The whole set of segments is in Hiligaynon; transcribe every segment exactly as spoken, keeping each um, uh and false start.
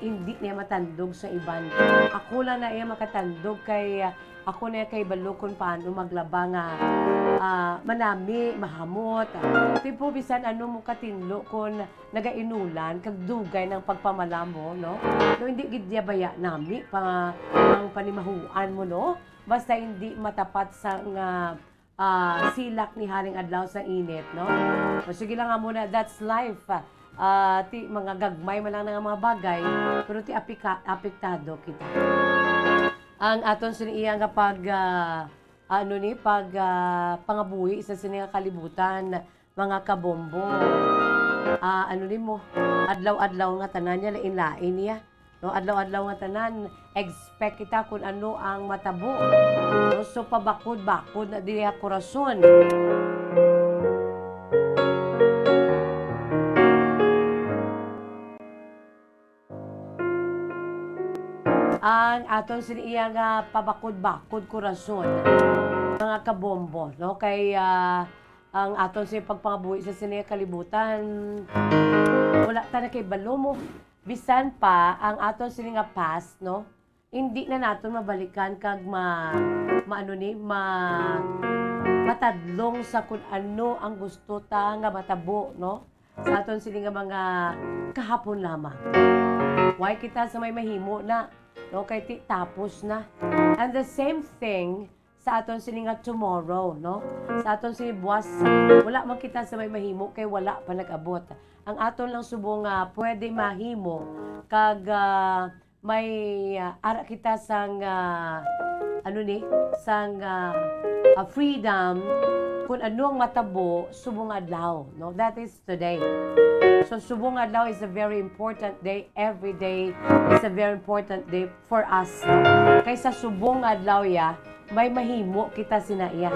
Hindi niya matandog sa iban. Ako lang na iya makatandog kay, ah, ako na kay balo kung paano maglaba nga, ah, manami, mahamot. Tipo, bisan ano mo katinlo kung nagainulan, kag dugay ng pagpamala mo, no? No, hindi gid niya baya nami pa ang panimahuan mo, no? Basta hindi matapat sa nga, ah, silak ni Haring Adlaw sa init, no? O, sige lang nga muna, that's life. Ah, ti, mga gagmay man lang nga mga bagay, pero ti apika-, apektado kita. Ang aton sini iya nga pag, ah, ano ni, pag, ah, pangabuhi sa sini nga kalibutan, mga kabombo. Ah, ano ni mo, adlaw-adlaw nga tanan niya, lain-lain niya. No, adlaw-adlaw nga tanan, expect kita kung ano ang matabo. No, so, pabakod-bakod na diya korason. Ang aton sini iya nga pabakod-bakod korason, mga kabombo, no? Kay, ah, ang aton sini pagpangabuhi sa sini nga kalibutan, wala ta na kay balo mo. Bisan pa ang aton sini nga past, no? Hindi na naton mabalikan kag ma-, maano ni, ma-, matadlong sa kun ano ang gusto ta nga matabo, no? Sa aton sini nga mga kahapon lamang. Why kita sa may mahimo na, no? Kay ti-, tapos na. And the same thing sa aton sini nga tomorrow, no? Sa aton sini buwas, wala man kita sa may mahimo kay wala pa nag-abot. Ang aton lang subong nga pwede mahimo kag, ah, may, ah, ara kita sang, ah, ano ni, sang, ah, ah, freedom kung ano ang matabo subong adlaw, no? That is today. So, subong adlaw is a very important day. Every day is a very important day for us, no? Kay sa subong adlaw ya, may mahimo kita sina iya.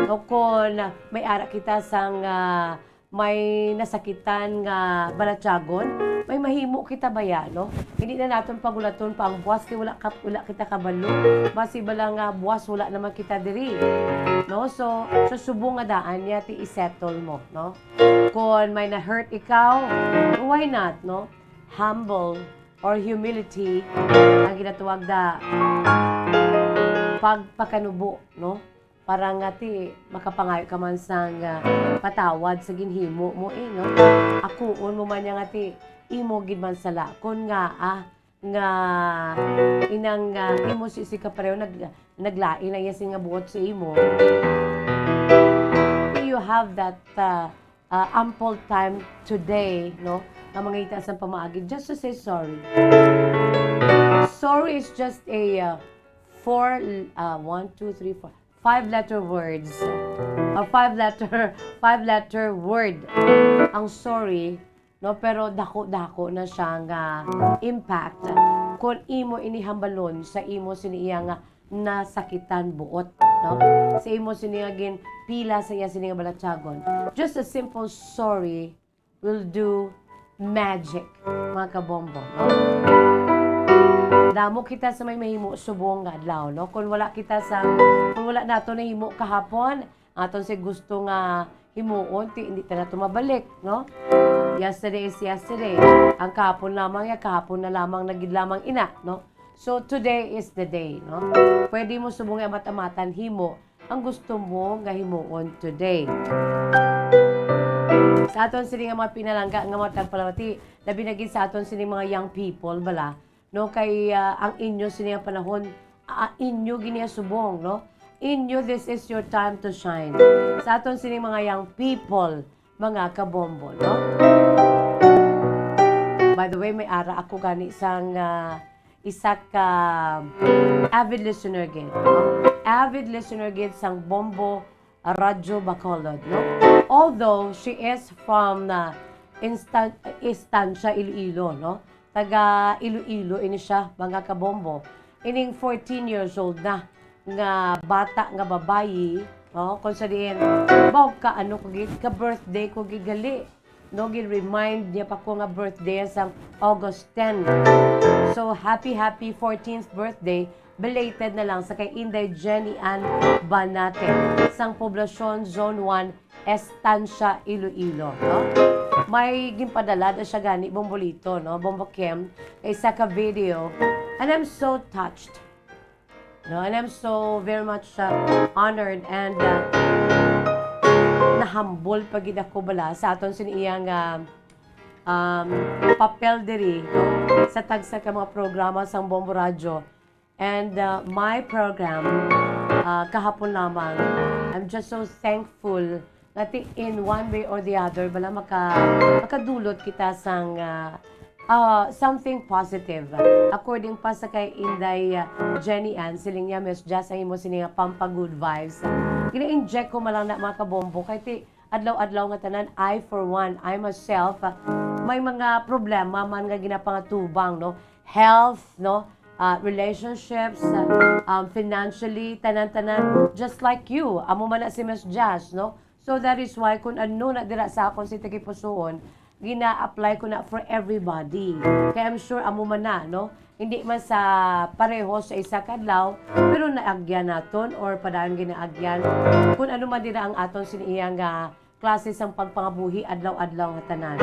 O kung may ara kita sang, ah, may nasakitan nga balatyagon, may mahimo kita baya, no? Hindi na naton pagulaton pa ang buwas kay wala ka, wala kita kabalo. Basi bala nga buwas wala naman kita diri, no? So, so subong nga daan niya ti i-settle mo, no? Kung may na-hurt ikaw, why not, no? Humble or humility ang ginatawag da pagpakanubo, no? Para nga ti makapangayo ka man sang, ah, patawad sa ginhimo mo, eh, no? Akuon mo man niya nga ti imo gid man sala. Kun nga, ah, nga inang, ah, imo si, si kapareho nag-, naglain ang iya sing nga buot sa imo. You have that, ah, ah, ample time today, no, nga mangita sang pamaagi just to say sorry. Sorry is just a, ah, four, ah, one, two, three, four, five letter words. Or five letter, five letter word. Ang sorry, no? Pero dako-dako na siya nga impact. Kung imo ini hambalon sa imo sini iya nga nasakitan buot, no? Sa imo sini nga ginpila sa iya sini nga balatyagon. Just a simple sorry will do magic, mga kabombo, no? Damo kita sa may mahimo subong nga adlaw, no? Kung wala kita sa, kung wala nato nahimo kahapon, aton si gusto nga himuon, ti, hindi ta na to mabalik, no? Yesterday is yesterday. Ang kahapon lamang ya, kahapon na lamang na gid lamang ina, no? So, today is the day, no? Pwede mo subong nga amat-amatan himo ang gusto mo nga himuon today. Sa aton sini nga mga pinalangga nga mga tagpalamati, labi na gid sa aton sini mga young people, bala, no? Kay, ah, ang inyo sini nga panahon, ah, inyo gini nga subong, no? Inyo, this is your time to shine. Sa aton sini mga young people, mga kabombo, no? By the way, may ara ako gani sang, ah, isa ka avid listener gid, no? Avid listener gid sang Bombo Radyo Bacolod, no? Although she is from, ah, Instan-, Estancia, Iloilo, no? Taga Iloilo ini siya, mga kabombo. Ining fourteen years old na nga bata nga babayi, oh, kung sa diin, baw ka, ano ko gid, ka birthday ko gid gali. No, gin-remind niya pa ko nga birthday sang August ten. So, happy, happy fourteenth birthday, belated na lang sa kay Inday Jenny Ann Banate, sang Poblacion Zone one, Estancia, Iloilo, no? may ginpadala na siya gani, Bombolito, no? Bombo Kim, isa ka video. And I'm so touched. No? And I'm so very much, uh, honored and, uh, nahambol pa gid ako bala sa aton sini iyang, uh, um, papel diri, no? Sa tagsa ka mga programa sang Bombo Radyo. And, uh, my program, uh, kahapon lamang, I'm just so thankful nga ti in one way or the other, bala maka-, makadulot kita sang, uh, uh, something positive. According pa sa kay Inday, uh, Jenny Ann, siling niya, "Miss Jazz, ang imo sini nga pampa-good vibes." Gina-inject ko man lang na, mga kabombo, kay ti adlaw-adlaw nga tanan, I for one, I myself, uh, may mga problema man nga ginapangatubang, no? Health, no? Uh, relationships, uh, um, financially, tanan-tanan, just like you. Amo man na si Miss Jazz, no? So that is why kung ano na dira sa akon si tagipusoon, gina-apply ko na for everybody. Kaya I'm sure amo man na, no? Hindi man sa pareho sa isa ka adlaw, pero naagyan naton or padayon ginaagyan kung ano man dira ang aton sini iya nga klase sang pagpangabuhi adlaw-adlaw nga tanan.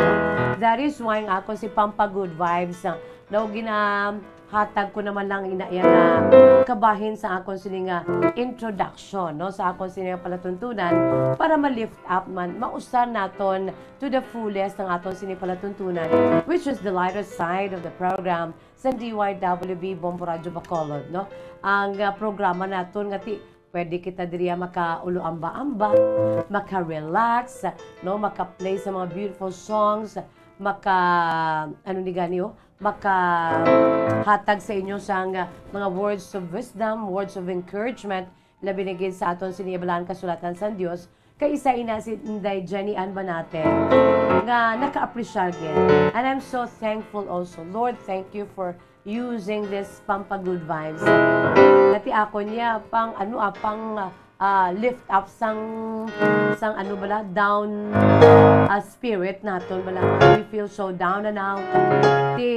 That is why ang akon si Pampa Good Vibes, ah, daw ginahatag ko naman lang ina iya nga kabahin sa akon sini nga introduction, no, sa akon sini nga palatuntunan para ma-lift up man, mausar naton to the fullest ang aton sini palatuntunan, which is the lighter side of the program sa D Y W B Bombo Radyo Bacolod, no? Ang, ah, programa naton nga ti-, pwede kita diriya maka-ulo amba-amba, maka-relax, no? Maka-play sa mga beautiful songs, maka, ano ni gani, oh? Makahatag sa inyo sang, ah, mga words of wisdom, words of encouragement, labi na gid sa aton sini balaan kasulatan sang Dios, kay isa ina si Inday Jenny Ann Banate nga naka-appreciate gid. And I'm so thankful also. Lord, thank you for using this Pampa Good Vibes. Nati ako niya pang ano, ah, pang, ah, lift up sang, sang ano bala, down, ah, spirit naton bala. We feel so down and out. Ti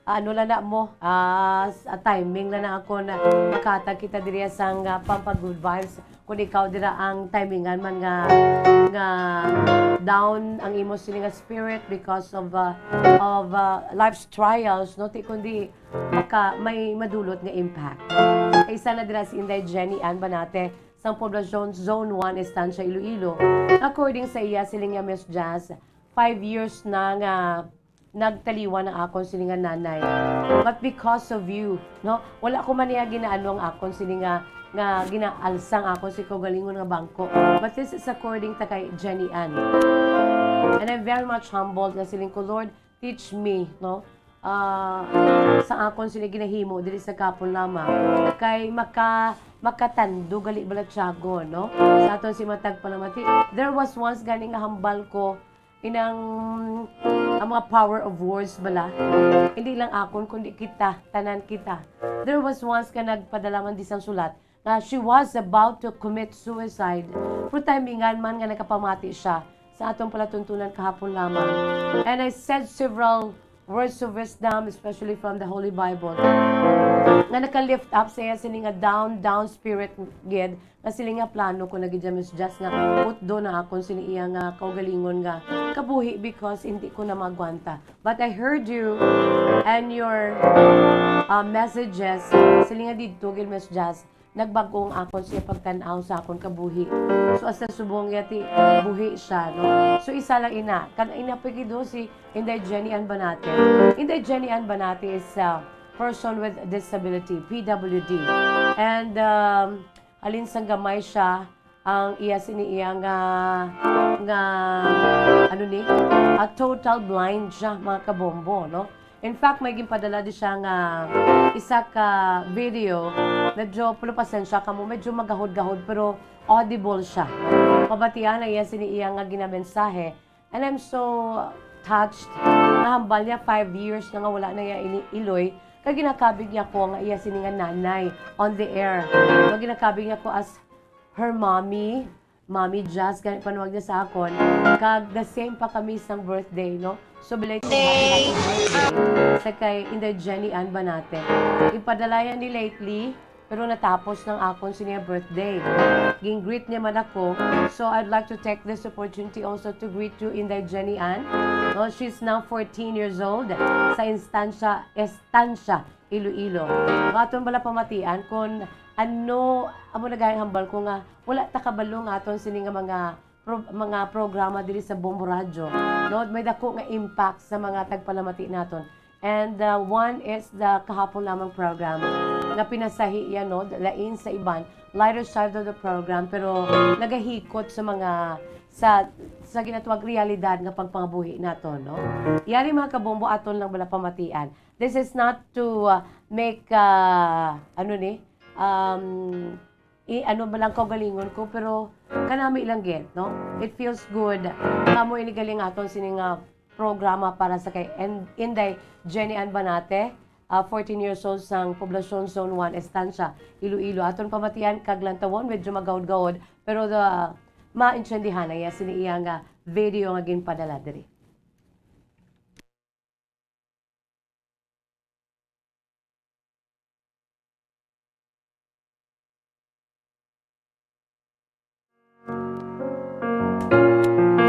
ano lang na mo, ah, s-, ah, timing lang na ako na makatag kita diri sang, ah, Pampa Good Vibes. Kung ikaw dira ang timingan man nga, nga down ang imo sini nga spirit because of, ah, of, ah, life's trials, no? Ti kundi maka-, may madulot nga impact. Isa na dira si Inday Jenny Ann Banate, sang Poblacion Zone one, Estancia, Iloilo. According sa iya, siling niya, Miss Jazz, five years na nga nagtaliwan ang akon sini nga nanay. But because of you, no, wala ko man niya ginaano ang akon sini nga, nga ginaalsa ang akon si kaugalingon nga bangko. But this is according ta kay Jenny Ann. And I'm very much humbled nga siling ko, "Lord, teach me," no? Ah, sa akon sini ginahimo diri sa kapon lamang. Kay maka-, makatando gali balatyagon, no? Sa aton si matag palamati. There was once gani nga hambal ko, inang, ang mga power of words bala. Hindi lang akon, kundi kita, tanan kita. There was once nga nagpadala man di sang sulat nga she was about to commit suicide. Pero timingan man nga nakapamati siya sa atong palatuntunan kahapon lamang. And I said several words of wisdom, especially from the Holy Bible, nga naka-lift up sa iya sini nga down, down spirit gid, nga sini nga plano ko na gid, Miss Jazz, nga utdo na akon sini iya nga kaugalingon nga kabuhi because hindi ko na magwanta. But I heard you and your, uh, messages, sini nga didto gid, Miss Jazz, nagbag-o ang akon siya pagtan-aw sa akon kabuhi. So, hasta subong iya ti buhi siya, no? So, isa lang ina. Kan ina pa gid ho si Inday Jenny Ann Banate. Inday Jenny Ann Banate is a person with disability, P W D. And, um, halin sang gamay siya, ang iya sini iya nga, nga, ano ni? A total blind siya, mga kabombo, no? In fact, may ginpadala di siya nga isa ka video, medyo, pero pasensya kamo, medyo magahod-gahod, pero audible siya. Mabatian ang iya sini iya nga ginamensahe. And I'm so touched. Nahambal niya, five years na nga wala na iya ini iloy. Kay ginakabig niya ko nga iya sini nga nanay on the air. Nga ginakabig niya ko as her mommy, Mommy Jazz, gani panawag niya sa akon. Kag the same pa kami sang birthday, no? So, belated happy, happy birthday sa kay Inday Jenny Ann Banate. Ipadala yan ni lately, Pero natapos ng akon sini nga birthday. Ging-greet niya man ako. So, I'd like to take this opportunity also to greet you, Inday Jenny Ann. No, she's now fourteen years old sa Instancia, Estancia, Iloilo. Ang aton bala pamatian kung ano, amo na gayang hambal ko nga wala ta kabalo nga aton sini nga mga pro-, mga programa diri sa Bombo Radyo, no? May dako nga impact sa mga tagpalamati naton. And, uh, one is the kahapon lamang program nga pinasahi iya, no? Lain sa iban, lighter side of the program, pero nagahikot sa mga, sa, sa ginatawag realidad nga pagpangabuhi naton, no? Yari, mga kabombo, aton lang bala pamatian. This is not to, uh, make, uh, ano ni, um, i-, ano ba lang kaugalingon ko, pero kanami lang gid, no? It feels good. Kamo ini galing aton sini nga programa para sa kay En-, Inday Jenny Ann Banate, ah, fourteen years old sang Poblacion Zone one, Estancia, Iloilo. Aton pamatian kag lantawon, medyo magaud-gaud, pero the, maintindihan na iya sini iya nga video nga ginpadala diri.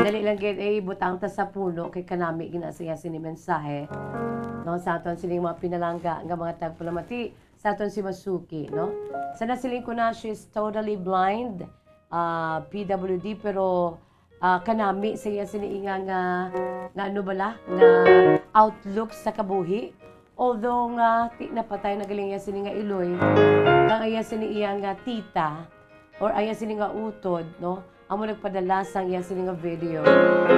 Dali lang gid, eh, ibutang ta sa puno kay kanami gina siya sini mensahe. No, sa aton sining mga pinalangga nga mga tagpalamati, sa aton si Masuki, no? Sa nasiling ko na, she's totally blind, ah, P W D, pero ah, kanami sa iya sini nga, nga, nga ano bala, nga outlook sa kabuhi. Although nga ti-, napatay na galing iya sini nga iloy, kang iya sini iya nga tita, or iya sini nga utod, no? Amo nagpadala sang iya sini nga video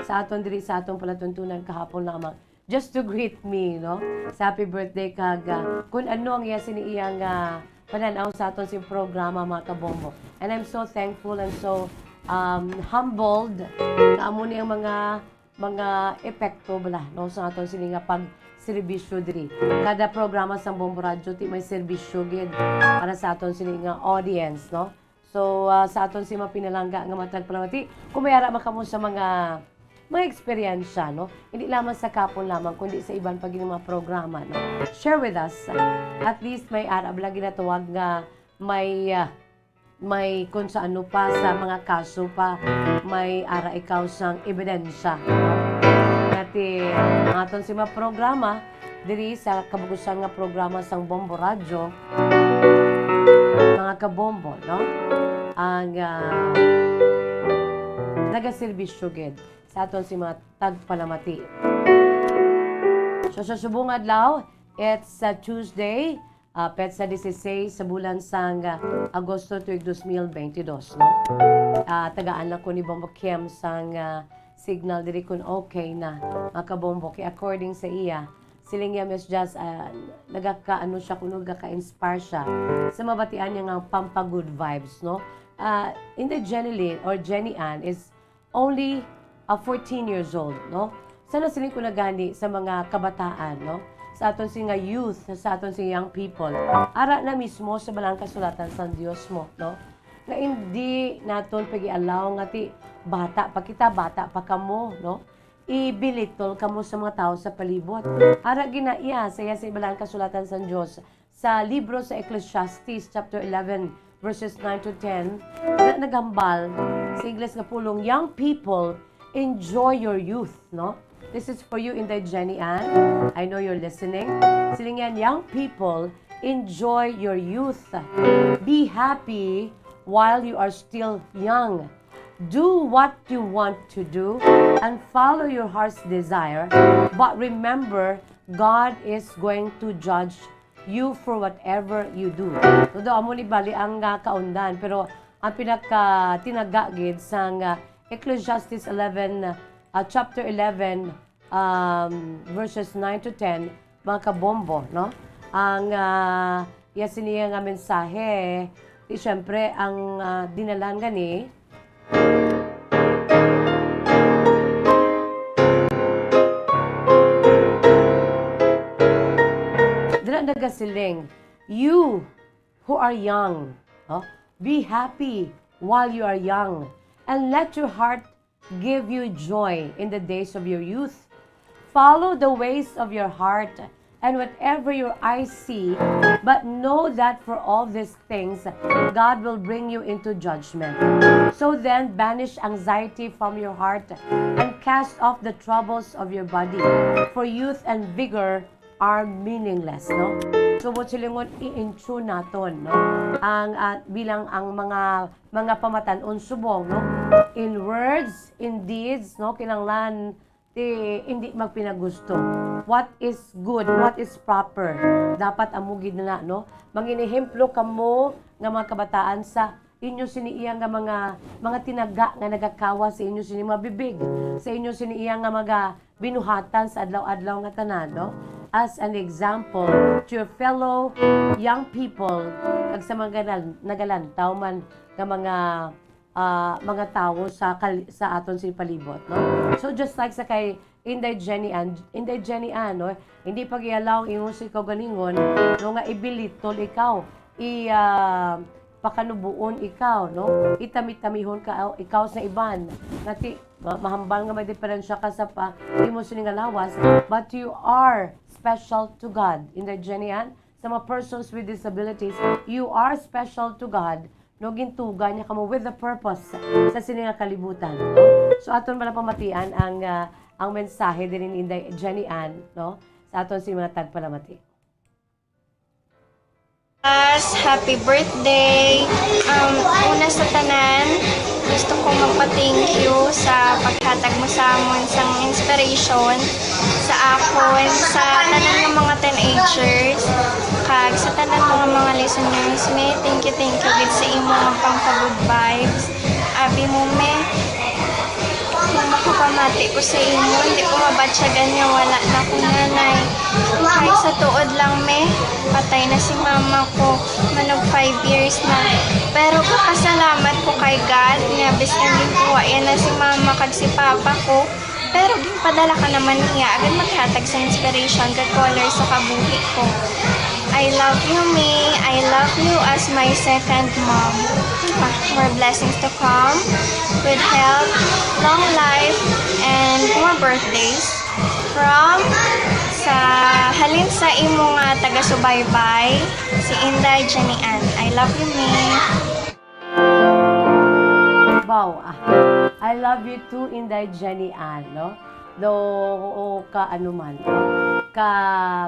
sa aton diri sa atong palatuntunan kahapon lamang. Just to greet me, no? Sa happy birthday kag, ah, kun ano ang iya sini iya nga panan-aw sa aton sing programa, mga kabombo. And I'm so thankful and so, um, humbled nga amo ni ang mga, mga epekto bala, no, sa aton sini nga pagserbisyo diri. Kada programa sang Bombo Radyo, ti may serbisyo gid para sa aton sini nga audience, no? So, ah, sa aton si mapinalangga nga matag palamati, kung may ara man kamo sa mga, mga eksperyensya, no? Hindi lamang sa kapon lamang, kundi sa iban pa gid nga mga programa, no? Share with us. At least may ara bala ginatawag nga may, ah, may kung sa ano pa, sa mga kaso pa, may ara ikaw sang ebidensya, no? Kati, ang aton si mga programa, diri sa kabugusan nga programa sang Bombo Radyo, mga kabombo, no? Ang, ah, nagaserbisyo gid sa aton si mga tagpalamati. So, sa subong adlaw, it's a Tuesday, ah, petsa dieciséis sa bulan sang, ah, Agosto tuig dos mil veintidós, no? Ah, tagaan lang ko ni Bombo Kim sang, ah, signal diri kung okay na, mga kabombo. Kay according sa iya, siling niya, Miss Jazz, ah, nagaka-, ano siya, kuno nagaka-inspire siya sa mabatian niya nga pampa-good vibes, no? Ah, Inday Jenny Lynn or Jenny Ann is only, ah, fourteen years old, no? Sa nasiling ko na gani sa mga kabataan, no? Sa aton sing nga youth, sa aton sing young people, ara na mismo sa Balang Kasulatan sang Dios mo, no? Nga hindi naton pag-i-allow nga ti bata pa kita, bata pa kamo, no? I-belittle kamo sa mga tawo sa palibot. Ara gina iya sa iya sa Balang Kasulatan sang Dios, sa libro sa Ecclesiastes chapter eleven, verses nine to ten, na naghambal sa Ingles nga pulong, "Young people, enjoy your youth," no? This is for you, Inday Jenny Ann. I know you're listening. Siling yan, "Young people, enjoy your youth. Be happy while you are still young. Do what you want to do and follow your heart's desire. But remember, God is going to judge you for whatever you do." Todo amo ni bali ang, ah, kaundan, pero ang pinaka tinaga gid sang, ah, Ecclesiastes eleven, ah, chapter eleven, um, verses nine to ten, mga kabombo, no? Ang, ah, iya sini nga mensahe, di syempre ang, ah, dinalan gani, dira nagasiling, "You who are young, no? Be happy while you are young, and let your heart give you joy in the days of your youth. Follow the ways of your heart and whatever your eyes see, but know that for all these things, God will bring you into judgment. So then, banish anxiety from your heart and cast off the troubles of your body, for youth and vigor are meaningless, no? So, buot silingon, i-intune naton, no? Ang, ah, bilang ang mga, mga pamatan-on subong, no? In words, in deeds, no? Kinahanglan, ti, hindi magpinagusto. What is good, what is proper, dapat amo gid na, no? Mangin ehemplo kamo nga mga kabataan sa inyo sini iya nga mga, mga tinaga nga nagakawa sa inyo sini mga bibig, sa inyo sini iya nga mga binuhatan sa adlaw-adlaw nga tanan, no? As an example to your fellow young people, kag sa mga nag-, nagalantaw man nga mga, ah, mga tawo sa kal-, sa aton sini palibot, no? So, just like sa kay Inday Jenny Ann, Inday Jenny Ann, no? Hindi pag-i-allow ang imong kaugalingon, no, nga ibilitol ikaw, i, ah, pakanubuon ikaw, no? Itami-tamihon ka, ikaw sa iban. Nga ti, ma-, mahambal nga may diferensya ka sa pa, imo sini nga lawas, but you are special to God. Inday Jenny Ann, sa mga persons with disabilities, you are special to God, no? Gintuga niya kamo with a purpose sa sini nga kalibutan, no? So, aton bala pamatian ang, ah, ang mensahe diri ni Inday Jenny Ann, no? Sa aton sini mga tagpalamati. Yes, happy birthday. Um, una sa tanan, gusto ko magpa-thank you sa paghatag mo sa amon sang inspiration sa akon, sa tanan nga mga teenagers, kag sa tanan mga, mga listeners. Mi, thank you, thank you gid sa imo nga pangpa-good vibes. Abi mo, mi, kung makapamati ko sa imo, hindi ko mabatyagan nga wala na akong nanay. Kay sa tuod lang, mi, patay na si mama ko. Manog five years na. Pero papasalamat ko kay God nga bisan ginkuha iya na si mama kag si papa ko, pero ginpadala ka naman niya agud maghatag sa inspiration kag color sa kabuhi ko. I love you, mi. I love you as my second mom. More blessings to come, good health, long life, and more birthdays. From, sa, halin sa imo nga taga-subaybay, si Inday Jenny Ann. I love you, mi. Wow, ah. I love you too, Inday Jenny Ann, no? Though, oo, ka ano man, no? Ka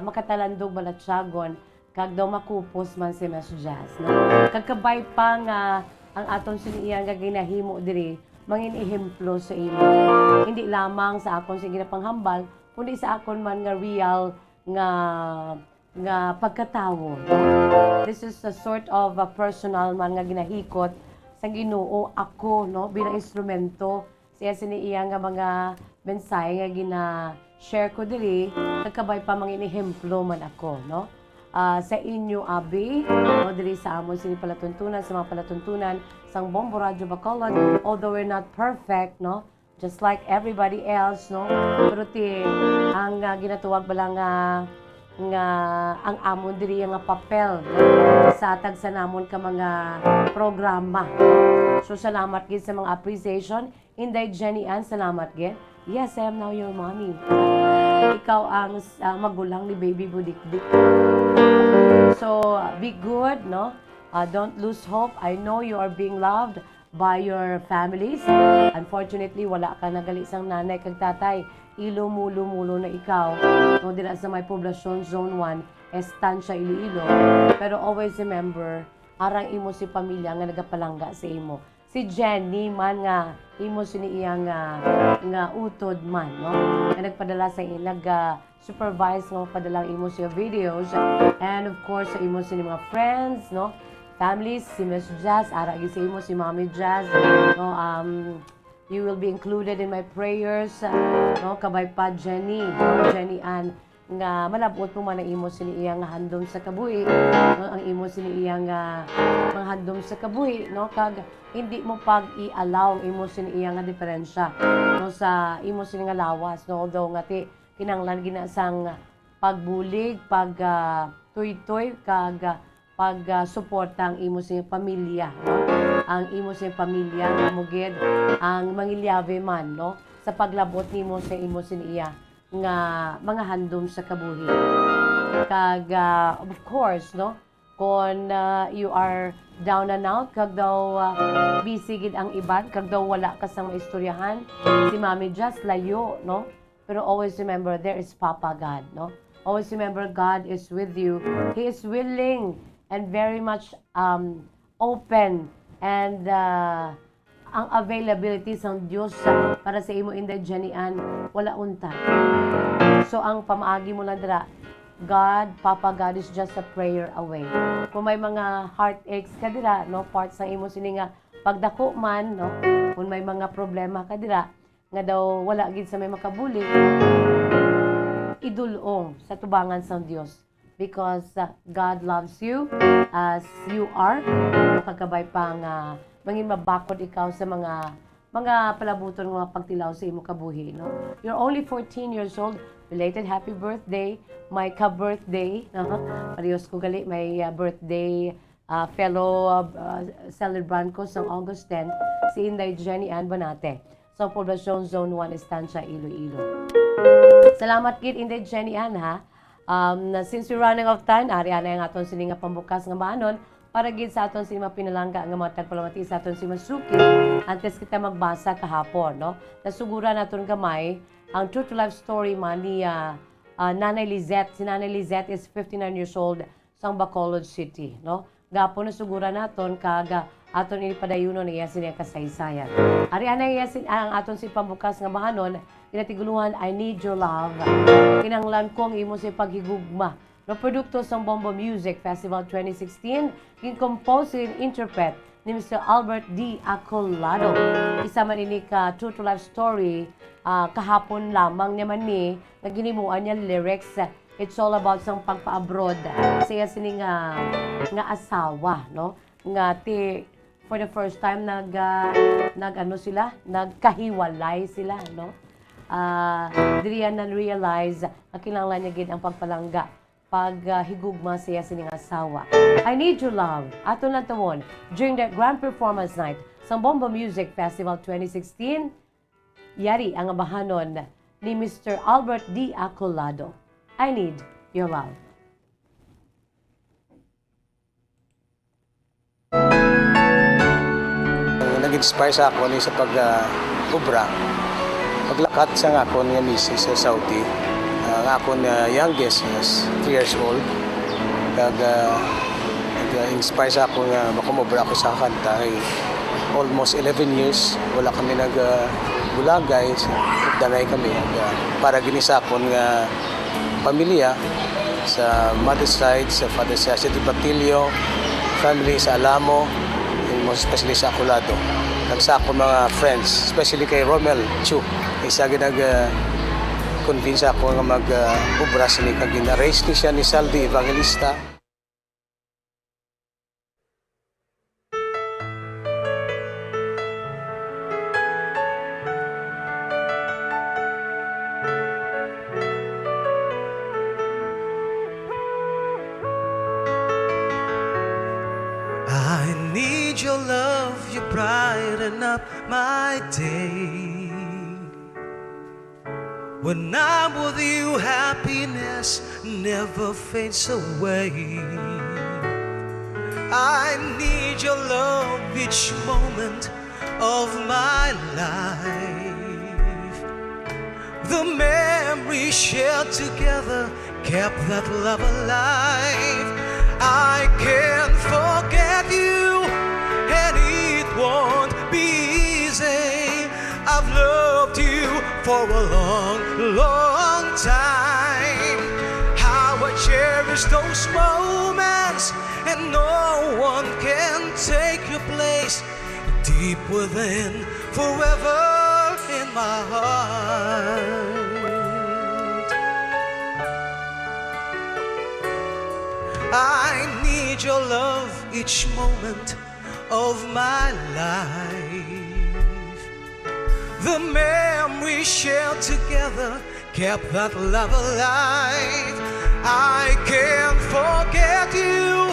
makatalandog balatyagon, kag daw makupos man si Miss Jazz, no? Kag kabay pa nga ang aton sini iya nga ginahimo diri mangin ehemplo sa imo. Hindi lamang sa akon sini ginapanghambal, kundi sa akon man nga real nga, nga pagkatawo. This is a sort of a personal man nga ginahikot sa Ginoo ako, no, bilang instrumento sa iya sini iya nga mga mensahe nga gina-share ko diri, kag kabay pa mangin ehemplo man ako, no? Ah, sa inyo, abi, no, diri sa amon sini palatuntunan, sa mga palatuntunan sang Bombo Radyo Bacolod, although we're not perfect, no? Just like everybody else, no? Pero ti, ang, ah, ginatuwag bala nga, nga ang amon diri nga papel, no? Sa tagsa namon ka mga programa. So, salamat gid sa mga appreciation. Inday Jenny Ann, salamat gid. Yes, I am now your mommy. Ikaw ang, ah, magulang ni Baby Budikdik. So, be good, no? Ah, don't lose hope. I know you are being loved by your families. Unfortunately, wala ka na gali sang nanay kag tatay. Iloilo, Iloilo na ikaw. No, dira sa may poblasyon, Zone one, Estancia, Iloilo. Pero always remember, arang imo si pamilya nga nagapalangga sa imo. Si Jenny man nga imo sini iya nga, nga utod man, no? Nga nagpadala sa ila, nag, ah, supervise nga magpadala ang imo siya videos. And of course, sa imo sini mga friends, no? Families, si Miss Jazz, ara gid sa imo si Mommy Jazz, no? Um, you will be included in my prayers, no? Kabay pa Jenny, no? Jenny Ann, nga malab-ot mo man ang imo sini iya nga handom sa kabuhi, no? Ang imo sini iya nga mga handom sa kabuhi, no? Kag hindi mo pag-i-allow ang imo sini iya nga diferensya, no? Sa imo sini nga lawas, no? Although nga ti, kinahanglan gina sang pagbulig, pag, ah, tuytoy, kag, ah, pag, ah, suporta ang imo sini pamilya, no? Ang imo sini pamilya, amo gid ang mangilyabe man, no? Sa paglab-ot nimo sa imo sini iya nga mga handom sa kabuhi. Kag, ah, of course, no, kon, ah, you are down and out, kag daw, ah, busy gid ang iban, kag daw wala ka sang maistoryahan, si Mommy just layo, no? Pero always remember, there is Papa God, no? Always remember, God is with you. He is willing and very much, um, open, and, ah, ang availability sang Dios sa, para sa imo, Inday Jenny Ann, wala untat. So, ang pamaagi mo lang dira, God, Papa God is just a prayer away. Kung may mga heartaches ka dira, no, part sa imo sini nga pagdako man, no, kung may mga problema ka dira, nga daw wala gid sa may makabuli, idul-ong sa tubangan sang Dios. Because, uh, God loves you as you are. Makagabay pa nga mangin mabakod ikaw sa mga, mga palabuton nga mga pagtilaw sa imo kabuhi, no? You're only fourteen years old. Belated happy birthday. May ka-birthday, no? Parehas ko gali, may, uh, birthday, uh, fellow, uh, uh, celebrant ko sa August ten, si Inday Jenny Ann Bonate, sa Poblacion Zone one, Estancia, Iloilo. Salamat gid, Inday Jenny Ann, ha. Um, na since we're running out of time, ari anay ang aton sini nga pambukas nga maanon para gid sa aton sini mga pinalangga nga mga tagpalamati sa aton sini mga suki. Antes kita magbasa kahapon, no? Nasuguran naton gamay ang true to life story man ni, ah, ah, Nanay Lizette. Si Nanay Lizette is fifty-nine years old, sang Bacolod City, no? Gapon nasuguran naton kag, ah, aton ini padayunon ang iya sini kasaysayan. Ari anay iya sin-, ang aton si pambukas nga maanon, ginatiguluhan, I Need Your Love. Kinahanglan ko ang imo sa paghigugma. No, produkto sang Bombo Music Festival twenty sixteen, gin-compose and interpret ni Mister Albert D. Acolado. Isa man ini ka true to life story, ah, kahapon lamang niya man ni nga ginimuan niya lyrics. It's all about sang pagpa-abroad sa iya sini nga, nga asawa, no? Nga ti, for the first time nag, ah, nag ano sila, nagkahiwalay sila, no? Ah, diri iya na-realize nga kinahanglan niya gid ang pagpalangga, pag, ah, higugma sa iya sini nga asawa. I Need Your Love, aton lantawon during the grand performance night sa Bombo Music Festival twenty sixteen. Yari ang amahanon ni Mister Albert D. Acolado. I Need Your Love. Nag-inspire sa akon ni sa pag, ah, obra. Paglakat sa nga akon nga misis sa Saudi, ah, nga akon, ah, youngest is three years old. Kag, ah, nag-inspire sa akon nga makumobra ako sa kanta. Kay almost eleven years, wala kami nag, ah, bulagay, sa danay kami. Kag, ah, para gini sa akon nga pamilya, sa mother's side, sa father's side, sa Di Batilio family, sa Alamo, and most especially sa Acolado. Kag sa akon mga friends, especially kay Romel Chu, isa gid nag, ah, convince ako nga mag, ah, obra sini, kag gin-arrange ni siya ni Saldi Evangelista. I need your love, you brighten up my day. When I'm with you, happiness never fades away. I need your love each moment of my life. The memories shared together kept that love alive. I can't forget you, and it won't be easy. I've loved you for a long, long time. How I cherish those moments, and no one can take your place. Deep within, forever in my heart. I need your love each moment of my life. The memories shared together kept that love alive. I can't forget you,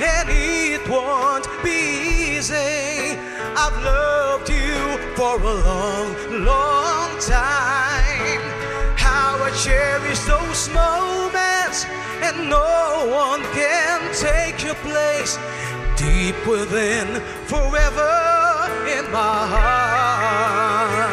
and it won't be easy. I've loved you for a long, long time. How I cherish those moments, And no one can take your place. Deep within, forever in my heart.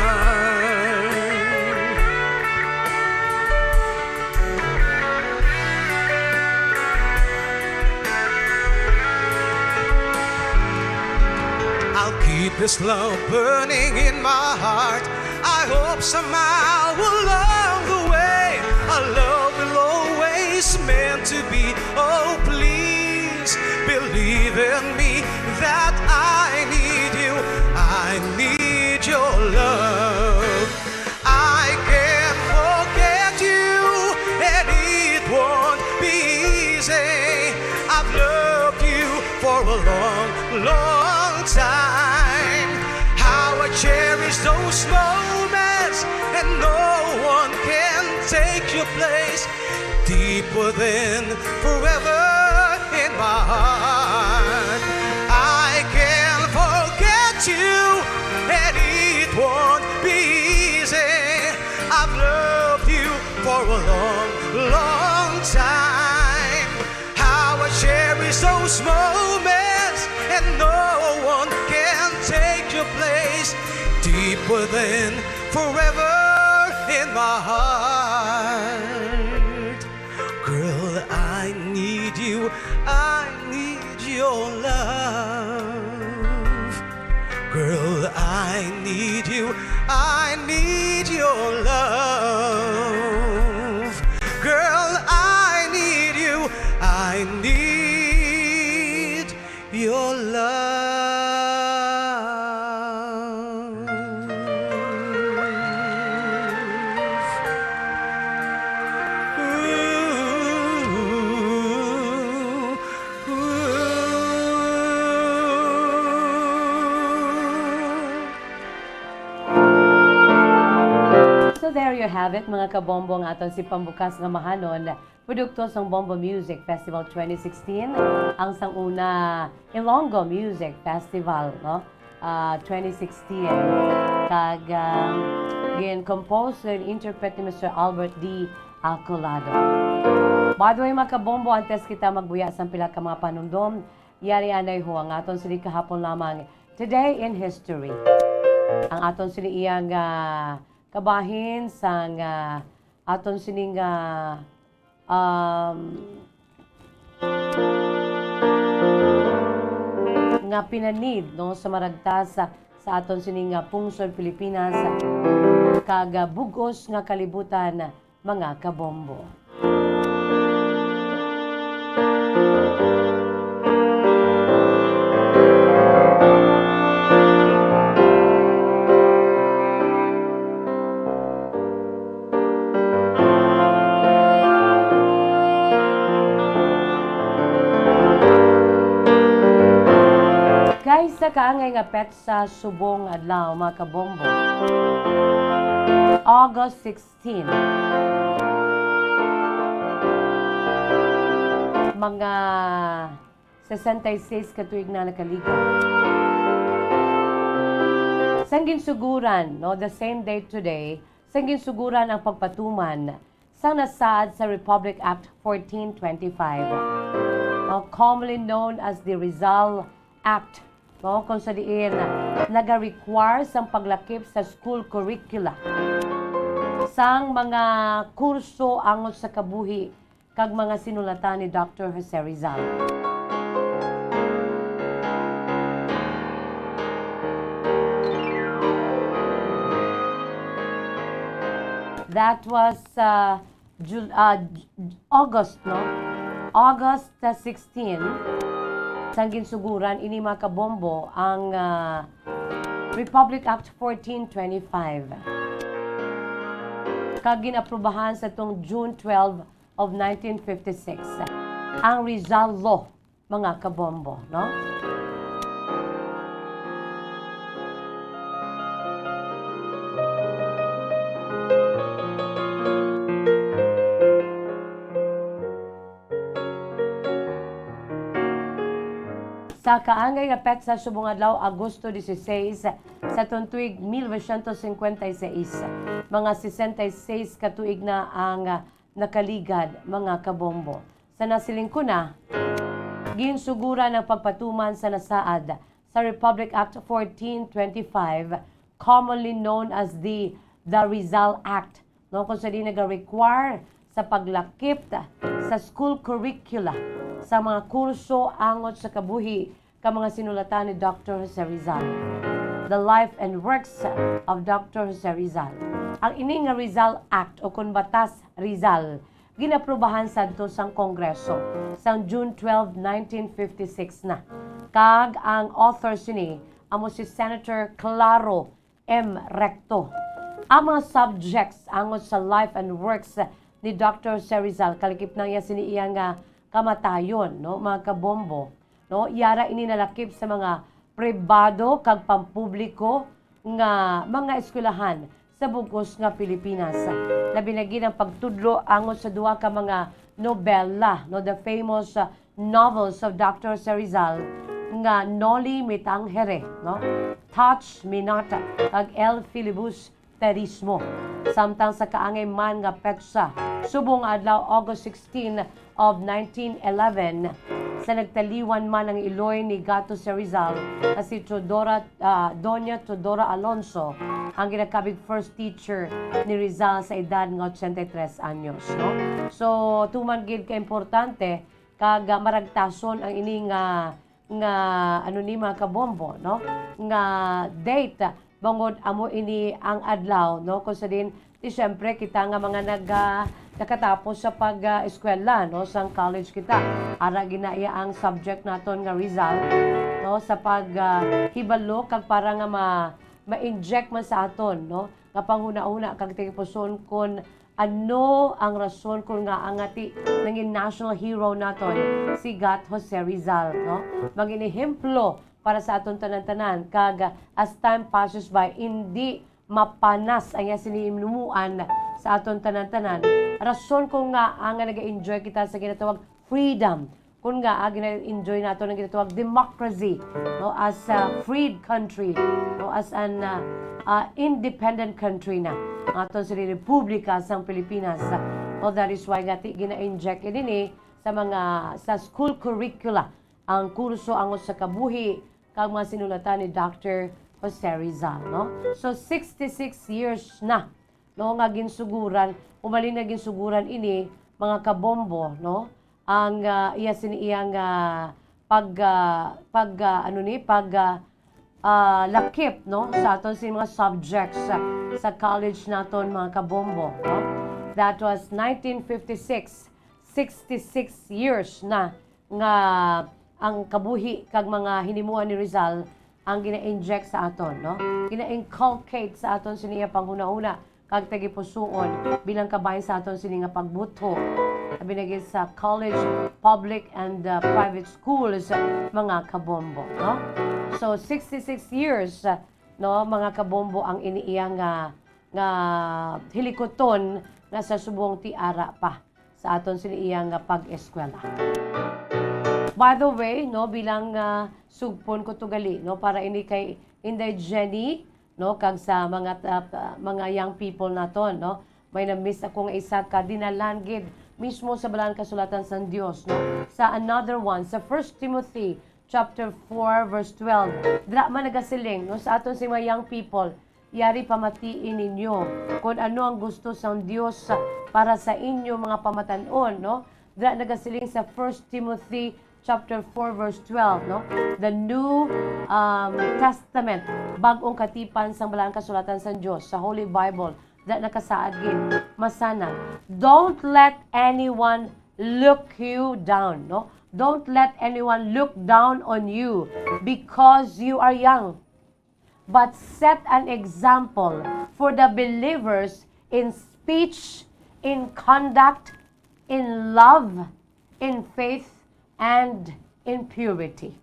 I'll keep this love burning in my heart. I hope somehow along the way our love will always meant to be. Oh, please believe in me that I need you. I need your love. I can't forget you, and it won't be easy. I've loved you for a long, long time. How I cherish those moments, and no one can take your place. Deep within, forever in my heart. I can't forget you, and it won't be easy. I've loved you for a long, long time. How I cherish those moments, and no one can take your place. Deep within, forever in my heart. Girl, I need you. I need your love. Girl, I need you. I need your love. Girl, I need you. I need your love. So there you have it, mga kabombo, ang aton si pambukas nga mahanon, produkto sang Bombo Music Festival twenty sixteen, ang sang una Ilonggo Music Festival, no? Ah, twenty sixteen. Kag, ah, gin-compose and interpret ni Mister Albert D. Acolado. By the way, mga kabombo, antes kita magbuya sang pila ka mga panumdom, yari anay ho ang aton sini kahapon lamang, Today in History. Ang aton sini iyang, ah, kabahin sang, ah, aton sining, ah, um, nga pinanid, no, sa maragtas sa, sa aton sini nga pungsod Pilipinas, kag, ah, bug-os nga kalibutan, mga kabombo. Guys, sa kaangay nga petsa subong adlaw, mga kabombo, August sixteen, mga sesenta y seis ka tuig na nakaliga. Sang ginsuguran, no, the same day today, sang ginsuguran ang pagpatuman sang nasaad sa Republic Act fourteen twenty-five, uh, commonly known as the Rizal Act, no, kung sa diin, uh, naga-require sang paglakip sa school curricula sang mga kurso angot sa kabuhi kag mga sinulatan ni Doctor Jose Rizal. That was, uh, Jul-, ah, J-, August, no? August, ah, sixteen, sang ginsuguran ini, mga kabombo, ang, ah, Republic Act fourteen twenty-five. Kag gin-aprubahan sa tong June twelve of nineteen fifty-six, ang Rizal Law, mga kabombo, no? Sa kaangay nga petsa subong adlaw, Agosto dieciséis, sa tuig mil novecientos cincuenta y seis, mga sesenta y seis ka tuig na ang, ah, nakaligad, mga kabombo. Sa nasiling ko na, ginsuguran ang pagpatuman sa nasaad sa Republic Act fourteen twenty-five, commonly known as the, the Rizal Act, no, kung sa di nag-require sa paglakip sa school curricula sa mga kurso angot sa kabuhi ka mga sinulatan ni Doctor Jose Rizal. The Life and Works of Doctor Jose Rizal. Ang ini nga Rizal Act o kon Batas Rizal, ginaprubahan sadto sang Kongreso sang June twelve, nineteen fifty-six na. Kag ang author sini amo si Senator Claro M. Recto. Ang mga subjects angot sa life and works ni Doctor Jose Rizal, kalakip na iya sini iya nga kamatayon, no, mga kabombo, no? Yara ini nalakip sa mga pribado kag pampubliko nga mga eskwelahan sa bug-os nga Pilipinas. Labi na gid ang pagtudlo angot sa duha ka mga nobela, no, the famous, uh, novels of Doctor Jose Rizal nga Noli Me Tangere, no? Touch Me Not, kag El Filibusterismo. Samtang sa kaangay man nga petsa, subong nga adlaw, August sixteen of nineteen eleven, sa nagtaliwan man ang iloy ni Gato Jose Rizal nga si Teodora, ah, Doña Teodora Alonso, ang ginakabig first teacher ni Rizal sa edad nga ochenta y tres anyos, no? So, tuman gid ka importante kag, ah, maragtason ang ini nga, nga, ano ni, mga kabombo, no, nga date, bangod amo ini ang adlaw, no, kung sa din, di siyempre kita nga mga nag, ah, nakatapos sa pag, ah, eskwela, no, sang college kita. Ara gina iya ang subject naton nga Rizal, no, sa pag, ah, hibalo kag para nga ma-, ma-inject man sa aton, no, nga panghunahuna kag tagipusoon kon ano ang rason kon ngaa nga ti-, nangin national hero naton si Gat Jose Rizal, no? Mangin ehemplo para sa aton tanan-tanan, kag as time passes by, indi mapanas ang iya sini hinumuan sa aton tanan-tanan. Rason kon ngaa nga naga-enjoy kita sa ginatawag freedom, kon ngaa gina-enjoy naton ang ginatawag democracy, no, as a freed country, no, as an, uh, uh, independent country na ang aton sini Republika sang Pilipinas. Well, that is why nga ti-, gina-inject ini sa mga, sa school curricula ang kurso angot sa kabuhi kag mga sinulatan ni Doctor Jose Rizal, no? So, sixty-six years na, no, nga ginsuguran, umalin nga ginsuguran ini, mga kabombo, no? Ang, ah, iya sini iya nga pag, ah, pag, ah, ano ni, pag, ah, ah, lakip, no, sa aton sini mga subjects sa, sa college naton, mga kabombo, no? That was nineteen fifty-six, sixty-six years na nga ang kabuhi kag mga hinimuan ni Rizal ang gina-inject sa aton, no? Gina-inculcate sa aton sini nga panghunahuna kag tagipusoon bilang kabahin sa aton sini nga pagbutho, abi na gid sa college, public, and, uh, private schools, mga kabombo, no? So, sixty-six years, uh, no, mga kabombo, ang ini iya nga, nga hilikuton nga sa subong ti ara pa sa aton sini iya nga pag-eskwela. By the way, no, bilang, ah, sugpon ko to gali, no, para ini kay Inday Jenny, no, kag sa mga, ah, mga young people naton, no, may na-miss ako nga isa ka dinalan gid mismo sa Balaan Kasulatan sang Dios, no, sa another one, sa First Timothy chapter four, verse twelve. Dira man nagasiling, no, sa aton sini mga young people, yari pamatii ninyo kon ano ang gusto sang Dios para sa inyo mga pamatan-on, no? Dira nagasiling sa First Timothy chapter four, verse twelve, no? The New, um, Testament, bag-ong katipan sang Balaan Kasulatan sang Dios, sa Holy Bible, dira nakasaad gid, masana, "Don't let anyone look you down," no? "Don't let anyone look down on you because you are young." But set an example for the believers in speech, in conduct, in love, in faith, and in purity.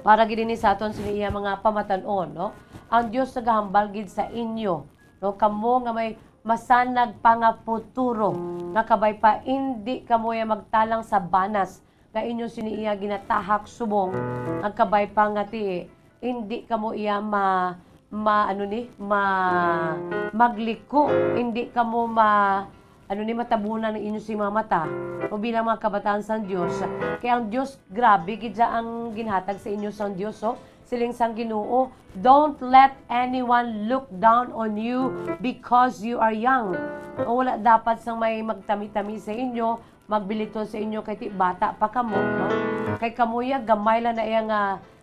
Para gid ini sa aton sini iya mga pamatan-on, no? Ang Dios nagahambal gid sa inyo, no? Kamo nga may masanag pa nga futuro, nga kabay pa indi kamo ya magtalang sa banas nga inyo sini iya ginatahak, subong nga kabay pa nga ti indi kamo iya ma-, ma-, ano ni, ma-, magliko, indi kamo ma-, Ano ni matabunan ang inyo sing mga mata? O bilang mga kabataan sang Dios, kay ang Dios, grabe gid siya ang ginhatag sa inyo sang Dios, oh. Siling sang Ginoo, "Don't let anyone look down on you because you are young." O, wala dapat sang may magtami-tami sa inyo, magbiliton sa inyo kay ti bata pa kamo, no? Kay kamo ya, gamay lang na iya nga,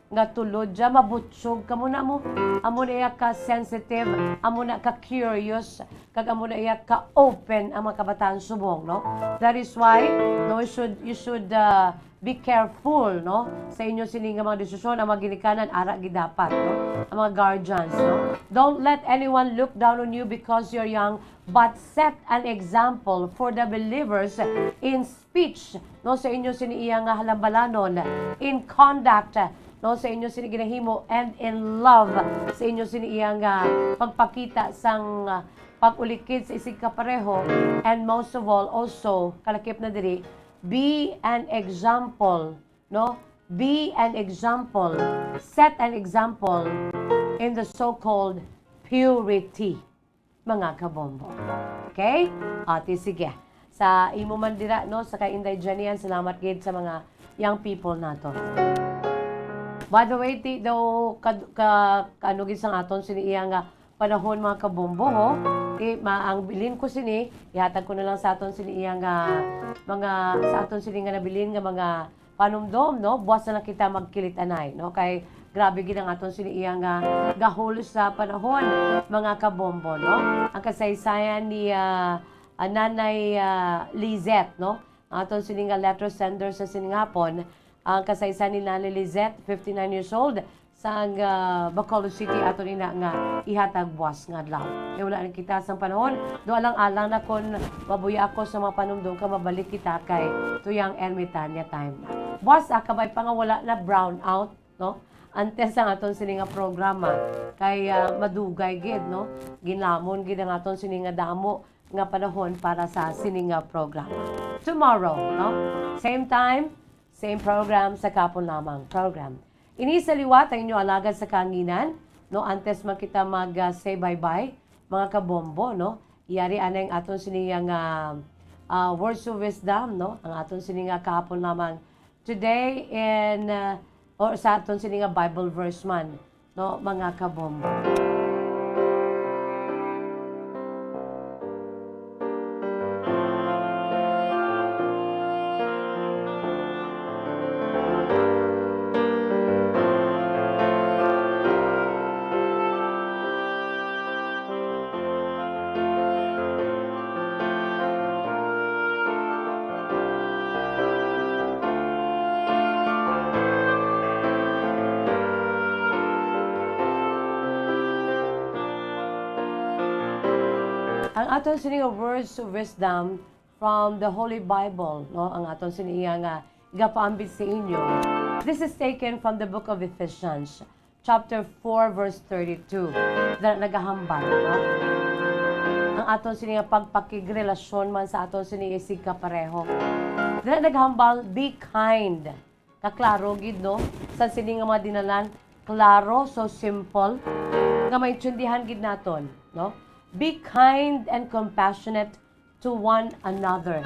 nga tulod ya, mabutyog kamo na mo. Amo na iya ka sensitive, amo na ka curious, kag amo na iya ka open ang mga kabataan subong, no? That is why, no, you should, you should, uh, be careful, no, sa inyo sini nga mga desisyon. Ang mga ginikanan, ara gid dapat, no, ang mga guardians, no? "Don't let anyone look down on you because you're young, but set an example for the believers in speech," no, sa inyo sini iya nga halambalanon, "in conduct," no, sa inyo sini ginahimo, "and in love," sa inyo sini iya nga pagpakita sang, ah, pag-ulikid sa isigkapareho, and most of all, also, kalakip na diri, be an example, no? Be an example. Set an example in the so-called purity, mga kabombo. Okay? Ati, sige. Sa imo man dira, no, sa kay Inday Jenny, yan, salamat gid sa mga young people nato. By the way, ti daw, ka, ka, ano gid sang aton sini iya nga panahon, mga kabombo, ho? Ti, ma, ang bilin ko sini, ihatag ko na lang sa aton sini iya nga mga, sa aton sini nga nabilin nga mga panumdom, no? Buwas na lang kita magkilit anay, no? Kay grabe gid ang aton sini iya nga gahol sa panahon, mga kabombo, no? Ang kasaysayan ni, ah, ah, Nanay, ah, Lizette, no? Ang aton sini nga letter sender sa sini nga hapon, ang kasaysayan ni Nanay Lizette, fifty-nine years old, sang, ah, Bacolod City, aton ina nga ihatag buwas nga adlaw. Kay wala na kita sang panahon, do alang-alang na kon mabuya ako sa mga panumdom ka mabalik kita kay tuyang ermitanya time na. Buwas, ah, kabay pa nga wala na brown out, no? Antes ang aton sini nga programa, kay, ah, madugay gid, no? Ginamon gid ang aton sini nga damo nga panahon para sa sini nga programa. Tomorrow, no? Same time, same program, sa Kapon Lamang program. Ini sa liwat ang inyo alagad sa kanginan, no? Antes man kita mag, ah, say bye-bye, mga kabombo, no? Yari anay ang aton sini nga, ah, words of wisdom, no? Ang aton sini nga kahapon lamang. Today in, ah, or sa aton sini nga Bible verse man, no, mga kabombo. Ang aton sini nga words of wisdom from the Holy Bible, no? Ang aton sini iya nga igapaambit sa inyo. This is taken from the book of Ephesians, chapter four, verse thirty-two. Dira nagahambal, no? Ang aton sini nga pagpakigrelasyon man sa aton sini isigkapareho. Dira nagahambal, "Be kind." Kaklaro gid, no? Sa sini nga mga dinalan, klaro, so simple, nga maintindihan gid naton, no? "Be kind and compassionate to one another."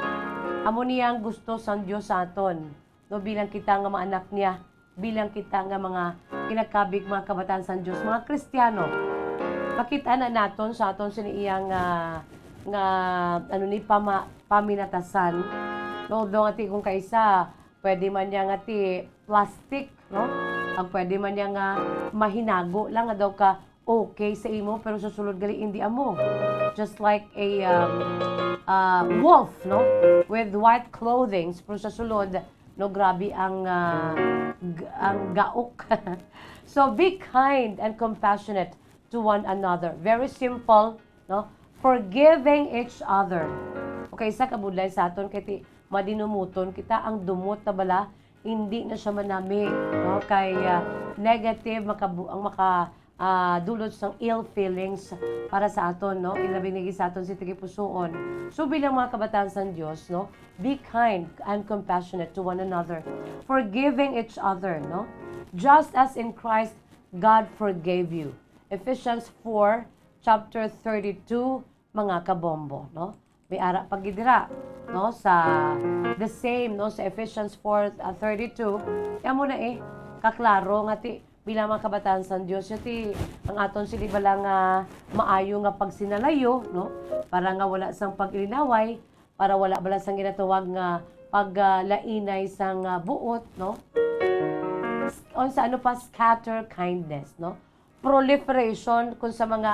Amo niya ang gusto sang Dios sa aton, no? Bilang kita nga mga anak niya, bilang kita nga mga kinakabig, mga kabataan sang Dios, mga Kristiyano, makita na naton sa aton sini iya nga, nga, ano ni, pama-, paminatasan, no? Although nga ti kung kaisa, pwede man niya nga ti plastic, no? Ang pwede man niya nga mahinago lang nga daw ka okay sa imo, pero sa sulod gali hindi amo. Just like a, um, uh, wolf, no? With white clothing, pero sa sulod, no, grabe ang, uh, g-, ang gaok. So, be kind and compassionate to one another. Very simple, no? Forgiving each other. Okay, isa ka budlay sa aton, kay ti-, madinumuton kita, ang dumot na bala, hindi na siya manami, no? Kay, ah, negative, makabu-, ang maka-, ah, dulot sang ill feelings para sa aton, no? Ilabi na gid sa aton si tagipusoon. So, bilang mga kabataan sang Dios, no? Be kind and compassionate to one another, forgiving each other, no? Just as in Christ, God forgave you. Ephesians four, chapter thirty-two, mga kabombo, no? May ara pa gid dira, no, sa the same, no, sa Ephesians four thirty-two, kaya mo na eh, kaklaro nga ti bilang mga kabataan sang Dios, ya ti ang aton sini bala nga maayo nga pagsinalayo, no, para nga wala sang pag-ilinaway, para wala bala sang ginatawag nga paglainay sang ah, buot, no? Unsa, ano pa, scatter kindness, no? Proliferation, kung sa mga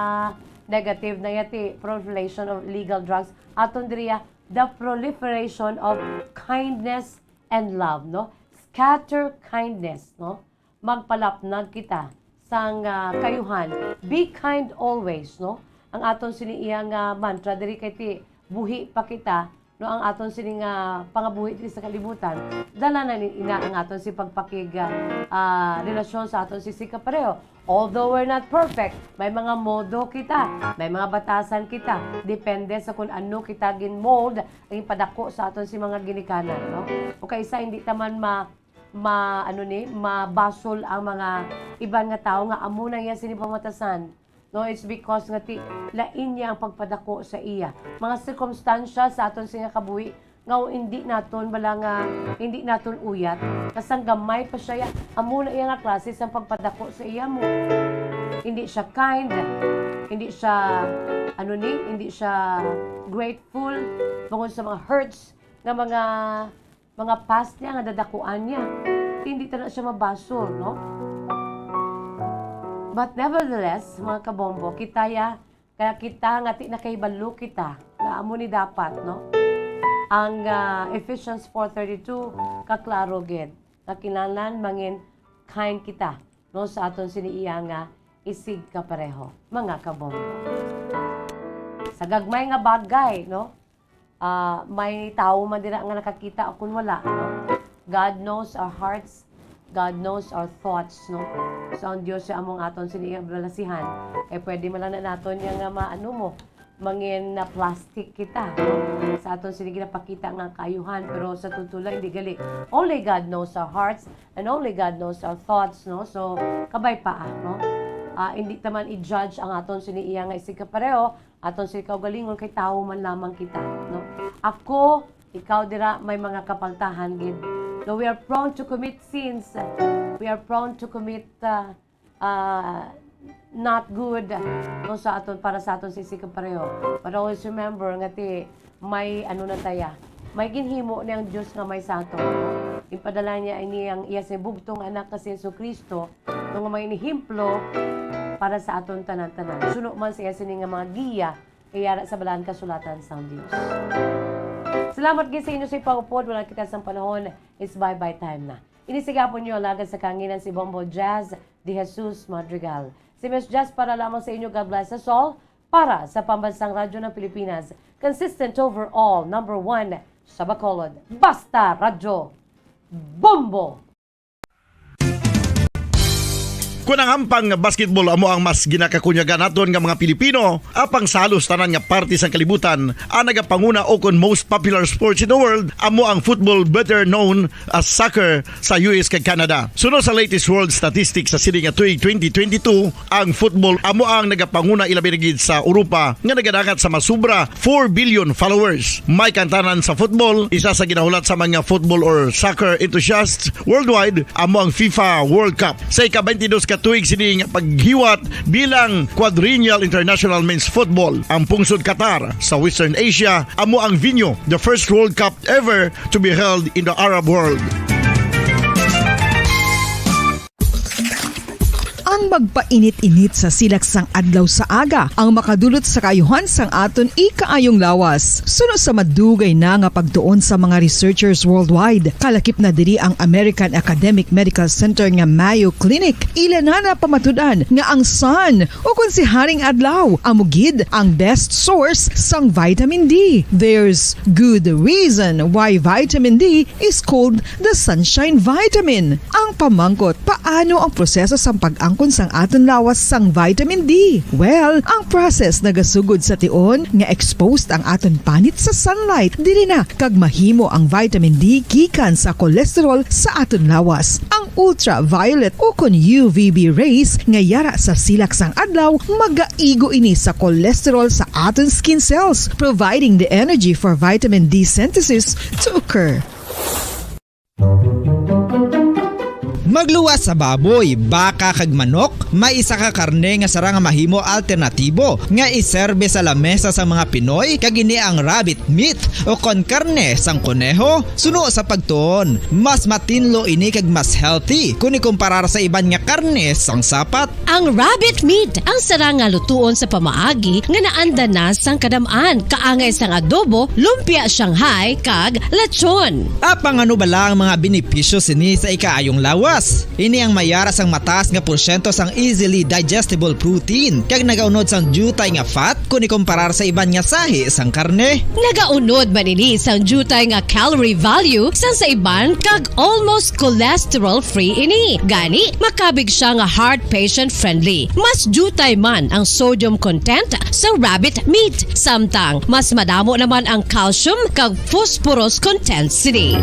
negative na yati, proliferation of illegal drugs. Aton diriya, the proliferation of kindness and love, no? Scatter kindness, no? Magpalapnag kita sang ah, kayuhan. Be kind always, no? Ang aton sini iya nga mantra diri kay ti buhi pa kita, no, ang aton sini nga pangabuhi diri sa kalibutan. Dala na ni ina ang aton si pagpakig ah, ah, relasyon sa aton si sikapareho. Although we're not perfect, may mga modo kita, may mga batasan kita. Depende sa kung ano kita gin-mold, ang padako sa aton si mga ginikanan, no? O kaysa hindi taman ma ma ano ni, mabasol ang mga iban nga tawo nga amo na iya sini pamatasan. No, it's because nga ti lain niya ang pagpadako sa iya. Mga sirkumstansya sa aton sini nga kabuhi nga hindi naton bala nga hindi naton uyat. Kasang gamay pa siya, ya, amo na iya nga klase sang pagpadako sa iya mo. Hindi siya kind, hindi siya ano ni, hindi siya grateful tungod sa mga hurts nga mga mga past niya nga dadakuan niya. Hindi ta na siya mabasol, no? But nevertheless, mga kabombo, kita ya, kaya kita nga ti nakahibalo kita nga amo ni dapat, no? Ang ah, Ephesians four thirty-two kaklaro gid nga kinahanglan mangin kind kita, no, sa aton sini iya nga isig kapareho, mga kabombo. Sa gagmay nga bagay, no, ah, may tawo man dira nga nakakita o kun wala, no? God knows our hearts, God knows our thoughts, no? So ang Dios siya among aton sini balasihan. Kay pwede man lang na naton niya nga maano mo, mangin na plastic kita, no? Sa aton sini ginapakita nga kaayuhan, pero sa totoo lang hindi gali. Only God knows our hearts and only God knows our thoughts, no? So kabay pa, no? Ah, hindi taman i-judge ang aton sini iya nga isig kapareho, aton sini kaugalingon kay tawo man lamang kita, no? Ako, ikaw dira may mga kapaltahan gid. No, we are prone to commit sins. We are prone to commit uh, uh, not good, no, sa aton para sa aton sa isig kapareho. But always remember nga ti may ano na taya, may ginhimo ni ang Dios nga may sa aton. Ipadala niya ini ang iya sa bugtong anak nga si Jesu-Cristo, nga may ehemplo para sa aton tanan-tanan. Suno man sa iya sini nga mga giya, kay ara sa Balaan Kasulatan sang Dios. Salamat gid sa inyo sa pag-upod. Wala kita sang panahon. It's bye-bye time na. Ini si gihapon niyo alagad sa kanginan si Bombo Jazz de Jesus Madrigal. Si Miss Jazz para lamang sa inyo. God bless us all. Para sa Pambansang Radyo ng Pilipinas, consistent overall, number one sa Bacolod. Basta Radyo Bombo! Kon ang hampang nga basketball amo ang mas ginakakunyagan naton nga mga Pilipino, apang sa halos tanan nga parte sang kalibutan, ang nagapanguna o kon most popular sports in the world amo ang football, better known as soccer, sa U S kag Canada. Suno sa latest world statistics sa sini nga tuig twenty twenty-two, ang football amo ang nagapanguna, ilabi na gid sa Europa nga nagadangat sa masubra four billion followers. May kantanan sa football, isa sa ginahulat sa mga football or soccer enthusiasts worldwide amo ang FIFA World Cup. Sa ika-twenty-dos ka tuig sini nga paghiwat bilang Quadrennial International Men's Football, ang pungsod Qatar sa Western Asia amo ang venue, the first World Cup ever to be held in the Arab world. Ang magpainit-init sa silak sang adlaw sa aga ang makadulot sa kaayuhan sang aton ikaayong lawas. Suno sa madugay na nga pagtuon sa mga researchers worldwide, kalakip na diri ang American Academic Medical Center nga Mayo Clinic. Ila na napamatud-an nga ang sun, o kon si Haring Adlaw, amo gid ang best source sang vitamin D. There's good reason why vitamin D is called the sunshine vitamin. Ang pamangkot, paano ang proseso sang pag-angkon sang aton lawas sang vitamin D? Well, ang process nagasugod sa tion nga exposed ang aton panit sa sunlight. Diri na kag mahimo ang vitamin D gikan sa cholesterol sa aton lawas. Ang ultraviolet, ukon U V B rays nga yara sa silak sang adlaw, magaigo ini sa cholesterol sa aton skin cells, providing the energy for vitamin D synthesis to occur. Magluwas sa baboy, baka, kag manok, may isa ka karne nga sarang nga mahimo alternatibo nga iserbe sa lamesa sang mga Pinoy, kag ini ang rabbit meat, ukon karne sang koneho. Suno sa pagtuon, mas matinlo ini kag mas healthy kon ikumparar sa iban nga karne sang sapat. Ang rabbit meat ang sarang nga lutuon sa pamaagi nga naanda na sang kadam-an, kaangay sang adobo, lumpia Shanghai, kag lechon. Apang ano bala ang mga benepisyo sini sa ikaayong lawas? Ini ang may yara sang mataas nga porsyento sang easily digestible protein, kag nagaunod sang diutay nga fat kon ikumparar sa iban nga sahi sang karne. Nagaunod man ini sang diutay nga calorie value sang sa iban, kag almost cholesterol-free ini. Gani, makabig siya nga heart patient-friendly. Mas diutay man ang sodium content sa rabbit meat, samtang mas madamo naman ang calcium kag phosphorus content sini.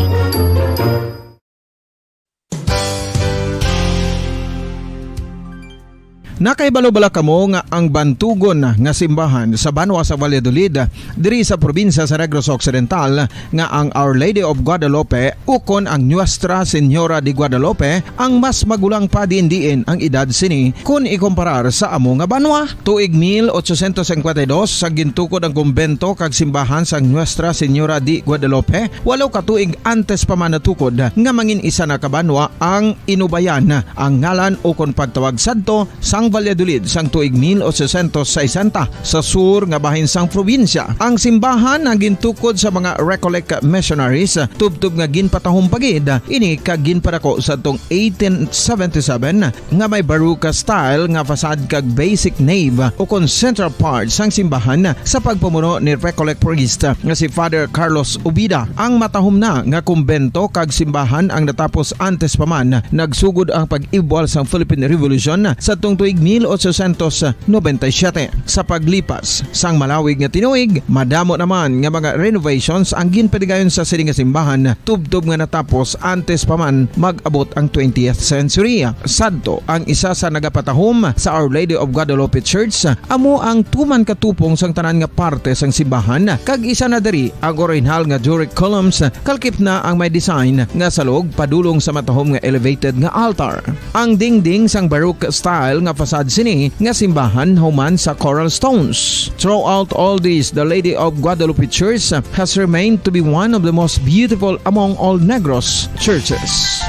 Nakahibalo bala kamo nga ang bantugon nga simbahan sa banwa sa Valladolid, diri sa probinsya sa Negros Occidental, nga ang Our Lady of Guadalupe ukon ang Nuestra Señora de Guadalupe ang mas magulang pa diin-diin ang edad sini kon ikumparar sa amo nga banwa? Tuig mil ochocientos cincuenta y dos, sa gintukod ang kumbento kag simbahan sang Nuestra Señora de Guadalupe, walo ka tuig antes pa man natukod nga mangin isa na ka banwa ang Inubayan, ang ngalan ukon pagtawag sadto sang Valladolid sang tuig mil ochocientos sesenta, sa sur nga bahin sang probinsya. Ang simbahan ang gintukod sa mga Recollect missionaries, tubtob nga ginpatahom pa gid ini kag ginpadako sadtong eighteen seventy-seven, nga may Baroque style nga facade kag basic nave ukon central part sang simbahan sa pagpamuno ni Recollect priest nga si Father Carlos Ubida. Ang matahom na nga kumbento kag simbahan ang natapos antes pa man nagsugod ang pag-ibwal sang Philippine Revolution sadtong tuig mil ochocientos noventa y siete. Sa paglipas sang malawig nga tinuig, madamo naman nga mga renovations ang ginpadigayon sa sini nga simbahan, tubtob nga natapos antes pa man mag-abot ang twentieth century. Sadto, ang isa sa nagapatahom sa Our Lady of Guadalupe Church amo ang tuman ka tupong sang tanan nga parte sang simbahan, kag isa na diri ang orihinal nga Doric columns, kalkip na ang may design nga salog padulong sa matahom nga elevated nga altar. Ang dingding sang Baroque style nga facade sini nga simbahan human sa coral stones. Throughout all this, the Lady of Guadalupe Church has remained to be one of the most beautiful among all Negros churches.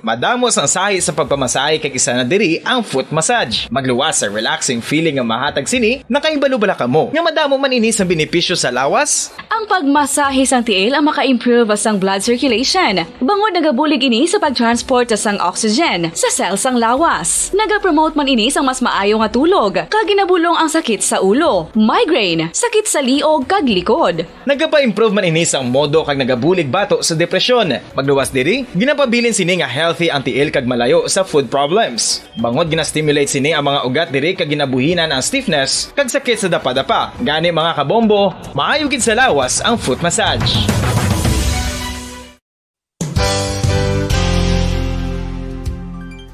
Madamo sang sahi sa pagpamasahe, kag isa na diri ang foot massage. Magluwas sa relaxing feeling nga mahatag sini. Nakahibalo bala kamo nga madamo man ini sang benepisyo sa lawas? Ang pagmasahe sang tiil ang maka-improve sang blood circulation, bangod nagabulig ini sa pag-transport sang oxygen sa cell sang lawas. Nagapromote man ini sang mas maayo nga tulog, kag ginabulong ang sakit sa ulo, migraine, sakit sa liog, kag likod. Nagapa-improve man ini sang modo kag nagabulig bato sa depresyon. Magluwas diri, ginapabilin sini nga healthy ang tiil kag malayo sa foot problems. Bangod gina-stimulate sini ang mga ugat diri kag ginabuhinan ang stiffness kag sakit sa dapadapa. Gani, mga kabombo, maayo gid sa lawas ang foot massage.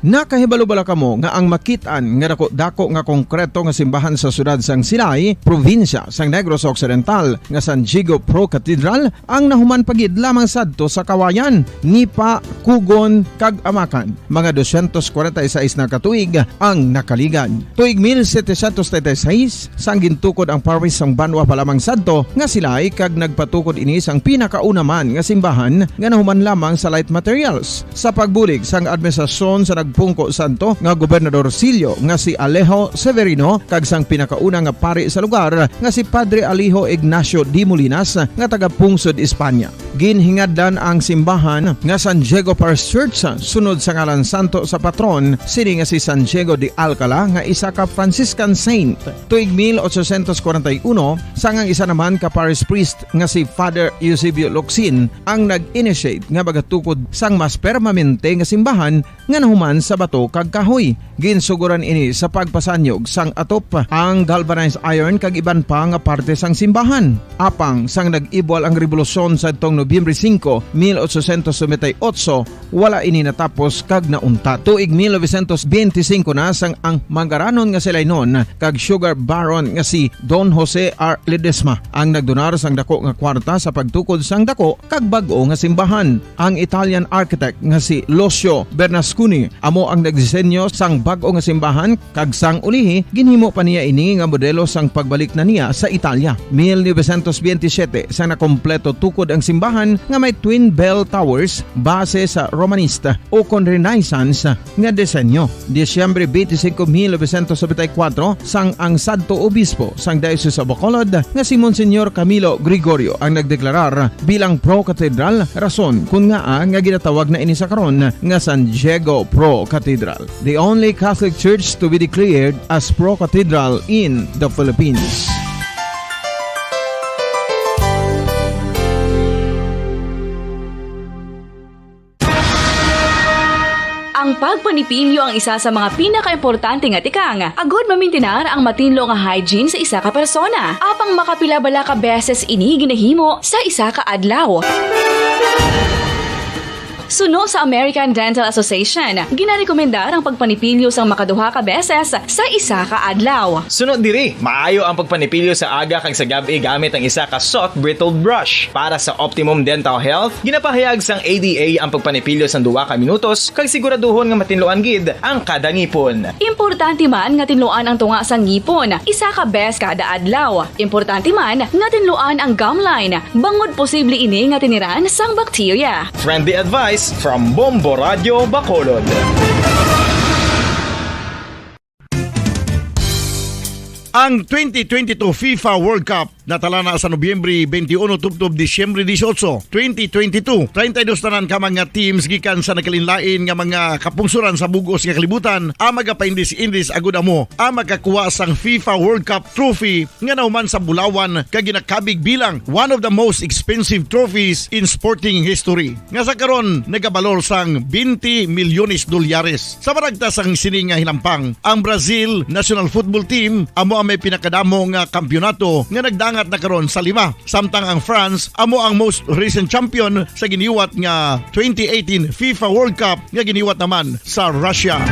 Nakahibalo bala kamo nga ang makit-an nga dako-dako nga konkreto nga simbahan sa siyudad sang Silay, probinsya sang Negros Occidental, nga San Diego Pro Cathedral ang nahuman pa gid lamang sadto sa Kawayan, Nipa, Cogon, kag Amacan? Mga doscientos cuarenta y seis na ka tuig ang nakaligad. Tuig mil setecientos treinta y seis, sang gintukod ang parish sang banwa pa lamang sadto nga Silay, kag nagpatukod ini sang pinakauna man nga simbahan nga nahuman lamang sa light materials. Sa pagbulig sang administrasyon sa nagpungko sadto nga gobernadorcillo nga si Alejo Severino kag sang pinakauna nga pari sa lugar nga si Padre Alejo Ignacio de Molinas nga taga-pungsod Espanya. Ginhingadlan ang simbahan nga San Diego Parish Church sunod sa ngalan santo sa patron sini nga si San Diego de Alcala nga isa ka Franciscan saint. Tuig mil ochocientos cuarenta y uno, sang ang isa naman ka parish priest nga si Father Eusebio Locsin ang nag-initiate nga magatukod sang mas permanente nga simbahan nga nahuman sa bato kag kahoy. Ginsuguran ini sa pagpasanyog sang atop, ang galvanized iron kag iban pa nga parte sang simbahan. Apang sang nag-ibwal ang rebolusyon sadtong Nobyembre singko, mil ochocientos noventa y ocho, wala ini natapos kag nauntat. Tuig mil novecientos benti singko na sang ang mangaranon nga si Lainon kag sugar baron nga si Don Jose R. Ledesma ang nagdonar sang dako nga kwarta sa pagtukod sang dako kag bag-o nga simbahan. Ang Italian architect nga si Lucio Bernasconi amo ang nagdisenyo sang bag-o nga simbahan, kag sang ulihi ginhimo pa niya ini nga modelo sang pagbalik na niya sa Italia. Mil novecientos benti siyete, sa nakompleto tukod ang simbahan nga may twin bell towers base sa Romanista o kon Renaissance nga disenyo. Disyembre twenty-five, mil novecientos noventa y cuatro, sang ang sadto obispo sang Diocese of Bacolod nga si Monsignor Camilo Gregorio ang nagdeklarar bilang pro-cathedral, rason kun ngaa nga ginatawag na ini sa karon nga San Diego Pro Cathedral, the only Catholic church to be declared as pro-cathedral in the Philippines. Ang pagpanipilyo ang isa sa mga pinakaimportante nga tikang agud mamintinar ang matinlo nga hygiene sa isa ka persona. Apang makapila bala ka beses ini ginahimo sa isa ka adlaw? Suno sa American Dental Association, ginarekomendar ang pagpanipilyo sang makaduha ka beses sa isa ka adlaw. Suno diri, maayo ang pagpanipilyo sa aga kag sa gab-i gamit ang isa ka soft bristled brush. Para sa optimum dental health, ginapahayag sang A D A ang pagpanipilyo sang duha ka minutos kag siguraduhon nga matinluan gid ang kada ngipon. Importante man nga tinluan ang tunga sang ngipon isa ka beses kada adlaw. Importante man nga tinluan ang gum line, bangod posible ini nga tiniran sang bakterya. Friendly advice from Bombo Radio Bacolod. Ang twenty twenty-two FIFA World Cup natala na sa Nobyembre twenty-one tubtob Disyembre dieciocho, twenty twenty-two. Treinta y dos tanan ka mga teams gikan sa nagkalainlain nga mga kapungsoran sa bug-os nga kalibutan ang magapaindis-indis agud amo ang makakuha sang FIFA World Cup trophy nga nahuman sa bulawan kag ginakabig bilang one of the most expensive trophies in sporting history, nga sa karon nagabalor sang twenty milyones dolyares. Sa maragta sang sini nga hinampang, ang Brazil national football team amo ang may pinakadamo nga kampiyonato nga nagdangat na karon sa lima, samtang ang France amo ang most recent champion sa giniwat nga twenty eighteen FIFA World Cup nga giniwat naman sa Russia.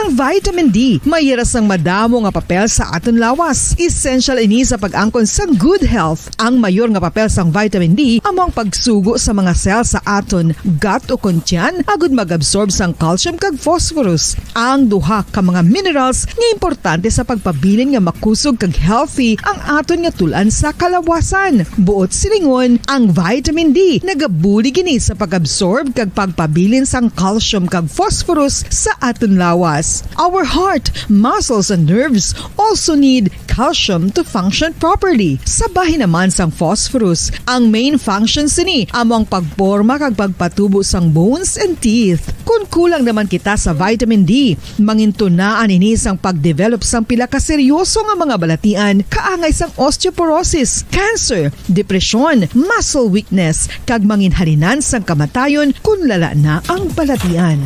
Ang vitamin D may hira sang madamo nga papel sa aton lawas. Essential ini sa pag-angkon sang good health. Ang mayor nga papel sang vitamin D amo ang pagsugo sa mga cell sa aton gut o kon tiyan agud mag-absorb sang calcium kag phosphorus, ang duha ka mga minerals nga importante sa pagpabilin nga makusog kag healthy ang aton nga tul-an sa kalawasan. Buot silingon, ang vitamin D nagabulig ini sa pag-absorb kag pagpabilin sang calcium kag phosphorus sa aton lawas. Our heart, muscles, and nerves also need calcium to function properly. Sa bahin naman sang phosphorus, ang main function sini amo ang pagporma kag pagpatubo sang bones and teeth. Kon kulang naman kita sa vitamin D, mangintunaan ini sang pagdevelop sang pila ka seryoso nga mga balatian kaangay sang osteoporosis, cancer, depresyon, muscle weakness, kag manginhalinan sang kamatayon kon lala na ang balatian.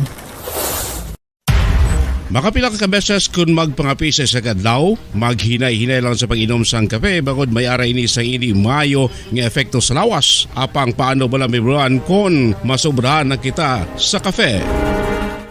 Makapila ka beses kon magpangape sa isa ka adlaw, maghinay-hinay lang sa pag-inom sang kape, bangod may ara ini sang hindi maayo nga epekto sa lawas. Apang paano bala mahibaluan kon masobrahan na kita sa kape?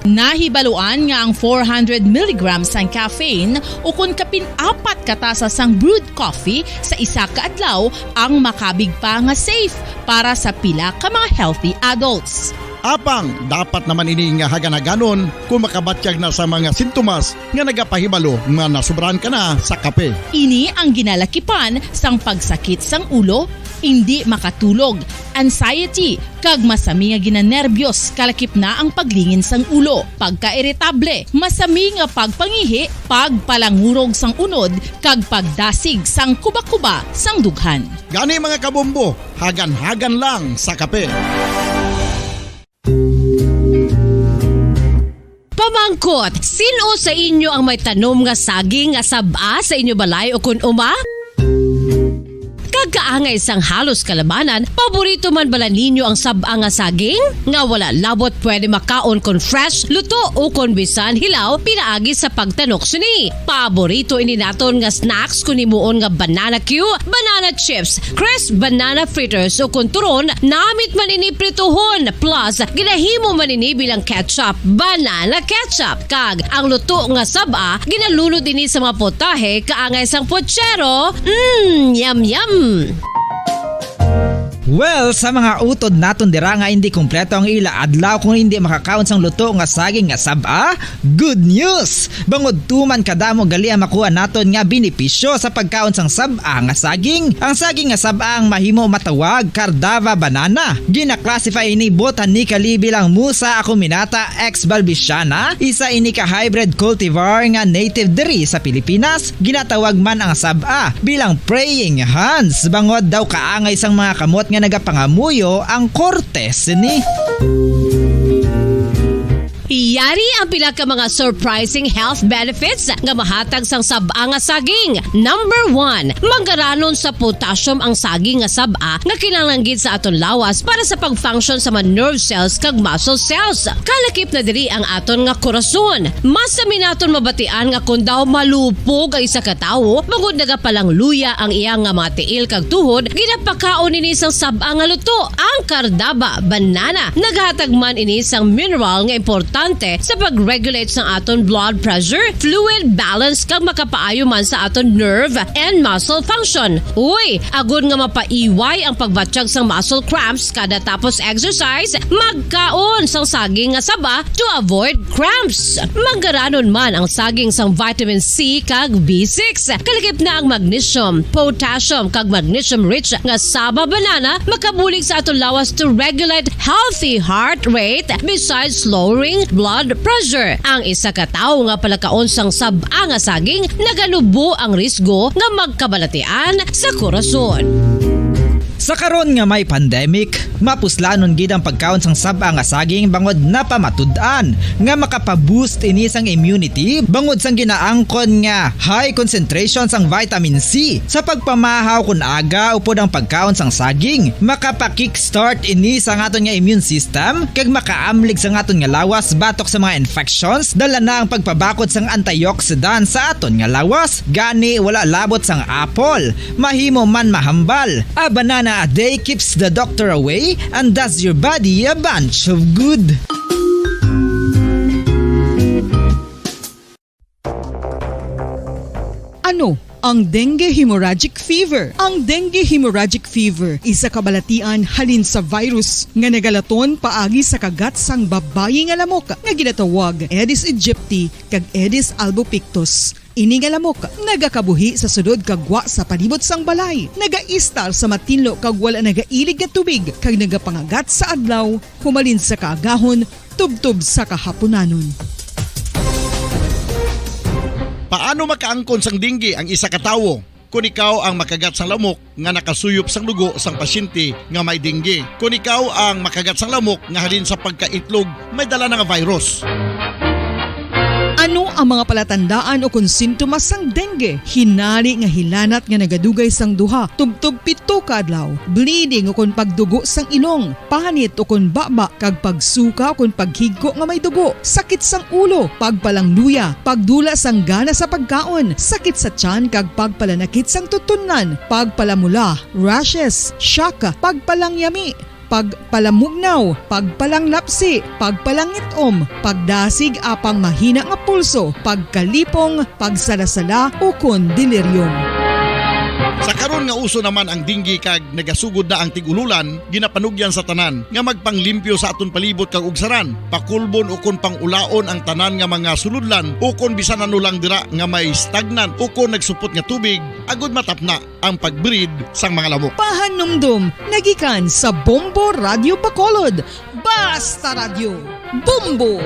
Nahibaluan nga ang four hundred milligrams sang caffeine, o kon kapin apat ka tasa sang brewed coffee sa isa ka adlaw, ang makabig pa nga safe para sa pila ka mga healthy adults. Apang dapat naman ini nga hagan-haganon kon makabatyag na sa mga sintomas nga nagapahibalo nga nasobrahan ka na sa kape. Ini ang ginalakipan sang pagsakit sang ulo, indi makatulog, anxiety, kag masami nga ginanerbiyos, kalakip na ang paglingin sang ulo, pagkairitable, masami nga pagpangihi, pagpalangurog sang unod, kag pagdasig sang kuba-kuba sang dughan. Gani, mga kabombo, hagan-hagan lang sa kape. Pamangkot, sin-o sa inyo ang may tanom nga saging nga sab-a sa inyo balay o kon uma? kag kaangay sang halos kalabanan, paborito man bala ninyo ang sab-a nga saging? Nga wala labot pwede makaon kon fresh, luto, o kon bisan hilaw pinaagi sa pagtanok sini. Paborito ini naton nga snacks kon himuon nga banana cue, banana chips, crisp banana fritters, o kon turon, namit man ini prituhon, plus ginahimo man ini bilang ketchup, banana ketchup. Kag ang luto nga sab-a, ginalunod ini sa mga potahe kaangay sang pochero. Mm, yum, yum! Well, sa mga utod naton dira nga hindi kompleto ang ila adlaw kung hindi makakaon sang luto nga saging nga sab-a, good news! Bangod tuman kadamo gali ang makuha naton nga benepisyo sa pagkaon sang sab-a nga saging. Ang saging nga sab-a ang mahimo matawag Cardava banana. Gina-classify ini botanically bilang Musa acuminata ex balbisiana, isa ini ka hybrid cultivar nga native diri sa Pilipinas. Ginatawag man ang sab-a bilang praying hands, bangod daw kaangay sang mga kamot nga nagapangamuyo ang korte sini. Yari ang pila ka mga surprising health benefits nga mahatag sang sab-a nga saging. Number one, manggaranon sa potassium ang saging nga sab-a nga kinahanglan gid sa aton lawas para sa pag-function sa mga nerve cells kag muscle cells. Kalakip na diri ang aton nga korason. Mas sami naton mabatian nga kon daw malupog ang isa ka tawo, bangod nagapalangluya ang iya nga mga tiil kag tuhod, ginapakaon ini sang sab-a nga luto. Ang Cardaba banana nagahatag man ini sang mineral nga importante sa pag-regulate sang aton blood pressure, fluid balance, kag makapaayo man sa aton nerve and muscle function. Uy, agod nga mapaiway ang pagbatyag sang muscle cramps kada tapos exercise, magkaon sang saging nga saba to avoid cramps. Manggaranon man ang saging sang vitamin C kag B six. Kalakip na ang magnesium, potassium, kag magnesium-rich nga saba banana makabulig sa aton lawas to regulate healthy heart rate besides lowering blood pressure. Ang isa ka tawo nga palakaon sang sab-a nga saging naganubo ang risgo nga magkabalatian sa korason. Sa karon nga may pandemic, mapuslanon gid ang pagkaon sang sab-a nga saging bangod napamatud-an nga makapaboost ini sang immunity bangod sang ginaangkon nga high concentration sang vitamin C sa pagpamahaw kon aga upod ang pagkaon sang saging. Makapa-kickstart ini sa aton nga immune system kag makaamlig sa aton nga lawas batok sa mga infections. Dala na ang pagpabakod sang antioxidant sa aton nga lawas, gani wala labot sang apple. Mahimo man mahambal. A banana a day keeps the doctor away and does your body a bunch of good. Ano ang dengue hemorrhagic fever? Ang dengue hemorrhagic fever isa ka balatian halin sa virus nga nagalaton paagi sa kagat sang babayi nga lamok nga ginatawag Aedes aegypti kag Aedes albopictus. Ini nga lamok nagakabuhi sa sulod kag gwa sa palibot sang balay, nagaistar sa matinlo kag wala nagailig nga tubig, kag nagapangagat sa adlaw humalin sa kaagahon tubtob sa kahapunanon. Paano makaangkon sang dengue ang isa ka tawo? Kon ikaw ang makagat sang lamok nga nakasuyop sang dugo sang pasyente nga may dengue, kon ikaw ang makagat sang lamok nga halin sa pagkaitlog may dala na nga virus. Ano ang mga palatandaan ukon sintomas sang dengue? Hinari nga hilanat nga nagadugay sang duha tubtob pito ka adlaw, bleeding ukon pagdugo sang ilong, panit ukon baba, kag pagsuka ukon paghigko nga may dugo, sakit sang ulo, pagpalangluya, pagdula sang gana sa pagkaon, sakit sa tiyan kag pagpalanakit sang tutunlan, pagpalamula, rashes, shock, pagpalangyami, pagpalamugnaw, pagpalanglapsi, pagpalangit-om, pagdasig apang mahina nga pulso, pagkalipong, pagsalasala, ukon delirium. Sa karon nga uso naman ang dengue kag nagasugod na ang tig-ululan, ginapanugyan sa tanan nga magpanglimpyo sa aton palibot kag ugsaran, pakulbon ukon pangulaon ang tanan nga mga sulodlan ukon bisan ano lang dira nga may stagnant ukon nagsupot nga tubig, agod matapna ang pag-breed sang mga lamok. Pahanumdom nga gikan sa Bombo Radyo Bacolod. Basta Radyo, Bombo!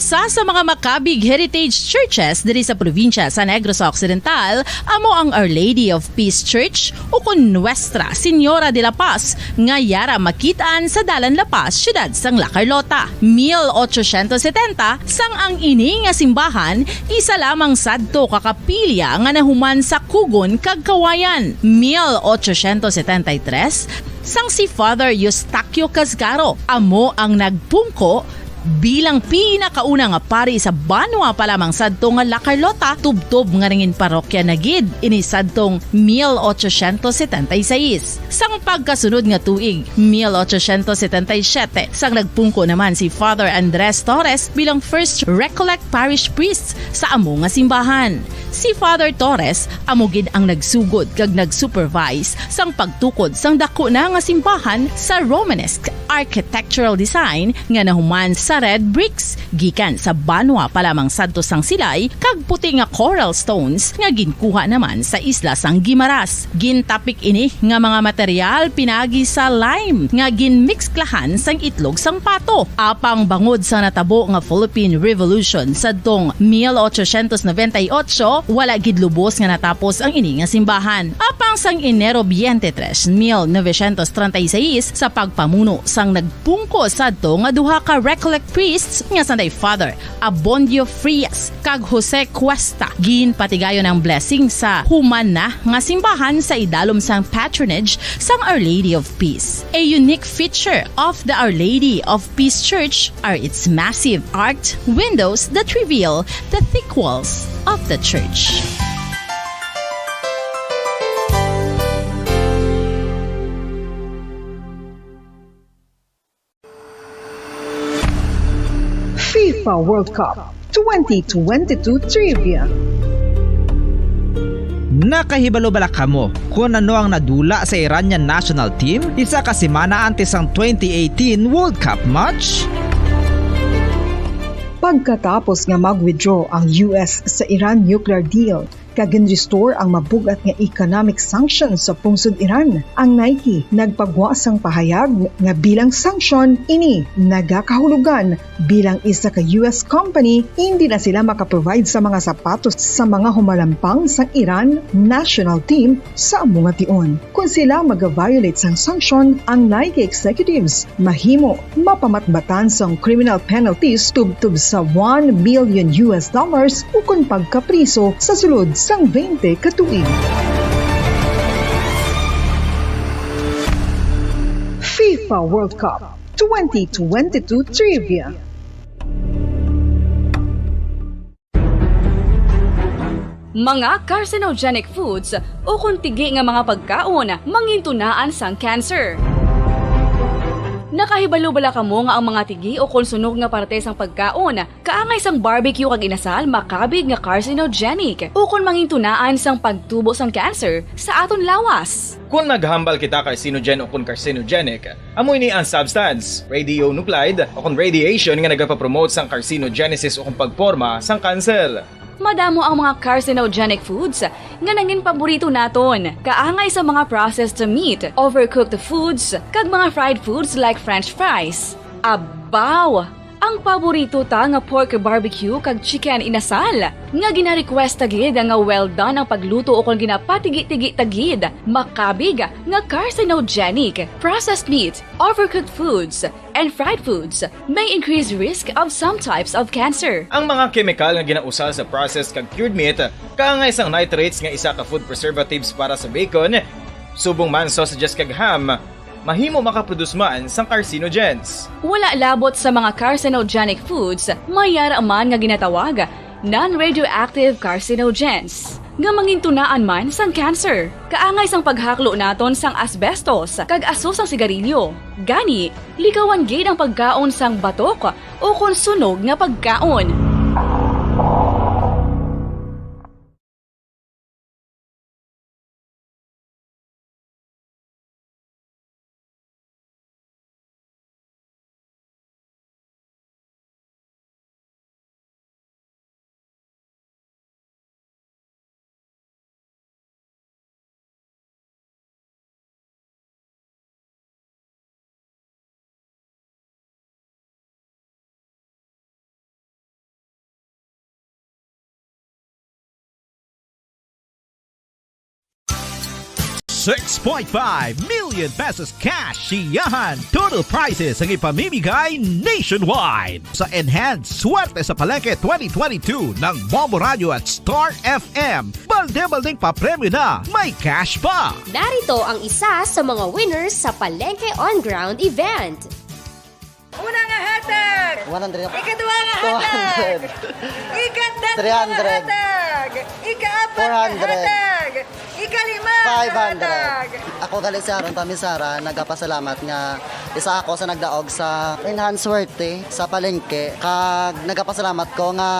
Isa sa mga makabig heritage churches diri sa probinsya sa Negros Occidental amo ang Our Lady of Peace Church, ukon Nuestra Señora de la Paz, nga yara makit-an sa Dalan La Paz, siyudad sang La Carlota. Mil ochocientos setenta, sang ang ini nga simbahan isa lamang sadto ka kapilya nga nahuman sa kugon kag kawayan. Mil ochocientos setenta y tres, sang si Father Eustaquio Casgaro amo ang nagpungko bilang pinakauna nga pari sa banwa pa lamang sadto nga La Carlota, tubtob nga nangin parokya na gid ini sadtong mil ochocientos setenta y seis. Sang pagkasunod nga tuig, mil ochocientos setenta y siete, sang nagpungko naman si Father Andres Torres bilang first Recollect Parish Priest sa amo nga simbahan. Si Father Torres amo gid ang nagsugod kag nag-supervise sang pagtukod sang daku na nga simbahan sa Romanesque architectural design nga nahuman sa red bricks gikan sa banwa pa lamang sadto sang Silay kag puti nga coral stones nga ginkuha naman sa isla sang Guimaras. Gintapik ini nga mga material pinagi sa lime nga ginmikslahan sang itlog sang pato. Apang bangod sa natabo nga Philippine Revolution sadtong mil ochocientos noventa y ocho, wala gid lubos nga natapos ang ini nga simbahan. Apang sang Enero twenty-three, mil novecientos treinta y seis, sa pagpamuno sang nagpungko sadto nga duha ka Recollect priests nga sanday Father Abondio Frias kag Jose Cuesta, ginpatigayon ang blessing sa human na nga simbahan sa idalom sang patronage sang Our Lady of Peace. A unique feature of the Our Lady of Peace Church are its massive arched windows that reveal the thick walls of the church. FIFA World Cup twenty twenty-two Trivia. Nakahibalo bala kamo kon ano ang nadula sa Iranian national team isa ka semana antes sang twenty eighteen World Cup match? Pagkatapos nga mag-withdraw ang U S sa Iran nuclear deal, kag gin-restore ang mabug-at nga economic sanctions sa pungsod Iran. Ang Nike nagpagwa sang pahayag nga bilang sanction ini nagakahulugan bilang isa ka U S company, hindi na sila makaprovide sa mga sapatos sa mga humalampang sang Iran national team sa amo nga tion. Kon sila maga-violate sang sanction, ang Nike executives mahimo mapamatbatan sang criminal penalties tubtob sa one million U S dollars ukon pagkapriso sa sulod sang twenty ka tuig. FIFA World Cup twenty twenty-two Trivia. Mga carcinogenic foods ukon tigi nga mga pagkaon mangintunaan sang cancer. Nakahibalo bala kamo nga ang mga tigi ukon sunog nga parte sang pagkaon kaangay sang barbecue kag inasal makabig nga carcinogenic ukon mangintunaan sang pagtubo sang cancer sa aton lawas? Kon naghambal kita carcinogen ukon carcinogenic, amo ini ang substance, radionuclide, ukon radiation nga nagapapromote sang carcinogenesis ukon pagporma sang kanser. Madamo ang mga carcinogenic foods nga nangin paborito naton, kaangay sa mga processed meat, overcooked foods, kag mga fried foods like French fries. Abaw! Ang paborito ta nga pork barbecue kag chicken inasal, nga gina-request ta gid nga well done ang pagluto ukon ginapatigi-tigi ta gid, makabig nga carcinogenic. Processed meat, overcooked foods, and fried foods may increase risk of some types of cancer. Ang mga kemikal nga ginausal sa processed kag cured meat, kaangay sang nitrates nga isa ka food preservatives para sa bacon, subong man sausages kag ham, mahimo makaproduce man sang carcinogens. Wala labot sa mga carcinogenic foods, may yara man nga ginatawag non-radioactive carcinogens, nga mangintunaan man sang cancer. Kaangay sang paghaklo naton sang asbestos kag aso sang sigarilyo. Gani, likawan gid ang pagkaon sang batok ukon sunog nga pagkaon. Six point five million pesos cash siyahan. Total prizes ang ipamimigay nationwide. Sa Enhanced Swerte sa Palengke twenty twenty-two ng Bombo Radio at Star F M, balde-baldeng papremyo na, may cash pa! Narito ang isa sa mga winners sa Palengke On Ground event. Una nga hatag! One hundred. Ikaduha nga hatag! Two hundred. Ikatlo nga hatag! Ikaapat nga hatag! Four hundred. Ikalima nga hatag! Five hundred. Ako gali si Aaron Pamisara, nagapasalamat nga isa ako sa nagdaog sa Enhanced Swerte sa palengke, kag nagapasalamat ko nga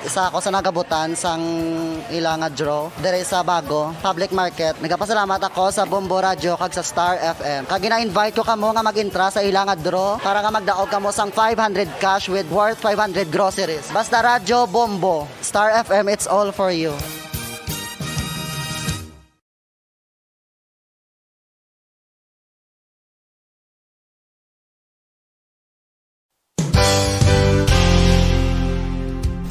isa ako sa nagabutan sang ila nga draw diri sa Bago Public Market. Nagapasalamat ako sa Bombo Radio kag sa Star F M. Kag gina-invite ko kamo nga mag-entra sa ila nga draw para nga magdaog kamo sang five hundred cash with worth five hundred groceries. Basta Radyo Bombo, Star F M, it's all for you.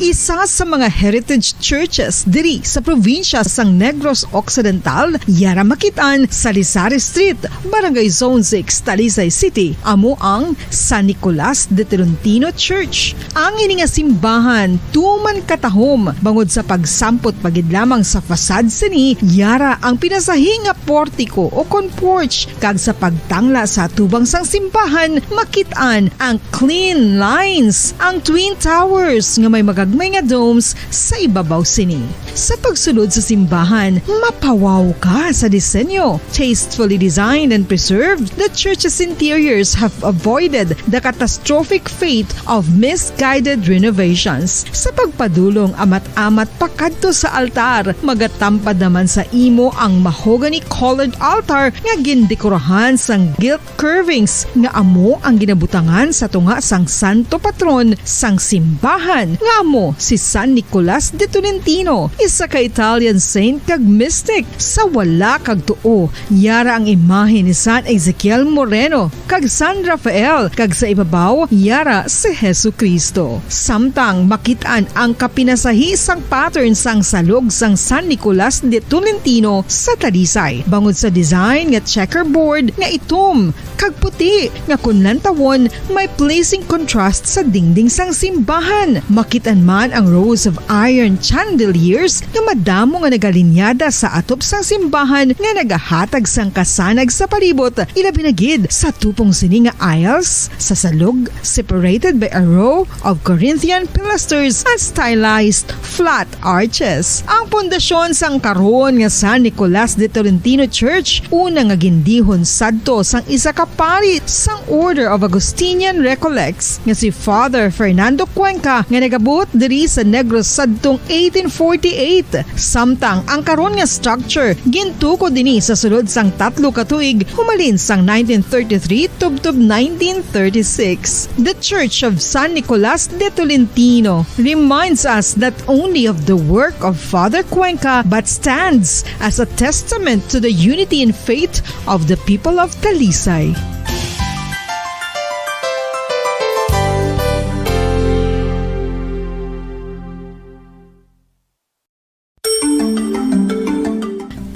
Isa sa mga heritage churches diri sa probinsya sang Negros Occidental, yara makit-an sa Lisari Street, Barangay Zone six, Talisay City, amo ang San Nicolas de Tolentino Church. Ang ini nga simbahan tuman katahom bangod sa pagsampot pa gid lamang sa facade sini, yara ang pinasahi nga portiko o kon porch, kag sa pagtangla sa atubang sang simbahan, makit-an ang clean lines, ang twin towers nga may magagmay nga domes sa ibabaw sini. Sa pagsulod sa simbahan, mapawaw ka sa disenyo. Tastefully designed and preserved, the church's interiors have avoided the catastrophic fate of misguided renovations. Sa pagpadulong amat-amat pakadto sa altar, magatampad naman sa imo ang mahogany-colored altar nga gindekorahan sang gilt curvings nga amo ang ginabutangan sa tunga sang santo patron sang simbahan, nga amo si San Nicolas de Tolentino, isa ka Italian saint kag mystic. Sa wala kag tuo, yara ang imahe ni San Ezekiel Moreno kag San Rafael, kag sa ibabaw, yara si Jesu-Cristo. Samtang makit-an ang kapinasahi sang pattern sang salog sang San Nicolas de Tolentino sa Talisay, bangod sa design nga checkerboard nga itom kag puti nga kon lantawon may pleasing contrast sa dingding sang simbahan. Makit-an man ang rows of iron chandeliers nga madamo nga nagalinyada sa atop sang simbahan nga nagahatag sang kasanag sa palibot, ilabi na gid sa tupong sini nga aisles sa salog, separated by a row of Corinthian pilasters and stylized flat arches. Ang pundasyon sang karon nga San Nicolas de Tolentino Church, una nga gindihon sadto sang isa ka pari sang Order of Augustinian Recollects nga si Father Fernando Cuenca, nga nagabuot diri sa Negros sadtong eighteen forty-eight. Samtang ang karon nga structure gintukod ini sa sulod sang tatlo ka tuig, humalin sang nineteen thirty-three tubtob nineteen thirty-six. The Church of San Nicolas de Tolentino reminds us not only of the work of Father Cuenca but stands as a testament to the unity in faith of the people of Talisay.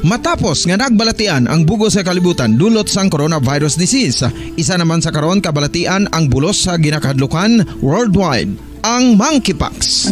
Matapos nga nagbalatian ang bug-os nga kalibutan dulot sang coronavirus disease, isa naman sa karon kabalatian ang bulos sa ginakahadlukan worldwide, ang monkeypox.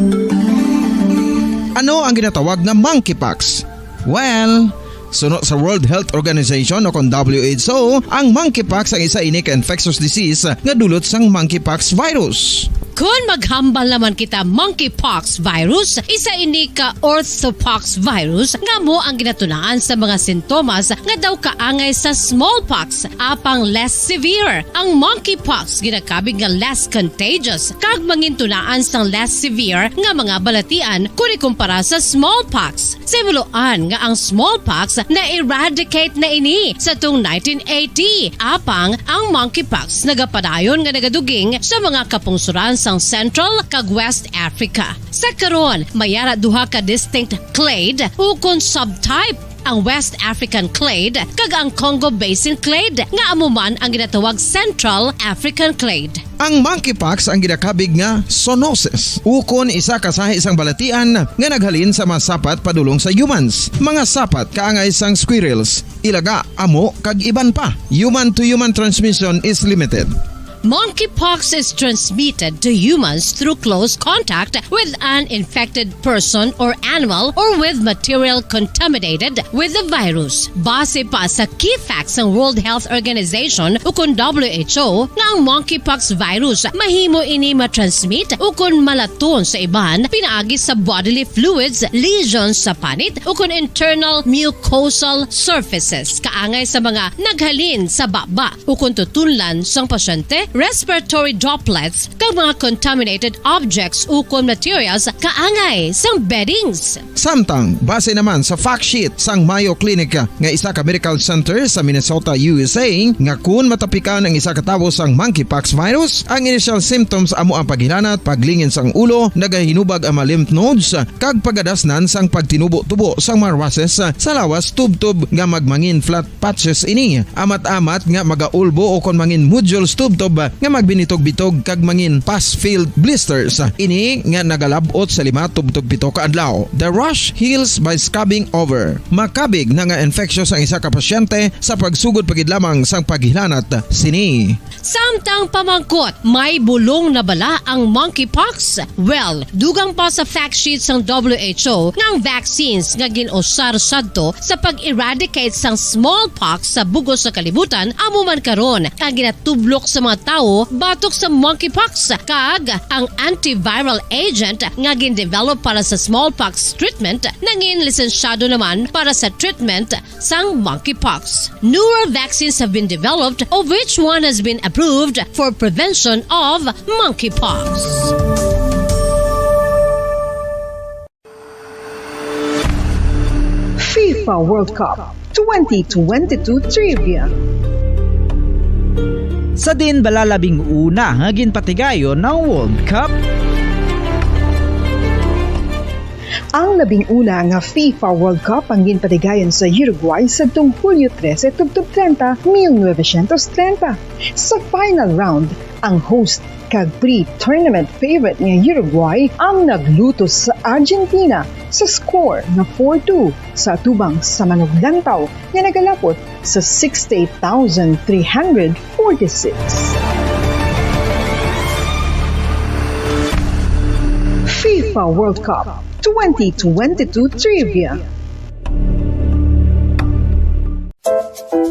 Ano ang ginatawag nga monkeypox? Well, suno sa World Health Organization o kon W H O, ang monkeypox ang isa ini ka infectious disease nga dulot sang monkeypox virus. Kon maghambal naman kita monkeypox virus, isa ini ka orthopox virus nga amo ang ginatunaan sa mga sintomas nga daw kaangay sa smallpox, apang less severe. Ang monkeypox ginakabig nga less contagious kag mangintunaan sang less severe nga mga balatian kon ikumpara sa smallpox. Sa himuloan nga ang smallpox na-eradicate na ini sa tong nineteen eighty, apang ang monkeypox nagapadayon nga nagaduging sa mga kapungsoran sang Central kag West Africa. Sa karon, may ara duha ka distinct clade ukon subtype ang West African clade, kag ang Congo Basin clade, nga amo man ang ginatawag Central African clade. Ang monkeypox ang ginakabig nga zoonosis, ukon isa ka sahi sang balatian nga naghalin sa mga sapat padulong sa humans, mga sapat kaangay sang squirrels, ilaga, amo, kag iban pa. Human to human transmission is limited. Monkeypox is transmitted to humans through close contact with an infected person or animal or with material contaminated with the virus. Base pa sa key facts sang World Health Organization ukon W H O nga ang monkeypox virus mahimo ini matransmit ukon malaton sa iban pinaagi sa bodily fluids, lesions sa panit ukon internal mucosal surfaces kaangay sa mga naghalin sa baba ukon tutunlan sang pasyente, respiratory droplets, kag mga contaminated objects ukon materials kaangay sang beddings. Samtang, base naman sa fact sheet sang Mayo Clinic nga isa ka medical center sa Minnesota, U S A, nga kun matapikan ang isa ka tawo sang monkeypox virus, ang initial symptoms amo ang paghilanat, paglingin sang ulo, nagahinubag ang mga lymph nodes, kag pagadasnan sang pagtinubo-tubo sang mga rushes sa lawas tubtob nga magmangin flat patches ini. Amat-amat nga magaulbo o kon mangin nodules tubtob nga magbinitog-bitog kag mangin pus-filled blisters. Ini nga nagalab-ot sa lima tubtob pito ka adlaw. The rash heals by scabbing over. Makabig na nga infectious ang isa ka pasyente sa pagsugod pa gid lamang sang paghilanat sini. Samtang pamangkot, may bulong na bala ang monkeypox? Well, dugang pa sa fact sheet sang W H O nga ang vaccines nga gin-usar sadto sa pag-eradicate sang smallpox sa bug-os nga kalibutan amo man karon ang ginatublok sa mga tawo batok sa monkeypox, kag ang antiviral agent nga gin-develop para sa smallpox treatment nangin lisensyado naman para sa treatment sang monkeypox. Newer vaccines have been developed, of which one has been approved for prevention of monkeypox. FIFA World Cup twenty twenty-two Trivia. Sa diin bala labing una nga ginpatigayon ang World Cup? Ang labing una nga FIFA World Cup ang ginpatigayon sa Uruguay sadtong Hulyo trese tubtob treinta, mil novecientos treinta. Sa final round, ang host kag pre-tournament favorite nga Uruguay ang naglutos sa Argentina sa score nga four two sa atubang sa manuglantaw nga nagalapot sa sixty-eight thousand three hundred forty-six. FIFA World Cup twenty twenty-two Trivia.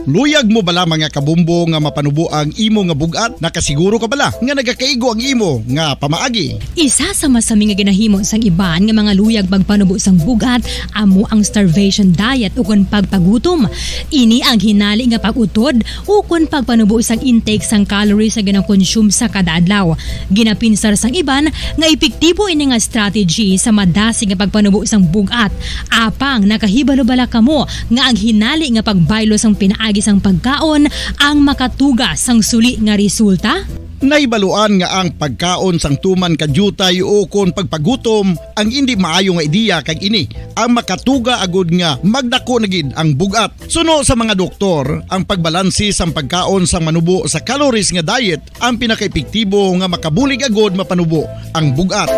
Luyag mo bala, mga kabombo, nga mapanubo ang imo nga bug-at? Nakasiguro ka bala nga nagakaigo ang imo nga pamaagi? Isa sa masami nga ginahimo sang iban nga mga luyag magpanubo sang bug-at amo ang starvation diet ukon pagpagutom. Ini ang hinali nga pag-utod ukon pagpanubo sang intake sang calories nga ginakonsume sa kada adlaw. Ginapinsar sang iban nga epektibo ini nga strategy sa madasig nga pagpanubo sang bug-at. Apang nakahibalo bala kamo nga ang hinali nga pagbaylo sang pinaagi sang pagkaon ang makatuga sang suli nga resulta? Nahibaluan nga ang pagkaon sang tuman ka diutay ukon pagpagutom ang indi maayo nga ideya, kag ini ang makatuga agud nga magdako na gid ang bug-at. Suno sa mga doktor, ang pagbalanse sang pagkaon sang manubo sa calories nga diet ang pinakaepektibo nga makabulig agud mapanubo ang bug-at.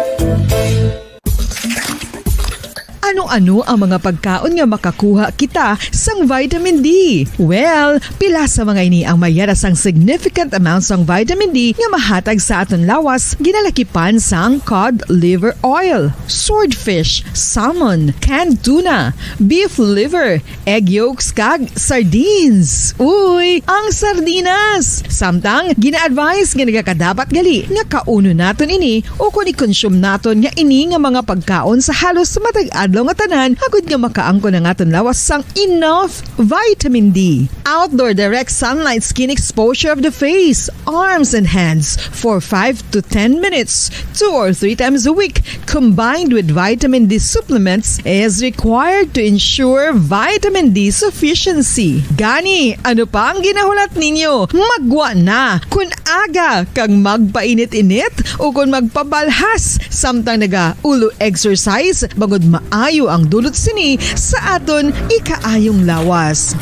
Ano-ano ang mga pagkaon nga makakuha kita sang vitamin D? Well, pila sa mga ini ang mayara sang significant amount sang vitamin D nga mahatag sa aton lawas, ginalakipan sang cod liver oil, swordfish, salmon, canned tuna, beef liver, egg yolks, kag sardines. Uy, ang sardinas! Samtang, gina-advise nga nagakadapat gali nga kaunon naton ini ukon i-consume naton nga ini nga mga pagkaon sa halos matag adlaw nga tanan, agud nga makaangkon ang aton lawas sang enough vitamin D. Outdoor direct sunlight skin exposure of the face, arms, and hands for five to ten minutes, two or three times a week, combined with vitamin D supplements, is required to ensure vitamin D sufficiency. Gani, ano pa ang ginahulat ninyo? Maggwa na! Kun aga kag magpainit-init ukon magpabalhas samtang naga-ulo exercise, bangod maayo Iyo ang dulot sini sa aton ikaayong lawas.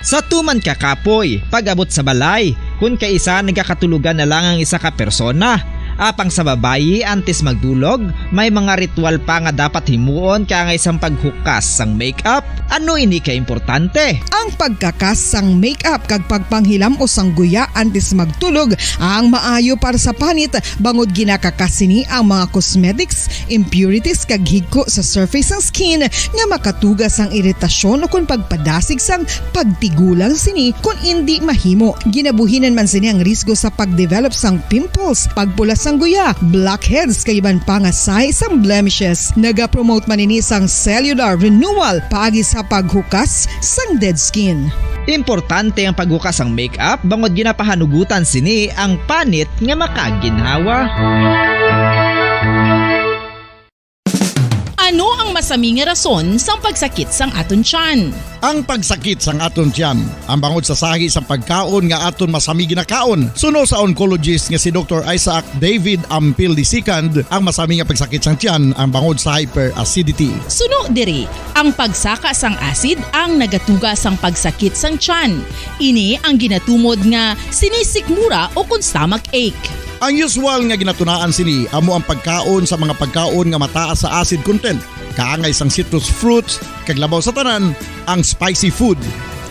Sa tuman ka kapoy, pag-abot sa balay, kun kaisa nagakatulogan na lang ang isa ka persona. Apang sa babayi, antes magdulog, may mga ritual pa nga dapat himuon kaangay sang paghukas sang makeup. Ano ini ka importante? Ang pagkakas sang makeup kag pagpanghilam-os sang guya antes magtulog ang maayo para sa panit, bangod ginakakas sini ang mga cosmetics, impurities kag higko sa surface sang skin nga makatuga sang iritasyon ukon pagpadasig sang pagtigulang sini kon indi mahimo. Ginabuhinan man sini ang risgo sa pagdevelop sang pimples, pagpula sang guya, blackheads kag iban pa nga sahi sang blemishes. Nagapromote man ini sang cellular renewal paagi sa paghukas sang dead skin. Importante ang paghukas sang makeup bangod ginapahanugutan sini ang panit nga makaginhawa. Ano ang masami nga rason sang pagsakit sang aton tiyan? Ang pagsakit sang aton tiyan, ang bangod sa sahi sang pagkaon nga aton masami ginakaon. Suno sa oncologist nga si Doktor Isaac David Ampil the second, ang masami nga pagsakit sang tiyan ang bangod sa hyperacidity. Suno diri, ang pagsaka sang acid ang nagatuga sang pagsakit sang tiyan. Ini ang ginatumod nga sinisikmura ukon stomach ache. Ang usual nga ginatunaan sini amo ang pagkaon sa mga pagkaon nga mataas sa acid content, kaangay sang citrus fruits, kag labaw sa tanan, ang spicy food.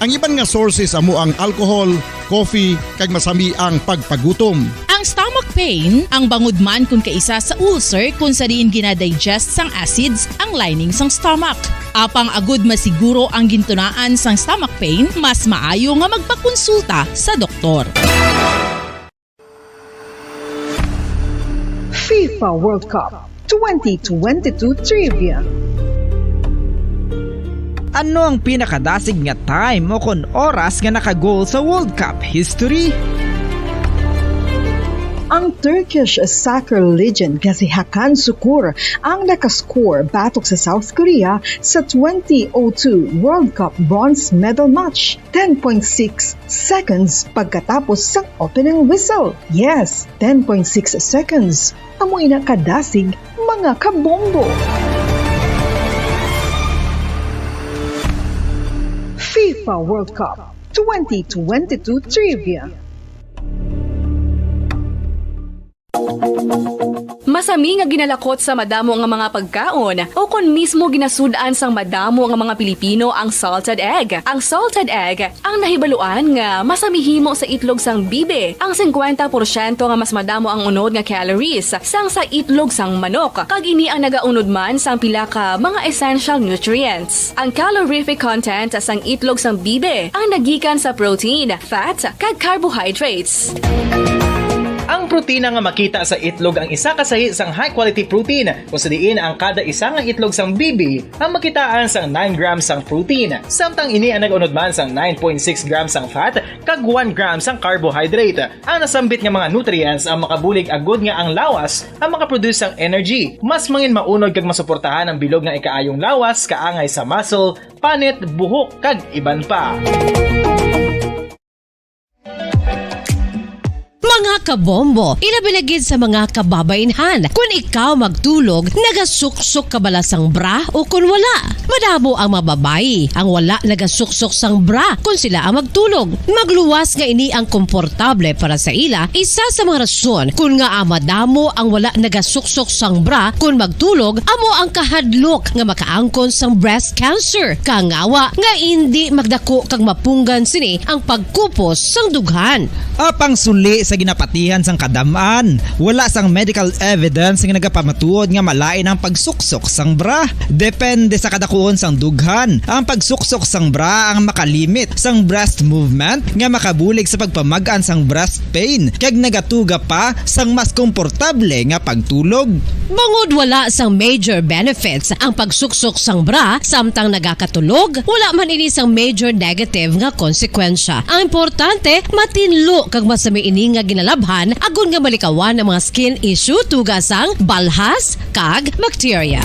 Ang iban nga sources amo ang alcohol, coffee, kag masami ang pagpagutom. Ang stomach pain, ang bangod man kon kaisa sa ulcer kon sa diin ginadigest sang acids ang lining sang stomach. Apang agud masiguro ang gintunaan sang stomach pain, mas maayo nga magpakonsulta sa doktor. FIFA World Cup twenty twenty-two Trivia. Ano ang pinakadasig nga time o kon oras nga naka-goal sa World Cup history? Ang Turkish soccer legend nga si Hakan Sukur ang nakascore batok sa South Korea sa twenty oh two World Cup bronze medal match, ten point six seconds pagkatapos sang opening whistle. Yes, ten point six seconds. Amo ina kadasig, mga kabombo. FIFA World Cup twenty twenty-two Trivia. Masami nga ginalakot sa madamo nga mga pagkaon, o kon mismo ginasud-an sang madamo nga mga Pilipino ang salted egg. Ang salted egg ang nahibaluan nga masami himo sa itlog sang bibi, ang singkwenta porsyento nga mas madamo ang unod nga calories sang sa itlog sang manok, kag ini ang nagaunod man sang pila ka mga essential nutrients. Ang calorific content sang itlog sang bibi ang nagikan sa protein, fat, kag carbohydrates. Ang protina nga makita sa itlog ang isa ka sahi sang high-quality protein, kung sa diin ang kada isa nga itlog sang bibi ang makitaan sang nine grams sang protein, samtang ini ang nag-unod man sang nine point six grams sang fat kag one gram sang carbohydrate. Ang nasambit nga mga nutrients ang makabulig agud nga ang lawas ang makaproduce sang energy, mas mangin maunod kag masuportahan ang bilog nga ikaayong lawas kaangay sa muscle, panit, buhok, kag iban pa. Mga kabombo, ilabi na gid sa mga kababainhan, kun ikaw magtulog, nagasuksok ka bala sang bra o kun wala? Madamo ang mga babayi ang wala nagasuksok sang bra kun sila ang magtulog. Magluwas nga ini ang komportable para sa ila, isa sa mga rason kun ngaa madamo ang wala nagasuksok sang bra kun magtulog amo ang kahadlok nga makaangkon sang breast cancer. Kangawa nga indi magdako kag mapunggan sini ang pagkupos sang dughan. Apang suli sa ginapatihan sang kadam-an, wala sang medical evidence nga nagapamatuod nga malain ang pagsuksok sang bra. Depende sa kadakuon sang dughan, ang pagsuksok sang bra ang makalimit sang breast movement nga makabulig sa pagpamag-an sang breast pain kag nagatuga pa sang mas komportable nga pagtulog. Bangod wala sang major benefits ang pagsuksok sang bra samtang nagakatulog, wala man ini sang major negative nga konsekwensya. Ang importante, matinlo kag masami ini nga ginalabhan agod nga malikawan ang mga skin issue tuga sang balhas kag bakterya.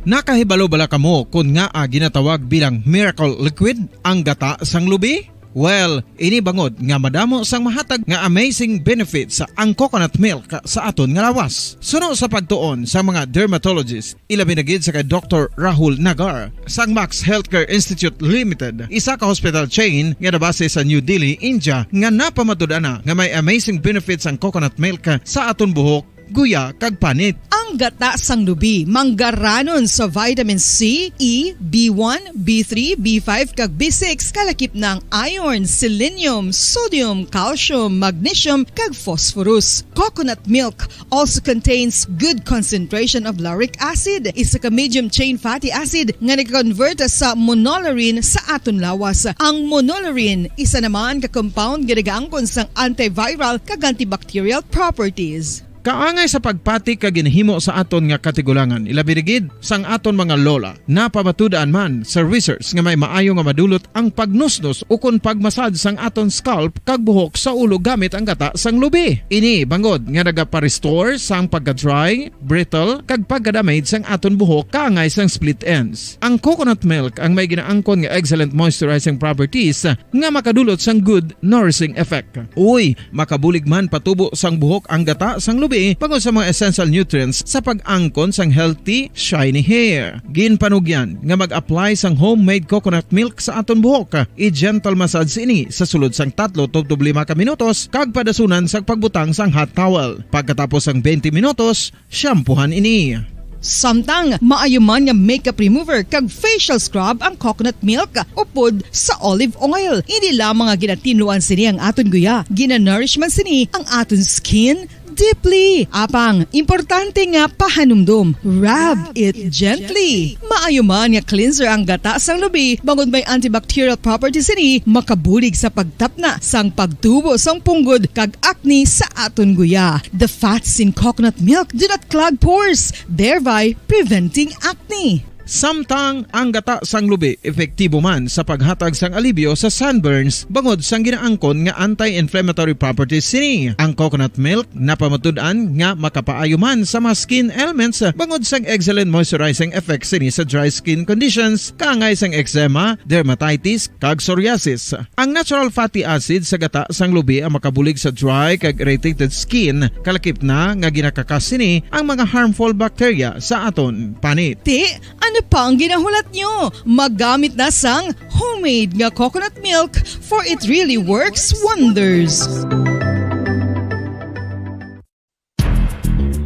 Nakahibalo bala kamo kon ngaa ginatawag bilang miracle liquid ang gata sang lubi? Well, ini bangod nga madamo sang mahatag nga amazing benefits ang coconut milk sa aton nga lawas. Suno sa pagtuon sa mga dermatologist, ilabi na gid sa kay Doktor Rahul Nagar sang Max Healthcare Institute Limited, isa ka hospital chain nga nabase sa New Delhi, India, nga napamatud-an na nga may amazing benefits ang coconut milk sa aton buhok, guya, kag panit. Ang gata sang lubi manggaranon sa vitamin C, E, B one, B three, B five, kag B six, kalakip na ang iron, selenium, sodium, calcium, magnesium, kag phosphorus. Coconut milk also contains good concentration of lauric acid, isa ka medium chain fatty acid nga nag-convert sa monolaurin sa aton lawas. Ang monolaurin, isa naman ka compound nga nagaangkon sang antiviral kag antibacterial properties. Kaangay sa pagpati kag ginahimo sa aton nga katigulangan, ilabi na gid sang aton mga lola. Napamatud-an man sa research nga may maayo nga madulot ang pagnusnos ukon pagmasad sang aton scalp kag buhok sa ulo gamit ang gata sang lubi. Ini bangod nga nagapa-restore sang pagka-dry, brittle, kag pagka-damage sang aton buhok kaangay sang split ends. Ang coconut milk ang may ginaangkon nga excellent moisturizing properties nga makadulot sang good nourishing effect. Uy, makabulig man patubo sang buhok ang gata sang lubi bangod sa mga essential nutrients sa pag-angkon sang healthy, shiny hair. Ginpanugyan nga mag-apply sang homemade coconut milk sa aton buhok. I-gentle massage ini sa sulod sang tatlo tubtob lima ka minutos kag padasunan sang pagbutang sang hot towel. Pagkatapos sang twenty minutos, shampoohan ini. Samtang maayo man nga makeup remover kag facial scrub ang coconut milk upod sa olive oil. Hindi lamang nga ginatinluan sini ang aton guya, ginanourish man sini ang aton skin deeply. Apang, importante nga pahanumdom, rub it gently. Maayo man nga cleanser ang gata sang lubi, bangod may antibacterial properties sini, makabulig sa pagtapna sang pagtubo sang punggod kag acne sa aton guya. The fats in coconut milk do not clog pores, thereby preventing acne. Samtang ang gata sang lubi epektibo man sa paghatag sang alibyo sa sunburns bangod sang ginaangkon nga anti-inflammatory properties sini. Ang coconut milk napamatud-an nga makapaayo man sa mga skin ailments bangod sang excellent moisturizing effects sini sa dry skin conditions, kaangay sang eczema, dermatitis, kag psoriasis. Ang natural fatty acid sa gata sang lubi ang makabulig sa dry kag irritated skin, kalakip na nga ginakakas sini ang mga harmful bacteria sa aton panit. Ti, ano pa ang ginahulat nyo? Magamit na sang homemade nga coconut milk, for it really works wonders.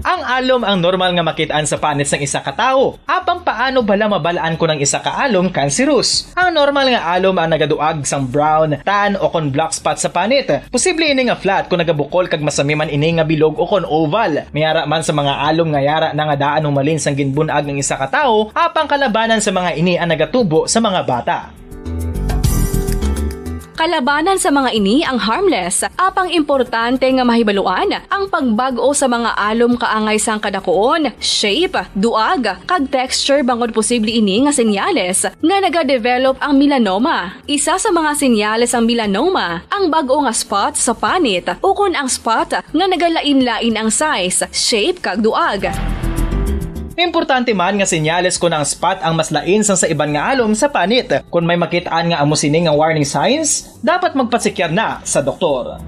Ang alom ang normal nga makit-an sa panit sang isa ka tawo. Apang paano bala mabal-an kon ang isa ka alom cancerous? Ang normal nga alom ang nagaduag sang brown, tan, o kon black spot sa panit. Posible ini nga flat kon nagabukol kag masami man ini nga bilog o kon oval. May ara man sa mga alom nga yara na nga daan humalin sang ginbun-ag ang isa ka tawo, apang kalabanan sa mga ini ang nagatubo sa mga bata. Kalabanan sa mga ini ang harmless, apang importante nga mahibaluan ang pagbag-o sa mga alom kaangay sang kadakuon, shape, duag, kag texture, bangod posible ini nga senyales nga nagadevelop ang melanoma. Isa sa mga senyales sang melanoma ang bag-o nga spot sa panit ukon ang spot nga nagalain-lain ang size, shape, kag duag. Importante man nga senyales kon ang spot ang mas lain sang sa iban nga alom sa panit. Kon may makit-an nga amo sini nga warning signs, dapat magpatsikyar na sa doktor.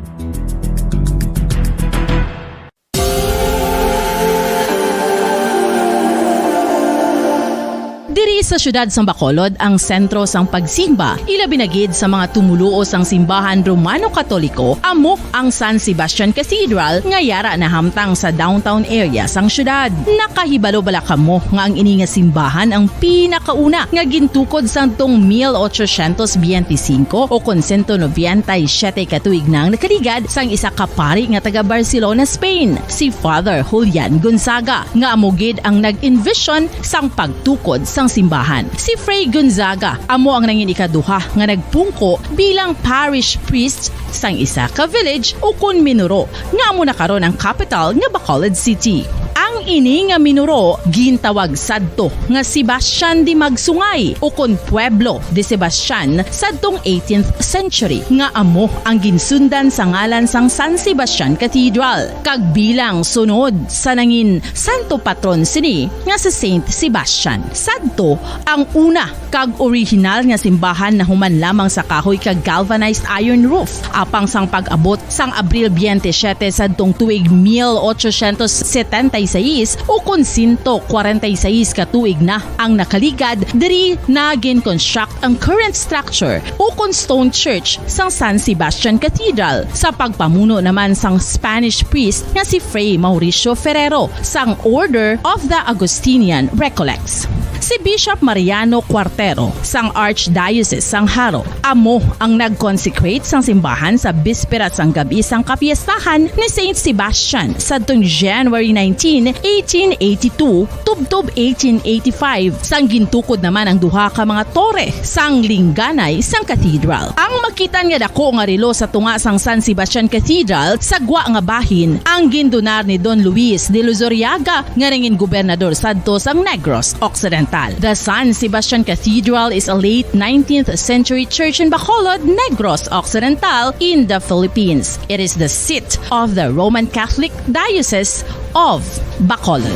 Diri sa siyudad sang Bacolod ang sentro sang pagsimba, ilabi na gid sa mga tumoluo sang simbahan Romano-Katoliko, amo ang San Sebastian Cathedral nga yara nahamtang sa downtown area sang siyudad. Nakahibalo bala kamo nga ang ini nga simbahan ang pinakauna nga gintukod sadtong mil ochocientos biyente singko o kon sento nobenta y siyete ka tuig nang nakaligad sang isa ka pari nga taga Barcelona, Spain, si Father Julian Gonzaga, nga amo gid ang nag-envision sang pagtukod sang simbahan. Si Fray Gonzaga amo ang nangin ikaduha nga nagpungko bilang parish priest sang isa ka village ukon minuro nga amo na karon ang kapital nga Bacolod City. Ang Ini nga minuro gintawag sadto nga Sebastian de Magsungay, ukon Pueblo de Sebastian, sadtong eighteenth century, nga amo ang ginsundan sa ngalan sang San Sebastian Cathedral, kag bilang sunod sa nangin santo patron sini nga si Saint Sebastian. Sadto ang una kag orihinal nga simbahan nahuman lamang sa kahoy kag galvanized iron roof. Apang sang pag-abot sang Abril twenty-seven sadtong tuig mil ochocientos setenta y seis, ukon sento kwarenta y seis ka tuig na ang nakaligad, diri na gin-construct ang current structure, ukon stone church, sang San Sebastian Cathedral, sa pagpamuno naman sang Spanish priest nga si Fray Mauricio Ferrero sang Order of the Augustinian Recollects. Si Bishop Mariano Cuartero sang Archdiocese sang Jaro amo ang nag-consecrate sang simbahan sa bispera sang gab-i sang kapiestahan ni Saint Sebastian sadtong January nineteen, eighteen eighty-two, tubtob eighteen eighty-five, sang gintukod naman ang duha ka mga tore sang lingganay sang cathedral. Ang makitan nga dako nga relo sa tunga sang San Sebastian Cathedral sa gwa nga bahin ang gindunar ni Don Luis de Luzuriaga, nga nangin gobernador sadto sang Negros Occidental. The San Sebastian Cathedral is a late nineteenth century church in Bacolod, Negros Occidental, in the Philippines. It is the seat of the Roman Catholic Diocese of Bacolod.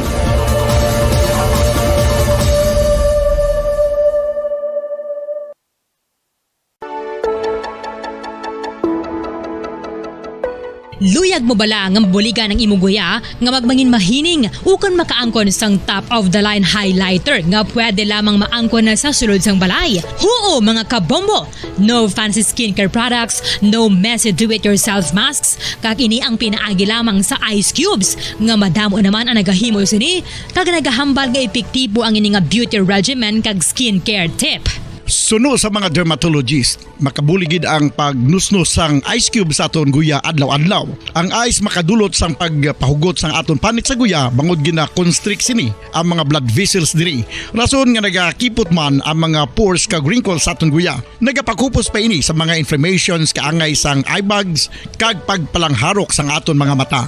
Luyag mo bala nga mabuligan ang imo guya nga magmangin mahining ukon makaangkon sang top-of-the-line highlighter nga pwede lamang maangkon na sa sulod sang balay? Huo, mga kabombo! No fancy skincare products, no messy do-it-yourself masks, kag ini ang pinaagi lamang sa ice cubes nga madamo naman ang nagahimo sini kag nagahambal nga epektibo ang ini nga beauty regimen kag skincare tip. Suno sa mga dermatologist, makabulig gid ang pagnusnos sang ice cube sa aton guya adlaw-adlaw. Ang ice makadulot sang pagpahugot sang aton panit sa guya bangod gina-constrict sini ang mga blood vessels diri. Rason nga nagakipot man ang mga pores kag wrinkles sa aton guya. Nagapakupos pa ini sa mga inflammations kaangay sang eye bags kag pagpalangharok sang aton mga mata.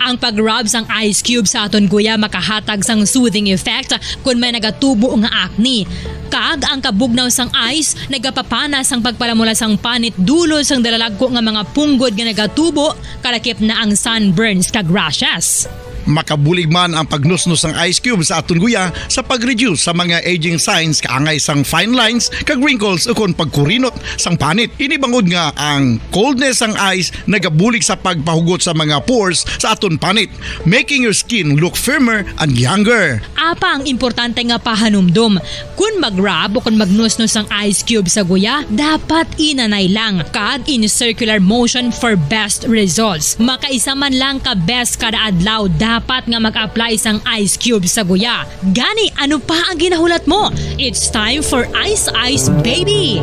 Ang pag-rub sang ice cube sa aton guya makahatag sang soothing effect kon may nagatubo nga acne. Kag ang kabugnaw sang ice nagapapana sang pagpalamula sang panit dulot sang dalalagko nga mga punggod nga nagatubo, kalakip na ang sunburns kag rashes. Makabulig man ang pagnusnos sang ice cube sa aton guya sa pag-reduce sa mga aging signs kaangay sang fine lines kag wrinkles ukon pagkurinot sang panit. Ini bangod nga ang coldness sang ice nagabulig sa pagpahugot sa mga pores sa aton panit, making your skin look firmer and younger. Apang importante nga pahanumdom, kon mag-rub o kon magnusnos ang ice cube sa guya, dapat inanay lang kag in circular motion for best results. Makaisa man lang ka beses kada adlaw dapat nga mag-apply sang ice cube sa guya. Gani, ano pa ang ginahulat mo? It's time for Ice Ice Baby!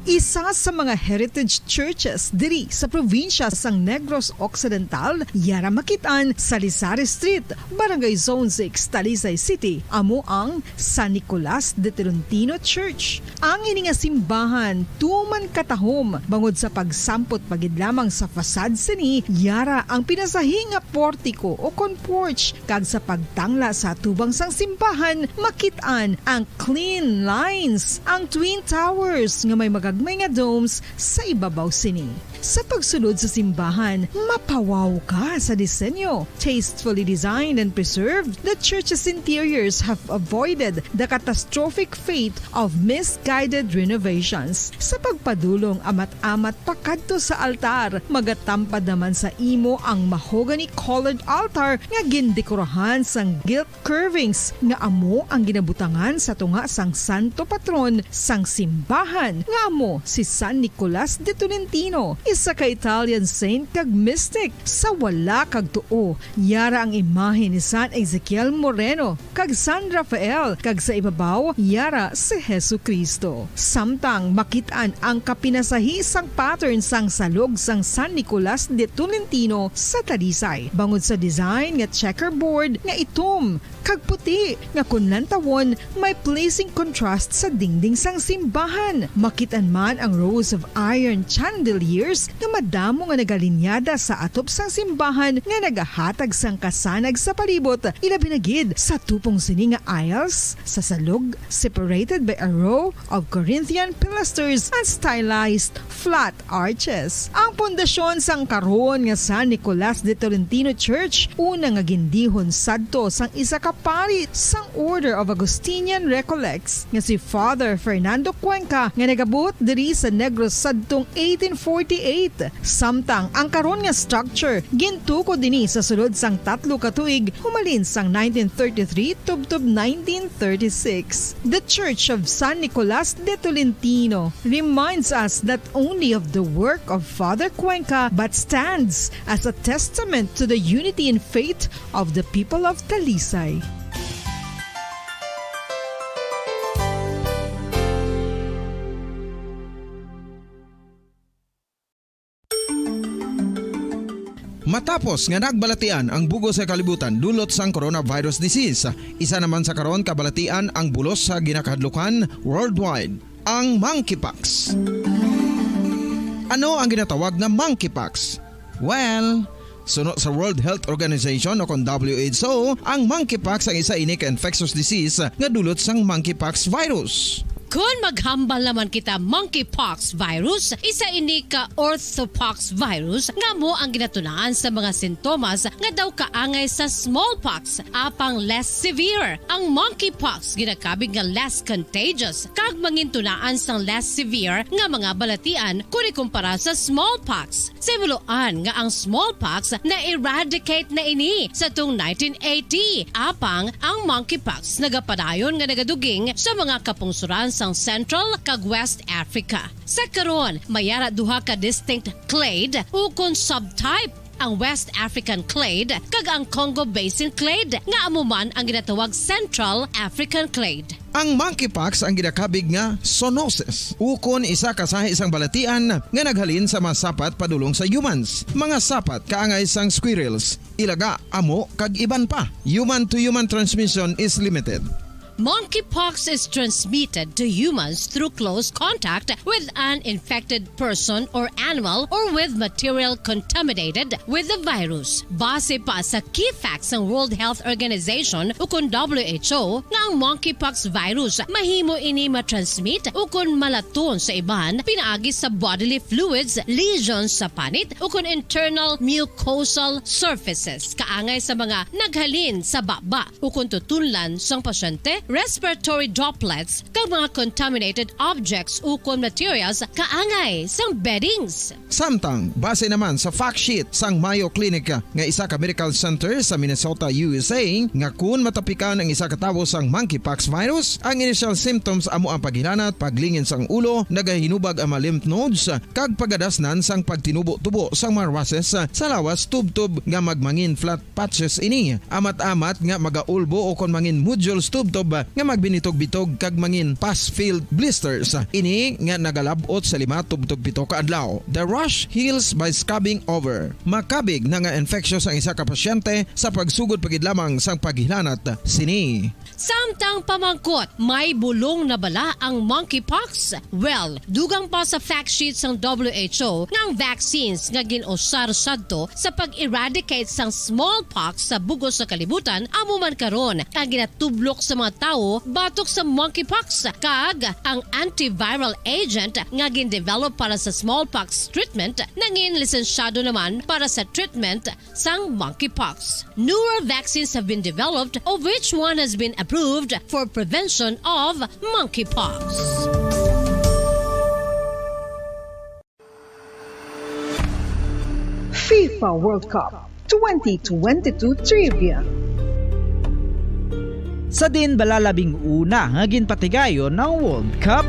Isa sa mga heritage churches diri sa probinsya sang Negros Occidental, yara makit-an sa Lizares Street, Barangay Zone six, Talisay City, amo ang San Nicolas de Tolentino Church. Ang ini nga simbahan tuman katahom bangod sa pagsampot pa gid lamang sa facade sini, yara ang pinasahi nga portiko o kon porch, kag sa pagtangla sa atubang sang simbahan makit-an ang clean lines, ang twin towers nga may magagmay nga domes sa ibabaw sini. Sa pagsulod sa simbahan, mapawaw ka sa disenyo. Tastefully designed and preserved, the church's interiors have avoided the catastrophic fate of misguided renovations. Sa pagpadulong amat-amat pakadto sa altar, magatampad naman sa imo ang mahogany-colored altar nga gindekorahan sang gilt curvings nga amo ang ginabutangan sa tunga sang santo patron sang simbahan, nga amo si San Nicolas de Tolentino. Sa ka-Italian saint kag mystic, sa wala kag tuo, yara ang imahe ni San Ezekiel Moreno kag San Rafael, kag sa ibabaw, yara si Jesu-Cristo. Samtang makit-an ang kapinasahi sang pattern sang salog sang San Nicolas de Tolentino sa Talisay, bangod sa design nga checkerboard nga itom kag puti, nga kon lantawon, may pleasing contrast sa dingding sang simbahan. Makit-an man ang rows of iron chandeliers nga madamo nga nagalinyada sa atop sang simbahan nga nagahatag sang kasanag sa palibot, ilabi na gid sa tupong sini nga aisles sa salog, separated by a row of Corinthian pilasters and stylized flat arches. Ang pundasyon sang karon nga San Nicolas de Tolentino Church, una nga gindihon sadto sang isa ka pari sang Order of Augustinian Recollects nga si Father Fernando Cuenca, nga nag-abot diri sa Negros sadtong eighteen forty-eight. Samtang ang karon nga structure gintukod dinhi sa sulod sang tatlo ka tuig, humalin sang nineteen thirty-three tubtob nineteen thirty-six. The Church of San Nicolas de Tolentino reminds us not only of the work of Father Cuenca, but stands as a testament to the unity and faith of the people of Talisay. Matapos nga nagbalatian ang bug-os nga kalibutan dulot sang coronavirus disease, isa naman sa karon kabalatian ang bulos sa ginakahadlukan worldwide, ang monkeypox. Ano ang ginatawag nga monkeypox? Well, suno sa World Health Organization o kon W H O, ang monkeypox ang isa ini ka infectious disease nga dulot sang monkeypox virus. Kon maghambal naman kita monkeypox virus, isa ini ka orthopox virus nga amo ang ginatunaan sa mga sintomas nga daw kaangay sa smallpox, apang less severe. Ang monkeypox ginakabig nga less contagious kag mangintunaan sang less severe nga mga balatian kon ikumpara sa smallpox. Sa ibuloan nga ang smallpox na-eradicate na ini sa tong nineteen eighty, apang ang monkeypox nagapadayon nga nagaduging sa mga kapungsoran sang Central kag West Africa. Sa karon, may ara duha ka distinct clade ukon subtype, ang West African clade kag ang Congo Basin clade, nga amo man ang ginatawag Central African clade. Ang monkeypox ang ginakabig nga zoonosis, ukon isa ka sahi sang balatian nga naghalin sa mga sapat padulong sa humans, mga sapat kaangay sang squirrels, ilaga, amo, kag iban pa. Human-to-human transmission is limited. Monkeypox is transmitted to humans through close contact with an infected person or animal or with material contaminated with the virus. Base pa sa key facts sang World Health Organization ukon W H O, nga ang monkeypox virus mahimo ini matransmit ukon malaton sa iban pinaagi sa bodily fluids, lesions sa panit, ukon internal mucosal surfaces, kaangay sa mga naghalin sa baba ukon tutunlan sang pasyente, respiratory droplets, kag mga contaminated objects ukon materials kaangay sang beddings. Samtang, base naman sa fact sheet sang Mayo Clinic nga isa ka medical center sa Minnesota, U S A, nga kun matapikan ang isa ka tawo sang monkeypox virus, ang initial symptoms amo ang paghilanat, paglingin sang ulo, nagahinubag ang mga lymph nodes, kag pagadasnan sang pagtinubo-tubo sang mga rushes sa lawas tubtob nga magmangin flat patches ini. Amat-amat nga magaulbo ukon mangin nodules tubtob nga magbinitog-bitog kag mangin pus-filled blisters. Ini nga nagalab-ot sa lima tubtob pito ka adlaw. The rash heals by scabbing over. Makabig na nga infectious ang isa ka pasyente sa pagsugod pa gid lamang sang paghilanat sini. Samtang pamangkot, may bulong na bala ang monkeypox? Well, dugang pa sa fact sheet sang W H O nga ang vaccines nga gin-usar sadto sa pag-eradicate sang smallpox sa bug-os nga kalibutan amo man karon ang ginatublok sa mga tawo batok sa monkeypox, kag ang antiviral agent nga gin-develop para sa smallpox treatment nangin lisensyado naman para sa treatment sang monkeypox. Newer vaccines have been developed, of which one has been approved for prevention of monkeypox. FIFA World Cup twenty twenty-two Trivia. Sa diin bala labing una nga ginpatigayon ang World Cup?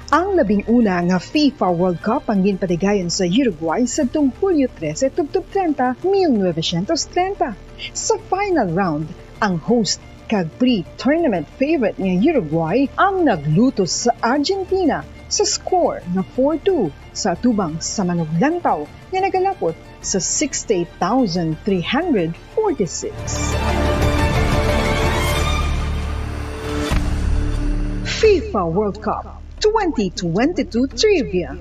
Ang labing una nga FIFA World Cup ang ginpatigayon sa Uruguay sadtong Hulyo trese tubtob treinta, mil novecientos treinta. Sa final round, ang host kag pre-tournament favorite nga Uruguay ang naglutos sa Argentina sa score nga four two sa atubang sa manuglantaw nga nagalapot sa sixty-eight thousand three hundred forty-six. FIFA World Cup twenty twenty-two Trivia.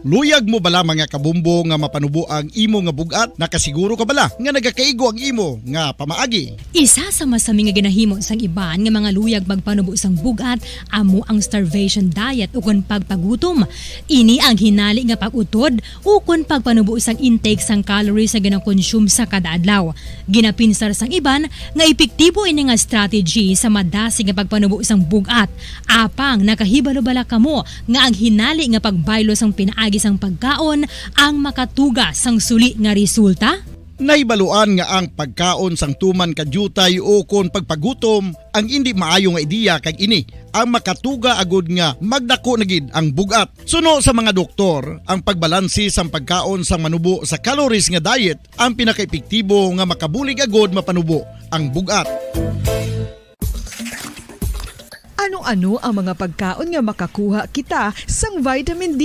Luyag mo bala, mga kabombo, nga mapanubo ang imo nga bug-at? Nakasiguro ka bala nga nagakaigo ang imo nga pamaagi? Isa sa masami nga ginahimo sang iban nga mga luyag magpanubo sang bug-at amo ang starvation diet ukon pagpagutom. Ini ang hinali nga pag-utod ukon pagpanubo sang intake sang calories nga ginakonsume sa kada adlaw. Ginapinsar sang iban nga epektibo ini nga strategy sa madasig nga pagpanubo sang bug-at. Apang nakahibalo bala kamo nga ang hinali nga pagbaylo sang pinaagi sang pagkaon ang makatuga sang suli nga resulta? Nahibaluan nga ang pagkaon sang tuman ka diutay ukon pagpagutom ang indi maayo nga ideya, kag ini ang makatuga agud nga magdako na gid ang bug-at. Suno sa mga doktor, ang pagbalanse sang pagkaon sang manubo sa calories nga diet ang pinakaepektibo nga makabulig agud mapanubo ang bug-at. Ano-ano ang mga pagkaon nga makakuha kita sang vitamin D?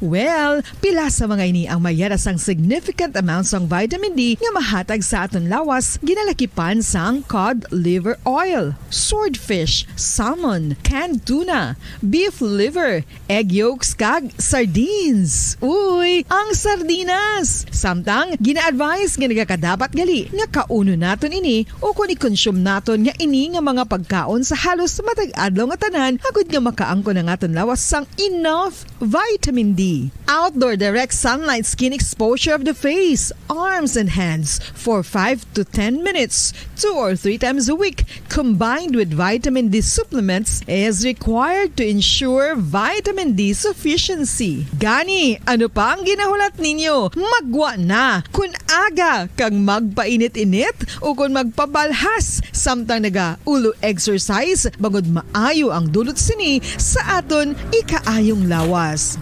Well, pila sa mga ini ang mayara sang significant amount sang vitamin D nga mahatag sa aton lawas, ginalakipan sang cod liver oil, swordfish, salmon, canned tuna, beef liver, egg yolks, kag sardines. Uy, ang sardinas! Samtang, gina-advise nga nagakadapat gali nga kaunon naton ini ukon i-consume naton nga ini nga mga pagkaon sa halos matag adlaw nga tanan, agud nga makaangkon ang aton lawas sang enough vitamin D. Outdoor direct sunlight skin exposure of the face, arms, and hands for five to ten minutes, two or three times a week, combined with vitamin D supplements, is required to ensure vitamin D sufficiency. Gani, ano pa ang ginahulat ninyo? Maggwa na! Kon aga kag magpainit-init ukon magpabalhas samtang naga-ulo exercise, bangod maayo ang dulot sini sa aton ikaayong lawas.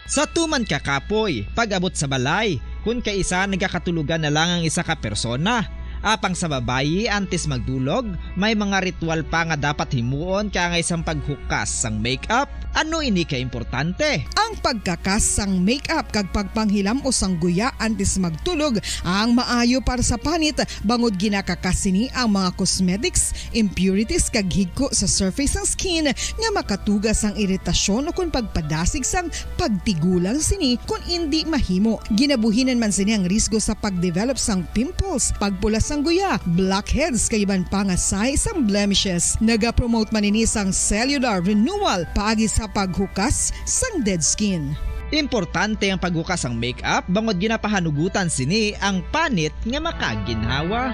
Sa tuman ka kapoy, pag-abot sa balay, kun kaisa nagakatulogan na lang ang isa ka persona. Apang sa babayi, antes magdulog, may mga ritual pa nga dapat himuon kaangay sang paghukas sang makeup. Ano ini ka importante? Ang pagkakas sang makeup kag pagpanghilam-os sang guya antes magtulog ang maayo para sa panit, bangod ginakakas sini ang mga cosmetics, impurities, kag higko sa surface sang skin nga makatuga sang iritasyon ukon pagpadasig sang pagtigulang sini kon indi mahimo. Ginabuhinan man sini ang risgo sa pag-develop sang pimples, pagpula sang guya, blackheads, kag iban pa nga sahi sang blemishes. Nagapromote man ini sang cellular renewal paagi sa paghukas sang dead skin. Importante ang paghukas sang makeup bangod ginapahanugutan sini ang panit nga makaginhawa.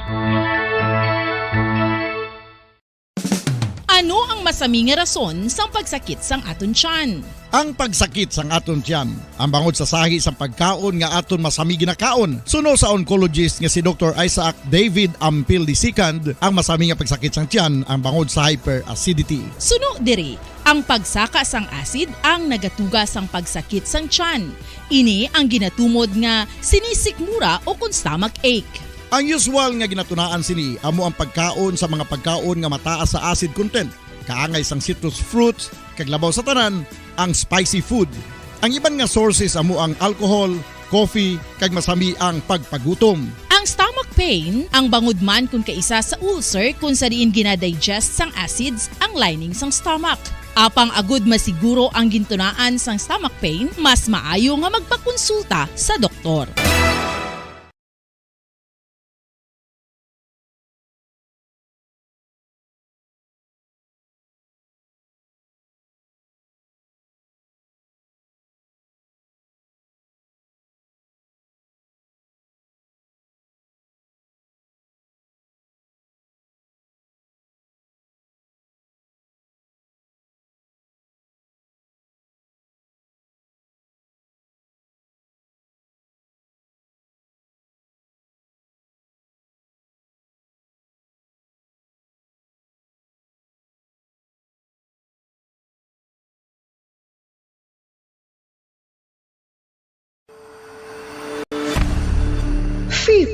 Ano ang masami nga rason sang pagsakit sang aton tiyan? Ang pagsakit sang aton tiyan, ang bangod sa sahi sang pagkaon nga aton masami ginakaon. Suno sa oncologist nga si Doktor Isaac David Ampil the second, ang masami nga pagsakit sang tiyan ang bangod sa hyperacidity. Suno diri, ang pagsaka sang acid ang nagatuga sang pagsakit sang tiyan. Ini ang ginatumod nga sinisikmura ukon stomach ache. Ang usual nga ginatunaan sini amo ang pagkaon sa mga pagkaon nga mataas sa acid content, kaangay sang citrus fruits, kag labaw sa tanan, ang spicy food. Ang iban nga sources amo ang alcohol, coffee, kag masami ang pagpagutom. Ang stomach pain, ang bangod man kon kaisa sa ulcer kon sa diin gina-digest sang acids ang lining sang stomach. Apang agud masiguro ang gintunaan sang stomach pain, mas maayo nga magpakonsulta sa doktor.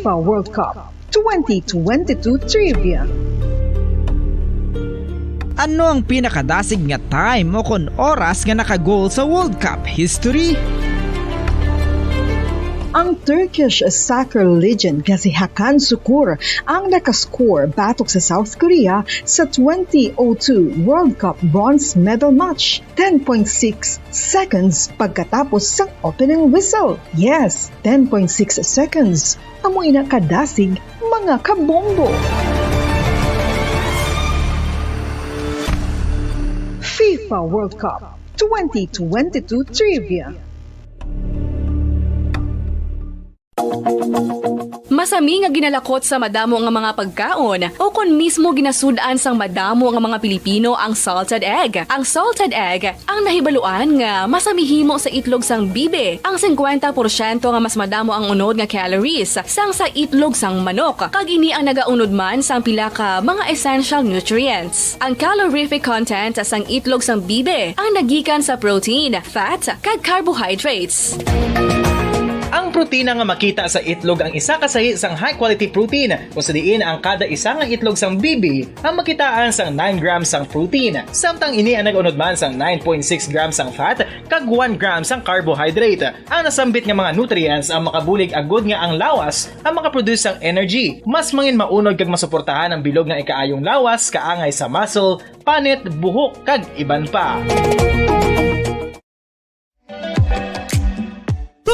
FIFA World Cup twenty twenty-two Trivia. Ano ang pinakadasig nga time o kon oras nga naka-goal sa World Cup history? Ang Turkish soccer legend nga si Hakan Sukur ang nakascore batok sa South Korea sa twenty oh two World Cup bronze medal match, ten point six seconds pagkatapos sang opening whistle. Yes, ten point six seconds. Amo ina kadasig, mga kabombo. FIFA World Cup twenty twenty-two Trivia. Masami nga ginalakot sa madamo nga mga pagkaon o kon mismo ginasud-an sang madamo nga mga Pilipino ang salted egg. Ang salted egg ang nahibaluan nga masami himo sa itlog sang bibi. Ang singkwenta porsyento nga mas madamo ang unod nga calories sang sa itlog sang manok, kag ini ang nagaunod man sang pila ka mga essential nutrients. Ang calorific content sang itlog sang bibi ang nagikan sa protein, fat, kag carbohydrates. Ang protina nga makita sa itlog ang isa ka sahi sang high-quality protein, kung sa diin ang kada isa nga itlog sang bibi ang makitaan sang nine grams sang protein, samtang ini ang nag-unod man sang nine point six grams sang fat kag one gram sang carbohydrate. Ang nasambit nga mga nutrients ang makabulig agud nga ang lawas ang makaproduce sang energy, mas mangin maunod kag masuportahan ang bilog nga ikaayong lawas, kaangay sa muscle, panit, buhok, kag iban pa.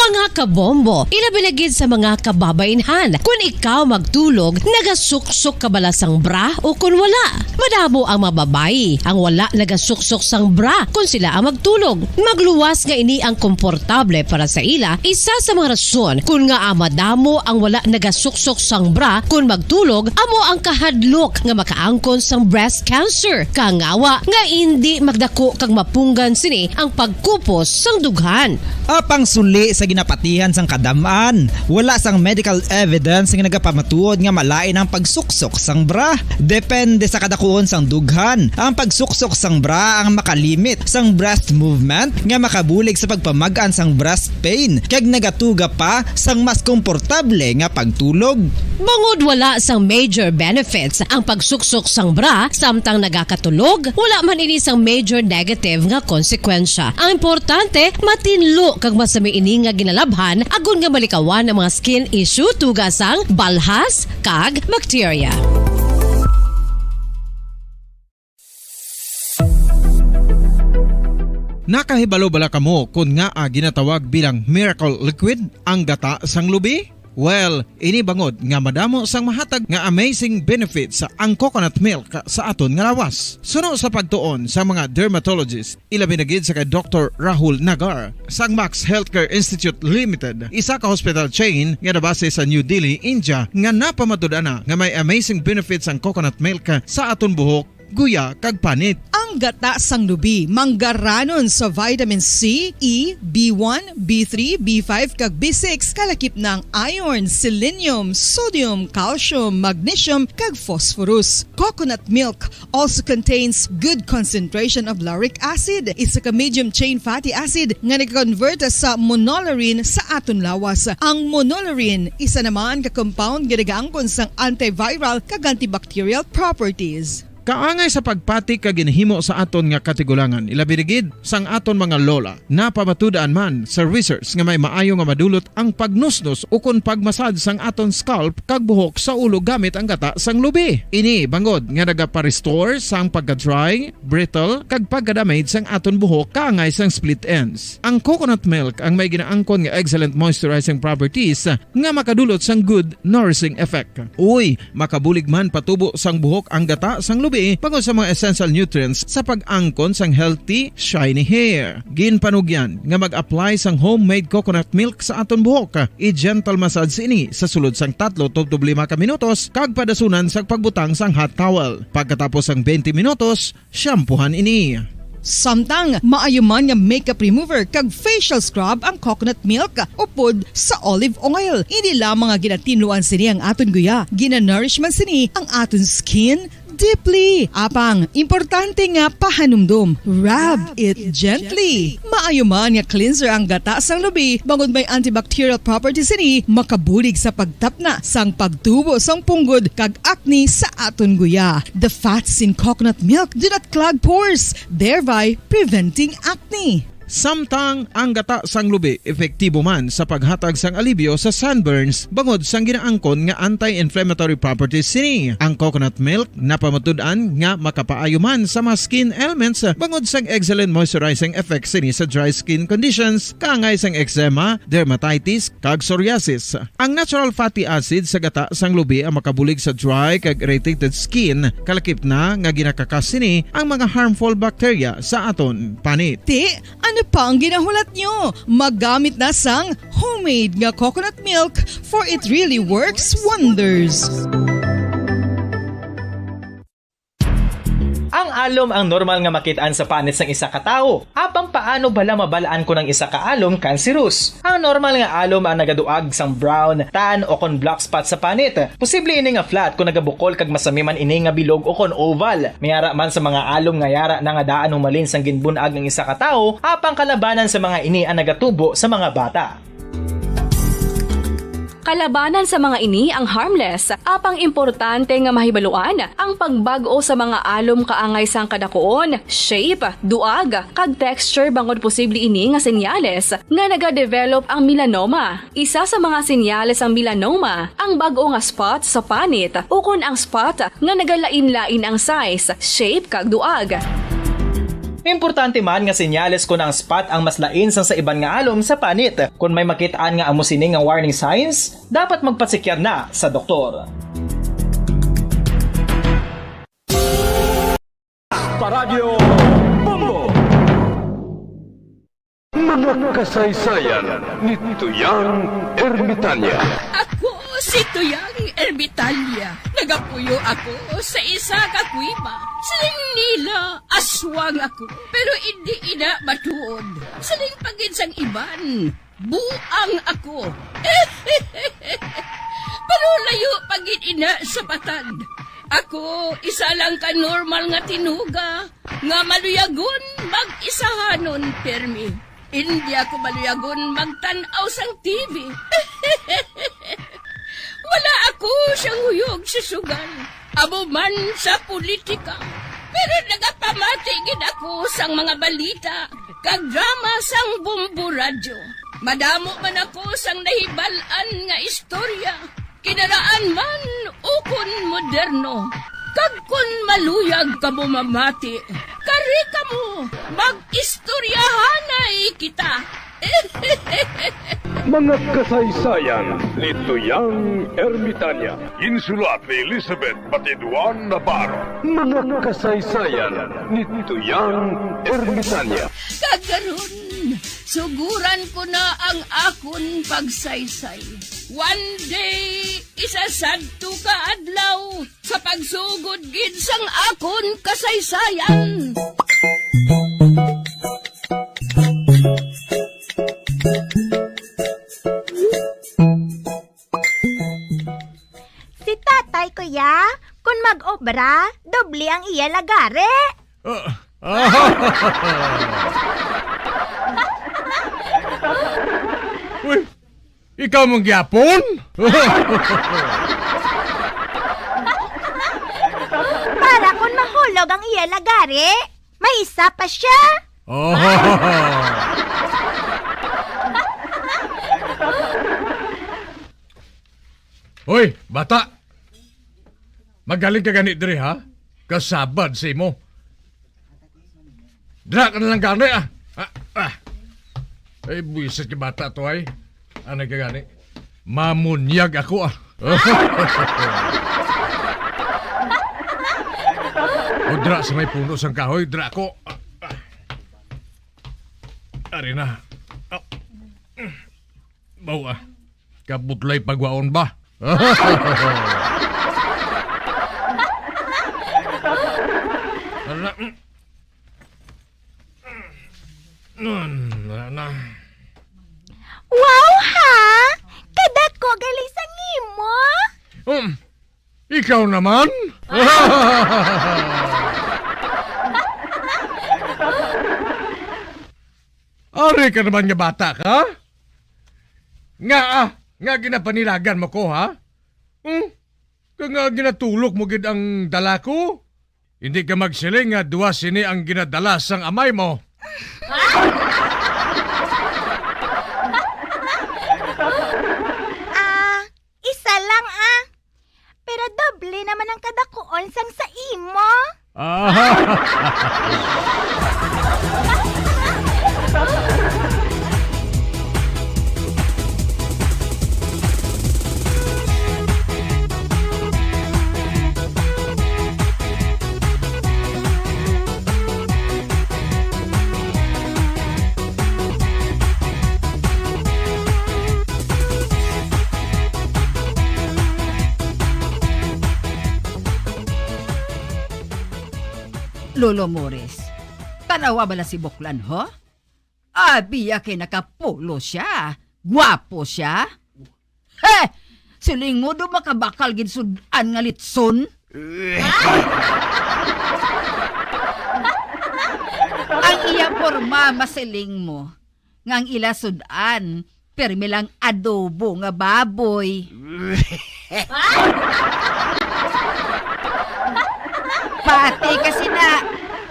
Mga kabombo, ilabi na gid sa mga kababainhan. Kun ikaw magtulog, nagasuksok ka bala sang bra o kun wala? Madamo ang mga babayi ang wala nagasuksok sang bra kun sila ang magtulog. Magluwas nga ini ang komportable para sa ila, isa sa mga rason kun ngaa madamo ang wala nagasuksok sang bra kun magtulog amo ang kahadlok nga makaangkon sang breast cancer. Kangawa nga indi magdako kag mapunggan sini ang pagkupos sang dughan. Apang suli sa ginapatihan sang kadam-an, wala sang medical evidence nga nagapamatuod nga malain ang pagsuksok sang bra. Depende sa kadakuon sang dughan, ang pagsuksok sang bra ang makalimit sang breast movement nga makabulig sa pagpamag-an sang breast pain kag nagatuga pa sang mas komportable nga pagtulog. Bangod wala sang major benefits ang pagsuksok sang bra samtang nagakatulog, wala man ini sang major negative nga konsekwensya. Ang importante, matinlo kag masami ini nga ginalabhan agod nga malikawan ang mga skin issue tuga sang balhas kag bakterya. Nakahibalo bala kamo kon ngaa ginatawag bilang miracle liquid ang gata sang lubi? Well, ini bangod nga madamo sang mahatag nga amazing benefits ang coconut milk sa aton nga lawas. Suno sa pagtuon sa mga dermatologist, ilabi na gid sa kay Doktor Rahul Nagar sang Max Healthcare Institute Limited, isa ka hospital chain nga nabase sa New Delhi, India, nga napamatud-an na nga may amazing benefits ang coconut milk sa aton buhok, guya, kag panit. Ang gata sang lubi manggaranon sa vitamin C, E, B one, B three, B five, kag B six, kalakip na ang iron, selenium, sodium, calcium, magnesium, kag phosphorus. Coconut milk also contains good concentration of lauric acid, isa ka medium chain fatty acid nga nag-convert sa monolaurin sa aton lawas. Ang monolaurin isa naman ka compound nga nagaangkon sang antiviral kag antibacterial properties. Kaangay sa pagpati kag ginhimo sa aton nga katigulangan, ilabi na gid sang aton mga lola. Napamatud-an man sa research nga may maayo nga madulot ang pagnusnos ukon pagmasad sang aton scalp kag buhok sa ulo gamit ang gata sang lubi. Ini bangod nga nagapa-restore sang pagka-dry, brittle, kag pagka-damage sang aton buhok kaangay sang split ends. Ang coconut milk ang may ginaangkon nga excellent moisturizing properties nga makadulot sang good nourishing effect. Uy, makabulig man patubo sang buhok ang gata sang lubi bangod sa mga essential nutrients sa pag-angkon sang healthy, shiny hair. Ginpanugyan nga mag-apply sang homemade coconut milk sa aton buhok. I-gentle massage ini sa sulod sang tatlo tubtob lima ka minutos kag padasunan sa pagbutang sang hot towel. Pagkatapos sang twenty minutos, shampoohan ini. Samtang maayo man nga makeup remover kag facial scrub ang coconut milk upod sa olive oil. Hindi lamang nga ginatinluan sini ang aton guya, ginanourish man sini ang aton skin, deeply. Apang, importante nga pahanumdom, rub it gently. Maayo man nga cleanser ang gata sang lubi, bangod may antibacterial properties ini, makabulig sa pagtapna sang pagtubo sang punggod kag acne sa aton guya. The fats in coconut milk do not clog pores, thereby preventing acne. Samtang ang gata sang lubi epektibo man sa paghatag sang alibyo sa sunburns bangod sang ginaangkon nga anti-inflammatory properties sini. Ang coconut milk napamatud-an nga makapaayo man sa mga skin ailments bangod sang excellent moisturizing effect sini sa dry skin conditions, kaangay sang eczema, dermatitis, kag psoriasis. Ang natural fatty acid sa gata sang lubi ang makabulig sa dry kag irritated skin, kalakip na nga ginakakas sini ang mga harmful bacteria sa aton panit. Ti, ano pa ang ginahulat nyo? Maggamit na sang homemade nga coconut milk, for it really works wonders. Ang alom ang normal nga makit-an sa panit sang isa ka tawo. Apang paano bala mabal-an kon ang isa ka alom cancerous? Ang normal nga alom ang nagaduag sang brown, tan, o kon black spot sa panit. Posible ini nga flat kon nagabukol kag masami man ini nga bilog o kon oval. May ara man sa mga alom nga yara na nga daan humalin sang ginbun-ag ang isa ka tawo, apang kalabanan sa mga ini ang nagatubo sa mga bata. Kalabanan sa mga ini ang harmless, apang importante nga mahibaluan ang pagbag-o sa mga alom kaangay sang kadakuon, shape, duag, kag texture, bangod posible ini nga senyales nga nagadevelop ang melanoma. Isa sa mga senyales sang melanoma ang bag-o nga spot sa panit ukon ang spot nga nagalain-lain ang size, shape, kag duag. Importante man nga senyales kon ang spot ang mas lain sang sa iban nga alom sa panit. Kon may makit-an nga amo sini nga warning signs, dapat magpasikyar na sa doktor. Paradyo Bombo. Mga kasaysayan ni Tuyang Ermitanya. Ako si Tuyang Ermitanya. Nagapuyo ako sa isa ka kuweba. Siling nila, aswang ako, pero indi ina matuod. Siling pa gid sang iban, buang ako. Pero layo pa gid ina sa patag. Ako, isa lang ka normal nga tinuga nga maluyagon mag-isahanon pirmi. Indi ako maluyagon magtan-aw sang T V. Wala ako siyang huyog sa sugal, amo man sa politika. Pero nagapamati gid ako sang mga balita kag drama sang Bombo Radyo. Madamo man ako sang nahibal-an nga istorya, kinaraan man ukon moderno. Kag kon maluyag kamo mamati, kari kamo, mag-istoryahanay kita. Mga kasaysayan ni Tuyang Ermitanya. Ginsulat ni Elizabeth Batiduan Navarro. Mga kasaysayan ni Tuyang Ermitanya. Kag karon, suguran ko na ang akon pagsaysay. One day, isa sadto ka adlaw, sa pagsugod gid sang akon kasaysayan. Si tatay, kuya, kun mag-obra, doble ang iya lagari. Ah, ah. Uy, ikaw man gyapon? Para kun mahulog ang iya lagari, may isa pa siya. Oh. Hoy, bata! Magaling ka gani diri, ha? Kasabad sa imo. Dira ka na lang gani, ah. Ah, ah. Ay, buwisit ka bata to, ay. Ano ka gani? Mamunyag ako, ah. O, dira sa may puno sang kahoy, dira ako. Ah, ah. Ari na. Ah. Baw, ah. Kabutlay pagwaon ba? Ano na? Nun, wala na. Wow, ha? Kadako gali sa nimo? Um, ikaw naman? Ari ka naman nga bata ka? Nga, ah, nga ginapanilagan mo ko, ha? Hmm? Ka nga ginatulok mo gid ang dala ko? Hindi ka magsiling nga duwa sini ang ginadala sang amay mo. Ah, isa lang, ah. Pero doble naman ang kadakuon sang sa imo. Ah. Lolo Morris, tan-awa bala si Buklan, ho? Abi ya kay nakapulo siya. Guwapo siya. He! Siling mo, do makabakal gid sud-an nga litson? Ang iya porma, masiling mo, nga ang ila sud-an, pirmi lang adobo nga baboy. Pati kasi na,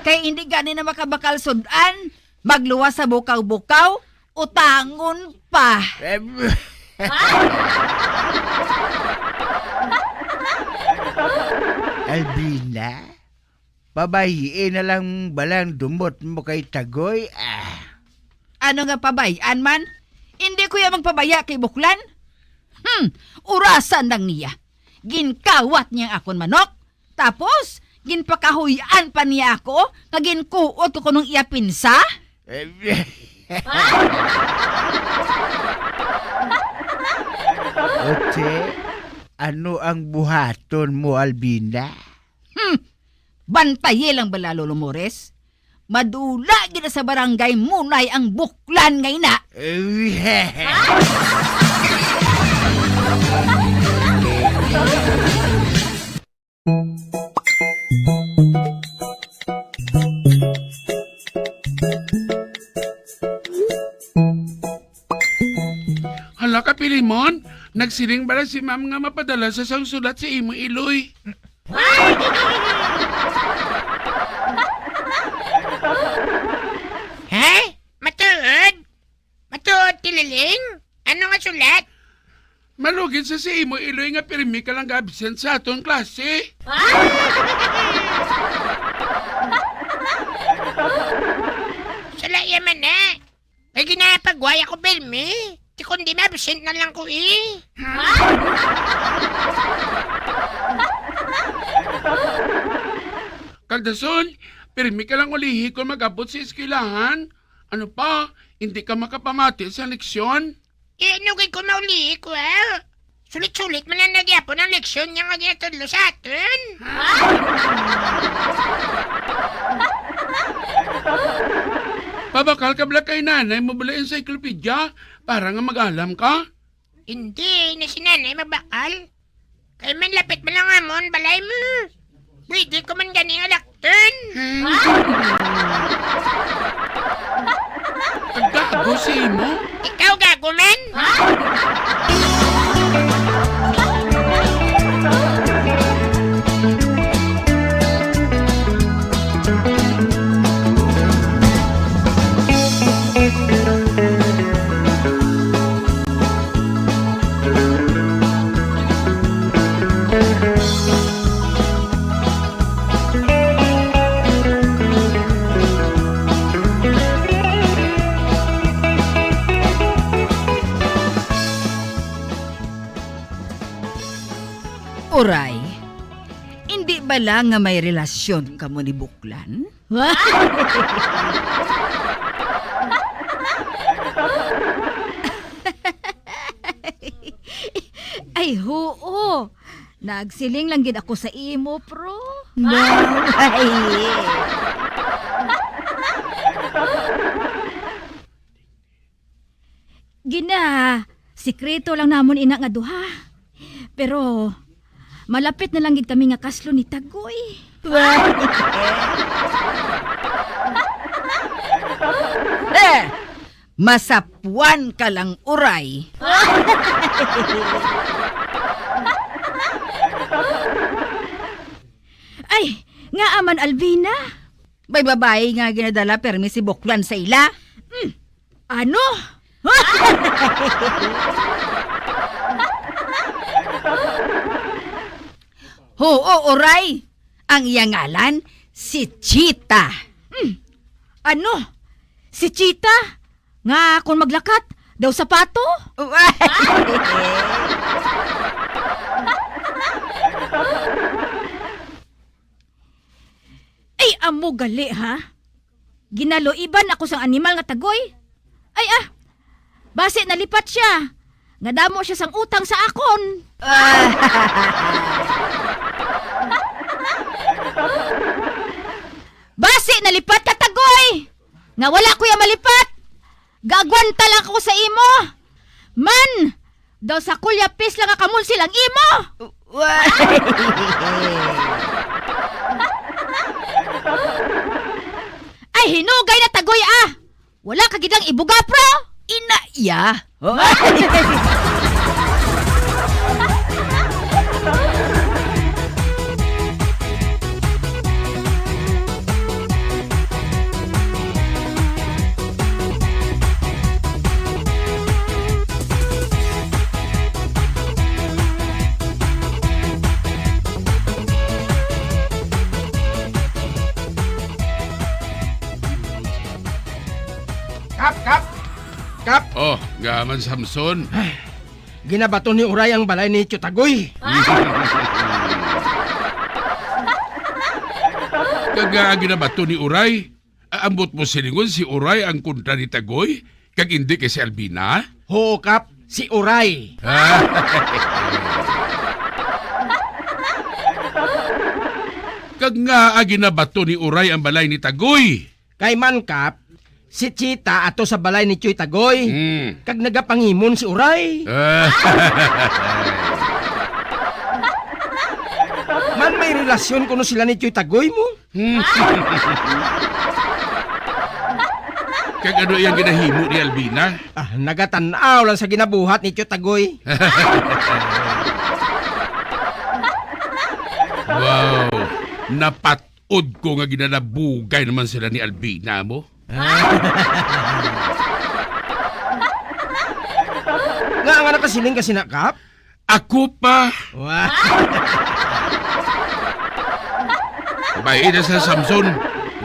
kay hindi gani na makabakal sud-an, magluwas sa bukaw-bukaw, utangon pa. Em. Albina, pabayi na lang balang dumot mo kay Tagoy, ah. Ano nga pabay-an man? Hindi ko ya magpabaya kay Buklan. Hmm, urasan lang niya. Ginkawat niya ang akon manok, tapos ginpakahuy-an pa niya ako nga ginkuot ko kuno ang iya pinsa? Eh, Oche, ano ang buhaton mo, Albina? Hmm, bantayi lang bala, Lolo Mores. Madula gid sa barangay Munay ang Buklan nga ina. Hala ka, Pilimon, nagsiling bala si Ma'am nga mapadala sa sang sulat si imo iloy? Ha? Matuod? Matuod, Tililing? Ano nga sulat? Malugid sa si imo iloy nga pirmi ka lang ga-absent sa aton klase. Sala iya man na. Kay ginapagway ako pirmi. Ti kundi ma-absent na lang ko, eh. Kag dason, pirmi ka lang ulihi kon mag-abot sa eskwelahan. Ano pa, hindi ka makapamati sa leksyon? Eh, ano gid ko maulihi ko, ah? Sulit-sulit man lang na gyapon ang leksyon niya nga ginatudlo sa aton. Pabakal ka bala kay nanay mo bala encyclopedia para nga mag-alam ka? Hindi na si nanay mabakal. Kay man lapit man lang amon balay mo. Pwede ko man gani nga lakton. Ang gago si imo. Ikaw gago man? Uray, indi bala nga may relasyon kamo ni Buklan? Ay, huo. Nagsiling lang gid ako sa imo, pro. No. Ay. Gina, sikreto lang namon ina nga duha. Pero Malapit na lang gid kami nga kaslo ni Tagoy. Eh, masapuan ka lang, Uray. Ay, ngaa man, Alvina? May babayi nga ginadala permi si Buklan sa ila. Hmm. Ano? Huo, Uray. Ang iya ngalan, si Chita. Hmm. Ano? Si Chita? Nga kung maglakat, daw sapato? Ay, amo gali, ha? Ginaluiban ako sang animal nga Tagoy. Ay, ah, basi nalipat sia. Nadamo sia sang utang sa akon. Basi nalipat ka, Tagoy, nga wala ko ya malipat. Gaagwanta lang ako sa imo. Man, daw sa kulyapis lang nga kamulsil ang imo. Wa- Ay, hinugay na, Tagoy, ah. Wala ka gid ang ibuga, pro. Ina iya. Kap, Kap! Kap! Oh, gaman, Samson. Ginabato ni Uray ang balay ni Tio Tagoy. Kag, ah, ginabato ni Uray? Ah, ambot mo silingon si Uray ang kontra ni Tagoy, kag indi kay si Albina? Huo, Kap, si Uray. Kag ngaa ginabato ni Uray ang balay ni Tagoy? Kay man, Kap, si Chita ato sa balay ni Tioy Tagoy, Hmm. kag nagapangimon si Uray. Man, may relasyon kuno sila ni Tioy Tagoy mo? Hmm. Kag ano iyang ginahimo ni Albina? Ah, nagatan-aw lang sa ginabuhat ni Tioy Tagoy. Wow, napat-, Od ko nga ginalabugay naman sila ni Albina mo. Nga nga nakasiling ka sina, Kap? Ako pa. Wa- Babayi na sa Samson,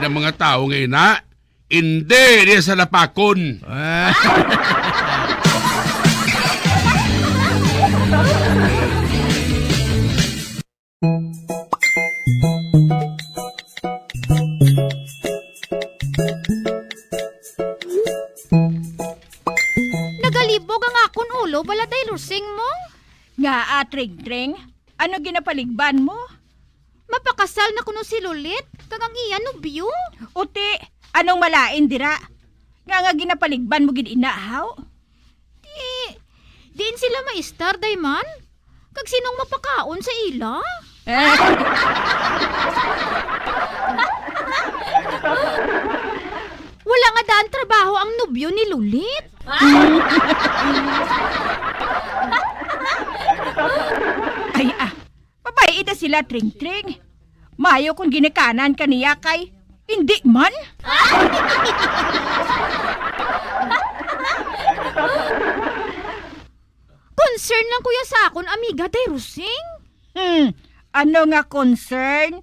ng mga tao nga ina, hindi niya sa lapakon. Wa- Nagalibog ang akon ulo, bala, Day Rosing mo? Nga, ah, Tring-Tring, ano ginapaligban mo? Mapakasal na kuno si Lolit kag ang iya nobyo. Uti, anong malain dira? Nga, nga ginapaligban mo gid ina, haw? Di, diin sila maistar, day man? Kag sinong mapakaon sa ila? Wala nga daan trabaho ang nobyo ni Lulit. Ay, ah, Mabay-i na sila, Tring-Tring. Mayo kung ginikanan ka niya kay indi man. Concern lang ko ya sa akon amiga, Day Rosing. Hmm, ano nga concern?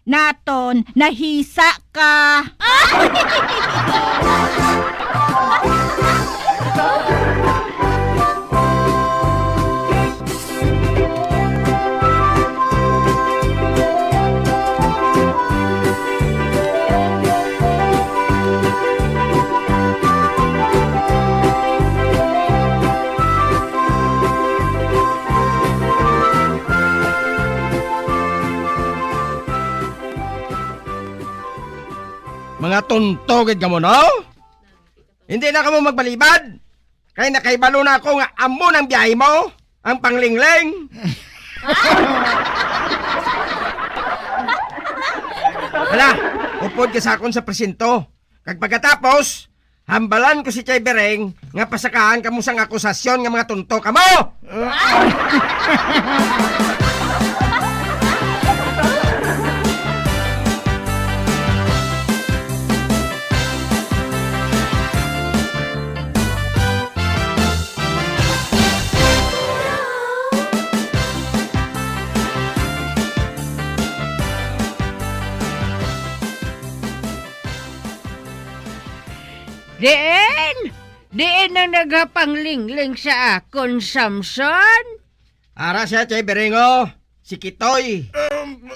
Naton, nahisa ka. Mga tonto gid kamo, no? Hindi na kamo magbalibad. Kay nakahibalo na ako nga amo nang biyahe mo, ang panglingling. Hala, upod ka sa akon sa presinto. Kag pagkatapos, hambalan ko si Chay Bereng nga pasakahan kamo sang akusasyon nga mga tonto kamo! Diin? Diin ang nagapanglingling sa akon, Samson? Ara siya, Chay Bereng, o. Si Kitoy. Um,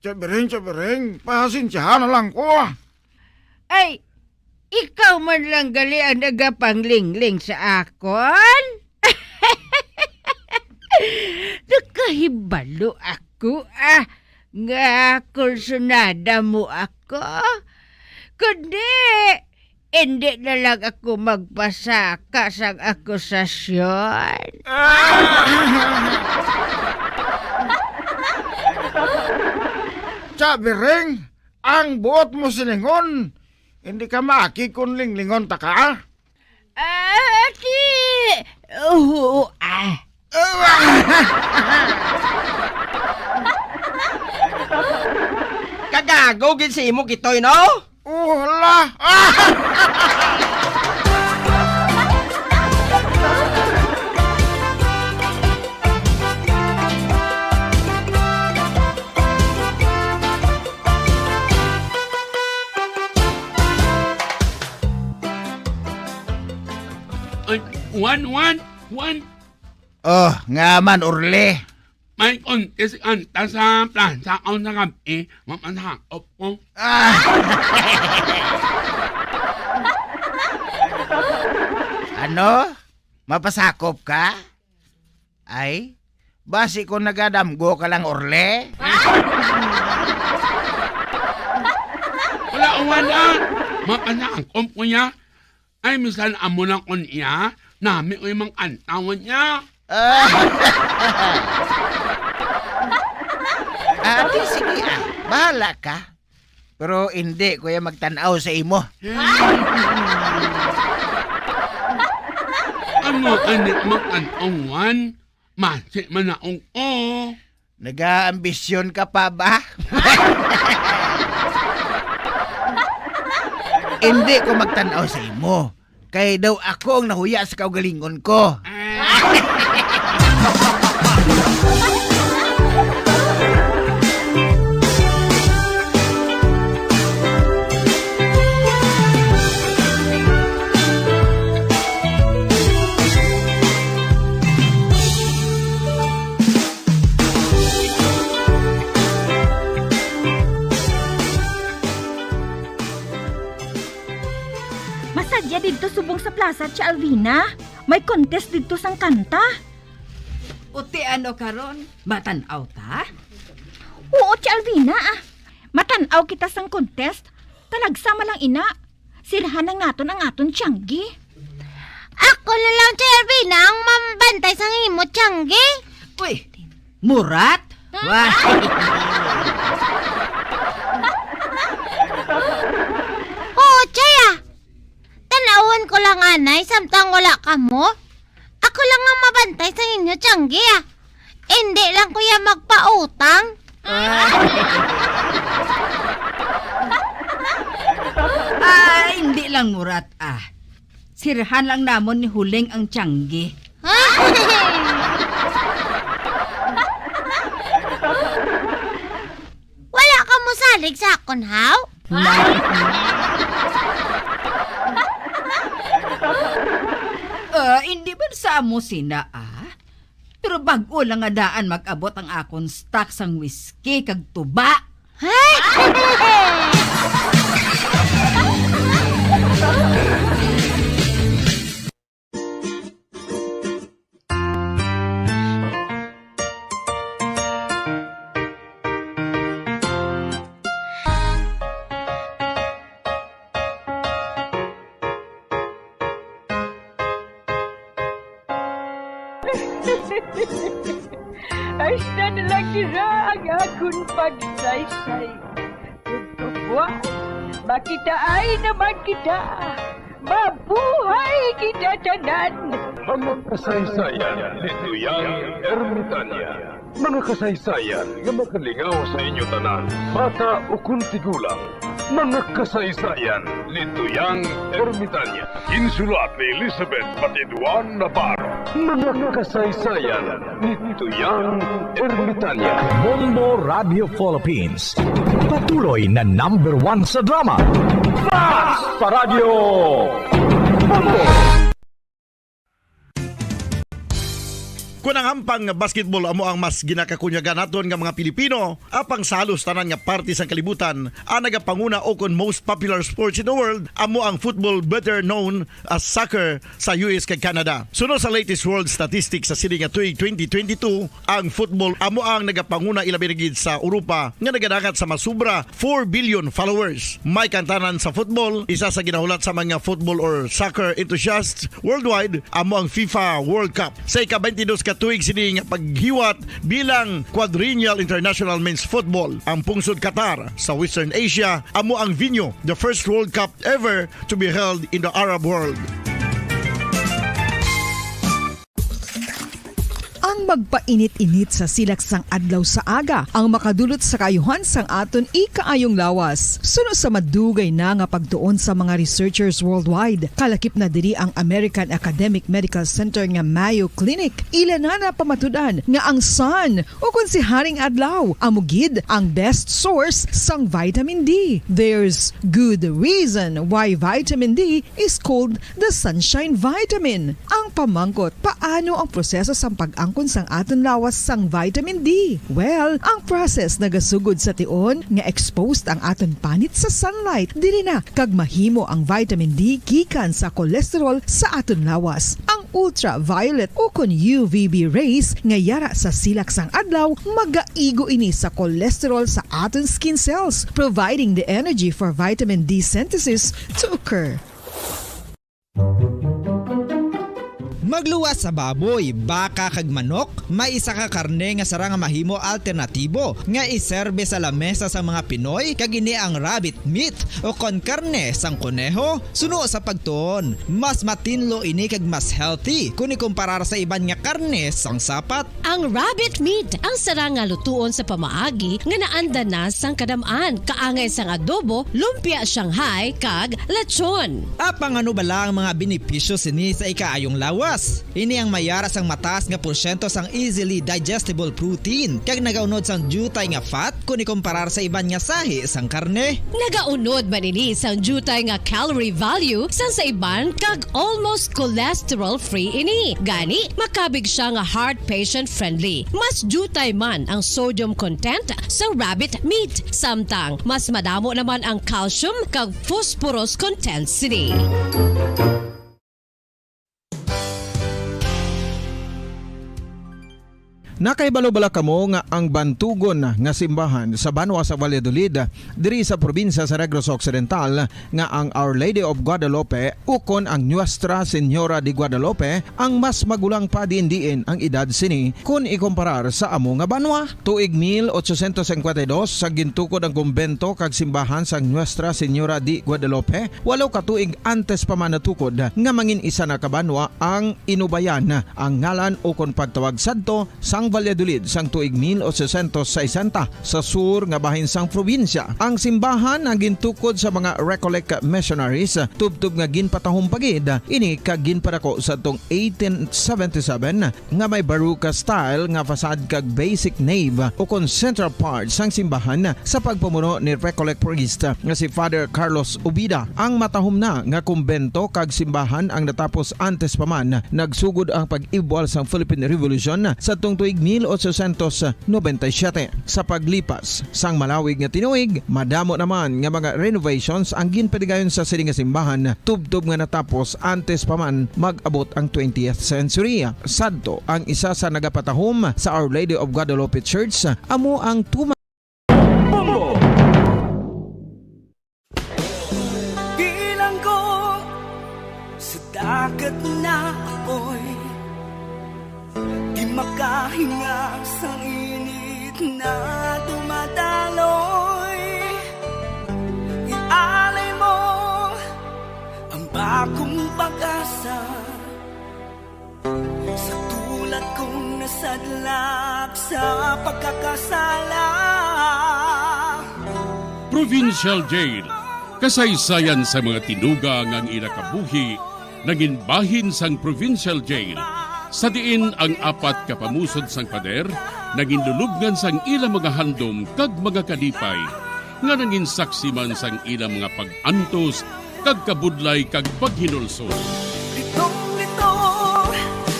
Chay Bereng, Chay Bereng, pasensyahan na lang ko, ah. Ay, ikaw man lang gali ang nagapanglingling sa akon? Nakahibalo ako, ah, nga kursunada mo ako. Kundi, hindi na lang ako magpasaka sang akusasyon. Chay Bereng, ang buot mo silingon, hindi ka maaki kon linglingon ta ka? Ah, di. Oo, ah. Kagago gid sa imo, Kitoy, no? Oh, hala. Ay, Juan, Juan, Juan. Oh, nga man, Orle. May contest kanta sa plaza ko sa gabi, mapasakop ko. Ah. Ano? Mapasakop ka? Ay, basi kung nagadamgo ka lang, Orle? Wala, wala. Mapasakop ko niya. Ay, misan amo lang ko niya, nami ko yung mga kantawan niya. Ah. Ah, di sige, ah. Bahala ka. Pero hindi ko ya magtan-aw sa imo. Ano, ano, magtan-awan? Masi man akong ko. Nagaambisyon ka pa ba? Hindi ko magtan-aw sa imo. Kay daw ako ang nahuya sa kaugalingon ko. Masadya didto subong sa plaza, Tia Alvina. May contest didto sang kanta. O ti ano karon? Matan-aw ta? Oo, Tia Alvina, ah. Matan-aw kita sang contest. Talagsa man lang ina. Sirhan na naton ang aton tiyanggi. Ako na lang, Tia Alvina, ang mambantay sang imo tiyanggi. Uy, murat? Wah. Oo, Chay, ah. Tan-awon ko lang anay, samtang wala kamo. Ako lang ang mabantay sa inyo tiyanggi, ah. Hindi lang ko ya magpautang. Ah, hindi lang murat, ah. Sirhan lang namon ni Huling ang tiyanggi. Wala ka mosalig sa akon, haw? Ah, hindi man sa amo sina, ah. Pero bag-o lang nga daan mag-abot ang akon stock sang whiskey kag tuba. Hey! Hasta na lang dira ang akon pagsaysay. Bukas, makitaan naman kita. Mabuhay kita tanan! Mga kasaysayan ni Tuyang Ermitanya. Mga kasaysayan nga makalingaw sa inyo tanan, bata ukon tigulang. Mga kasaysayan ni Tuyang Ermitanya. Insulat ni Elizabeth Patiduan Navarro. Mga kasaysayan ni Tuyang Ermitanya. Bombo Radio Philippines. Patuloy na number one sa drama. Fast pa Radyo Bombo! Kon ang hampang nga basketball amo ang mas ginakakunyagan naton nga mga Pilipino, apang sa halos tanan nga parte sang kalibutan, ang nagapanguna o kon most popular sports in the world amo ang football, better known as soccer, sa U S kag Canada. Suno sa latest world statistics sa sini nga tuig twenty twenty-two, ang football amo ang nagapanguna, ilabi na gid sa Europa nga nagadangat sa masubra four billion followers. May kantanan sa football, isa sa ginahulat sa mga football or soccer enthusiasts worldwide amo ang FIFA World Cup. Sa ika-twenty-dos ka tuig sini nga paghiwat bilang Quadrennial International Men's Football, ang pungsod Qatar sa Western Asia amo ang venue, the first World Cup ever to be held in the Arab world. Ang magpainit-init sa silak sang adlaw sa aga ang makadulot sa kaayuhan sang aton ikaayong lawas. Suno sa madugay na nga pagtuon sa mga researchers worldwide, kalakip na diri ang American Academic Medical Center nga Mayo Clinic. Ila na napamatud-an nga ang sun, o kon si Haring Adlaw, amo gid ang best source sang vitamin D. There's good reason why vitamin D is called the sunshine vitamin. Ang pamangkot, paano ang proseso sang pag-angkon sang aton lawas sang vitamin D? Well, ang process nagasugod sa tion nga exposed ang aton panit sa sunlight. Diri na kag mahimo ang vitamin D gikan sa cholesterol sa aton lawas. Ang ultraviolet o kon U V B rays nga yara sa silak sang adlaw magaigo ini sa cholesterol sa aton skin cells, providing the energy for vitamin D synthesis to occur. Magluwas sa baboy, baka, kag manok, may isa ka karne nga sarang nga mahimo alternatibo nga iserbe sa lamesa sang mga Pinoy, kag ini ang rabbit meat o kon karne sang koneho. Suno sa pagtuon, mas matinlo ini kag mas healthy kon ikumparar sa iban nga karne sang sapat. Ang rabbit meat ang sarang nga lutuon sa pamaagi nga naanda na sang kadam-an, kaangay sang adobo, lumpia Shanghai, kag lechon. Apang ano bala ang mga benepisyo sini sa ikaayong lawas? Ini ang mayara sang mataas nga porsyento sang easily digestible protein, kag nagaunod sang diutay nga fat kon ikumparar sa iban nga sahi sang karne. Nagaunod man ini sang diutay nga calorie value sang sa iban, kag almost cholesterol-free ini. Gani, makabig sia nga heart patient-friendly. Mas diutay man ang sodium content sa rabbit meat, samtang mas madamo naman ang calcium kag phosphorus content sini. Nakahibalo bala kamo nga ang bantugon nga simbahan sa banwa sa Valladolid, diri sa probinsya sa Negros Occidental, nga ang Our Lady of Guadalupe ukon ang Nuestra Señora de Guadalupe ang mas magulang pa diin-diin ang edad sini kon ikumparar sa amo nga banwa? Tuig mil ochocientos cincuenta y dos, sa gintukod ang kumbento kag simbahan sang Nuestra Señora de Guadalupe, walo ka tuig antes pa man natukod nga mangin isa na ka banwa ang Inubayan, ang ngalan ukon pagtawag sadto sang Valladolid sang tuig mil ochocientos sesenta, sa sur nga bahin sang probinsya. Ang simbahan ang gintukod sa mga Recollect missionaries, tubtob nga ginpatahom pa gid ini kag ginpadako sadtong eighteen seventy-seven, nga may baroque style nga facade kag basic nave ukon central part sang simbahan sa pagpamuno ni Recollect priest nga si Father Carlos Ubida. Ang matahom na nga kumbento kag simbahan ang natapos antes pa man nagsugod ang pag-ibwal sang Philippine Revolution sadtong tuig mil ochocientos noventa y siete. Sa paglipas sang malawig nga tinuig, madamo naman nga mga renovations ang ginpadigayon sa sini nga simbahan, tubtob nga natapos antes pa man mag-abot ang twentieth century. Sadto, ang isa sa nagapatahom sa Our Lady of Guadalupe Church amo ang tuma- Bilanggo sa dagat na apoy. Hinga sang init na dumadaloy, ialay mo ang bagong pag-asa sa tulad kong nasadlak sa pagkakasala. Provincial Jail, kasaysayan sa mga tinuga nga ang ila kabuhi nangin bahin sang provincial jail, sa diin ang apat ka pamusod sang pader nangin lulubngan sang ila mga handom kag mga kalipay, nga nangin saksi man sang ila mga pag-antos kag kabudlay kag paghinulsol. Litong-lito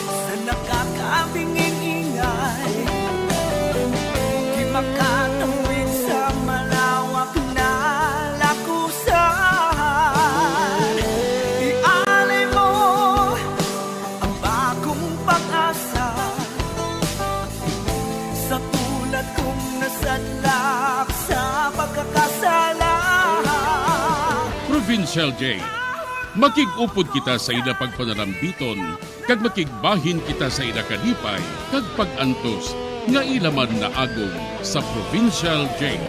sa nakakabinging ingay, di makatawid sa malawak na lakusan. Ialay mo ang bagong pag-asa sa tulad kong nasadlak sa pagkakasala. Provincial Jail. Makig-upod kita sa ila pagpanalambiton, kag makigbahin kita sa ila kalipay kag pag-antos nga ila man naagom sa Provincial Jail.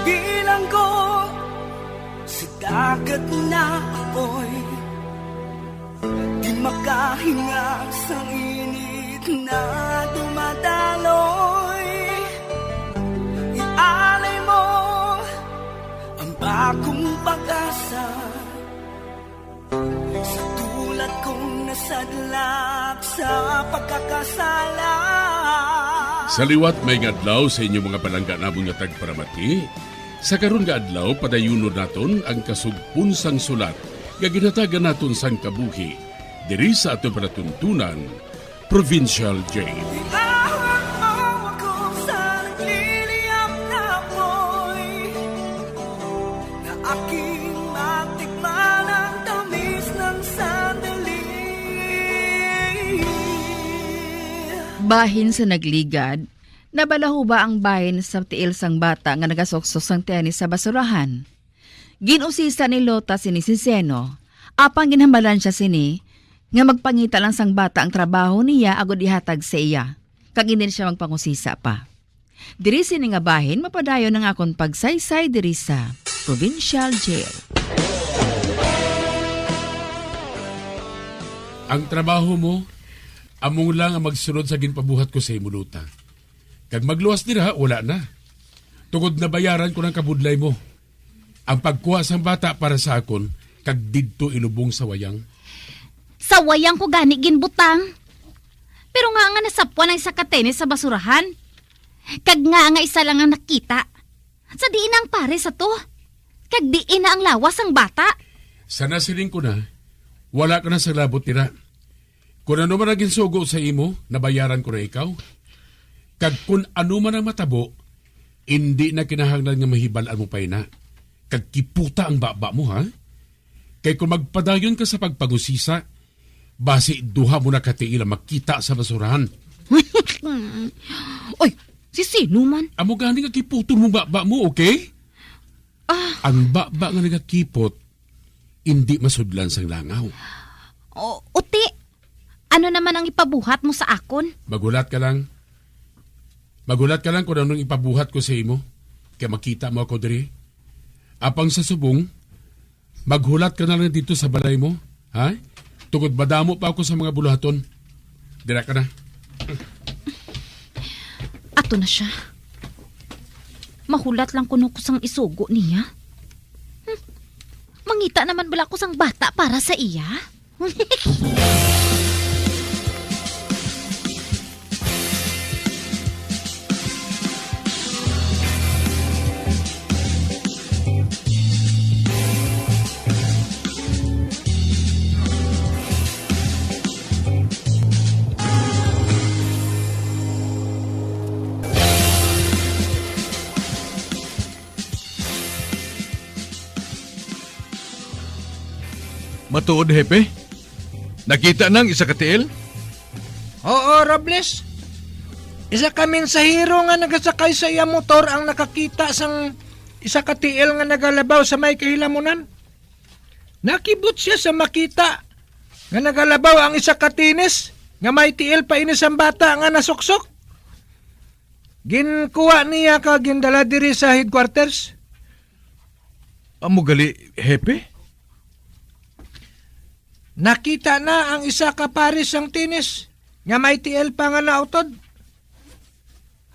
Bilanggo sa dagat na apoy, di makahinga sang init na dumadaloy. Ialay mo ang bagong pag-asa sa tulad kong nasadlak sa pagkakasala. Sa liwat, maayong adlaw sa inyo, mga palangga namon nga tagparamati. Sa karon nga adlaw, padayunon naton ang kasugpon sang sulat nga ginhatagan naton sang kabuhi diri sa aton palatuntunan, Provincial Jail. Ihawak mo ako sa nagliliyab na apoy, na aking matikman ang tamis ng sandali. Bahin sa nagligad, nabalahuba ang bahin sa tiil sang bata nga nagasuksok sang tenis sa basurahan. Gin-usisa ni Lota sini si Zeno, apang ginhambalan sia sini nga magpangita lang sang bata ang trabaho niya agod ihatag sa iya, kag indi na sia magpangusisa pa. Diri sini nga bahin mapadayon ang akon pagsaysay diri sa Provincial Jail. Ang trabaho mo, amo lang ang magsunod sa ginpabuhat ko sa imo, Lota. Kag magluwas dira, wala na. Tungod nabayaran ko ng kabudlay mo. Ang pagkuha sang bata para sa akon, kag didto ilubong sa wayang. Sa wayang ko gani ginbutang. Pero nga nga nasapwan ang isa ka tenis sa basurahan. Kag nga nga isa lang ang nakita. Sa diin na ang pare sa to? Kag diin na ang lawas sang bata? Sa nasiling ko na, wala ka na sa labot dira. Kun ano man ang ginsugo sa imo, nabayaran ko na ikaw. Kag kun ano man ang matabo, indi na kinahanglan nga mahibal-an mo pa ina. Kag kiputa ang baba mo, ha? Kay kun magpadayon ka sa pagpangusisa, basi duha mo na ka tiil ang makita sa basurahan. Oy, si sino man? Amo gani nga kiputon mo baba mo, okay? Ah. Ang baba nga nagakipot, indi masudlan sang langaw. O, uti, ano naman ang ipabuhat mo sa akon? Maghulat ka lang. Maghulat ka lang kung anong ipabuhat ko sa imo. Kay makita mo ako diri. Apang sa subong, maghulat ka na lang dito sa balay mo, ha? Tungod madamo pa ako sa mga buluhaton. Dira ka na. Ato na siya. Mahulat lang kuno ko sang isugo niya. Hmm. Mangita naman bala ko sang bata para sa iya? Matuod, Hepe? Nakita na ang isa ka tiil? Oo, Robles. Isa ka mensahero nga nagasakay sa iya motor ang nakakita sang isa ka tiil nga nagalabaw sa may kahilamunan. Nakibot sia sa makita nga nagalabaw ang isa ka tinis nga may tiil pa ini sang bata nga nasuksok. Ginkuha niya kag gindala diri sa headquarters. Amo gali, Hepe? Nakita na ang isa ka pares sang tinis nga may tiil pa nga nautod.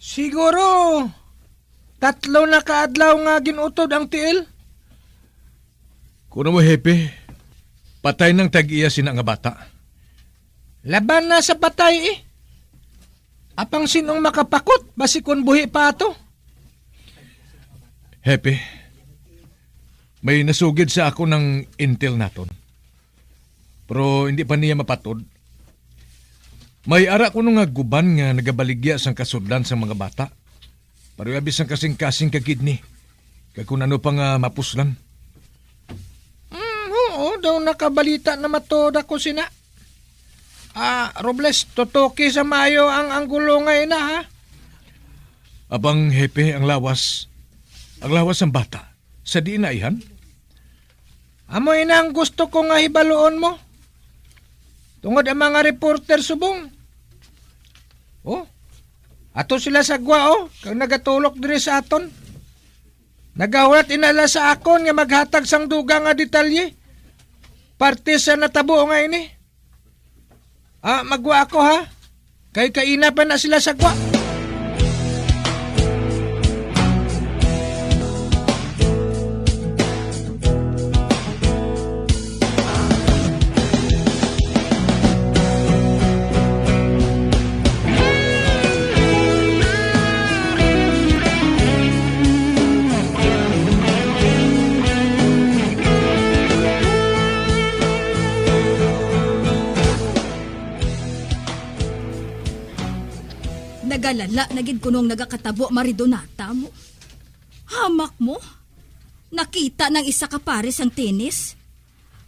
Siguro, tatlo na ka adlaw nga gin-utod ang tiil. Kuno mo, Hepe, patay nang tag-iya sina nga bata. Laban na sa patay, eh. Apang sinong makapakot, basi kon buhi pa ato? Hepe, may nasugid sa ako ng intel naton. Pero hindi pa niya mapatod. May ara kuno nga guban nga nagabaligya sang kasudlan sang mga bata. Pareho abi sang kasing-kasing ka kidney. Kag kun ano pa nga mapuslan. Mm, oo, daw nakabalita na matuod ako sina. Ah, Robles, tutuki sa maayo ang anggulo nga ina, ha? Abang, Hepe, ang lawas. Ang lawas sang bata. Sa diin na, Ihan? Amo ina ang gusto ko nga hibaluon mo. Tungod ang mga reporter subong. Oh, ato sila sa gwa, oh, kag nagatulok diri sa aton. Nagahulat inala sa akon nga maghatag sang dugang nga detalye. Parte sa natabo nga ini. Ah, magwa ako, ha? Kay kaina pa na sila sa gwa. Nagalala na gid kunong nagakatabo, Maridonata mo. Hamak mo? Nakita ng isa ka pares ang tenis.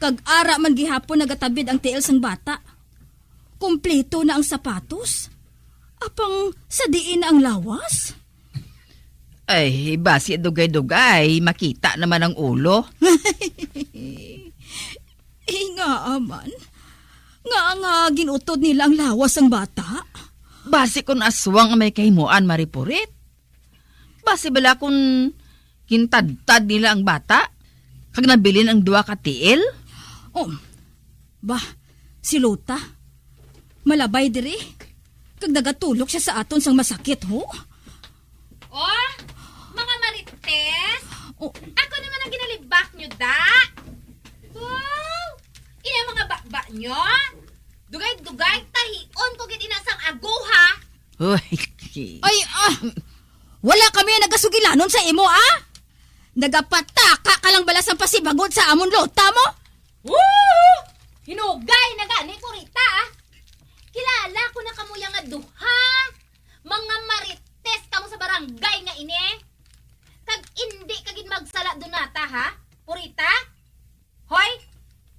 Kag ara man gihapon nagatabid ang tiil sang bata. Kompleto na ang sapatos. Apang sa diin na ang lawas? Ay, basi dugay-dugay, makita naman ang ulo. Eh, ngaa man? Ngaa nga ginutod nila ang lawas sang bata? Basi kun aswang ang may kahimuan, Maripurit. Basi bala kun gintadtad nila ang bata, kag nabilin ang duha ka tiil? Oh, ba, si Lota, malabay diri, kag nagatulok siya sa aton sang masakit, ho? Oh, mga marites, oh, ako naman ang ginalibak nyo, da. Wow! Iya mga baba nyo? Dugay-dugay, tahion ko gid ina sang ago, ha? Uy. Ay, ah! Wala kami nagasugilanon sa imo, ah! Nagapataka ka lang bala sang pasibagod sa amon Lota mo? Woo! Hinugay na gani, Purita, ah! Kilala ko na kamo yang nga duha. Mga marites kamo sa barangay nga ini. Kag indi ka gid magsala, Donata, ha? Purita? Hoy,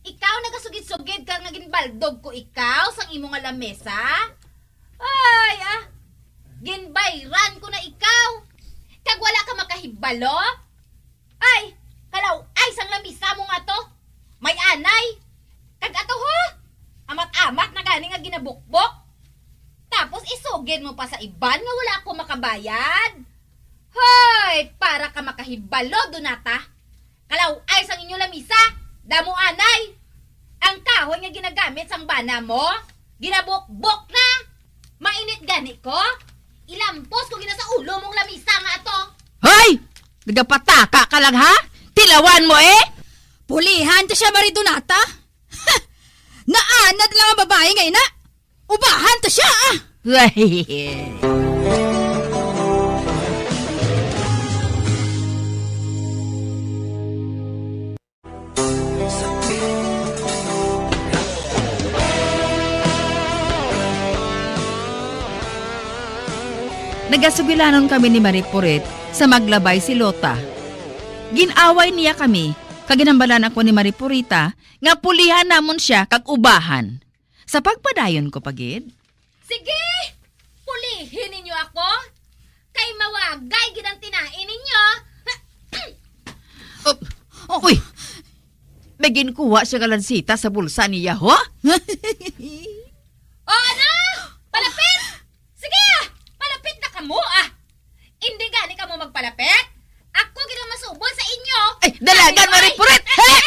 ikaw nagasugid-sugid ka nga ginbaldog ko ikaw sang imo nga lamesa? Ay, ah, ginbayran ko na ikaw, kag wala ka makahibalo? Ay, kalaw-ay sang lamesa mo nga to. May anay. Kag ato, ho, amat-amat na gani nga ginabukbok. Tapos isugid mo pa sa iban nga wala ako makabayad. Hoy, para ka makahibalo, Donata. Kalaw-ay sang inyo lamisa, damo anay. Ang kahoy nga ginagamit sang bana mo, ginabukbok na. Mainit gani ko. Ilampos ko gina sa ulo mong lamisa nga ato. Hoy! Nagapataka ka lang, ha? Tilawan mo, eh! Pulihan ta siya, Maridonata. Naanad lang ang babae nga ina. Ubahan ta siya, ah! Nagasugilanon kami ni Maripurit sa maglabay si Lota. Gin-away niya kami, kag ginhambalan ako ni Maripurita nga pulihan namon sia kag ubahan. Sa pagpadayon ko pa gid. Sige! Pulihi ninyo Kay ginkuha siya nga lansita sa bulsa niya, ho? O, ano? Palapit! Sige, ah! Palapit na kamo, ah! Hindi gani kamo magpalapit? Ako gid ang masubol sa inyo! Ay, dalagan mo rin, purit! Hey!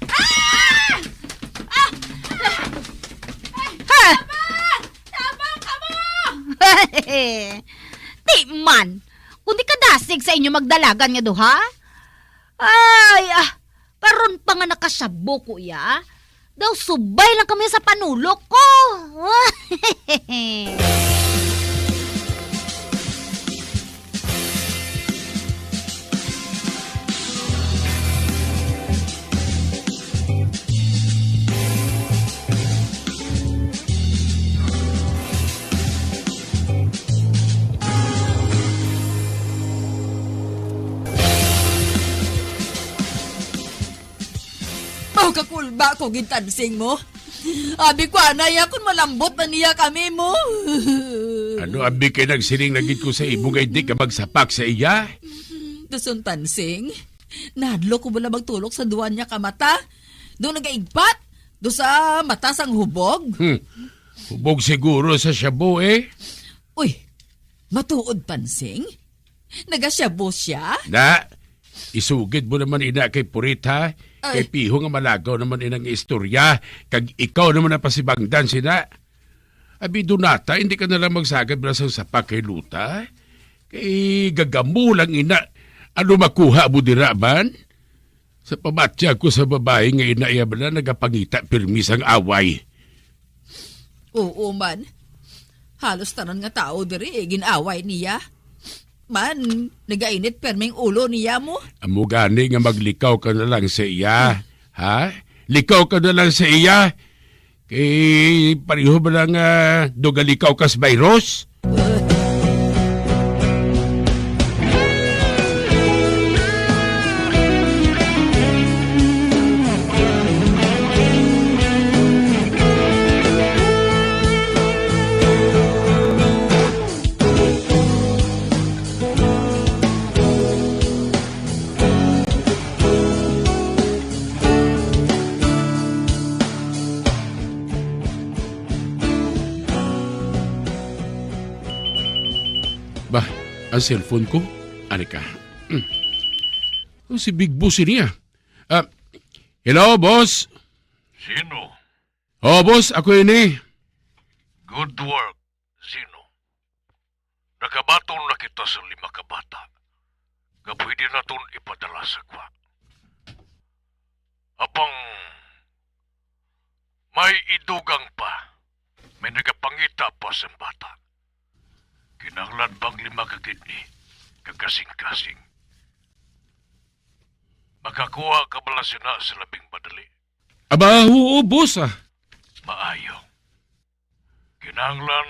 Ah! Ah! Ha? Tabang! Tabang kamo! Di man! Kung di ka dasig sa inyo magdalagan nga duha? Ay, ah, karon pa nga nakasyabo ko iya, daw subay lang kami sa panulok ko. Mao ka kulba ko, gintansing mo. Abi ko, anay, akon malambot na niya kami mo. Ano, abi, kay nagsiling na gid ko sa imo nga hindi ka magsapak sa iya? Dason, Tansing, nahadlok ko bala magtulok sa duwa niya ka mata. Do nagaigpat? Do sa mata sang hubog? Hmm. Hubog siguro sa shabu, eh. Uy, matuod, Tansing? Nagasyabo siya? Na, isugid mo naman ina kay Purit, ha? Kay Ay. Piho nga malagaw naman inang istorya, kag ikaw naman ang pasibangdan sina. Abi, Donata, hindi ka na lang magsagad bala sang sapak kay Luta. Kay gagamo lang ina. Ano makuha mo dira man? Sa pamatya ko sa babayi nga ina iya bala nagapangita pirmi sang away. Oo man. Halos tanan nga tawo diri, eh, gin-away niya. Man, nagainit perming ulo niya mo. Amo gani nga maglikaw ka na lang sa iya, ha? Likaw ka na lang sa iya. Kay pareho ba lang, ah, dugalikaw kas virus? Ba, ang cellphone ko? Ari ka. Hmm. Oh, si Big Boss ini, ah. Ah, hello, boss. Sino? Oh, boss, ako ini. Good work, Zino. Nakabaton na kita sa lima ka bata nga pwede naton ipadala sa gwa. Apang may idugang pa, may nagapangita pa sang bata. Kinahanglan bang lima ka kidney, kag kasing-kasing? Makakuha ka bala sina sa labing madali? Aba, huo, boss, ah. Maayo. Kinahanglan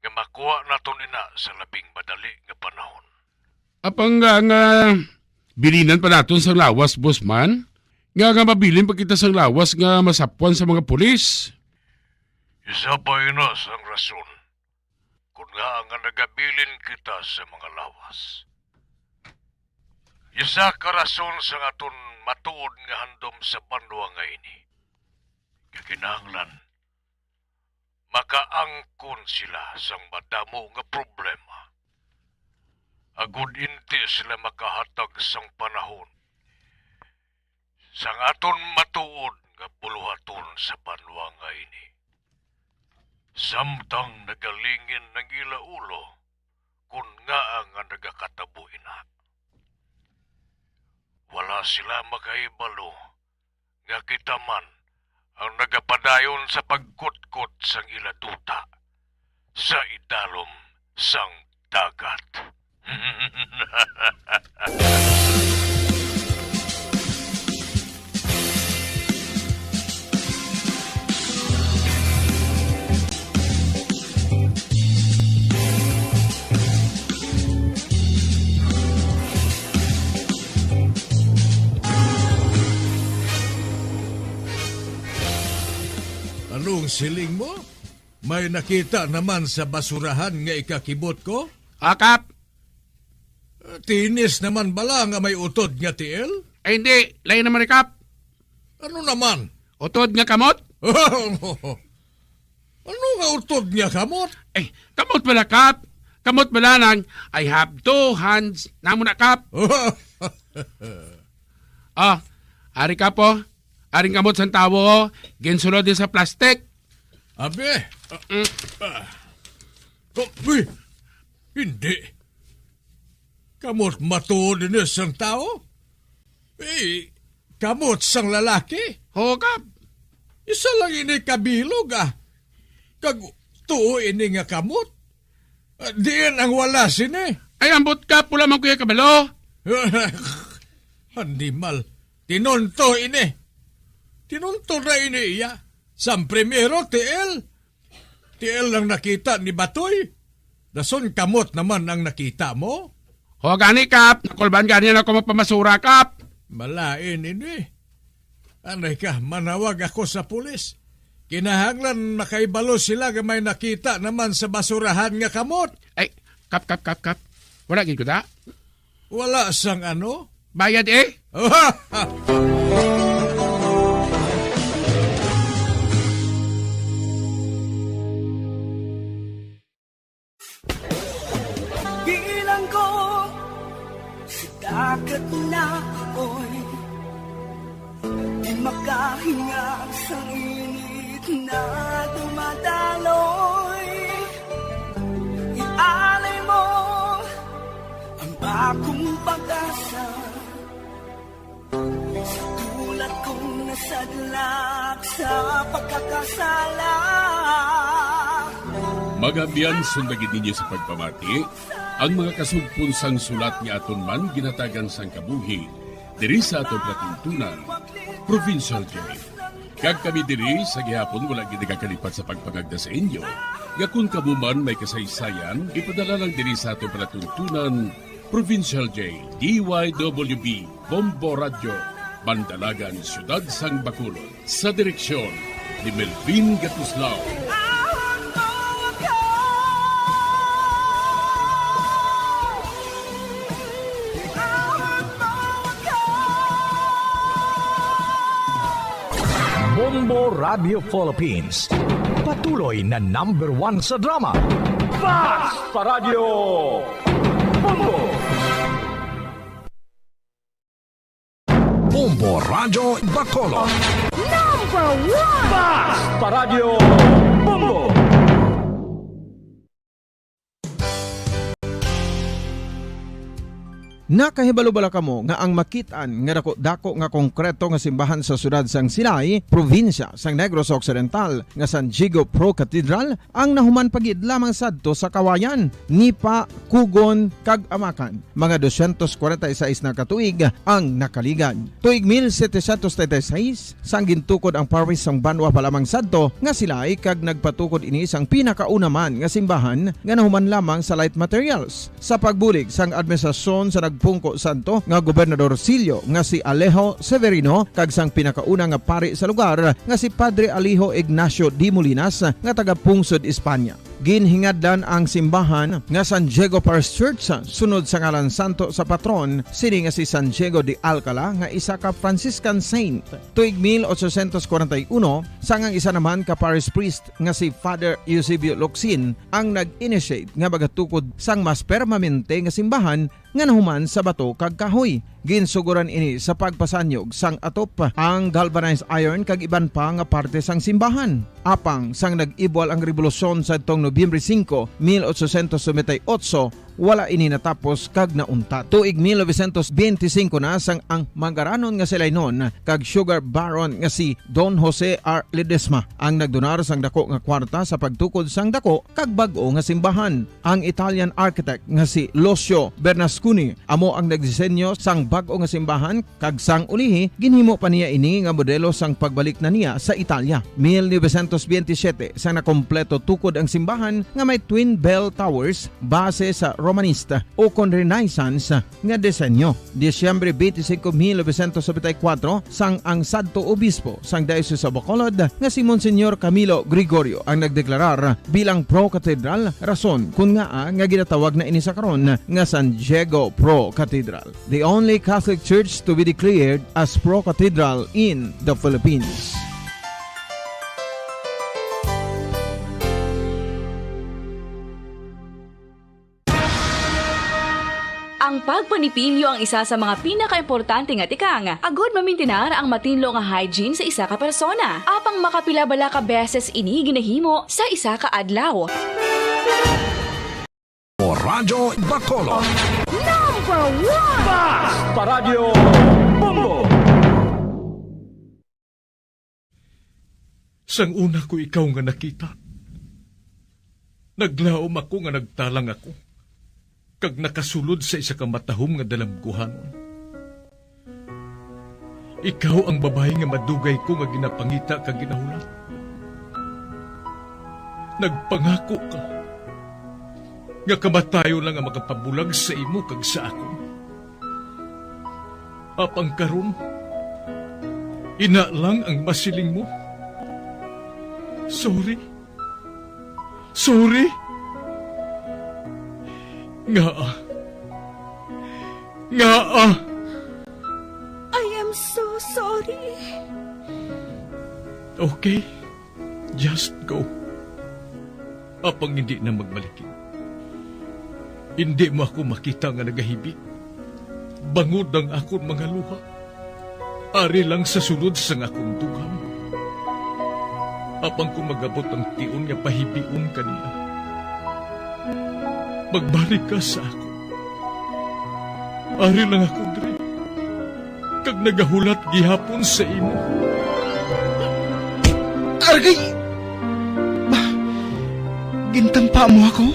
nga makuha naton ina sa labing madali nga panahon. Apang nga, nga bilinan pa naton sang lawas, boss man? Nga, nga mabilin pa kita sang lawas nga masapwan sa mga pulis? Isa pa ina sang rason kon ngaa nga nagabilin kita sa mga lawas. Isa ka rason sang aton matuod nga handom sa banwa nga ini. Nga kinahanglan makaangkon sila sang madamo nga problema, agod indi sila makahatag sang panahon sang aton matuod nga buluhaton sa banwa nga ini. Samtang nagalingin ang ila ulo, kon ngaa nga nagakatabo ina. Wala sila makahibalo nga kita man ang nagapadayon sa pagkutkot sang ila duta sa idalom sang dagat. Anong siling mo? May nakita naman sa basurahan nga ikakibot ko? Ah, Kap. Tinis naman bala nga may utod nga tiil? Ay, hindi. Lain naman ni Kap. Ano naman? Utod nga kamot? Ano nga utod nga kamot? Eh, kamot bala, Kap. Kamot bala nang, "I have two hands." Namo na, Kap. Oh, ari, Kap, oh. Aring kamot sang tawo, oh. Ginsulod din sa plastic. Abi? Mm. Ah. Oh, uy! Hindi. Kamot matuod ini sang tawo? Eh, kamot sang lalaki? Oo, Kap. Isa lang ini kabilog, ah. Kag tuo ini nga kamot. Ah, diin ang wala sini? Ay, ambot, Kap, wala man ko iya kabalo. Animal. Tinunto ini. Tinunto na ini iya. Sang primero, tiil. Tiil lang nakita ni Batoy. Dason kamot naman ang nakita mo? Ho, gani, Kap. Nakulban gani ako magpamasura, Kap. Malain ini. Anay ka, manawag ako sa pulis. Kinahanglan makahibalo sila nga may nakita naman sa basurahan nga kamot. Ay, Kap, Kap, Kap, Kap. Wala gid ko da. Wala sang ano? Bayad, eh. Bilang ko sa dagat na apoy, di makahinga sa init na dumadaloy. Ialay mo ang bagong pag-asa sa tulad kong nasadlak sa pagkakasala. Mga abyan, sundagin ninyo sa pagpamati ang mga kasugpon sang sulat nga aton man ginhatagan sang kabuhi diri sa aton palatuntunan, Provincial J. Kag kami diri sa gihapon wala gid nagakalipat sa pagpangagda sa inyo nga kon kamo man may kasaysayan, ipadala lang diri sa aton palatuntunan, Provincial J, D Y W B, Bombo Radyo, Bandalagan, Siyudad sang Bacolod. Sa direksyon ni Melvin Gatuslao. Bombo Radio Philippines, patuloy na number one sa drama. Fast Paradyo Bombo! Bombo Radyo Bacolod. Number one! Fast Paradyo Bombo! Nakahibalo bala kamo nga ang makit-an nga dako-dako nga konkreto nga simbahan sa siyudad sang Silay, probinsya sang Negros Occidental, nga San Diego Pro Cathedral, ang nahuman pa gid lamang sadto sa Kawayan, Nipa, Cogon, kag Amacan? Mga dosyentos kwarenta y seis na ka tuig ang nakaligad. Tuig mil setecientos treinta y seis, sang gintukod ang parish sang banwa pa lamang sadto nga Silay, kag nagpatukod ini sang pinakauna man nga simbahan nga nahuman lamang sa light materials. Sa pagbulig sang administrasyon sa nagpungko sadto nga Gobernador Silyo nga si Alejo Severino kag sang pinakauna nga pari sa lugar nga si Padre Alejo Ignacio de Molinas nga taga-pungsod Espanya. Ginhingadlan ang simbahan nga San Diego Parish Church sunod sa ngalan santo sa patron sini nga si San Diego de Alcala nga isa ka Franciscan saint. Tuig mil ochocientos kwarenta y uno, sang ang isa naman ka parish priest nga si Father Eusebio Locsin ang nag-initiate nga magatukod sang mas permanente nga simbahan nga nahuman sa bato kag kahoy. Ginsugoran ini sa pagpasanyog sang atop, ang galvanized iron kag iban pa nga parte sang simbahan. Apang sang nag-ibwal ang rebolusyon sadtong Nobyembre singko, mil ochocientos noventa y ocho, wala ini natapos kag nauntat. Tuig mil novecientos benti singko na sang ang mangaranon nga Silaynon kag sugar baron nga si Don Jose R. Ledesma ang nagdonar sang dako nga kwarta sa pagtukod sang dako kag bag-o nga simbahan. Ang Italian architect nga si Lucio Bernasconi amo ang nagdisenyo sang bag-o nga simbahan, kag sang ulihi ginhimo pa niya ini nga modelo sang pagbalik na niya sa Italia. Mil novecientos benti siyete, sang nakompleto tukod ang simbahan nga may twin bell towers base sa Romanista ukon Renaissance nga disenyo. Disyembre twenty-five, mil novecientos noventa y cuatro, sang ang sadto obispo sang Diocese of Bacolod nga si Monsignor Camilo Gregorio ang nagdeklarar bilang pro-cathedral, rason kon ngaa nga ginatawag na ini sa karon nga San Diego Pro Cathedral, the only Catholic church to be declared as pro-cathedral in the Philippines. Ang pagpanipilyo ang isa sa mga pinakaimportante nga tikang agod mamintinar ang matinlo nga hygiene sa isa ka persona. Apang makapila bala ka beses ini ginahimo sa isa ka adlaw? O Radyo Bacolod. Number one! Basta Radyo Bombo! Sang una ko ikaw nga nakita, naglaom ako nga nagtalang ako, kag nakasulod sa isa ka matahom nga dalamguhanon. Ikaw ang babayi nga madugay ko nga ginapangita kag ginahulat. Nagpangako ka nga kamatayon lang ang makapabulag sa imo kag sa akon. Apang karon, ina lang ang masiling mo. Sorry. Sorry. Ngaa? Ngaa? I am so sorry. Okay. Just go. Apang indi na magmalikid. Indi mo ako makita nga nagahibi, bangod ang akon mga luha. Ari lang sa sulod sang akon dughan. Apang kon mag-abot ang tion nga pahibion ka niya, magbalik ka sa akon. Ari lang ako diri, kag nagahulat gihapon sa imo. Argay! Ba, gintampa mo ako?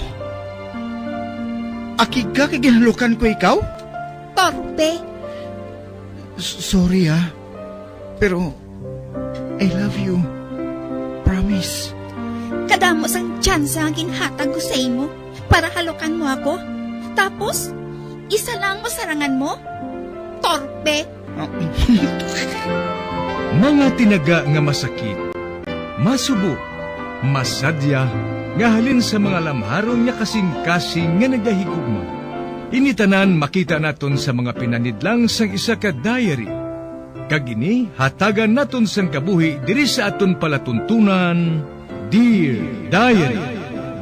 Akig ka kay ginhalukan ko ikaw? Torpe! S-, sorry, ah. Pero I love you. Promise. Kadamo sang tsansa nga ginhatag ko sa imo para halukan mo ako. Tapos, isa lang masarangan mo? Torpe! Mga tinaga nga masakit, masubo, masadya, nga halin sa mga lamharon nga kasing-kasing nga nagahigugma. Ini tanan makita naton sa mga pinanidlang sang isa ka diary. Kag ini hatagan naton sang kabuhi diri sa aton palatuntunan, Dear Diary.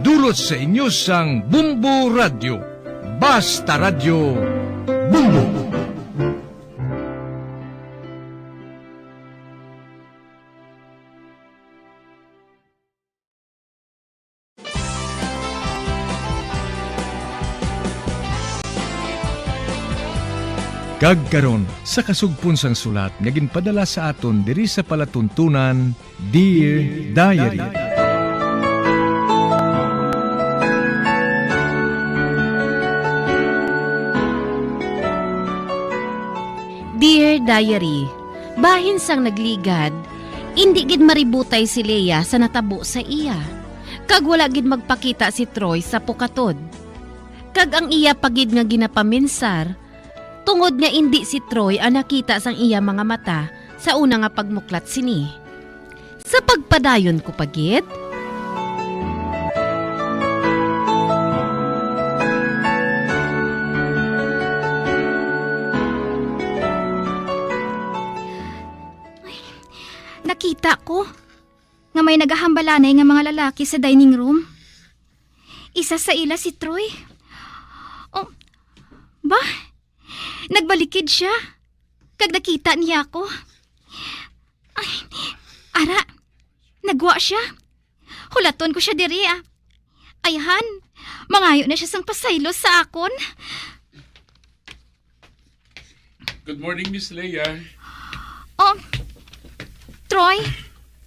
Dulot sa inyo sang Bumbo Radyo. Basta Radyo, Bumbo. Kag karon, sa kasugpon sang sulat nga ginpadala sa aton diri sa palatuntunan, Dear Diary. Dear Diary, bahin sang nagligad, indi gid maributay si Lea sa natabo sa iya, kag wala gid magpakita si Troy sa pukatod. Kag ang iya pa gid nga ginapaminsar, tungod nga indi si Troy ang nakita sang iya mga mata sa una nga pagmuklat sini. Sa pagpadayon ko pa gid. Ay, nakita ko nga may nagahambalanay nga mga lalaki sa dining room. Isa sa ila si Troy. Oh, ba? Nagbalikid sia, kag nakita niya ako. Ay, ara, nagwa sia. Hulaton ko sia diri, ah. Ayhan, mangayo na sia sang pasaylo sa akon. Good morning, Miss Leia. Oh, Troy,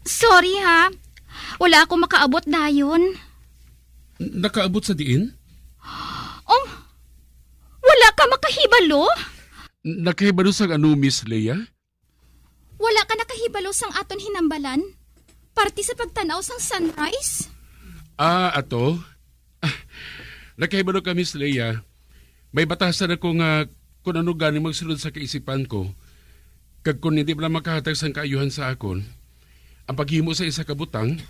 sorry ha. Wala ako makaabot dayon. N-, nakaabot sa diin? Oh, wala ka makahibalo? N-, nakahibalo sang ano, Miss Leia? Wala ka nakahibalo sang aton hinambalan? Parte sa pagtan-aw sang sunrise? Ah, ato? Ah, Nakahibalo ka, Miss Leia. May batasan ako nga kung ano gani magsunod sa kaisipan ko, kag kung hindi man makahatag sang kaayuhan sa akon, ang paghimo sa isa ka butang,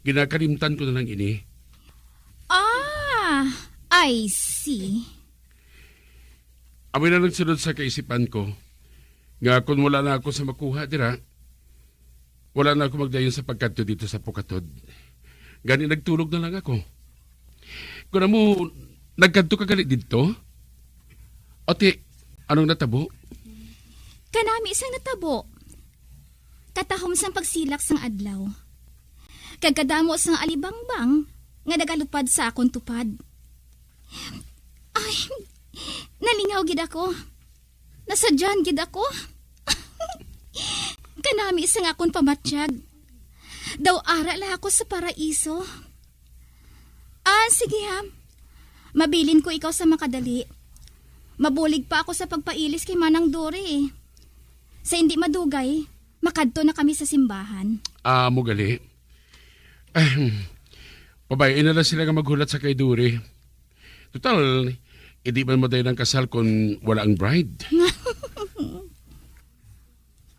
ginakalimtan ko na lang ini. Ah, I see. Amoy na nagsunod sa kaisipan ko nga kung wala na ako sa makuha dira, wala na ako magdayon sa pagkadto dito sa Pukatod. Gani nagtulog na lang ako. Kuno mo, nagkadto ka gali didto? Ate, anong natabo? Kanami sang natabo. Katahom sang pagsilak sang adlaw. Kag kadamo sang alibangbang nga nagalupad sa akon tupad. Ay, nalingaw gid ako. Nasadyan gid ako. Kanami sang akon pamatyag. Daw ara la ako sa paraiso. Ah, sige ha. Mabilin ko ikaw sa makadali. Mabulig pa ako sa pagpailis kay Manang Dory eh. Sa hindi madugay, makadto na kami sa simbahan. Ah, mo gali? Ahem. Pabay-i na lang sila nga maghulat sa kay Dory. Total, hindi man mo dayon ang kasal kung wala ang bride.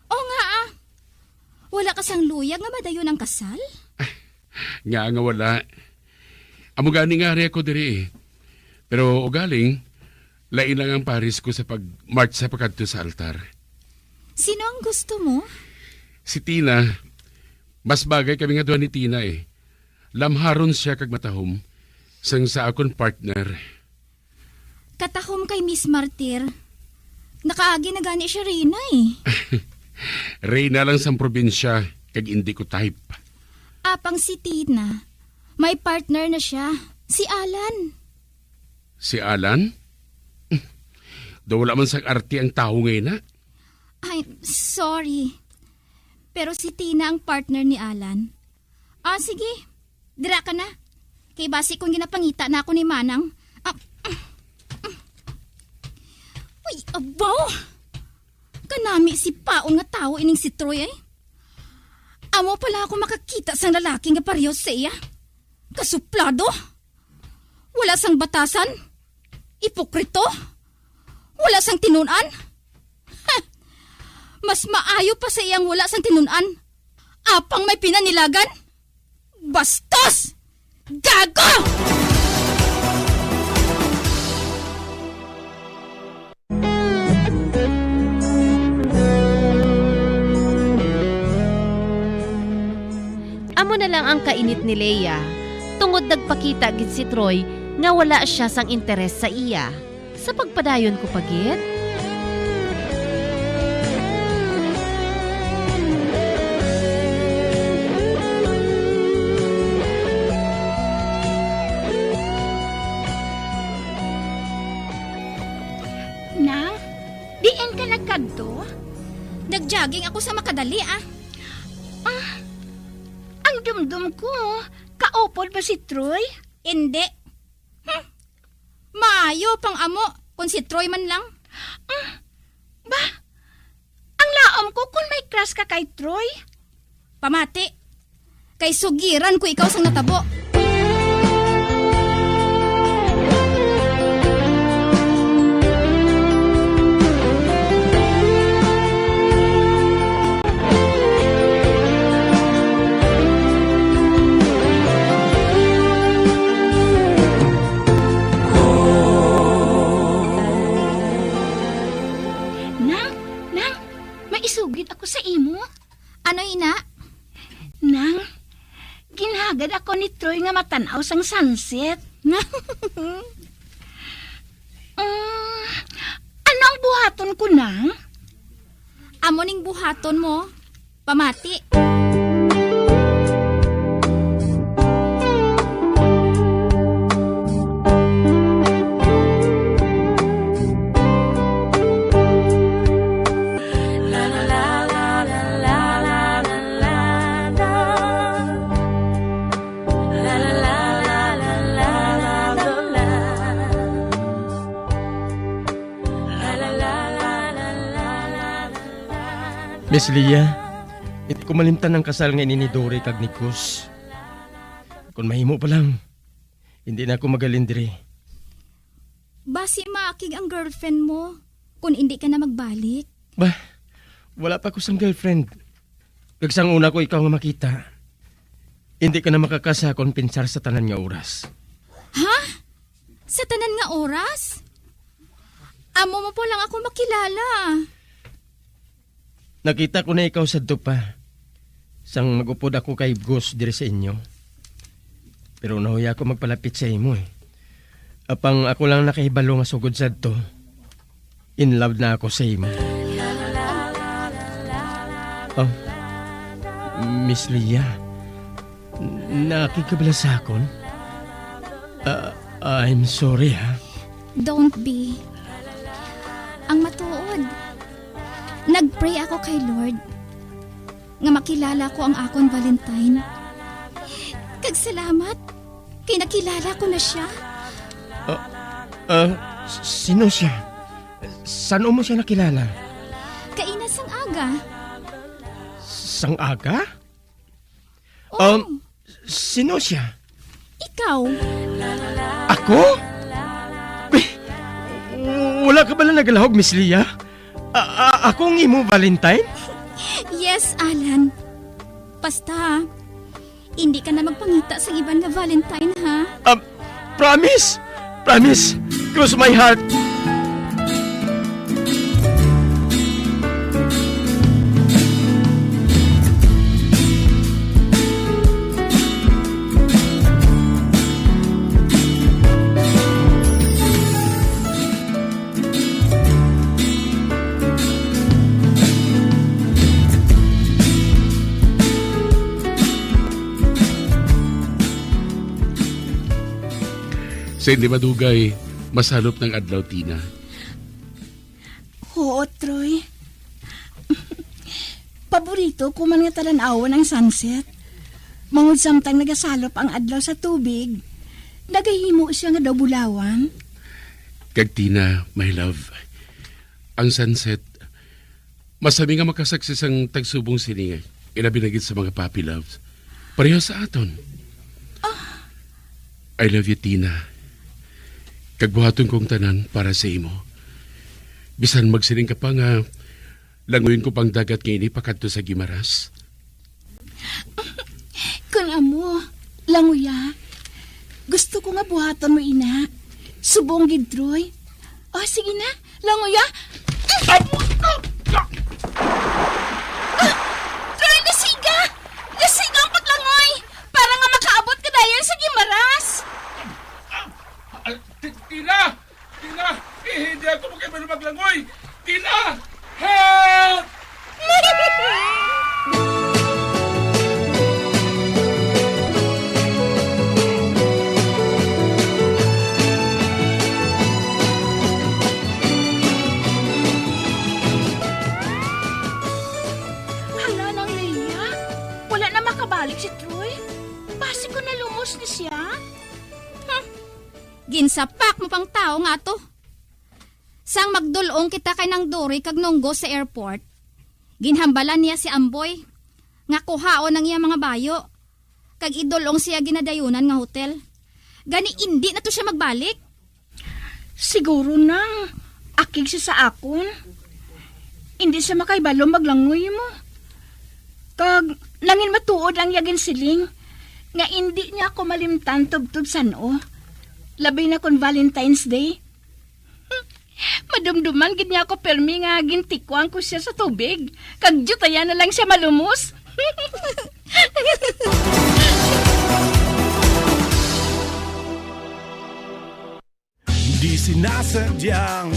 O nga ah. Wala ka sang luyag nga madayon ang kasal? Nga nga wala. Amo gani nga ari ako diri eh. Pero ugaling, lain lang ang pares ko sa pag-march sa pagkadto sa altar. Sino ang gusto mo? Si Tina. Mas bagay kami nga duha ni Tina eh. Lamharon siya kag matahom sang sa akon partner. Katahom kay Miss Martir. Nakaagi na gani siya, Reyna eh. Reyna lang sang probinsya, kag indi ko type. Apang si Tina, may partner na siya. Si Alan. Si Alan? Daw wala man sang arte ang tawo ngay na. I'm sorry. Pero si Tina ang partner ni Alan. Ah, sige. Dira ka na. Kay basi kung ginapangita na ako ni Manang. Ah, uy, abaw! Kanami si paon nga tawo ining si Troy, eh. Amo pala ako makakita sang lalaki nga pareho sa iya. Kasuplado! Wala sang batasan! Ipokrito! Wala sang tinun-an! Ha! Mas maayo pa sa iyang wala sang tinun-an. Apang may pinanilagan! Bastos! Gago! Amo na lang ang kainit ni Leia, tungod nagpakita gid si Troy nga wala sia sang interes sa iya. Sa pagpadayon ko pa gid? Nang, diin ka nagkadto? Nag-jogging ako sa makadali, ah. Ah, ang dumdum ko, kaupod ba si Troy? Indi. Hmm. Maayo pang amo kon si Troy man lang. Ah, ba? Ang laom ko kon may crush ka kay Troy. Pamati, kay sugiran ko ikaw sang natabo. Nang, Nang, may isugid ako sa imo. Ano ina? Nang, ginhagad ako ni Troy nga matan-aw sang sunset. Mm, ano ang buhaton ko, Nang? Amo ning buhaton mo. Pamati. Miss Leah, hindi ko malimtan ang kasal nga ini ni Dory kag ni Kus. Kung mahimo pa lang, hindi na ako magalin diri. Basi maakig ang girlfriend mo kung indi ka na magbalik. Bah, wala pa ko sang girlfriend. Kag sang una ko ikaw nga makita, indi ka na makakasa kon pinsar sa tanan nga oras. Ha? Sa tanan nga oras? Amo mo pa lang ako makilala. Nakita ko na ikaw sadto pa, sang mag-upod ako kay Gus diri sa inyo. Pero nahuya ako magpalapit sa imo, eh. Apang ako lang nakahibalo nga sugod sadto, in love na ako sa imo. Oh, Miss Leah, nakigkabala sa akon? Ah, I'm sorry, ha? Don't be. Ang matuod, nagpray ako kay Lord nga makilala ko ang akon Valentine. Kag salamat kay nakilala ko na sia. Ah, ah, s-, sino siya? San-o mo siya nakilala? Kaina sang aga. Sang aga? Oh. Um, sino siya? Ikaw. Ako? Wala ka bala nagalahog, Miss Leah? A-, a-, ako ang imo Valentine? Yes, Alan. Basta, hindi ka na magpangita sa iban nga Valentine, ha? Um, promise! Promise! Cross my heart! Sa hindi madugay, masalop ng adlaw, Tina. Oo, Troy. Paborito ko man nga talan-awon ang sunset. Mangod samtang nagasalop ang adlaw sa tubig, nagahimo siya nga daw bulawan. Kag Tina, my love, ang sunset, masami nga makasaksi sang tagsubong sini, ilabi na gid sa mga puppy loves. Pareho sa aton. Ah. I love you, Tina. Kag buhaton kong tanan para sa imo. Bisan magsiling ka pa nga languyon ko pang dagat nga ini pakadto sa Guimaras. Kun amo, languya. Gusto ko nga buhaton mo ina. Subong gid, Troy. O, sige na, languya. Ah! Troy, nasiga! Nasiga ang paglangoy! Para nga makaabot ka dayon sa Guimaras! Ah, ah, ti-, Tina! Tina! Eh, hindi ako makahibalo maglangoy! Tina! Help! Hala nang Leia, wala na makabalik si Troy. Basi ko nalumos ni siya. Hmm. Ginsapak mo pang tawo nga to. Sang magdul-ong kita kay Nang Dory kag Nonggo sa airport, ginhambalan niya si Amboy nga kuhaon ang iya mga bayo kag idul-ong siya ginadayunan nga hotel. Gani indi na to siya magbalik. Siguro nang akig siya sa akon. Indi siya makahibalo maglangoy mo. Kag nangin matuod ang iya ginsiling nga indi niya ako malimtan tubtob san-o. Labi na kon Valentine's Day. Madumduman gid niya ako, permi nga gintikwan ko siya sa tubig, kag diutayan na lang siya malumos. Di sinasadyang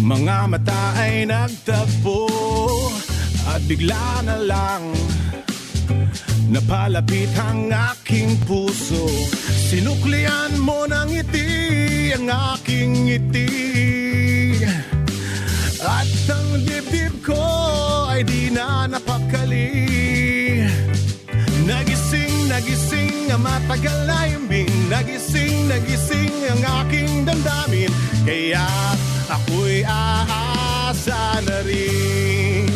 mga mata ay nagtagpo at bigla na lang napalapit ang aking puso. Sinuklian mo ng ngiti ang aking ngiti, at ang dibdib ko ay di na napakali. Nagising, nagising ang matagal na himbing. Nagising, nagising ang aking damdamin. Kaya ako'y aasa na rin.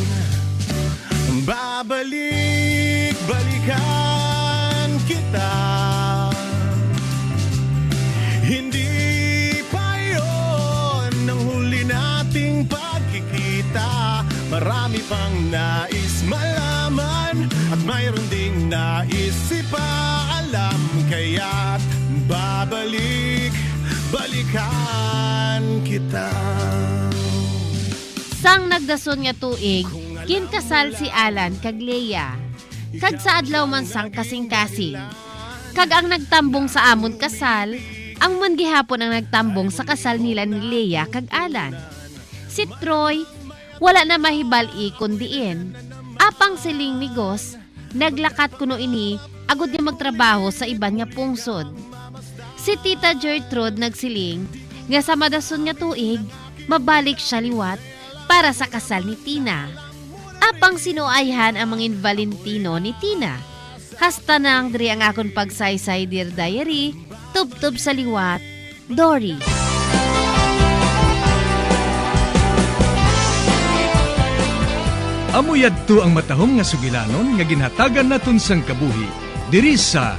Babalik-balikan kita. Hindi pa Marami pang nais malaman at mayroon ding nais ipaalam, kaya't babalik, balikan kita. Sang nagdason nga tuig, ginkasal si Alan kag Lea, kag sa adlaw man sang kasing-kasing. Kag ang nagtambong sa amon kasal, amo man gihapon ang nagtambong sa kasal nila ni Lea kag Alan. Si Troy, wala na mahibal-i kon diin. Apang siling ni Gus, naglakat kuno ini agod nga magtrabaho sa iban nga pungsod. Si Tita Gertrude nagsiling nga sa madason nga tuig, mabalik sia liwat para sa kasal ni Tina. Apang sinuayhan ang mangin Valentino ni Tina. Hasta nang diri ang akon pagsaysay, Dear Diary, tubtob sa liwat, Dory. Amo yadto ang matahom nga sugilanon nga ginhatagan naton sang kabuhi diri sa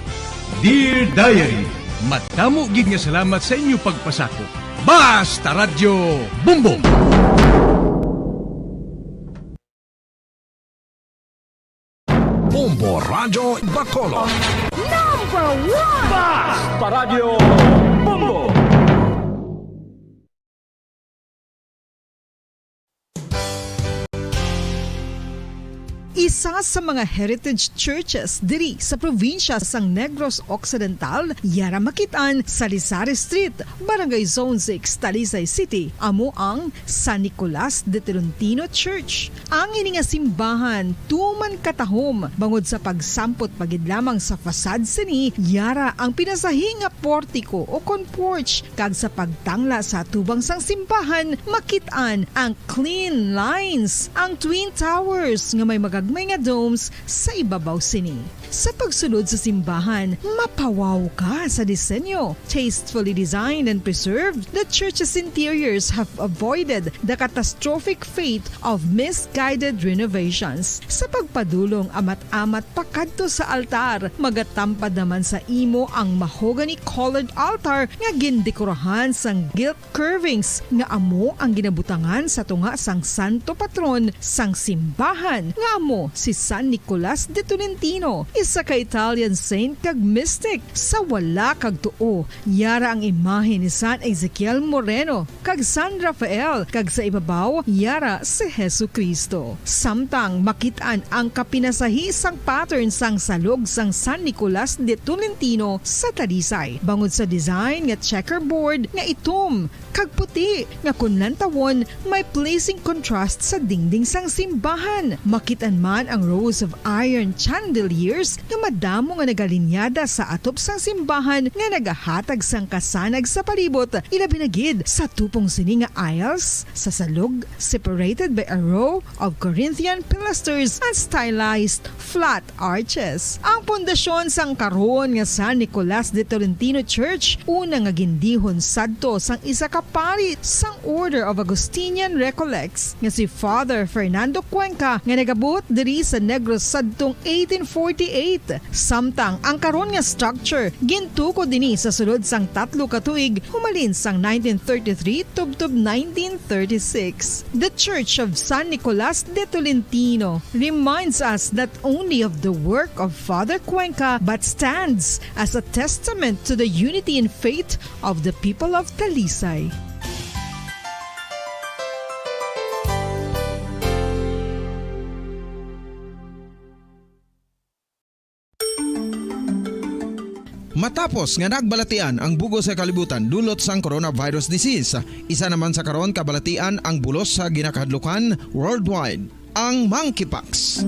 Dear Diary. Madamo gid nga salamat sa inyo pagpasakop. Basta Radyo Bumbong! Bombo Radyo Bacolod. Number one! Basta Radyo Bombo! Isa sa mga heritage churches diri sa probinsya sang Negros Occidental, yara makit-an sa Lisari Street, Barangay Zone six, Talisay City, amo ang San Nicolas de Tolentino Church. Ang ini nga simbahan tuman katahom bangod sa pagsampot pa gid lamang sa facade sini, yara ang pinasahi nga portiko o kon porch, kag sa pagtangla sa atubang sang simbahan, makit-an ang clean lines, ang twin towers nga may magagmay nga domes sa ibabaw sini. Sa pagsulod sa simbahan, mapawaw ka sa disenyo. Tastefully designed and preserved, the church's interiors have avoided the catastrophic fate of misguided renovations. Sa pagpadulong amat-amat pakadto sa altar, magatampad naman sa imo ang mahogany-colored altar nga gindekorahan sang gilt curvings nga amo ang ginabutangan sa tunga sang santo patron sang simbahan, nga amo si San Nicolas de Tolentino, isa ka Italian saint kag mystic. Sa wala kag tuo, yara ang imahe ni San Ezekiel Moreno kag San Rafael, kag sa ibabaw, yara si Jesu-Cristo. Samtang makit-an ang kapinasahi sang pattern sang salog sang San Nicolas de Tolentino sa Talisay, bangod sa design nga checkerboard nga itom kag puti, nga kon lantawon, may pleasing contrast sa dingding sang simbahan. Makit-an man ang rows of iron chandeliers nga madamo nga nagalinyada sa atop sang simbahan nga nagahatag sang kasanag sa palibot, ilabi na gid sa tupong sini nga aisles sa salog, separated by a row of Corinthian pilasters and stylized flat arches. Ang pundasyon sang karon nga San Nicolas de Tolentino Church, una nga gindihon sadto sang isa ka pari sang Order of Augustinian Recollects nga si Father Fernando Cuenca, nga nagabuot diri sa Negros sadtong eighteen forty-eight. Samtang ang karon nga structure gintukod ini sa sulod sang tatlo ka tuig, humalin sang nineteen thirty-three tubtob nineteen thirty-six. The Church of San Nicolas de Tolentino reminds us not only of the work of Father Cuenca, but stands as a testament to the unity in faith of the people of Talisay. Matapos nga nagbalatian ang bug-os nga kalibutan dulot sang coronavirus disease, isa naman sa karon kabalatian ang bulos sa ginakahadlukan worldwide, ang monkeypox.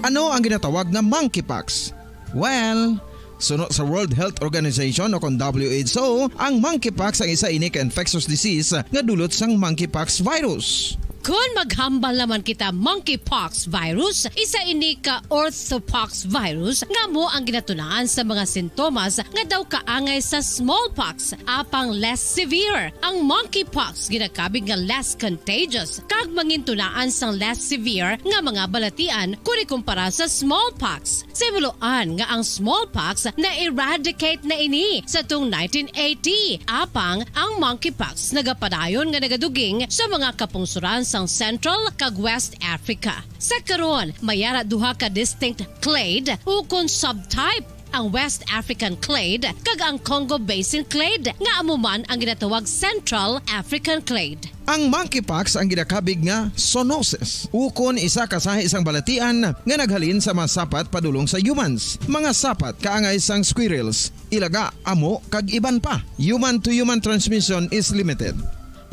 Ano ang ginatawag nga monkeypox? Well, suno sa World Health Organization o kon W H O, ang monkeypox ang isa ini ka infectious disease nga dulot sang monkeypox virus. Kon maghambal naman kita monkeypox virus, isa ini ka orthopox virus nga amo ang ginatunaan sa mga sintomas nga daw kaangay sa smallpox, apang less severe. Ang monkeypox ginakabig nga less contagious kag mangintunaan sang less severe nga mga balatian kon ikumpara sa smallpox. Sa himuloan nga ang smallpox na-eradicate na ini sa tung nineteen eighty, apang ang monkeypox nagapadayon nga nagaduging sa mga kapungsoran sang Central kag West Africa. Sa karon, may ara duha ka distinct clade ukon subtype, ang West African clade kag ang Congo Basin clade, nga amo man ang ginatawag Central African clade. Ang monkeypox ang ginakabig nga zoonosis, ukon isa ka sahi sang balatian nga naghalin sa mga sapat padulong sa humans, mga sapat kaangay sang squirrels, ilaga, amo, kag iban pa. Human-to-human transmission is limited.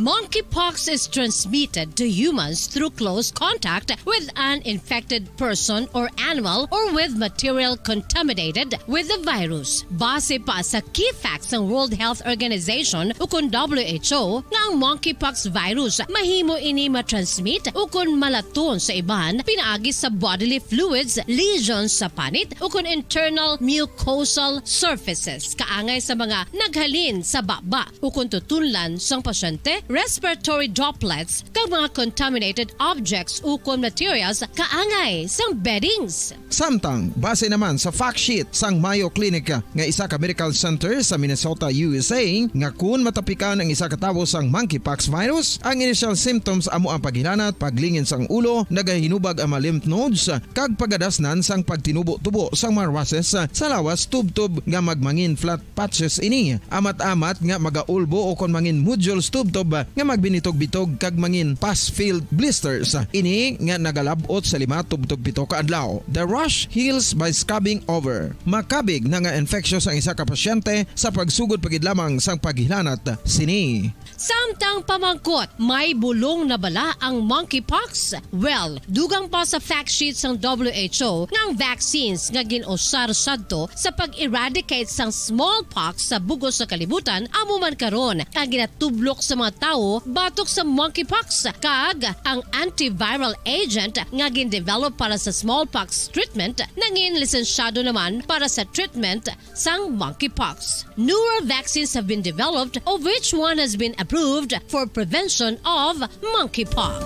Monkeypox is transmitted to humans through close contact with an infected person or animal or with material contaminated with the virus. Base pa sa key facts sang World Health Organization ukon W H O, nga ang monkeypox virus mahimo ini matransmit ukon malaton sa iban pinaagi sa bodily fluids, lesions sa panit, ukon internal mucosal surfaces, kaangay sa mga naghalin sa baba ukon tutunlan sang pasyente, respiratory droplets, kag mga contaminated objects ukon materials kaangay sang beddings. Samtang, base naman sa fact sheet sang Mayo Clinic nga isa ka medical center sa Minnesota, U S A, nga kun matapikan ang isa ka tawo sang monkeypox virus, ang initial symptoms amo ang paghilanat, paglingin sang ulo, nagahinubag ang mga lymph nodes, kag pagadasnan sang pagtinubo-tubo sang mga rushes sa lawas tubtob nga magmangin flat patches ini. Amat-amat nga magaulbo ukon mangin nodules tubtob nga magbinitog-bitog kag mangin pus-filled blisters. Ini nga nagalab-ot sa lima tubtob pito ka adlaw. The rash heals by scabbing over. Makabig na nga infectious ang isa ka pasyente sa pagsugod pa gid lamang sang paghilanat sini. Samtang pamangkot, may bulong na bala ang monkeypox? Well, dugang pa sa fact sheet sang W H O nga ang vaccines nga gin-usar sadto sa pag-eradicate sang smallpox sa bug-os nga kalibutan amo man karon ang ginatublok sa mga tawo batok sa monkeypox, kag ang antiviral agent nga gin-develop para sa smallpox treatment nangin lisensyado naman para sa treatment sang monkeypox. Newer vaccines have been developed, of which one has been approved for prevention of monkeypox.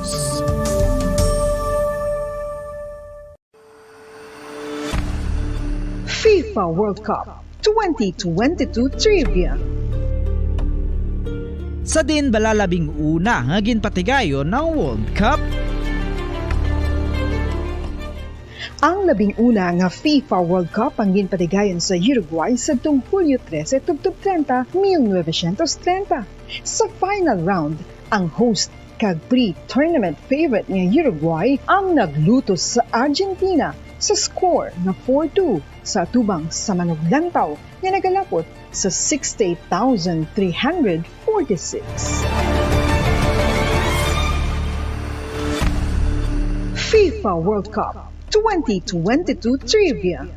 FIFA World Cup twenty twenty-two Trivia. Sa diin bala labing una nga ginpatigayon ang World Cup? Ang labing una nga FIFA World Cup ang ginpatigayon sa Uruguay sadtong Hulyo trese tubtob trenta, mil novecientos trenta. Sa final round, ang host kag pre-tournament favorite nga Uruguay ang naglutos sa Argentina sa score nga four two sa atubang sa manuglantaw nga nagalapot sa sixty-eight thousand three hundred forty-six. FIFA World Cup twenty twenty-two Trivia.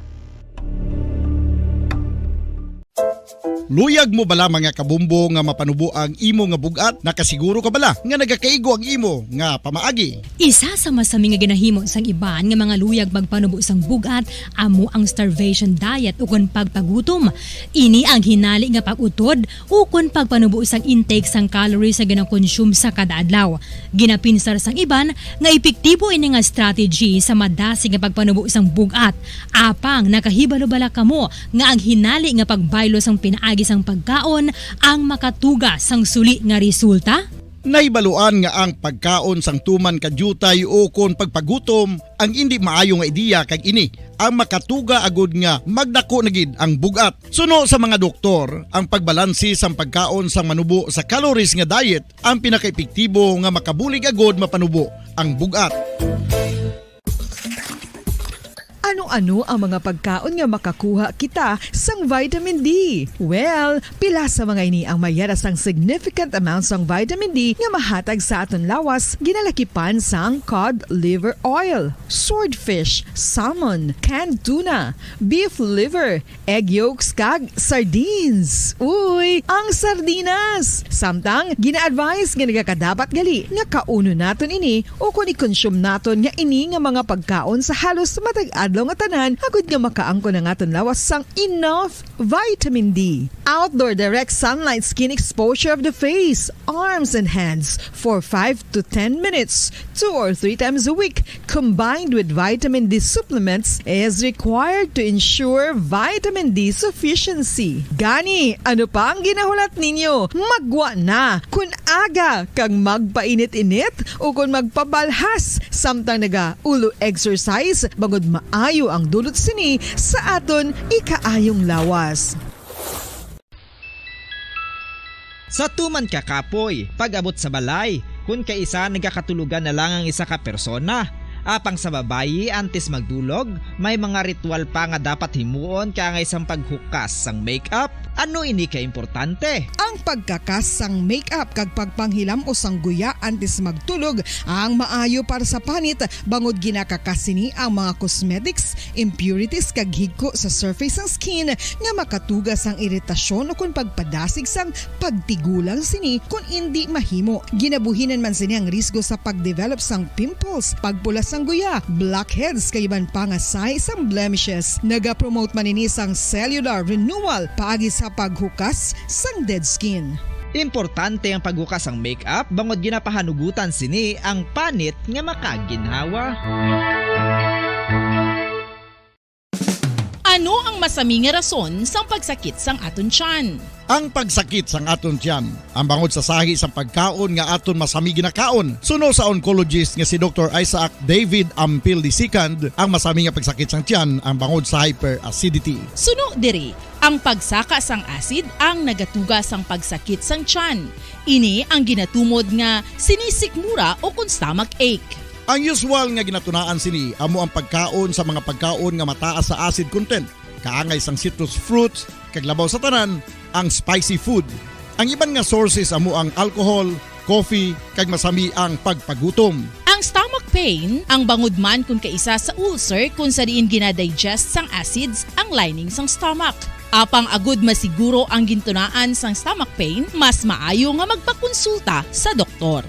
Luyag mo bala, mga kabombo, nga mapanubo ang imo nga bug-at? Nakasiguro ka bala nga nagakaigo ang imo nga pamaagi? Isa sa masami nga ginahimo sang iban nga mga luyag magpanubo sang bug-at amo ang starvation diet ukon pagpagutom. Ini ang hinali nga pag-utod ukon pagpanubo sang intake sang calories nga ginakonsume sa kada adlaw. Ginapinsar sang iban nga epektibo ini nga strategy sa madasig nga pagpanubo sang bug-at. Apang nakahibalo bala kamo nga ang hinali nga pagbaylo sang pinaagi sang pagkaon ang makatuga sang suli nga resulta? Nahibaluan nga ang pagkaon sang tuman ka diutay ukon pagpagutom ang indi maayo nga ideya, kag ini ang makatuga agud nga magdako na gid ang bug-at. Suno sa mga doktor, ang pagbalanse sang pagkaon sang manubo sa calories nga diet ang pinakaepektibo nga makabulig agud mapanubo ang bug-at. Ano-ano ang mga pagkaon nga makakuha kita sang vitamin D? Well, pila sa mga ini ang may yara sang significant amount sang vitamin D nga mahatag sa aton lawas, ginalakipan sang cod liver oil, swordfish, salmon, canned tuna, beef liver, egg yolks, kag sardines. Uy, ang sardinas! Samtang, gina-advise nga nagakadapat gali nga kaunon naton ini ukon i-consume naton nga ini nga mga pagkaon sa halos matag adlaw nga tanan, agud nga makaangkon ang aton lawas sang enough vitamin D. Outdoor direct sunlight skin exposure of the face, arms, and hands for five to ten minutes, two or three times a week, combined with vitamin D supplements, is required to ensure vitamin D sufficiency. Gani, ano pa ang ginahulat ninyo? Maggwa na! Kun aga kag magpainit-init, ukon magpabalhas samtang nagaulo exercise, bangod maayo ang dulot sini sa aton ikaayong lawas. Sa tuman ka kapoy, pag-abot sa balay, kun kaisa nagakatulogan na lang ang isa ka persona. Apang sa babayi, antes magdulog, may mga ritual pa nga dapat himuon kaangay sang paghukas sang makeup. Ano ini ka importante? Ang pagkakas sang makeup kag pagpanghilam-os sang guya antes magtulog ang maayo para sa panit, bangod ginakakas sini ang mga cosmetics, impurities, kag higko sa surface sang skin nga makatuga sang iritasyon ukon pagpadasig sang pagtigulang sini kon indi mahimo. Ginabuhinan man sini ang risgo sa pagdevelop sang pimples, pagpula sang guya, blackheads, kag iban pa nga sahi sang blemishes. Nagapromote man ini sang cellular renewal paagi sa paghukas sang dead skin. Importante ang paghukas sang makeup bangod ginapahanugutan sini ang panit nga makaginhawa. Ano ang masami nga rason sang pagsakit sang aton tiyan? Ang pagsakit sang aton tiyan, ang bangod sa sahi sang pagkaon nga aton masami ginakaon. Suno sa oncologist nga si Doktor Isaac David Ampil the second, ang masami nga pagsakit sang tiyan ang bangod sa hyperacidity. Suno diri, ang pagsaka sang acid ang nagatuga sang pagsakit sang tiyan. Ini ang ginatumod nga sinisikmura o kon stomach ache. Ang usual nga ginatunaan sini amo ang pagkaon sa mga pagkaon nga mataas sa acid content, kaangay sang citrus fruits, kag labaw sa tanan, ang spicy food. Ang iban nga sources amo ang alcohol, coffee, kag masami ang pagpagutom. Ang stomach pain, ang bangod man kon kaisa sa ulcer kon sa diin ginadigest sang acids ang lining sang stomach. Apang agud masiguro ang gintunaan sang stomach pain, mas maayo nga magpakonsulta sa doktor.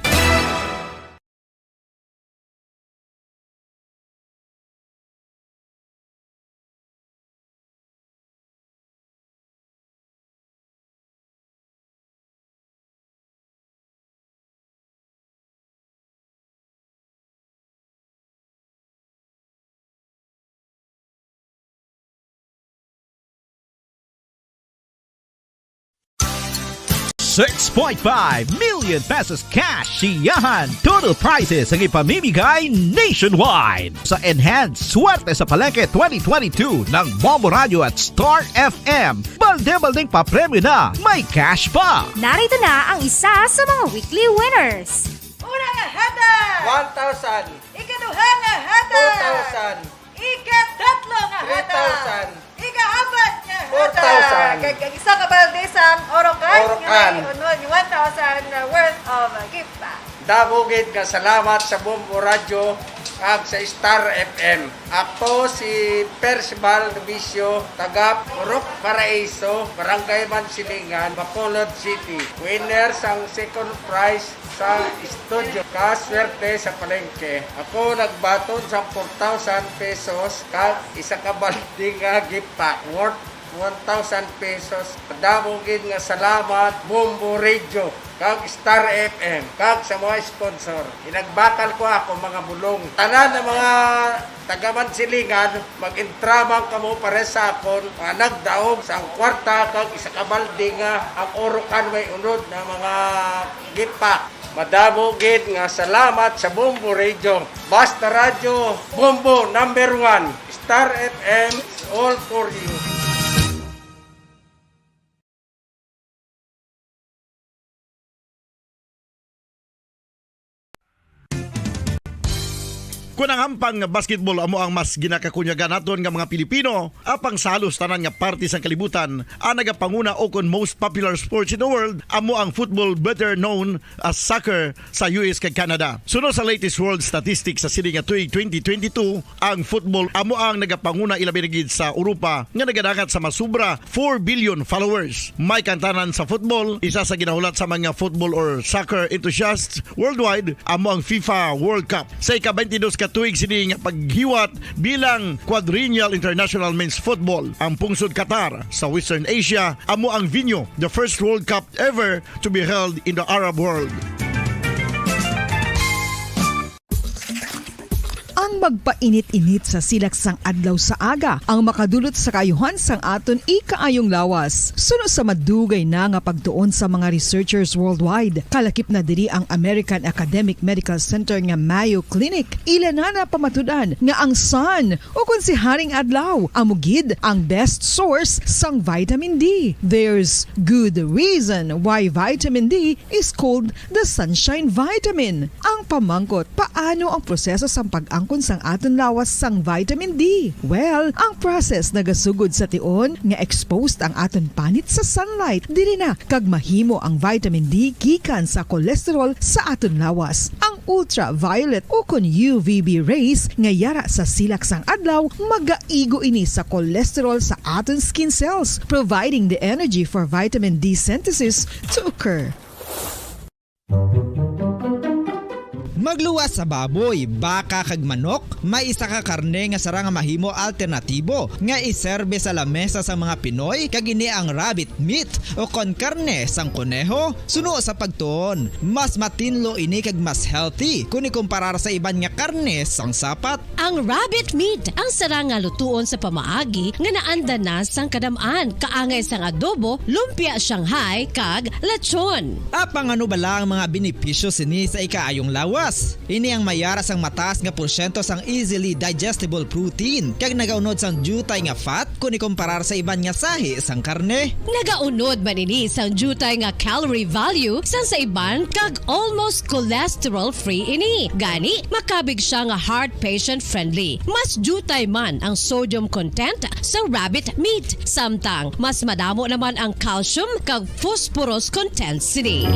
Six point five million pesos cash siyahan. Total prizes ang ipamimigay nationwide. Sa Enhanced Swerte sa Palengke twenty twenty-two ng Bombo Radio at Star F M. Balde-baldeng papremyo na, may cash pa. Narito na ang isa sa mga weekly winners. Una nga hatag! One thousand. Ikaduha nga hatag! Two thousand. Ikatatlo nga hatag! Three thousand. Ikaapat nga hatag! Four thousand. Kag ang isa ka balde sang Orocan, Orocan, nga may unod, one thousand worth of gift bag. Damo gid nga salamat sa Bombo Radyo kag sa Star F M. Ako si Percival Novicio, taga Purok Paraiso, Barangay Mansilingan, Bacolod City. Winner sang second prize sa Studio Kaswerte sa Palengke. Ako nagbaton sa four thousand pesos kag isa ka balde nga gift pack worth one thousand pesos. Madamo gid nga salamat, Bombo Radio, kag Star F M, kag sa mga sponsor. Inagbakal ko ako, mga bulong. Tanan nga mga taga Mansilingan, mag-intraman kamo pares sa akon, nga nagdaog sang kwarta kag isa ka balde nga ang Orocan may unod na mga gift pack. Madamo gid nga salamat sa Bombo Radio. Basta Radyo, Bombo number one. Star F M, all for you. Kon ang hampang nga basketball amo ang mas ginakakunyagan naton nga mga Pilipino, apang sa halos tanan nga parte sang kalibutan, ang nagapanguna o kon most popular sports in the world amo ang football, better known as soccer, sa U S kag Canada. Suno sa latest world statistics sa sini nga tuig twenty twenty-two, ang football amo ang nagapanguna, ilabi na gid sa Europa nga nagadangat sa masobra four billion followers. May kantanan sa football, isa sa ginahulat sa mga football or soccer enthusiasts worldwide amo ang FIFA World Cup. Sa ika-twenty-dos ka Tuig sini nga paghiwat bilang Quadrennial International Men's Football. Ang pungsod Qatar sa Western Asia amo ang venue the first World Cup ever to be held in the Arab world. Ang magpainit-init sa silak sang adlaw sa aga ang makadulot sa kaayuhan sang aton ikaayong lawas. Suno sa madugay na nga pagtuon sa mga researchers worldwide, kalakip na diri ang American Academic Medical Center nga Mayo Clinic. Ila na napamatud-an nga ang sun, o kon si Haring Adlaw, amo gid ang best source sang vitamin D. There's good reason why vitamin D is called the sunshine vitamin. Ang pamangkot, paano ang proseso sang pag-angkon sang aton lawas sang vitamin D? Well, ang process nagasugod sa tion nga exposed ang aton panit sa sunlight. Diri na kag mahimo ang vitamin D gikan sa cholesterol sa aton lawas. Ang ultraviolet o kon U V B rays nga yara sa silak sang adlaw magaigo ini sa cholesterol sa aton skin cells, providing the energy for vitamin D synthesis to occur. Magluwas sa baboy, baka kag manok, may isa ka karne nga sarang nga mahimo alternatibo nga iserbe sa lamesa sang mga Pinoy, kag ini ang rabbit meat o kon karne sang koneho. Suno sa pagtuon, mas matinlo ini kag mas healthy kon ikumparar sa iban nga karne sang sapat. Ang rabbit meat ang sarang nga lutuon sa pamaagi nga naanda na sang kadam-an, kaangay sang adobo, lumpia Shanghai, kag lechon. Apang ano bala ang mga benepisyo sini sa ikaayong lawas? Ini ang mayara sang mataas nga porsyento sang easily digestible protein kag nagaunod sang diutay nga fat kon ikomparar sa iban nga sahi sang karne. Nagaunod man ini sang diutay nga calorie value sang sa iban kag almost cholesterol-free ini. Gani, makabig sia nga heart patient-friendly. Mas diutay man ang sodium content sa rabbit meat, samtang mas madamo naman ang calcium kag phosphorus content sini.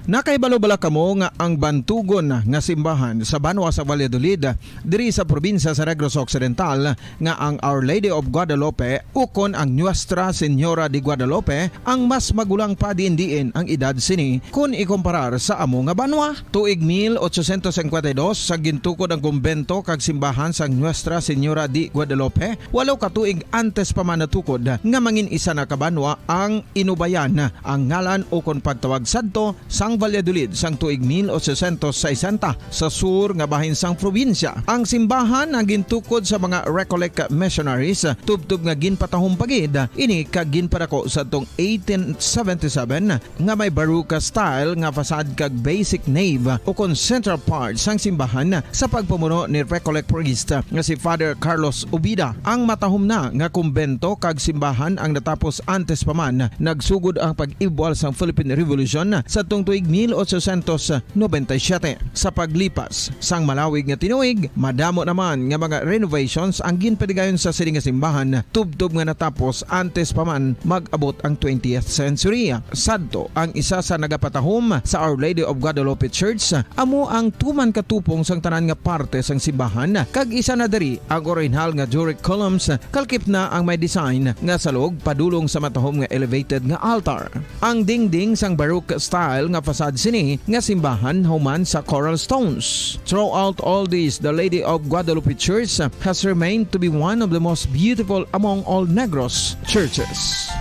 Nakahibalo bala kamo nga ang bantugon nga simbahan sa banwa sa Valladolid, diri sa probinsya sa Negros Occidental, nga ang Our Lady of Guadalupe ukon ang Nuestra Señora de Guadalupe ang mas magulang pa diin-diin ang edad sini kon ikomparar sa amo nga banwa? Tuig mil ochocientos cincuenta y dos sa gintukod ang kumbento kag simbahan sang Nuestra Señora de Guadalupe, walo ka tuig antes pa man natukod nga mangin isa na ka banwa ang Inubayan ang ngalan ukon pagtawag sadto sang Valladolid sang tuig mil ochocientos sesenta sa sur nga bahin sang probinsya. Ang simbahan ang gintukod sa mga Recollect missionaries tubtob nga ginpatahom pa gid ini kag ginpadako sadtong eighteen seventy-seven nga may Baroque style nga facade kag basic nave ukon central part sang simbahan sa pagpamuno ni Recollect priest nga si Father Carlos Ubida. Ang matahom na nga kumbento kag simbahan ang natapos antes pa man nagsugod ang pag-ibwal sang Philippine Revolution sadtong tuig mil ochocientos noventa y siete. Sa paglipas sang malawig nga tinuig, madamo naman nga mga renovations ang ginpadigayon sa sini nga simbahan tubtob nga natapos antes pa man mag-abot ang twentieth century. Sadto, ang isa sa nagapatahom sa Our Lady of Guadalupe Church amo ang tuman ka tupong sang tanan nga parte sang simbahan, kag isa na diri ang orihinal nga Doric columns, kalkip na ang may design nga salog padulong sa matahom nga elevated nga altar. Ang dingding sang Baroque style nga facade sini nga simbahan human sa coral stones. Throughout all this, the Lady of Guadalupe Church has remained to be one of the most beautiful among all Negros churches.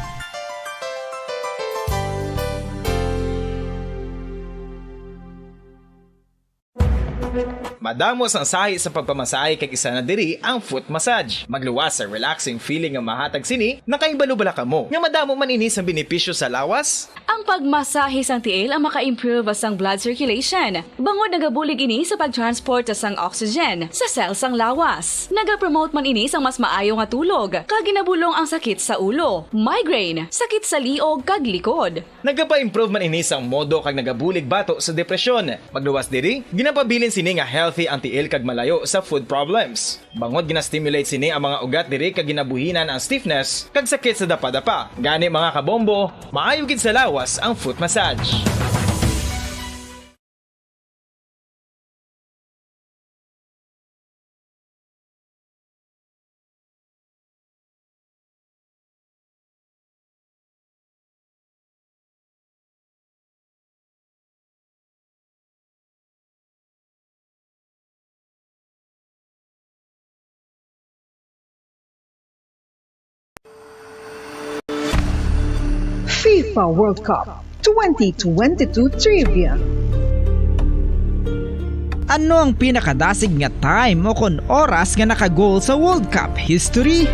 Madamo sang sahi sa pagpamasahe kag isa na diri ang foot massage. Magluwas sa relaxing feeling nga mahatag sini. Nakahibalo bala kamo nga madamo man ini sang benepisyo sa lawas? Ang pagmasahe sang tiil ang maka-improve sang blood circulation, bangod nagabulig ini sa pag-transport sang oxygen sa cell sang lawas. Nagapromote man ini sang mas maayo nga tulog, kag ginabulong ang sakit sa ulo, migraine, sakit sa liog kag likod. Nagapa-improve man ini sang modo kag nagabulig bato sa depresyon. Magluwas diri, ginapabilin sini nga healthy ang tiil kag malayo sa foot problems. Bangod gina-stimulate sini ang mga ugat diri kag ginabuhinan ang stiffness kag sakit sa dapadapa. Gani, mga kabombo, maayo gid sa lawas ang foot massage. FIFA World Cup twenty twenty-two Trivia. Ano ang pinakadasig nga time o kon oras nga naka-goal sa World Cup history?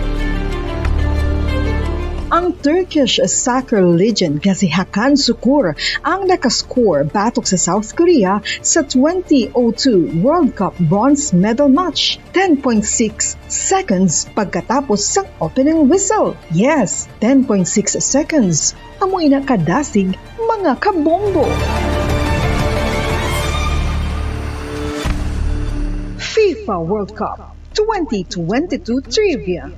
Ang Turkish soccer legend nga si Hakan Sukur ang nakascore batok sa South Korea sa twenty oh two World Cup bronze medal match, ten point six seconds pagkatapos sang opening whistle. Yes, ten point six seconds. Amo ina kadasig, mga kabombo. FIFA World Cup twenty twenty-two Trivia.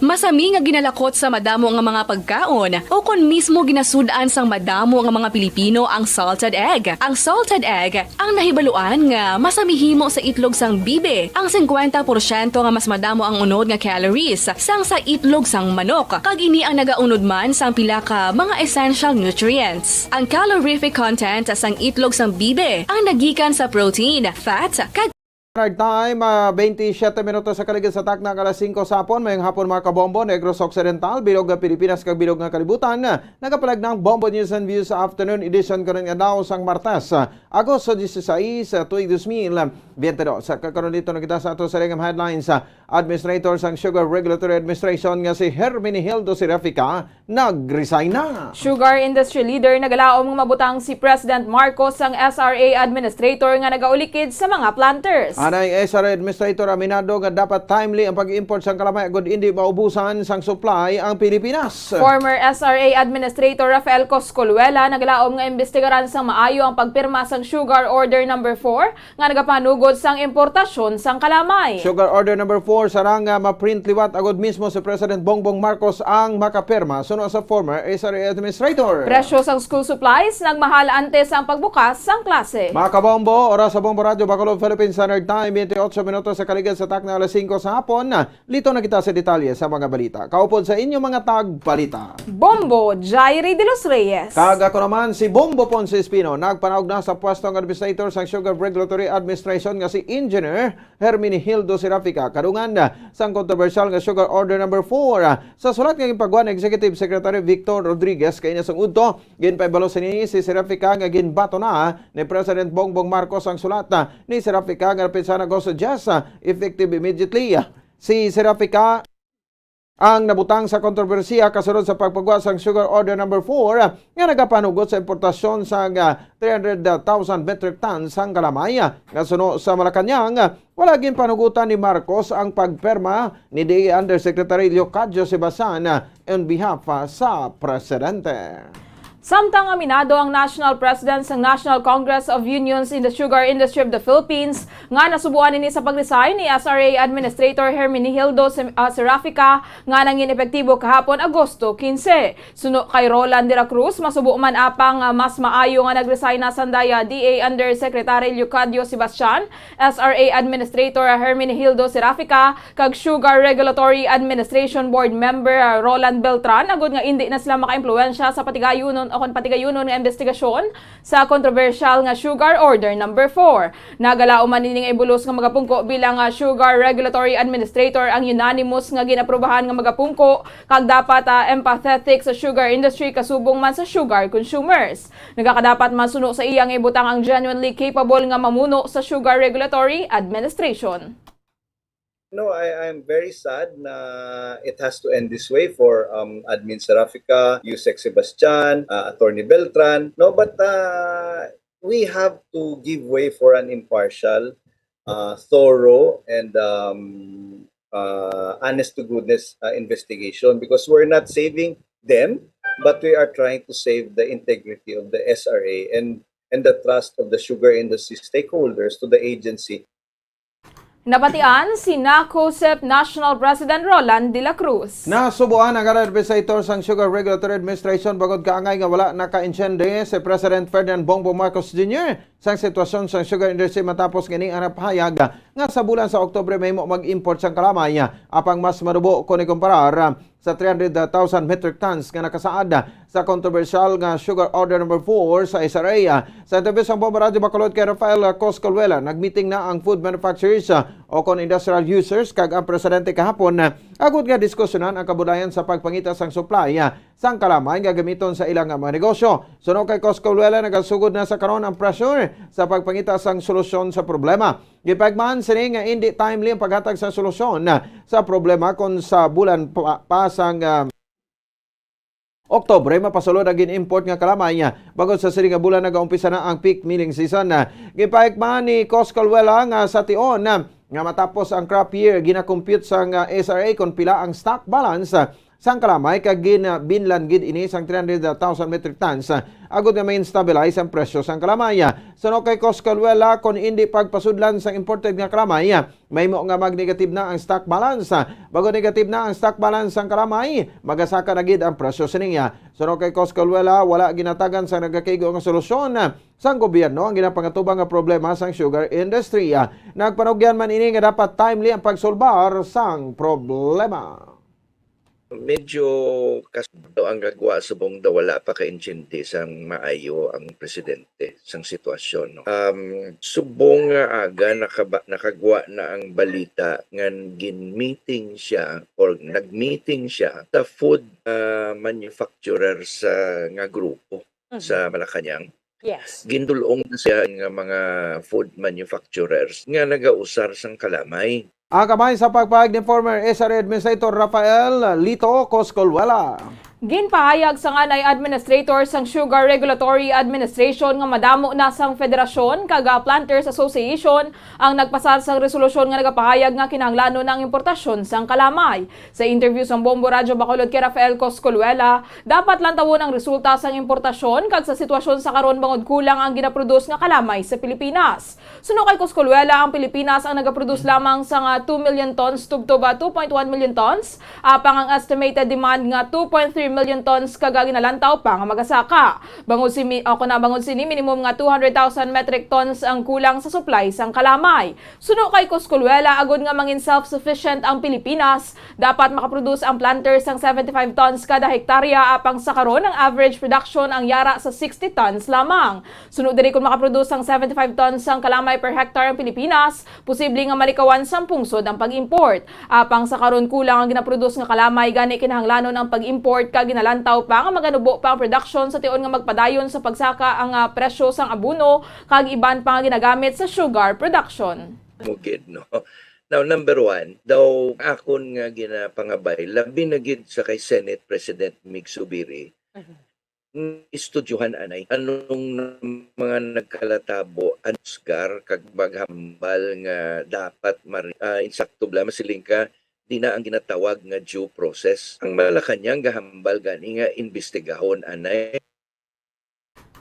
Masami nga ginalakot sa madamo nga mga pagkaon o kon mismo ginasud-an sang madamo nga mga Pilipino ang salted egg. Ang salted egg ang nahibaluan nga masami himo sa itlog sang bibe. Ang singkwenta porsyento nga mas madamo ang unod nga calories sang sa itlog sang manok, kag ini ang nagaunod man sang pila ka mga essential nutrients. Ang calorific content sang itlog sang bibe ang nagikan sa protein, fat, kag Standard Time, ah, twenty-seven minutos sa kaligid sa takna nga alas singko sa hapon. Mayong hapon, mga kabombo, Negros Occidental, bilog nga Pilipinas, kag bilog nga kalibutan. Nagapalag na ang Bombo News and Views Afternoon Edition karon nga adlaw sang Martes, ah, Agosto dieciséis, ah, tuig dos mil biyente dos. Sa kakaron, dito na kita sa ato sa ring headlines. Ah, Administrator sang Sugar Regulatory Administration nga si Herminihildo Serafica nag-resign na. Sugar industry leader nagalaom nga mabutang si President Marcos sang S R A administrator nga nagaulikid sa mga planters. Anay S R A administrator aminado nga dapat timely ang pag-import sang kalamay agud indi maubusan sang supply ang Pilipinas. Former S R A administrator Rafael Coscoluela nagalaom nga imbestigaran sang maayo ang pagpirma sang Sugar Order number four nga nagapanugot sang importasyon sang kalamay. Sugar Order number four sarang nga ma-print liwat agud mismo si President Bongbong Marcos ang makapirma, suno sa former S R A administrator. Presyo sang school supplies nagmahal antes sang pagbukas sang klase. Mga kabombo, oras sa Bombo Radyo Bacolod, Philippine Standard Time, twenty-eight minutos sa kaligid sa takna alas singko sa hapon. Lito na kita sa detalye sa mga balita. Kaupod sa inyo mga tagbalita. Bombo, Jairi de los Reyes. Kag ako naman si Bombo Ponce Espino, nagpanaog na sa pwesto nga administrator sang Sugar Regulatory Administration nga si Engineer Herminihildo Serafica. Kadungan sang kontrobersyal nga Sugar Order number four, sa sulat nga ginpagwa ni Executive Secretary Victor Rodriguez kay ina sang udto, ginpahibalo sini si Serafica nga ginbato na ni President Bongbong Marcos ang sulat ni Serafica nga napinsa na Agosto diyes, effective immediately. Si Serafica ang nabutang sa kontrobersiya kasunod sa pagpagwa sang Sugar Order number four nga nagapanugot sa importasyon sang, ah, three hundred thousand metric tons sang kalamay nga suno sa Malacañang. Wala ginpanugutan ni Marcos ang pagperma ni D A Undersecretary Leocadio Sebastian on behalf, ah, sa presidente. Samtang aminado ang national president sang National Congress of Unions in the Sugar Industry of the Philippines nga nasubuan ini sa pag-resign ni S R A Administrator Herminihildo Sem-, ah, Serafica nga nangin epektibo kahapon, Agosto quince. Suno kay Roland de la Cruz, masubo man apang, ah, mas maayo nga nag-resign na sandaya D A Undersecretary Leocadio Sebastian, S R A Administrator Herminihildo Serafica, kag Sugar Regulatory Administration Board Member, ah, Roland Beltran, agud nga indi na sila makaimpluwensya sa patigayunon o kon patigayunon nga investigasyon sa kontrobersyal nga Sugar Order number four. Nagalaom man ini nga ibulos nga magapungko bilang, ah, Sugar Regulatory Administrator ang unanimous nga gin-aprubahan nga magapungko, kag dapat, ah, empathetic sa sugar industry kasubong man sa sugar consumers. Nagakadapat man suno sa iya nga ibutang ang genuinely capable nga mamuno sa Sugar Regulatory Administration. No, I, I'm very sad na it has to end this way for, um, Admin Serafica, Usec Sebastian, uh, Attorney Beltran. No, but, uh, we have to give way for an impartial, uh, thorough, and, um, uh, honest to goodness, uh, investigation, because we're not saving them, but we are trying to save the integrity of the S R A and, and the trust of the sugar industry stakeholders to the agency. Nabatian si NACOSEP National President Roland de la Cruz. Nasubuan ang administrator sang Sugar Regulatory Administration bangod kaangay nga wala naka-intiende si President Ferdinand Bongbong Marcos Junior sang sitwasyon sang sugar industry matapos nga ini ang napahayag nga sa bulan sa Oktubre mahimo mag-import sang kalamay, apang mas manubo kon ikumparar sa three hundred thousand metric tons nga nakasaad sa kontrobersyal nga Sugar Order number four sa S R A. Sa interview sa Bombo Radyo Bacolod kay Rafael Coscoluela, nagmeeting na ang food manufacturers, ah, o kon industrial users kag ang presidente kahapon, ah, agod nga diskusyonan ang kabudayan sa pagpangita sang supply, ah, sang kalamay nga gamiton sa ilang, ah, mga negosyo. Suno kay Cosco Luela, nagasugod na sa karon ang pressure sa pagpangita sang solusyon sa problema. Gipahigmaan sini nga indi timely ang paghatag sa solusyon, ah, sa problema kon sa bulan pa, pa sang, ah, Oktubre, mapasulod ang gin-import nga kalamay. Bangod sa sini nga bulan, nagaumpisa na ang peak milling season. Gipahikman ni Cosco Luela nga sa tion nga matapos ang crop year, gina-compute sang S R A kon pila ang stock balance sang kalamay kag ginabinlan gid ini sang three hundred thousand metric tons, agod nga ma-stabilize ang presyo sang kalamay. Suno kay Cosco Luela, kon indi pagpasudlan sang imported nga kalamay, mahimo nga mag-negative na ang stock balance. Bangod negative na ang stock balance sang kalamay, magasaka na gid ang presyo sini. Suno kay Cosco Luela, wala ginatagan sa nagakaigo nga solusyon sang gobyerno ang ginapangatubang nga problema sang sugar industry. Nagpanugyan man ini nga dapat timely ang pagsulbar sang problema. Medyo kas-, ang gagwa subong daw wala pa kaintindi sang maayo ang presidente sang sitwasyon, no? Um, subong nga aga nakaba-, nakagwa na ang balita nga gin-meeting siya or nag-meeting siya sa food, ah, manufacturer sa, nga grupo Mhm. sa Malacañang. Yes. Gindul-ong na siya nga mga food manufacturers nga nagausar sang kalamay. Ang kamay sa pagpahayag ni former S R A Administrator Rafael Lito Coscoluela. Ginpahayag sang anay administrator sang Sugar Regulatory Administration nga madamo na sang Federasyon kag, ah, Planters Association ang nagpasar sang resolusyon nga nagapahayag nga kinahanglanon ang importasyon sang kalamay. Sa interview sang Bombo Radyo Bacolod kay Rafael Coscoluela, dapat lantawon ang resulta sang importasyon kag sa sitwasyon sa karon bangod kulang ang ginaproduce nga kalamay sa Pilipinas. Suno kay Coscoluela, ang Pilipinas ang nagaproduce lamang sang, ah, two million tons tubtob, ah, two point one million tons, apang ang estimated demand nga two point three million tons kag ginalantaw pa nga magasaka. Bangod si mi-, o kon bangod sini, minimum nga two hundred thousand metric tons ang kulang sa supply sang kalamay. Suno kay Coscoluela, agod nga mangin self-sufficient ang Pilipinas, dapat makaproduce ang planter sang seventy-five tons kada hektarya, apang sa karon ang average production ang yara sa sixty tons lamang. Suno diri, kon makaproduce ang seventy-five tons sang kalamay per hectare ang Pilipinas, posible nga malikawan sang pungsod ang pag-import. Apang sa karon kulang ang ginaproduce nga kalamay, gani kinahanglanon ang pag-import kag ginalantaw pa nga maganubo pa ang production sa tion nga magpadayon sa pagsaka ang, ah, presyo sang abono kag iban pa nga ginagamit sa sugar production. Mugid, no? Now, number one, daw akon nga ginapangabay, labi na gid sa kay Senate President Mig Zubiri, Mhm. Istudyohan anay anong mga nagkalatabo, ang usgar kag maghambal nga dapat mari-, ah, insakto bala masiling ka, di na ang ginatawag nga due process. Ang Malacañang gahambal gani nga imbestigahon anay.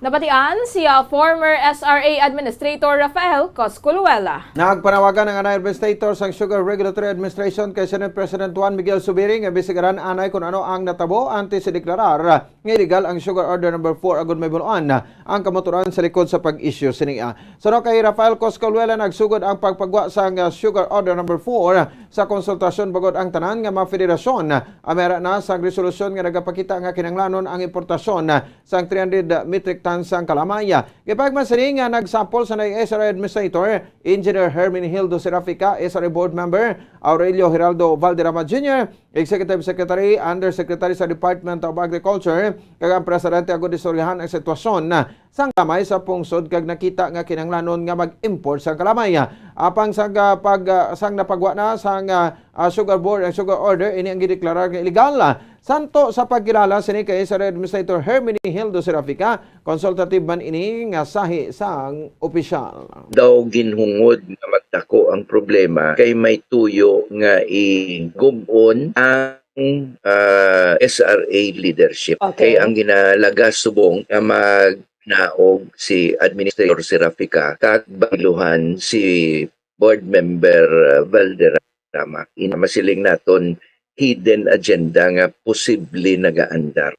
Nabatian si, ah, former S R A Administrator Rafael Cosculuela. Nagpanawagan ang anay administrator sang Sugar Regulatory Administration kay Senate President Juan Miguel Zubiri nga imbestigaran anay kung ano ang natabo antes ideklarar nga illegal ang Sugar Order Number Four agud mahibaluan ang kamatuoran sa likod sa pag-issue sini. Suno kay Rafael Coscoluela, nagsugod ang pagpagwa sang, ah, Sugar Order Number Four sa konsultasyon bangod ang tanan nga mga federasyon, ah, may ara na sang resolusyon nga nagapakita nga kinahanglanon ang importasyon, ah, sang three hundred metric tons sang kalamay. Gipahayag man sini nga nagsapol sa anay S R A Administrator, Engineer Herminihildo Serafica, S R A Board Member Aurelio Heraldo Valderrama Junior, Executive Secretary, Undersecretary sa Department of Agriculture, kag ang presidente agud istoryahan ang sitwasyon sang kalamay sa pungsod kag nakita nga kinahanglanon nga mag-import sang kalamay. Apang sang, ah, pag, ah, sang napagwa na sang, ah, ah, Sugar Board ang Sugar Order, ini ang gideklarar nga illegal. Santo sa pagkilala sini kay S R A Administrator Herminihildo Serafica, consultative man ini nga sahi sang opisyal. Daw ginhungod nga magdako ang problema kay may tuyo nga igub-on ang, ah, S R A leadership. Okay. Kay ang ginalagas subong nga magnaog si Administrator Serafica kag bailuhan si Board Member, ah, Valderrama. Ina masiling naton hidden agenda nga posible nagaandar.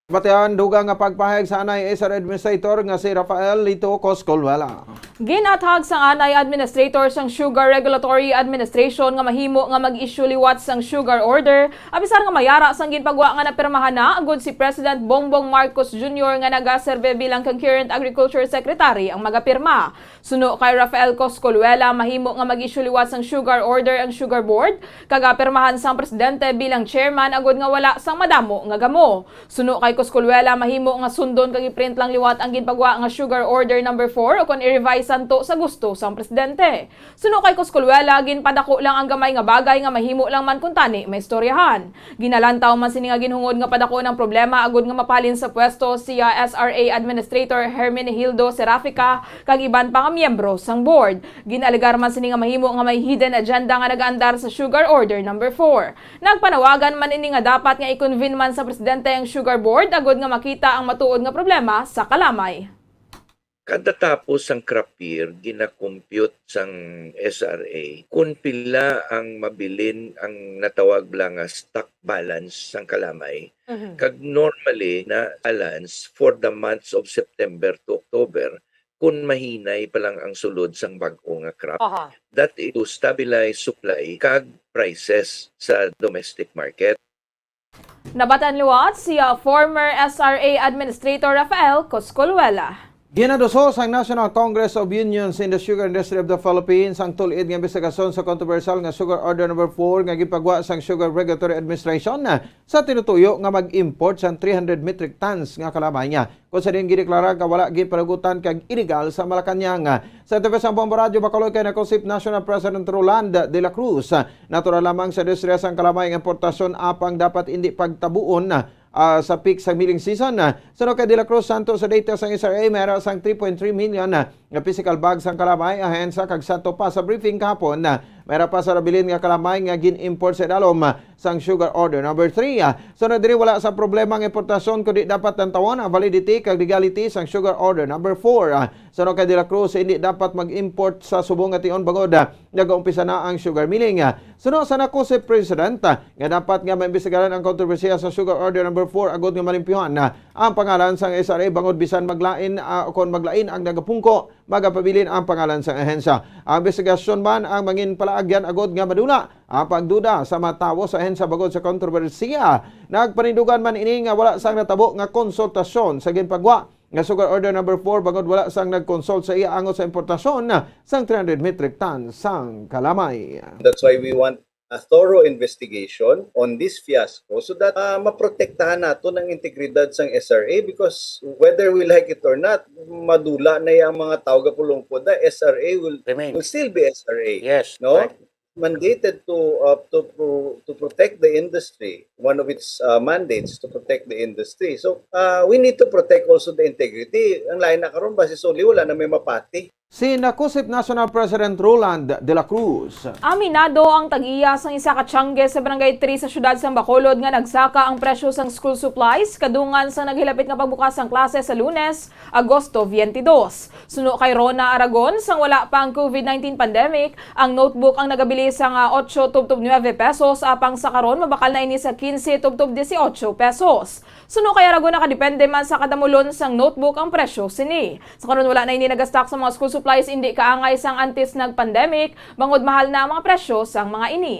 Batian, dugang nga pagpahayag sa anay S R A Administrator nga si Rafael Lito Coscoluela. Ginathag sang anay administrator sang Sugar Regulatory Administration nga mahimo nga mag-issue liwat sang sugar order, apisar nga may ara sang ginpagwa nga napirmahan na, agud si President Bongbong Marcos Junior nga nagaserbe bilang concurrent agriculture secretary ang magapirma. Suno kay Rafael Coscoluela, mahimo nga mag-issue liwat sang sugar order ang Sugar Board, kag apirmahan sang presidente bilang chairman, agud nga wala sang madamo nga gamo. Suno kay Coscoluela, mahimo nga sundon kag i-print lang liwat ang ginpagwa nga Sugar Order number four ukon i-revise santo sa gusto sang presidente. Suno kay Coscoluela, ginpadako lang ang gamay nga bagay nga mahimo lang man kuntani maistoryahan. Ginalantaw man sini nga ginhungod nga padako ang problema agud nga mapalin sa pwesto si S R A Administrator Hermenegildo Serafica kag iban pa nga miyembro sang board. Gin-alegar man sini nga mahimo nga may hidden agenda nga nagaandar sa Sugar Order number four. Nagpanawagan man ini nga dapat nga i-convene man sa presidente ang Sugar Board agud nga makita ang matuod nga problema sa kalamay. Kada tapos sang crop year, gina-compute sang S R A kung pila ang mabilin ang natawag bala nga stock balance sang kalamay. Mhm. Kag normally na balance for the months of September to October kung mahinay pa lang ang sulod sang bag-o nga crop. Aha. That is to stabilize supply kag prices sa domestic market. Nabatan liwat si, ah, former S R A Administrator Rafael Coscoluela. Ginaduso sang National Congress of Unions in the Sugar Industry of the Philippines ang tul-id nga imbestigasyon sa kontrobersyal nga Sugar Order number four nga ginpagwa sang Sugar Regulatory Administration sa tinutuyo nga mag-import sang three hundred metric tons nga kalamay niya. Kung sa diin gideklara nga wala ginpalagutan kag illegal sa Malacañang. Sa T V sa Bombo Radyo Bacolod kay nakusip National President Roland de la Cruz. Natural lamang sa industriya sang kalamay ang importasyon apang dapat indi pagtabuon, ah, sa peak sa milling season. Suno kay De La Cruz, santo sa data sang S R A, may ara sang three point three million, ah, nga physical bag sang kalamay ahensya kag santo pa sa briefing kahapon, ah, may ara pa sa nabilin nga kalamay nga gin-import sa idalom, ah, sang Sugar Order number three. Ah, sunod diri, wala sa problema ang importasyon, kundi dapat lantawon ang validity kag legality sang Sugar Order number four. Ah, sunod kay De La Cruz, hindi dapat mag-import sa subong nga tion bangod, ah, nagaumpisa na ang sugar milling. Ah, sunod sa nakusip president, ah, nga dapat nga maimbestigaran ang kontrobersiya sa Sugar Order number four agud nga malimpyuhan, ah, ang pangalan sang S R A bangod bisan maglain, ah, kon maglain ang nagapungko, magapabilin ang pangalan sang ahensya. Ang imbestigasyon man ang mangin palaagyan agud nga madula ang pagduda sa mga tawo sa ahensya bangod sa kontrobersiya. Nagpanindugan man ini nga wala sang natabo nga konsultasyon sa ginpagwa nga Sugar Order number four bangod wala sang nagkonsult sa iya angot sa importasyon sang three hundred metric tons sang kalamay. That's why we want a thorough investigation on this fiasco so that, ah, maprotektahan naton ang integridad sang S R A, because whether we like it or not, madula na yang mga tawo gapulungkod na, S R A will, Remain. will still be S R A, Yes, no? Correct. Mandated to, uh, to pro-, to protect the industry. One of its, uh, mandates to protect the industry. So, uh, we need to protect also the integrity. Ang lain na karon, basi suli, wala na may mapati. Si nakusip National President Roland de la Cruz. Aminado ang tag-iya sang isa ka tiangge sa Barangay three sa siyudad sang Bacolod nga nagsaka ang presyo sang school supplies kadungan sa naghilapit nga pagbukas sang klase sa Lunes, Agosto twenty-two. Suno kay Rona Aragon, sang wala pa ang COVID nineteen pandemic, ang notebook ang nagabili sang, ah, ocho tubtob nuebe pesos, apang sa karon mabakal na ini sa quince tubtob dieciocho pesos. Suno kay Aragon, nakadepende man sa kadamulon sang notebook ang presyo sini. Sa karon, wala na ini nagastock sa mga school supplies, indi kaangay sang antes nag-pandemic, bangod mahal na ang mga presyo sang mga ini.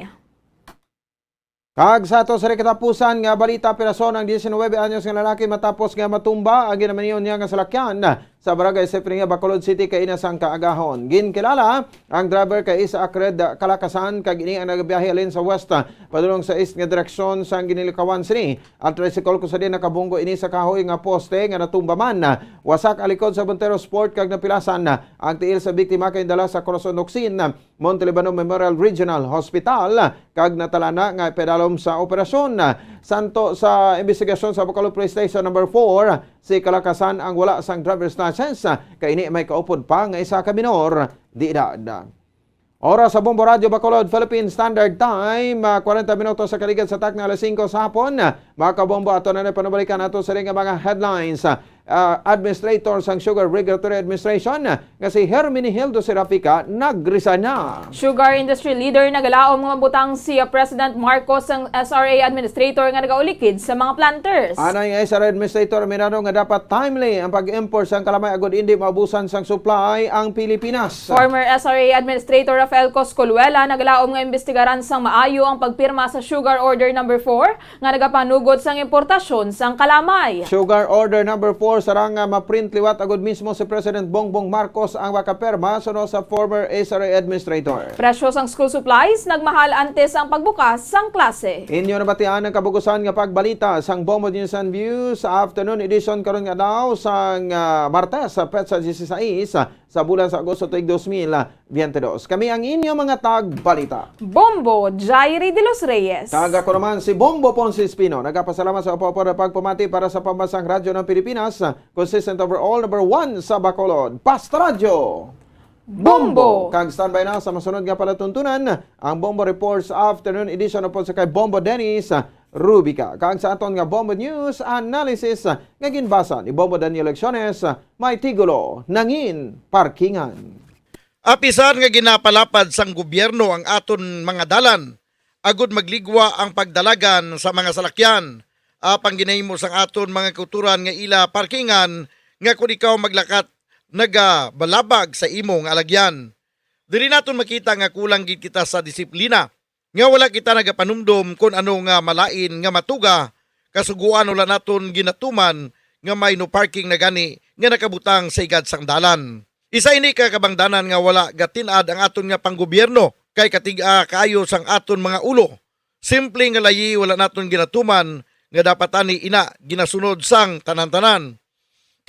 Kag sa ato sa katapusan nga balita, pirason ang diecinuebe anyos nga lalaki matapos nga matumba ang ginamaniyon niya nga salakyan sa Barangay Sipringa, Bacolod City, kaina sang kaagahon. Ginkilala ang driver kay Isaac Red Kalakasan, kag ini ang nagabiyahe halin sa west padulong sa east nga direksyon sang ginilikawan sini. Ang tricycle kung sa diin nakabunggo ini sa kahoy nga poste nga natumba man. Wasak ang likod sa Montero Sport kag napilasan ang tiil sa biktima kay dala sa Corazon Ocsin Montalibano Memorial Regional Hospital kag natalana nga ipadalom sa operasyon. Santo sa imbestigasyon sa Bacolod Police Station number four, si Kalakasan ang wala sang driver's license, kay ini may kaupod pa nga isa ka minor de edad. Oras sa Bombo Radyo Bacolod, Philippine Standard Time, ah, kwarenta minutos sa kaligad sa takna alas singko sa hapon. Mga kabombo, ato na na panubalikan ato sa nga mga headlines. ah, administrator sang Sugar Regulatory Administration nga si Herminihildo Serafica nagresign na. Sugar industry leader nagalaom nga mabutang si, ah, President Marcos sang S R A administrator nga nagaulikid sa mga planters. Anay nga S R A administrator, aminado nga dapat timely ang pag-import sang kalamay agud indi maubusan sang supply ang Pilipinas. Former S R A Administrator Rafael Coscoluela nagalaom nga imbestigaran sang maayo ang pagpirma sa Sugar Order Number Four nga nagapanugod sang importasyon sang kalamay. Sugar Order Number Four sarang nga ma-print liwat agud mismo si President Bongbong Marcos ang makaperma, suno sa former S R A administrator. Presyo sang school supplies nagmahal antes ang pagbukas sang klase. Inyo nabatian ang kabugusan nga pagbalita sang Bombo News and Views sa afternoon edition karon nga adlaw sang, ah, Martes, sa petsa dieciséis, sa bulan sa Agosto tuig dos mil biyente dos. Kami ang inyo mga tagbalita, Bombo Jairi de los Reyes. Kag ako naman si Bombo Ponce Espino. Nagapasalamat sa upapod nga pagpamati para sa Pambansang Radyo ng Pilipinas, consistent overall, number one sa Bacolod, Past Radyo Bombo. Bombo. Kag standby na sa masunod nga palatuntunan, ang Bombo Reports Afternoon Edition upod sa kay Bombo Dennis Rubica. Kag sa aton nga Bombo News Analysis nga ginbasa ni Bombo Daniel Lecciones, may titulo, Nangin Parkingan. Apisar nga ginapalapad sang gobyerno ang aton mga dalan, agud magligwa ang pagdalagan sa mga salakyan, apang ginahimo sang aton mga kautoran nga ila parkingan, nga kon ikaw maglakat, nagabalabag sa imo nga alagyan. Diri naton makita nga kulang gid kita sa disiplina, nga wala kita nagapanumdom kon ano nga malain nga matuga, kasugoan wala naton ginatuman nga may no parking na gani nga nakabutang sa higad sang dalan. Isa ini ka kabangdanan nga wala gatin-ad ang aton nga panggobyerno, kay katig-a kaayo sang aton mga ulo. Simple nga layi wala naton ginatuman nga dapat ani ina ginasunod sang tanan-tanan.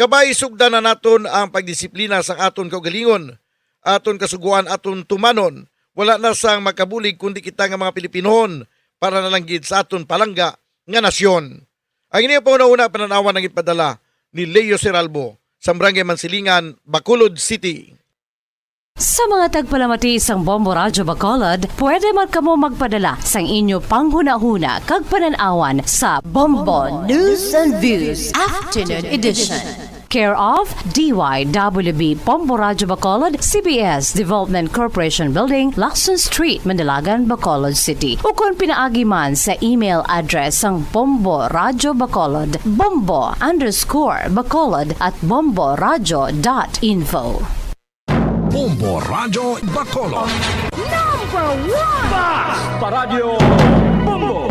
Kabay, sugdan na naton ang pagdisiplina sang aton kaugalingon, aton kasugoan, aton tumanon. Wala na sang makabulig kundi kita nga mga Pilipinohon, para na lang gid sa aton palangga nga nasyon. Ang inyo panghunahuna, panan-awan ang ipadala ni Leo Seralbo sa Barangay Mansilingan, Bacolod City. Sa mga tagpalamati sang Bombo Radyo Bacolod, pwede man kamo magpadala sang inyo panghunahuna kag panan-awan sa Bombo News and Views Afternoon Edition. Care of D Y W B Bombo Radyo Bacolod, C B S Development Corporation Building, Lacson Street, Manalagan, Bacolod City. Ukon pinaagi man sa email address sang Bombo Radyo Bacolod, bombo underscore bacolod at bombo radyo dot info. Bombo Radyo Bacolod. Number one! Basta Radyo Bombo!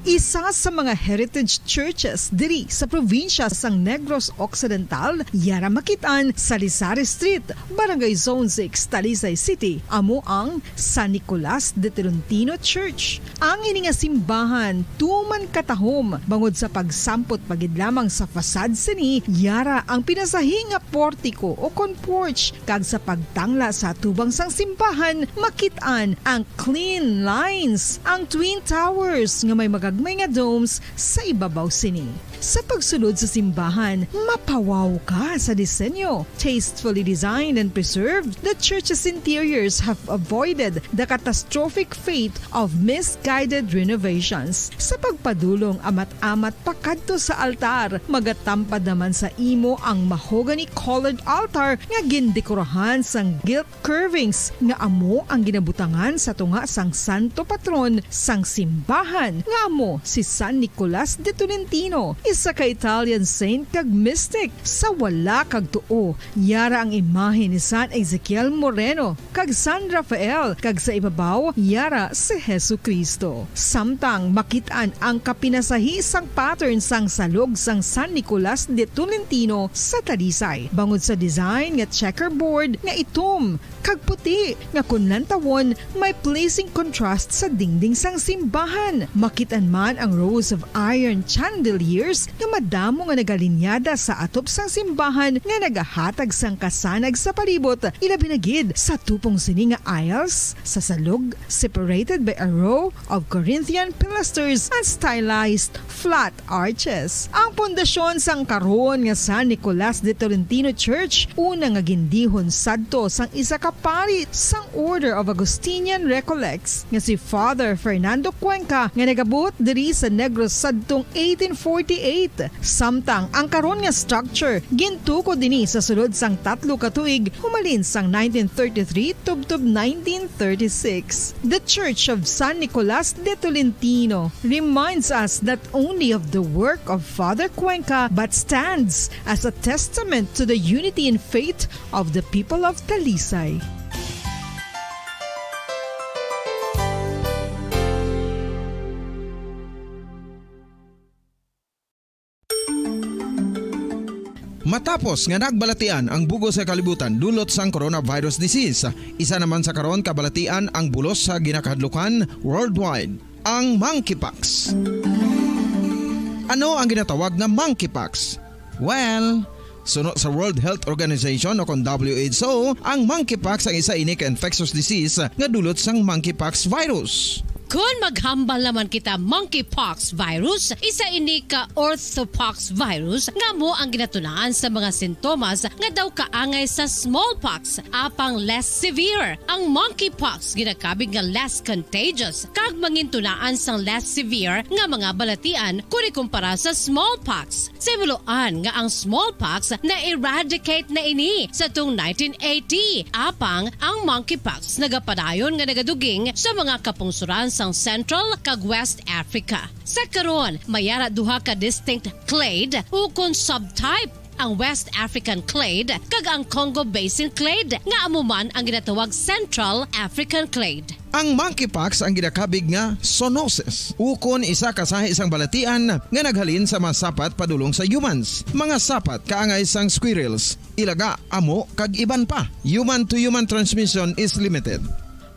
Isa sa mga heritage churches diri sa probinsya sang Negros Occidental, yara makit-an sa Salisari Street, Barangay Zone six, Talisay City, amo ang San Nicolas de Tolentino Church. Ang ini nga simbahan tuman katahom bangod sa pagsampot pa gid lamang sa facade sini, yara ang pinasahi nga portiko o kon porch, kag sa pagtangla sa atubang sang simbahan, makit-an ang clean lines, ang twin towers nga may magagmay nga domes sa ibabaw sini. Sa pagsulod sa simbahan, mapawaw ka sa disenyo. Tastefully designed and preserved, the church's interiors have avoided the catastrophic fate of misguided renovations. Sa pagpadulong amat-amat pakadto sa altar, magatampad naman sa imo ang mahogany-colored altar nga gindekorahan sang gilt curvings nga amo ang ginabutangan sa tunga sang santo patron sang simbahan, nga amo si San Nicolas de Tolentino, isa ka Italian saint kag mystic. Sa wala kag tuo, yara ang imahe ni San Ezekiel Moreno kag San Rafael, kag sa ibabaw, yara si Jesu-Cristo. Samtang makit-an ang kapinasahi sang pattern sang salog sang San Nicolas de Tolentino sa Talisay, bangod sa design nga checkerboard nga itom kag puti nga kon lantawon, may pleasing contrast sa dingding sang simbahan. Makit-an man ang rows of iron chandeliers nga madamo nga nagalinyada sa atop sang simbahan nga nagahatag sang kasanag sa palibot, ilabi na gid sa tupong sini nga aisles sa salog, separated by a row of Corinthian pilasters and stylized flat arches. Ang pundasyon sang karon nga San Nicolas de Tolentino Church, una nga gindihon sadto sang isa ka pari sang Order of Augustinian Recollects nga si Father Fernando Cuenca, nga nag-abot diri sa Negros sadtong eighteen forty-eight. Samtang ang karon nga structure gintukod dinhi sa sulod sang tatlo ka tuig, humalin sang nineteen thirty-three tubtob nineteen thirty-six. The Church of San Nicolas de Tolentino reminds us not only of the work of Father Cuenca, but stands as a testament to the unity in faith of the people of Talisay. Matapos nga nagbalatian ang bug-os nga kalibutan dulot sang coronavirus disease, isa naman sa karon kabalatian ang bulos sa ginakahadlukan worldwide, ang monkeypox. Ano ang ginatawag nga monkeypox? Well, suno sa World Health Organization o kon W H O, ang monkeypox ang isa ini ka infectious disease nga dulot sang monkeypox virus. Kon maghambal naman kita monkeypox virus, isa ini ka orthopox virus nga amo ang ginatunaan sa mga sintomas nga daw kaangay sa smallpox, apang less severe. Ang monkeypox ginakabig nga less contagious kag mangintunaan sang less severe nga mga balatian kon ikumpara sa smallpox. Sa himuloan nga ang smallpox na-eradicate na ini sa tong nineteen eighty, apang ang monkeypox nagapadayon nga nagaduging sa mga kapungsoran sang Central kag West Africa. Sa karon, may ara duha ka distinct clade ukon subtype, ang West African clade kag ang Congo Basin clade, nga amo man ang ginatawag Central African clade. Ang monkeypox ang ginakabig nga zoonosis, ukon isa ka sahi sang balatian nga naghalin sa mga sapat padulong sa humans, mga sapat kaangay sang squirrels, ilaga, amo, kag iban pa. Human-to-human transmission is limited.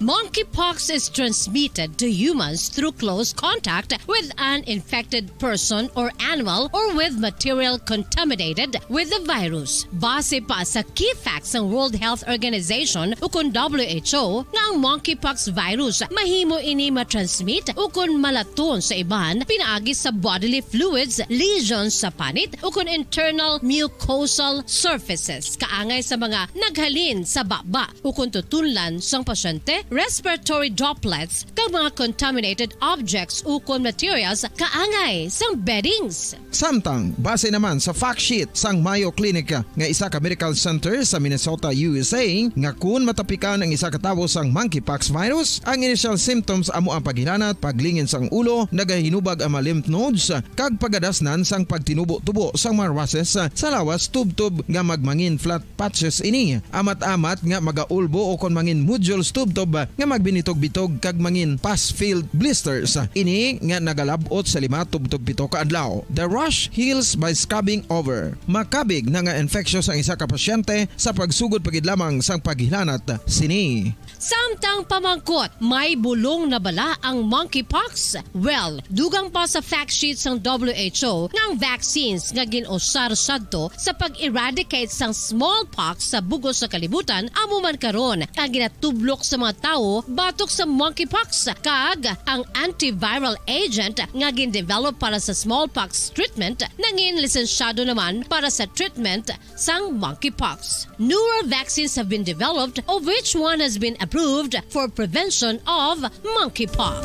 Monkeypox is transmitted to humans through close contact with an infected person or animal or with material contaminated with the virus. Base pa sa key facts sang World Health Organization ukon W H O, nga ang monkeypox virus mahimo ini matransmit ukon malaton sa iban pinaagi sa bodily fluids, lesions sa panit, ukon internal mucosal surfaces, kaangay sa mga naghalin sa baba ukon tutunlan sang pasyente, respiratory droplets, kag mga contaminated objects ukon materials kaangay sang beddings. Samtang, base naman sa fact sheet sang Mayo Clinic nga isa ka medical center sa Minnesota, U S A, nga kun matapikan ang isa ka tawo sang monkeypox virus, ang initial symptoms amo ang paghilanat, paglingin sang ulo, nagahinubag ang mga lymph nodes, kag pagadasnan sang pagtinubo-tubo sang mga rushes sa lawas tubtob nga magmangin flat patches ini. Amat-amat nga magaulbo ukon mangin nodules tubtob nga magbinitog-bitog kag mangin pus-filled blisters. Ini nga nagalab-ot sa lima tubtob pito ka adlaw. The rash heals by scabbing over. Makabig na nga infectious ang isa ka pasyente sa pagsugod pa gid lamang sang paghilanat sini. Samtang pamangkot, may bulong na bala ang monkeypox? Well, dugang pa sa fact sheet sang W H O nga ang vaccines nga gin-usar sadto sa pag-eradicate sang smallpox sa bug-os nga kalibutan amo man karon ang ginatublok sa mga tawo batok sa monkeypox, kag ang antiviral agent nga gin-develop para sa smallpox treatment nangin lisensyado naman para sa treatment sang monkeypox. Newer vaccines have been developed, of which one has been approved for prevention of monkeypox.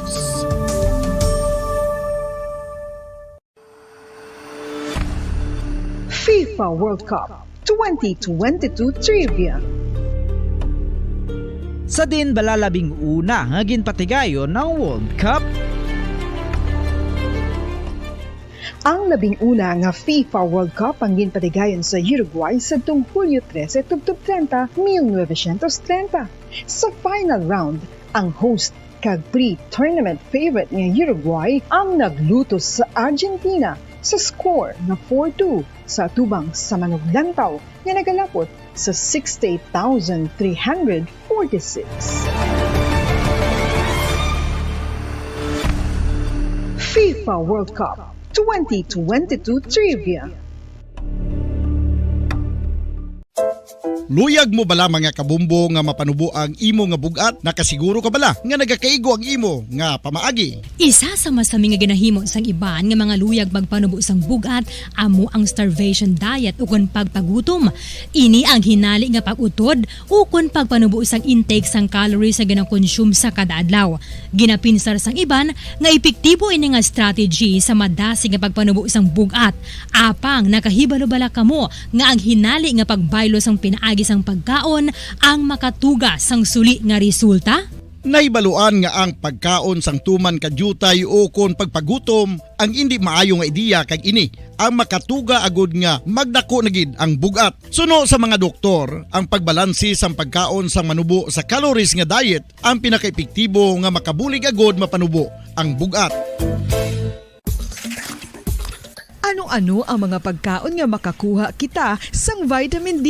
FIFA World Cup twenty twenty-two Trivia. Sa diin bala labing una nga ginpatigayon ang World Cup? Ang labing una nga FIFA World Cup ang ginpatigayon sa Uruguay sadtong Hulyo trese tubtob treinta, mil novecientos treinta. Sa final round, ang host kag pre-tournament favorite nga Uruguay ang naglutos sa Argentina sa score nga four two sa atubang sa manuglantaw nga nagalapot sa sixty-eight thousand three hundred forty-six. FIFA World Cup Twenty twenty-two Trivia. Luyag mo bala, mga kabombo, nga mapanubo ang imo nga bug-at? Nakasiguro ka bala nga nagakaigo ang imo nga pamaagi? Isa sa masami nga ginahimo sang iban nga mga luyag magpanubo sang bug-at amo ang starvation diet ukon pagpagutom. Ini ang hinali nga pag-utod ukon pagpanubo sang intake sang calories nga ginakonsume sa kada adlaw. Ginapinsar sang iban nga epektibo ini nga strategy sa madasig nga pagpanubo sang bug-at. Apang nakahibalo bala kamo nga ang hinali nga pagbaylo sang pinaagi sang pagkaon ang makatuga sang suli nga resulta? Nahibaluan nga ang pagkaon sang tuman ka diutay ukon pagpagutom ang indi maayo nga ideya, kag ini ang makatuga agud nga magdako na gid ang bug-at. Suno sa mga doktor, ang pagbalanse sang pagkaon sang manubo sa calories nga diet ang pinakaepektibo nga makabulig agud mapanubo ang bug-at. Ano-ano ang mga pagkaon nga makakuha kita sang vitamin D?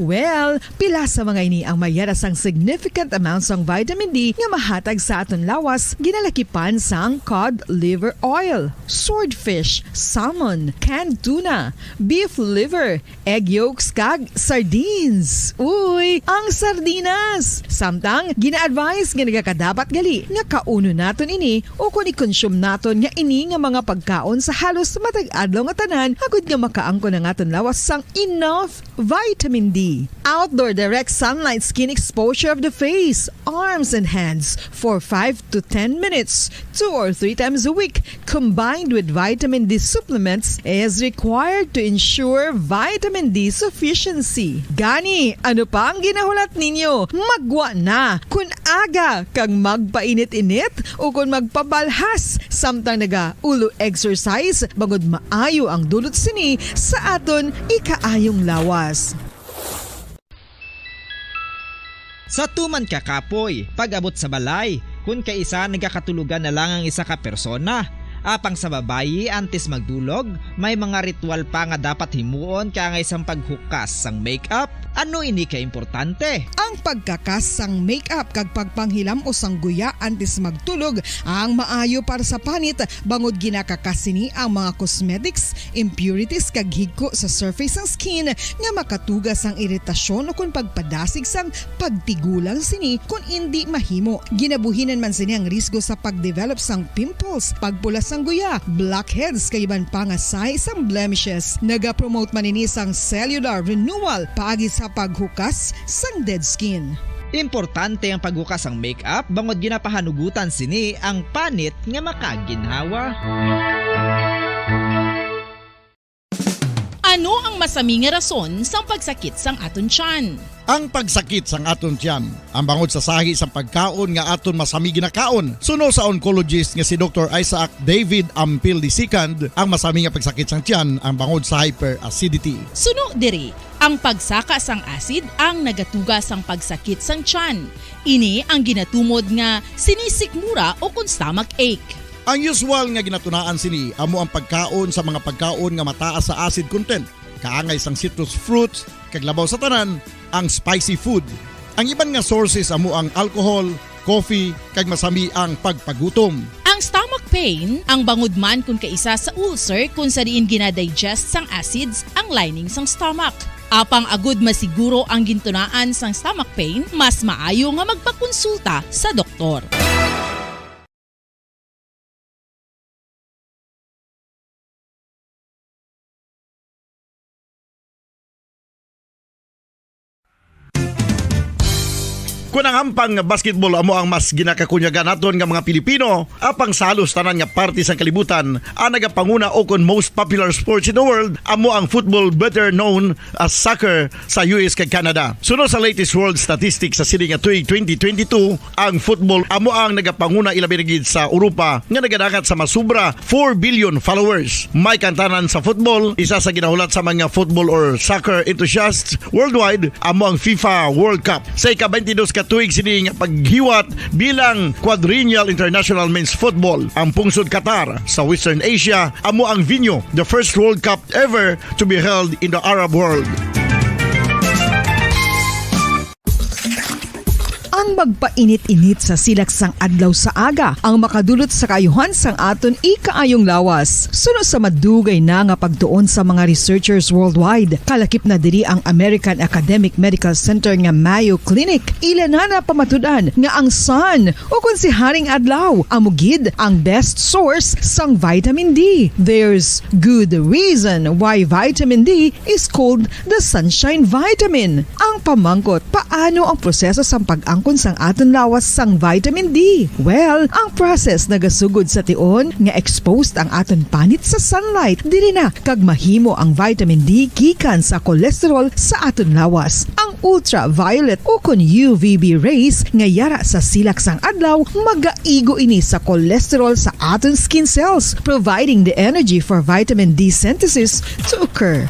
Well, pila sa mga ini ang mayara sang significant amount sang vitamin D nga mahatag sa aton lawas, ginalakipan sang cod liver oil, swordfish, salmon, canned tuna, beef liver, egg yolks, kag sardines. Uy, ang sardinas! Samtang, gina-advise nga nagakadapat gali nga kaunon naton ini ukon i-consume naton nga ini nga mga pagkaon sa halos matag adlaw nga tanan, agud nga makaangkon ang aton lawas sang enough vitamin D. Outdoor direct sunlight skin exposure of the face, arms, and hands for five to ten minutes, two or three times a week, combined with vitamin D supplements, is required to ensure vitamin D sufficiency. Gani, ano pa ang ginahulat ninyo? Maggwa na! Kon aga kag magpainit-init ukon magpabalhas samtang naga-ulo exercise, bangod maayo ang dulot sini sa aton ikaayong lawas. Sa tuman ka kapoy, pag-abot sa balay, kun kaisa nagakatulogan na lang ang isa ka persona. Apang sa babayi, antes magdulog, may mga ritual pa nga dapat himuon kaangay sang paghukas sang makeup. Ano ini ka importante? Ang pagkakas sang makeup kag pagpanghilam-os sang guya antes magtulog ang maayo para sa panit, bangod ginakakas sini ang mga cosmetics, impurities kag higko sa surface sang skin nga makatuga sang iritasyon ukon pagpadasig sang pagtigulang sini kon indi mahimo. Ginabuhinan man sini ang risgo sa pag-develop sang pimples, pagpula sang guya, blackheads kag iban pa nga sahi sang blemishes. Nagapromote man ini sang cellular renewal paagi sa paghukas sang dead skin. Importante ang paghukas sang makeup bangod ginapahanugutan sini ang panit nga makaginhawa. Ano ang masami nga rason sang pagsakit sang aton tiyan? Ang pagsakit sang aton tiyan, ang bangod sa sahi sang pagkaon nga aton masami ginakaon. Suno sa oncologist nga si Doktor Isaac David Ampil the second, ang masami nga pagsakit sang tiyan ang bangod sa hyperacidity. Suno diri, ang pagsaka sang acid ang nagatuga sang pagsakit sang tiyan. Ini ang ginatumod nga sinisikmura ukon stomach ache. Ang usual nga ginatunaan sini amo ang pagkaon sa mga pagkaon nga mataas sa acid content, kaangay sang citrus fruits, kag labaw sa tanan, ang spicy food. Ang iban nga sources amo ang alcohol, coffee, kag masami ang pagpagutom. Ang stomach pain, ang bangod man kon kaisa sa ulcer kon sa diin gina-digest sang acids ang lining sang stomach. Apang agud masiguro ang gintunaan sang stomach pain, mas maayo nga magpakonsulta sa doktor. Kon ang hampang nga basketball amo ang mas ginakakunyagan naton nga mga Pilipino, apang sa halos tanan nga parte sang kalibutan, ang nagapanguna ukon most popular sports in the world amo ang football, better known as soccer sa U S kag Canada. Suno sa latest world statistics sa sini nga tuig twenty twenty-two, ang football amo ang nagapanguna, ilabi na gid sa Europa, nga nagadangat sa mas sobra four billion followers. May kantanan sa football, isa sa ginahulat sa mga football or soccer enthusiasts worldwide amo ang FIFA World Cup. Sa ika-twenty-dos ka tuig sini nga paghiwat bilang Quadrennial International Men's Football, ang pungsod Qatar sa Western Asia amo ang venue. The first World Cup ever to be held in the Arab world. Ang magpainit-init sa silak sang adlaw sa aga ang makadulot sa kaayuhan sang aton ikaayong lawas. Suno sa madugay na nga pagtuon sa mga researchers worldwide, kalakip na diri ang American Academic Medical Center nga Mayo Clinic, ila na napamatud-an nga ang sun, o kon si Haring Adlaw, amo gid ang best source sang vitamin D. There's good reason why vitamin D is called the sunshine vitamin. Ang pamangkot, paano ang proseso sang pag-angkon sang aton lawas sang vitamin D? Well, ang process nagasugod sa tion nga exposed ang aton panit sa sunlight. Diri na kag mahimo ang vitamin D gikan sa cholesterol sa aton lawas. Ang ultraviolet o kon U V B rays nga yara sa silak sang adlaw, magaigo ini sa cholesterol sa aton skin cells, providing the energy for vitamin D synthesis to occur.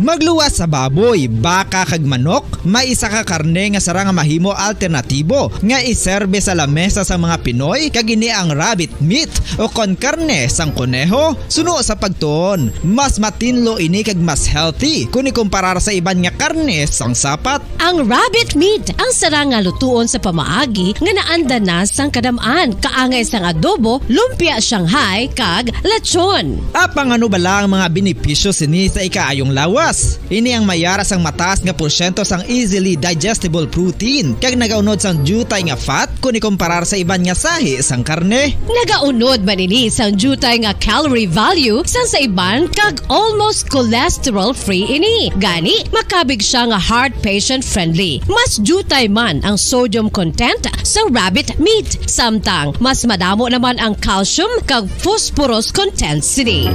Magluwas sa baboy, baka, kag manok, may isa ka karne nga sarang nga mahimo alternatibo nga iserbe sa lamesa sang mga Pinoy, kag ini ang rabbit meat o kon karne sang koneho. Suno sa pagtuon, mas matinlo ini kag mas healthy kon ikumparar sa iban nga karne sang sapat. Ang rabbit meat ang sarang nga lutuon sa pamaagi nga naanda na sang kadam-an, kaangay sang adobo, lumpia Shanghai, kag lechon. Apang ano bala ang mga benepisyo sini sa ikaayong lawas? Ini ang mayara sang mataas nga porsyento sang easily digestible protein, kag nagaunod sang diutay nga fat kon ikumparar sa iban nga sahi sang karne. Nagaunod man ini sang diutay nga calorie value sang sa iban, kag almost cholesterol-free ini. Gani, makabig siya nga heart patient-friendly. Mas diutay man ang sodium content sa rabbit meat, samtang mas madamo naman ang calcium kag phosphorus content sini.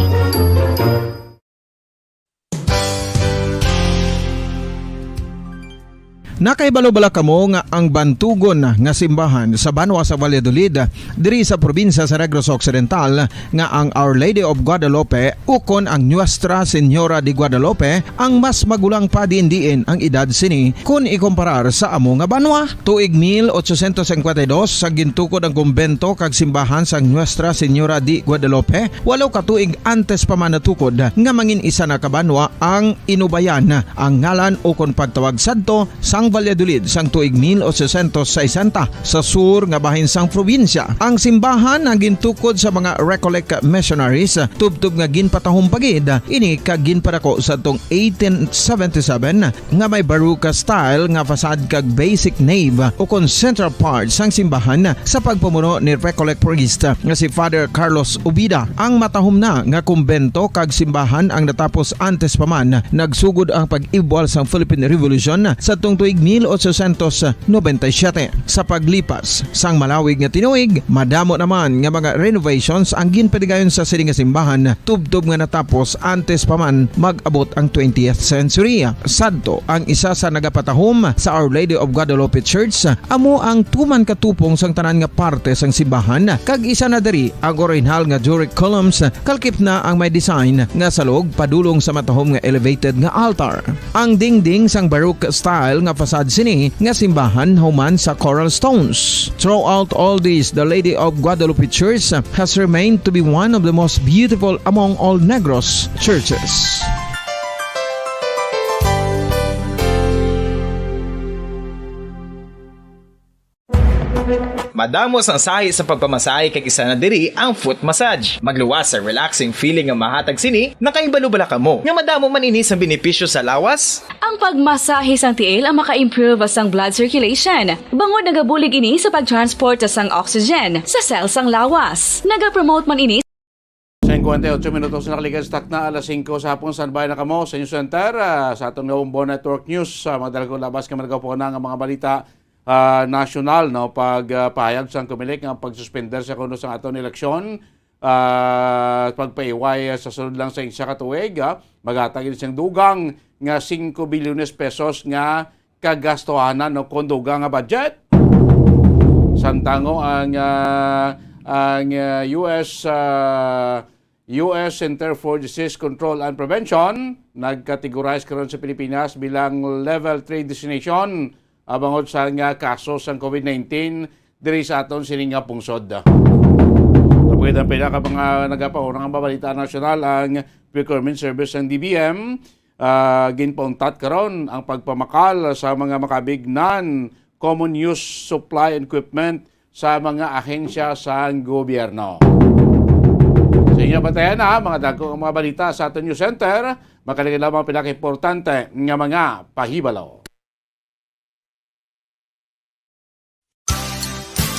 Nakahibalo bala kamo nga ang bantugon nga simbahan sa banwa sa Valladolid, diri sa probinsya sa Negros Occidental, nga ang Our Lady of Guadalupe ukon ang Nuestra Señora de Guadalupe ang mas magulang pa diin-diin ang edad sini kon ikumparar sa amo nga banwa? Tuig mil ochocientos cincuenta y dos, sa gintukod ang kumbento kag simbahan sang Nuestra Señora de Guadalupe, walo ka tuig antes pa man natukod nga mangin isa na ka banwa ang Inubayan, ang ngalan ukon pagtawag sadto sang Valladolid sang tuig mil ochocientos sesenta, sa sur nga bahin sang probinsya. Ang simbahan ang gintukod sa mga Recollect missionaries, tubtob nga ginpatahom pa gid ini kag ginpadako sadtong eighteen seventy-seven, nga may Baroque style nga facade kag basic nave ukon central part sang simbahan sa pagpamuno ni Recollect priest nga si Father Carlos Ubida. Ang matahom na nga kumbento kag simbahan ang natapos antes pa man nagsugod ang pag-ibwal sang Philippine Revolution sadtong tuig mil ochocientos noventa y siete. Sa paglipas sang malawig nga tinuig, madamo naman nga mga renovations ang ginpadigayon sa sini nga simbahan, tubtob nga natapos antes pa man mag-abot ang twentieth century. Sadto, ang isa sa nagapatahom sa Our Lady of Guadalupe Church amo ang tuman ka tupong sang tanan nga parte sang simbahan, kag isa na diri ang orihinal nga Doric columns, kalkip na ang may design nga salog padulong sa matahom nga elevated nga altar. Ang dingding sang Baroque style nga facade sini nga simbahan human sa coral stones. Throughout all this, the Lady of Guadalupe Church has remained to be one of the most beautiful among all Negros churches. Madamo sang sahi sa pagpamasahe, kag isa na diri ang foot massage. Magluwas sa relaxing feeling nga mahatag sini. Nakahibalo bala kamo nga madamo man ini sang benepisyo sa lawas? Ang pagmasahe sang tiil ang maka-improve sang blood circulation, bangod nagabulig ini sa pag-transport sang oxygen sa cell sang lawas. Nagapromote man ini Singkwenta y otso minutos na nakalikas takna alas singko sa hapon. Standby na kamo sa News Center, ah, sa aton nga Bombo Network News. Ah, magdala ko labas nga managaw po na nga mga balita, ah, nasyonal, no? Pag, ah, pahayag sang Comelec nga pagsuspender sa kuno sang aton eleksyon, ah, pagpaiway sa sunod lang sa isa ka tuig, ah, maghatag ini sing dugang nga singko bilyones pesos nga kagastuhanan o kon dugang nga budget. Samtang ang, ah, ang, ah, U S, ah, U S Center for Disease Control and Prevention nag-categorize karon sa Pilipinas bilang level three destination, ah, bangod sa nga kaso sang COVID nineteen diri sa aton sining nga pungsod. Sa pagkita pila ka mga nagapahunang ang balita nasyonal, ang procurement service ng D B M, ah, ginpauntat karon ang pagpamakal sa mga makabig non-common use supply and equipment sa mga ahensya sang gobyerno. Sa inyo bantayan na, mga dagko nga mga balita sa aton News Center, makaligid lamang pinakaimportante nga mga pahibalo.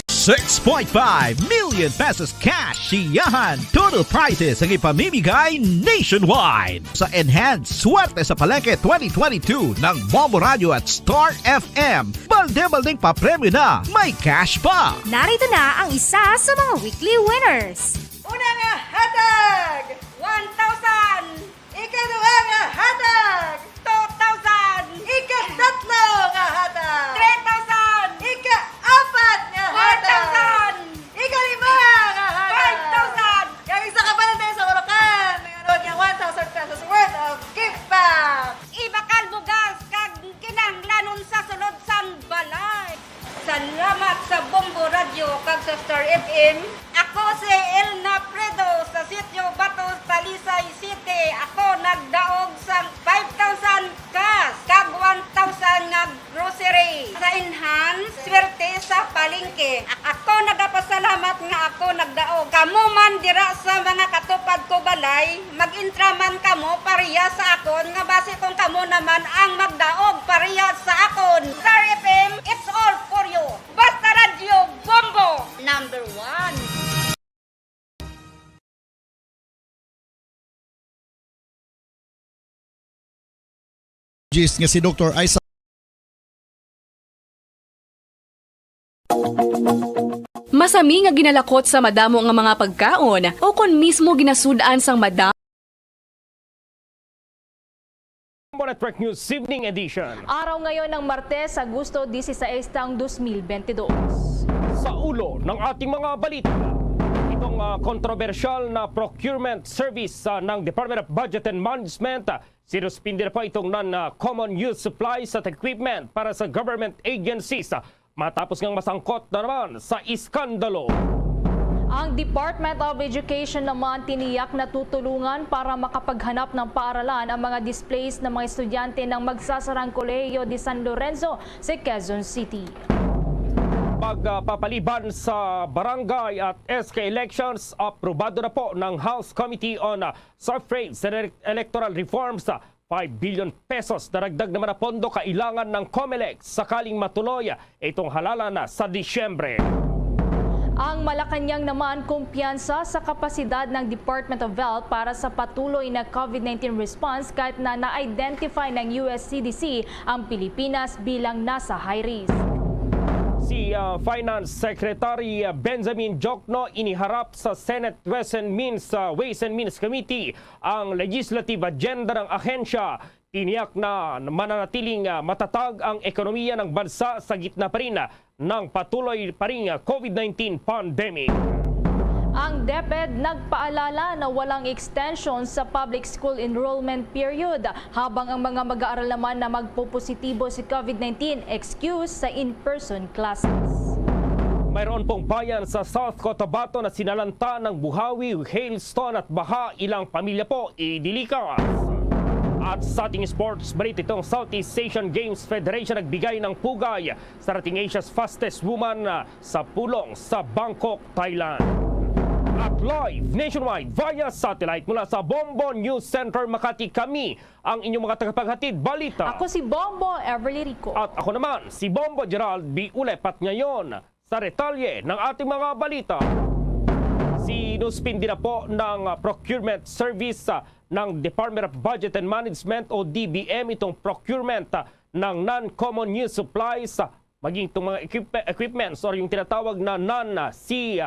Six point five million pesos cash siyahan total prizes ang ipamimigay nationwide sa Enhanced Swerte sa Palengke twenty twenty-two ng Bombo Radio at Star F M. Balde-baldeng papremyo na, may cash pa! Narito na ang isa sa mga weekly winners. Una nga hatag, one thousand. Ikaduha nga hatag, two thousand. Ikatatlo nga hatag, three thousand. Ikaapat nga hatag, four thousand. Ikalima nga hatag, five thousand. Kag isa ka balde sa Orocan, meron nga one thousand pesos worth of gift pack. Ibakal bugas kag kinahanglanon sa sulod sang balay. Salamat sa Bombo Radio kag sa Star F M. Ako si Elna Predo sa Sitio Bato, Talisay City. Ako nagdaog sang five thousand cash kag one thousand nga grocery sa Enhance Swerte sa Palengke. A-, ako nagapasalamat nga ako nagdaog. Kamo man dira sa mga katupad ko balay, mag-intra man kamo pareha sa akon nga basi kung kamo naman ang magdaog pareha sa akon. Star F M, it's all for you. Basta Radyo Bombo, number one. Gist nga si Doktor Isaac. Masami nga ginalakot sa madamo nga mga pagkaon o kon mismo ginasud-an sang madamo. Bombo Network News Evening Edition. Araw ngayon ng Martes, Agosto dieciséis, taong dos mil bentidós. Sa ulo ng ating mga balita, itong, ah, kontrobersyal na procurement service, ah, ng Department of Budget and Management, ah, sinuspindi na po itong non, ah, common use supplies at equipment para sa government agencies, ah, matapos ngang masangkot na naman sa iskandalo. Ang Department of Education naman tiniyak na tutulungan para makapaghanap ng paaralan ang mga displaced na mga estudyante ng magsasarang Kolehiyo de San Lorenzo sa Quezon City. Pagpapaliban sa barangay at S K elections, aprobado na po ng House Committee on, ah, Suffrage and Ele-, Electoral Reforms, ah, five billion pesos na dagdag naman na pondo kailangan ng COMELEC sakaling matuloy itong halalan sa Disyembre. Ang Malacañang naman kumpiyansa sa kapasidad ng Department of Health para sa patuloy na COVID nineteen response kahit na na-identify ng U S C D C ang Pilipinas bilang nasa high risk. Si, ah, Finance Secretary, ah, Benjamin Diokno iniharap sa Senate Ways and Means, ah, Ways and Means Committee ang legislative agenda ng ahensya. Tiniyak na mananatiling, ah, matatag ang ekonomiya ng bansa sa gitna pa rin, ah, ng patuloy pa ring, ah, COVID nineteen pandemic. Ang DepEd nagpaalala na walang extension sa public school enrollment period habang ang mga mag-aaral naman na magpopositibo sa COVID nineteen excuse sa in-person classes. Mayroon pong bayan sa South Cotabato na sinalanta ng buhawi, hailstorm at baha, ilang pamilya po idilikas. At sa ating sports balita, itong Southeast Asian Games Federation nagbigay ng pugay sa dating Asia's Fastest Woman, ah, sa pulong sa Bangkok, Thailand. At live nationwide via satellite mula sa Bombo News Center Makati, kami ang inyong mga tagapaghatid balita. Ako si Bombo Everly Rico. At ako naman, si Bombo Gerald B. Ulepat. Ngayon, sa detalye ng ating mga balita, sinuspindi na po ng, ah, procurement service, ah, ng Department of Budget and Management o D B M itong procurement, ah, ng non-common use supplies, ah, maging itong mga equip-, equipments or yung tinatawag na non-C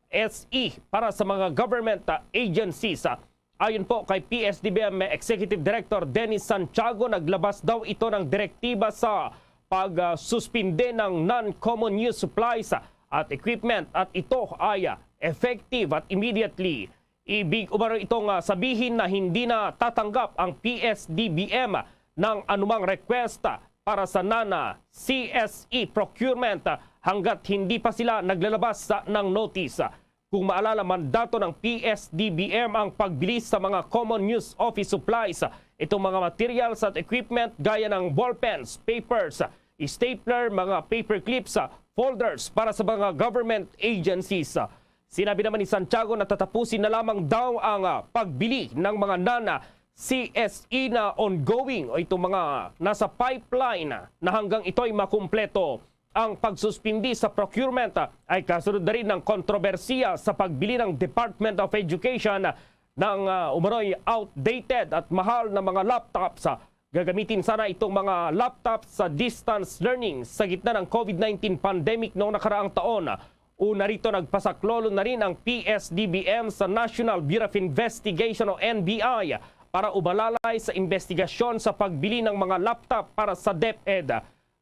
S E para sa mga government, ah, agencies, ah. Ayon po kay P S D B M Executive Director Dennis Santiago, naglabas daw ito ng direktiba sa pag, ah, suspinde ng non-common use supplies at equipment, at ito ay, ah, effective at immediately. Ibig umano itong, ah, sabihin na hindi na tatanggap ang P S D B M ng anumang request, ah, para sa non-C S E procurement, ah, hanggat hindi pa sila naglalabas, ah, ng notice. Kung maalala, mandato ng P S D B M ang pagbilis sa mga common use office supplies, itong mga materials at equipment gaya ng ballpens, papers, stapler, mga paper clips, folders para sa mga government agencies. Sinabi naman ni Santiago na tatapusin na lamang daw ang, ah, pagbili ng mga nana C S E na ongoing o itong mga nasa pipeline na hanggang ito'y makumpleto. Ang pagsuspindi sa procurement, ah, ay kasunod na rin ng kontrobersiya sa pagbili ng Department of Education ng, ah, umano'y outdated at mahal na mga laptops. Ah, gagamitin sana itong mga laptops sa distance learning sa gitna ng COVID nineteen pandemic noong nakaraang taon. Una rito, nagpasaklolo na rin ang P S D B M sa National Bureau of Investigation o N B I para umalalay sa investigasyon sa pagbili ng mga laptop para sa DepEd.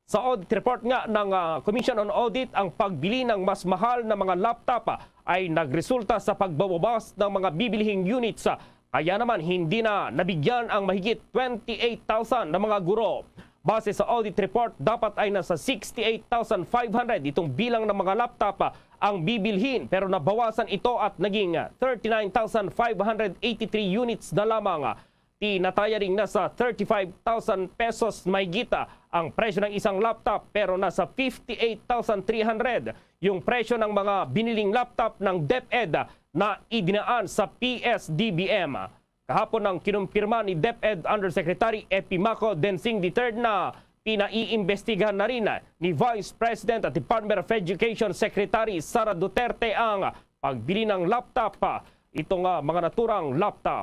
Sa audit report nga ng, ah, Commission on Audit, ang pagbili ng mas mahal na mga laptop, ah, ay nagresulta sa pagbababas ng mga bibilhing units. Kaya naman, hindi na nabigyan ang mahigit twenty-eight thousand na mga guro. Base sa audit report, dapat ay nasa sixty-eight thousand five hundred itong bilang ng mga laptop, ah, ang bibilhin, pero nabawasan ito at naging, ah, thirty-nine thousand five hundred eighty-three units na lamang. Tinataya ring nasa thirty-five thousand pesos mahigit ang presyo ng isang laptop, pero nasa fifty-eight thousand three hundred yung presyo ng mga biniling laptop ng DepEd na idinaan sa P S D B M. Kahapon, nang kinumpirma ni DepEd Undersecretary Epimaco Densing the third na pinaiimbestigahan na rin ni Vice President at Department of Education Secretary Sara Duterte ang pagbili ng laptop, itong, ah, mga naturang laptop.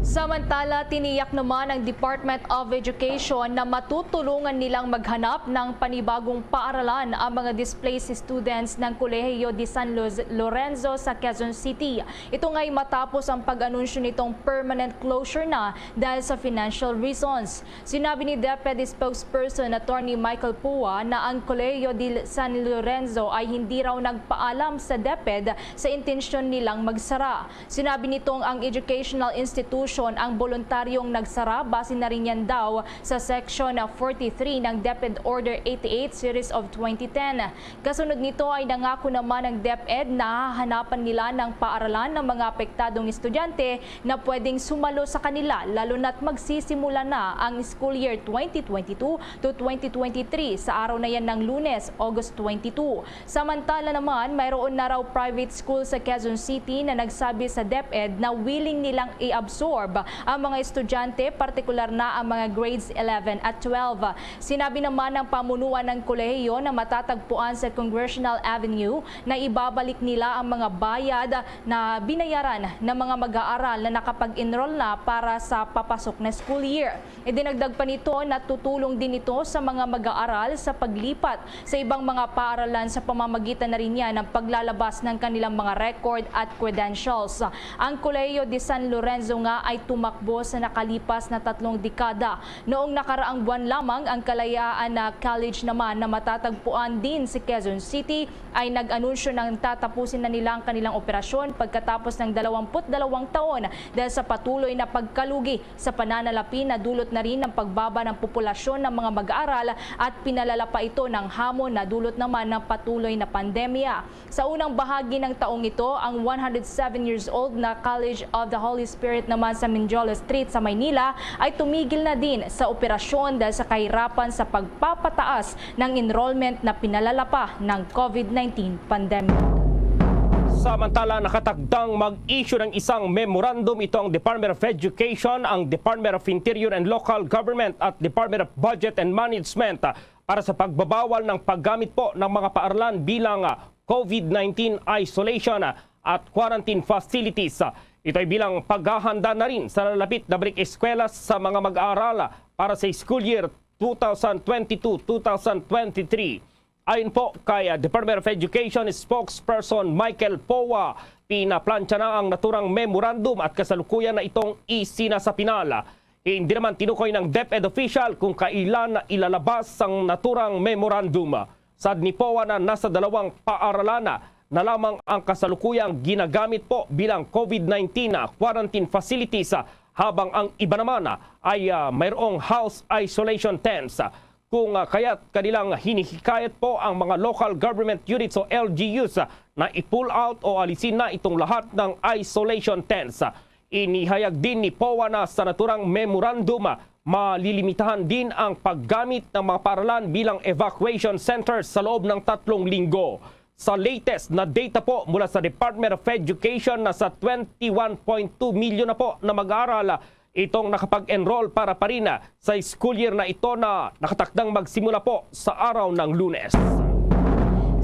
Samantala, tiniyak naman ng Department of Education na matutulungan nilang maghanap ng panibagong paaralan ang mga displaced students ng Kolehiyo de San Loz- Lorenzo sa Quezon City. Ito nga'y matapos ang pag-anunsyo nitong permanent closure na dahil sa financial reasons. Sinabi ni DepEd spokesperson Attorney Michael Pua na ang Kolehiyo de San Lorenzo ay hindi raw nagpaalam sa DepEd sa intensyon nilang magsara. Sinabi nitong ang educational institution ang boluntaryong nagsara base na rin yan daw sa Section forty-three ng DepEd Order eighty-eight Series of twenty ten. Kasunod nito ay nangako naman ang DepEd na hahanapan nila ng paaralan ng mga apektadong estudyante na pwedeng sumalo sa kanila, lalo na't magsisimula na ang school year twenty twenty-two to twenty twenty-three sa araw na yan ng Lunes, August twenty-two. Samantala naman, mayroon na raw private school sa Quezon City na nagsabi sa DepEd na willing nilang i-absorb ang mga estudyante, partikular na ang mga grades eleven at twelve. Sinabi naman ng pamunuan ng kolehiyo na matatagpuan sa Congressional Avenue na ibabalik nila ang mga bayad na binayaran ng mga mag-aaral na nakapag-enroll na para sa papasok na school year. Idinagdag pa nito na tutulong din ito sa mga mag-aaral sa paglipat sa ibang mga paaralan sa pamamagitan na rin niya ng paglalabas ng kanilang mga record at credentials. Ang Kolehiyo de San Lorenzo nga ay tumakbo sa nakalipas na tatlong dekada. Noong nakaraang buwan lamang, ang Kalayaan na College naman na matatagpuan din sa Quezon City ay nag-anunsyo na tatapusin na nila ang kanilang operasyon pagkatapos ng dalawampu't dalawang taon dahil sa patuloy na pagkalugi sa pananalapi na dulot na rin ng pagbaba ng populasyon ng mga mag-aaral at pinalala pa ito ng hamon na dulot naman ng patuloy na pandemya. Sa unang bahagi ng taong ito, ang one hundred seven years old na College of the Holy Spirit naman sa Mindiola Street sa Maynila ay tumigil na din sa operasyon dahil sa kahirapan sa pagpapataas ng enrollment na pinalala pa ng COVID nineteen pandemic. Samantala, nakatakdang mag-issue ng isang memorandum ito ang Department of Education, ang Department of Interior and Local Government at Department of Budget and Management para sa pagbabawal ng paggamit po ng mga paaralan bilang, ah, COVID nineteen isolation, ah, at quarantine facilities. Ito ay bilang paghahanda na rin sa lalapit na balik eskwela sa mga mag-aaral para sa school year two thousand twenty-two, two thousand twenty-three. Ayon po kay, ah, Department of Education spokesperson Michael Poa, pinaplantsa na ang naturang memorandum at kasalukuyan na itong isinasapinal. Hindi naman tinukoy ng DepEd official kung kailan ilalabas ang naturang memorandum. Sad ni Poa na nasa dalawang paaralan na lamang ang kasalukuyang ginagamit po bilang COVID nineteen quarantine facilities, habang ang iba naman ay, ah, mayroong house isolation tents. Kung, ah, kaya't kanilang hinihikayat po ang mga local government units o L G Us, ah, na i-pull out o alisin na itong lahat ng isolation tents. Ah, Inihayag din ni Poa na sa naturang memorandum, malilimitahan din ang paggamit ng mga paaralan bilang evacuation centers sa loob ng tatlong linggo. Sa latest na data po mula sa Department of Education, nasa twenty-one point two million na po na mag-aaral itong nakapag-enroll para pa rin sa school year na ito na nakatakdang magsimula po sa araw ng Lunes.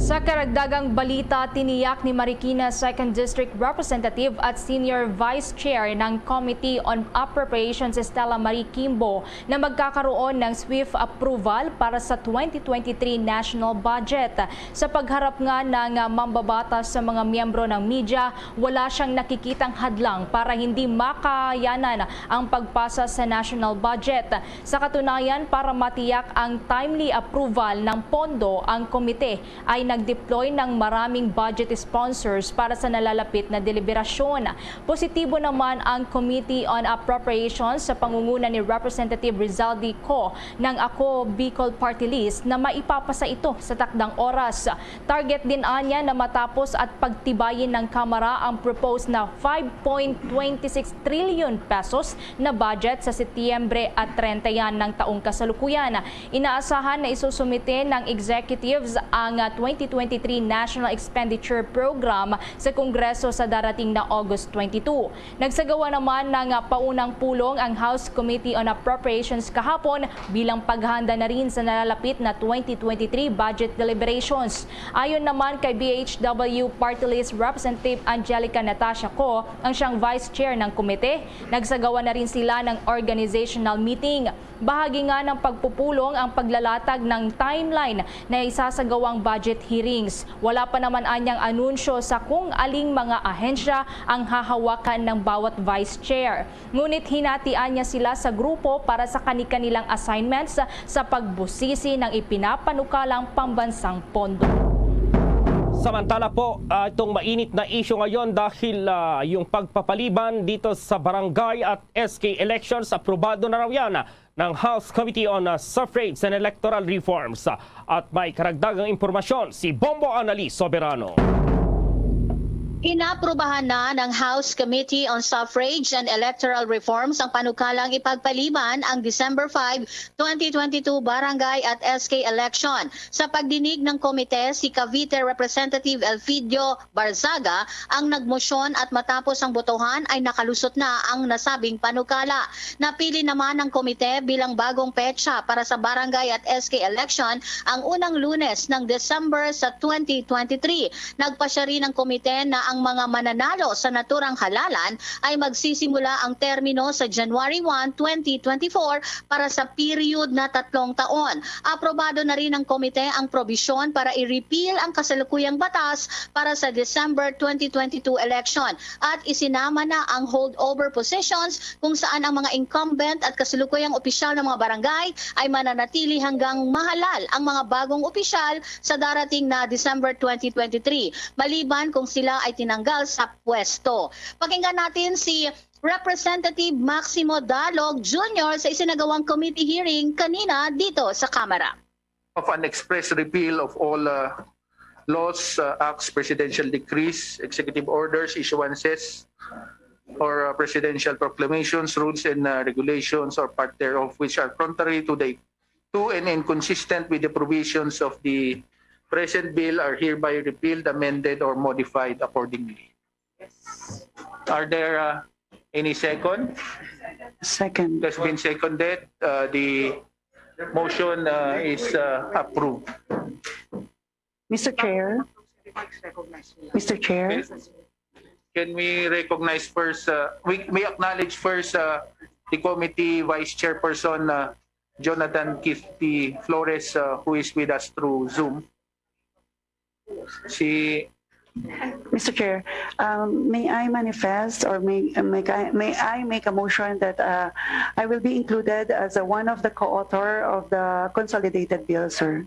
Sa karagdagang balita, tiniyak ni Marikina Second District Representative at Senior Vice Chair ng Committee on Appropriations, Stella Marie Kimbo, na magkakaroon ng swift approval para sa twenty twenty-three national budget. Sa pagharap nga ng mambabatas sa mga miyembro ng media, wala siyang nakikitang hadlang para hindi makayanan ang pagpasa sa national budget. Sa katunayan, para matiyak ang timely approval ng pondo, ang komite ay nag-deploy ng maraming budget sponsors para sa nalalapit na deliberasyon. Positibo naman ang Committee on Appropriations sa pangunguna ni Representative Rizaldi Co ng Ako Bicol Party List na maipapasa ito sa takdang oras. Target din anya na matapos at pagtibayin ng Kamara ang proposed na five point twenty six trillion pesos na budget sa Setyembre at treinta ng taong kasalukuyan. Inaasahan na isusumite ng executives ang, ah, twenty twenty-three National Expenditure Program sa Kongreso sa darating na August twenty-two. Nagsagawa naman ng, ah, paunang pulong ang House Committee on Appropriations kahapon bilang paghanda na rin sa nalalapit na twenty twenty-three budget deliberations. Ayon naman kay B H W Party List Representative Angelica Natasha Co, ang siyang Vice Chair ng komite, nagsagawa na rin sila ng organizational meeting. Bahagi nga ng pagpupulong ang paglalatag ng timeline na isasagawang budget hearings. Wala pa naman anyang anunsyo sa kung aling mga ahensya ang hahawakan ng bawat vice chair. Ngunit hinatian niya sila sa grupo para sa kani-kanilang assignments sa pagbusisi ng ipinapanukalang pambansang pondo. Samantala po, ah, itong mainit na isyu ngayon dahil, ah, yung pagpapaliban dito sa barangay at S K elections, aprobado na raw yan ng House Committee on, uh, Suffrage and Electoral Reforms. At may karagdagang impormasyon si Bombo Annalise Soberano. Inaprubahan na ng House Committee on Suffrage and Electoral Reforms ang panukalang ipagpaliban ang December five, twenty twenty-two barangay at S K election. Sa pagdinig ng komite, si Cavite Representative Elfidio Barzaga ang nagmosyon at matapos ang botohan ay nakalusot na ang nasabing panukala. Napili naman ng komite bilang bagong petsa para sa barangay at S K election ang unang Lunes ng December sa twenty twenty-three. Nagpasya rin ang komite na ang mga mananalo sa naturang halalan ay magsisimula ang termino sa January one, twenty twenty-four para sa period na tatlong taon. Aprobado na rin ng komite ang probisyon para i-repeal ang kasalukuyang batas para sa December twenty twenty-two election at isinama na ang holdover positions kung saan ang mga incumbent at kasalukuyang opisyal ng mga barangay ay mananatili hanggang mahalal ang mga bagong opisyal sa darating na December twenty twenty-three, maliban kung sila ay tinanggal sa pwesto. Pakinggan natin si Representative Maximo Dalog Junior sa isinagawang committee hearing kanina dito sa Kamara. Of an express repeal of all, uh, laws, uh, acts, presidential decrees, executive orders, issuances, or, uh, presidential proclamations, rules, and, uh, regulations, or part thereof, which are contrary to the, to and inconsistent with the provisions of the present bill, are hereby repealed, amended, or modified accordingly. Are there, uh, any second? Second. It has been seconded. Uh, the motion, uh, is, uh, approved. Mister Chair. Mister Chair. Can we recognize first, uh, we, we acknowledge first, uh, the committee vice chairperson, uh, Jonathan Keith P. Flores, uh, who is with us through Zoom. Si Mister Chair, um, may I manifest or may, may I, may I make a motion that, uh, I will be included as a, one of the co-author of the consolidated bill, sir?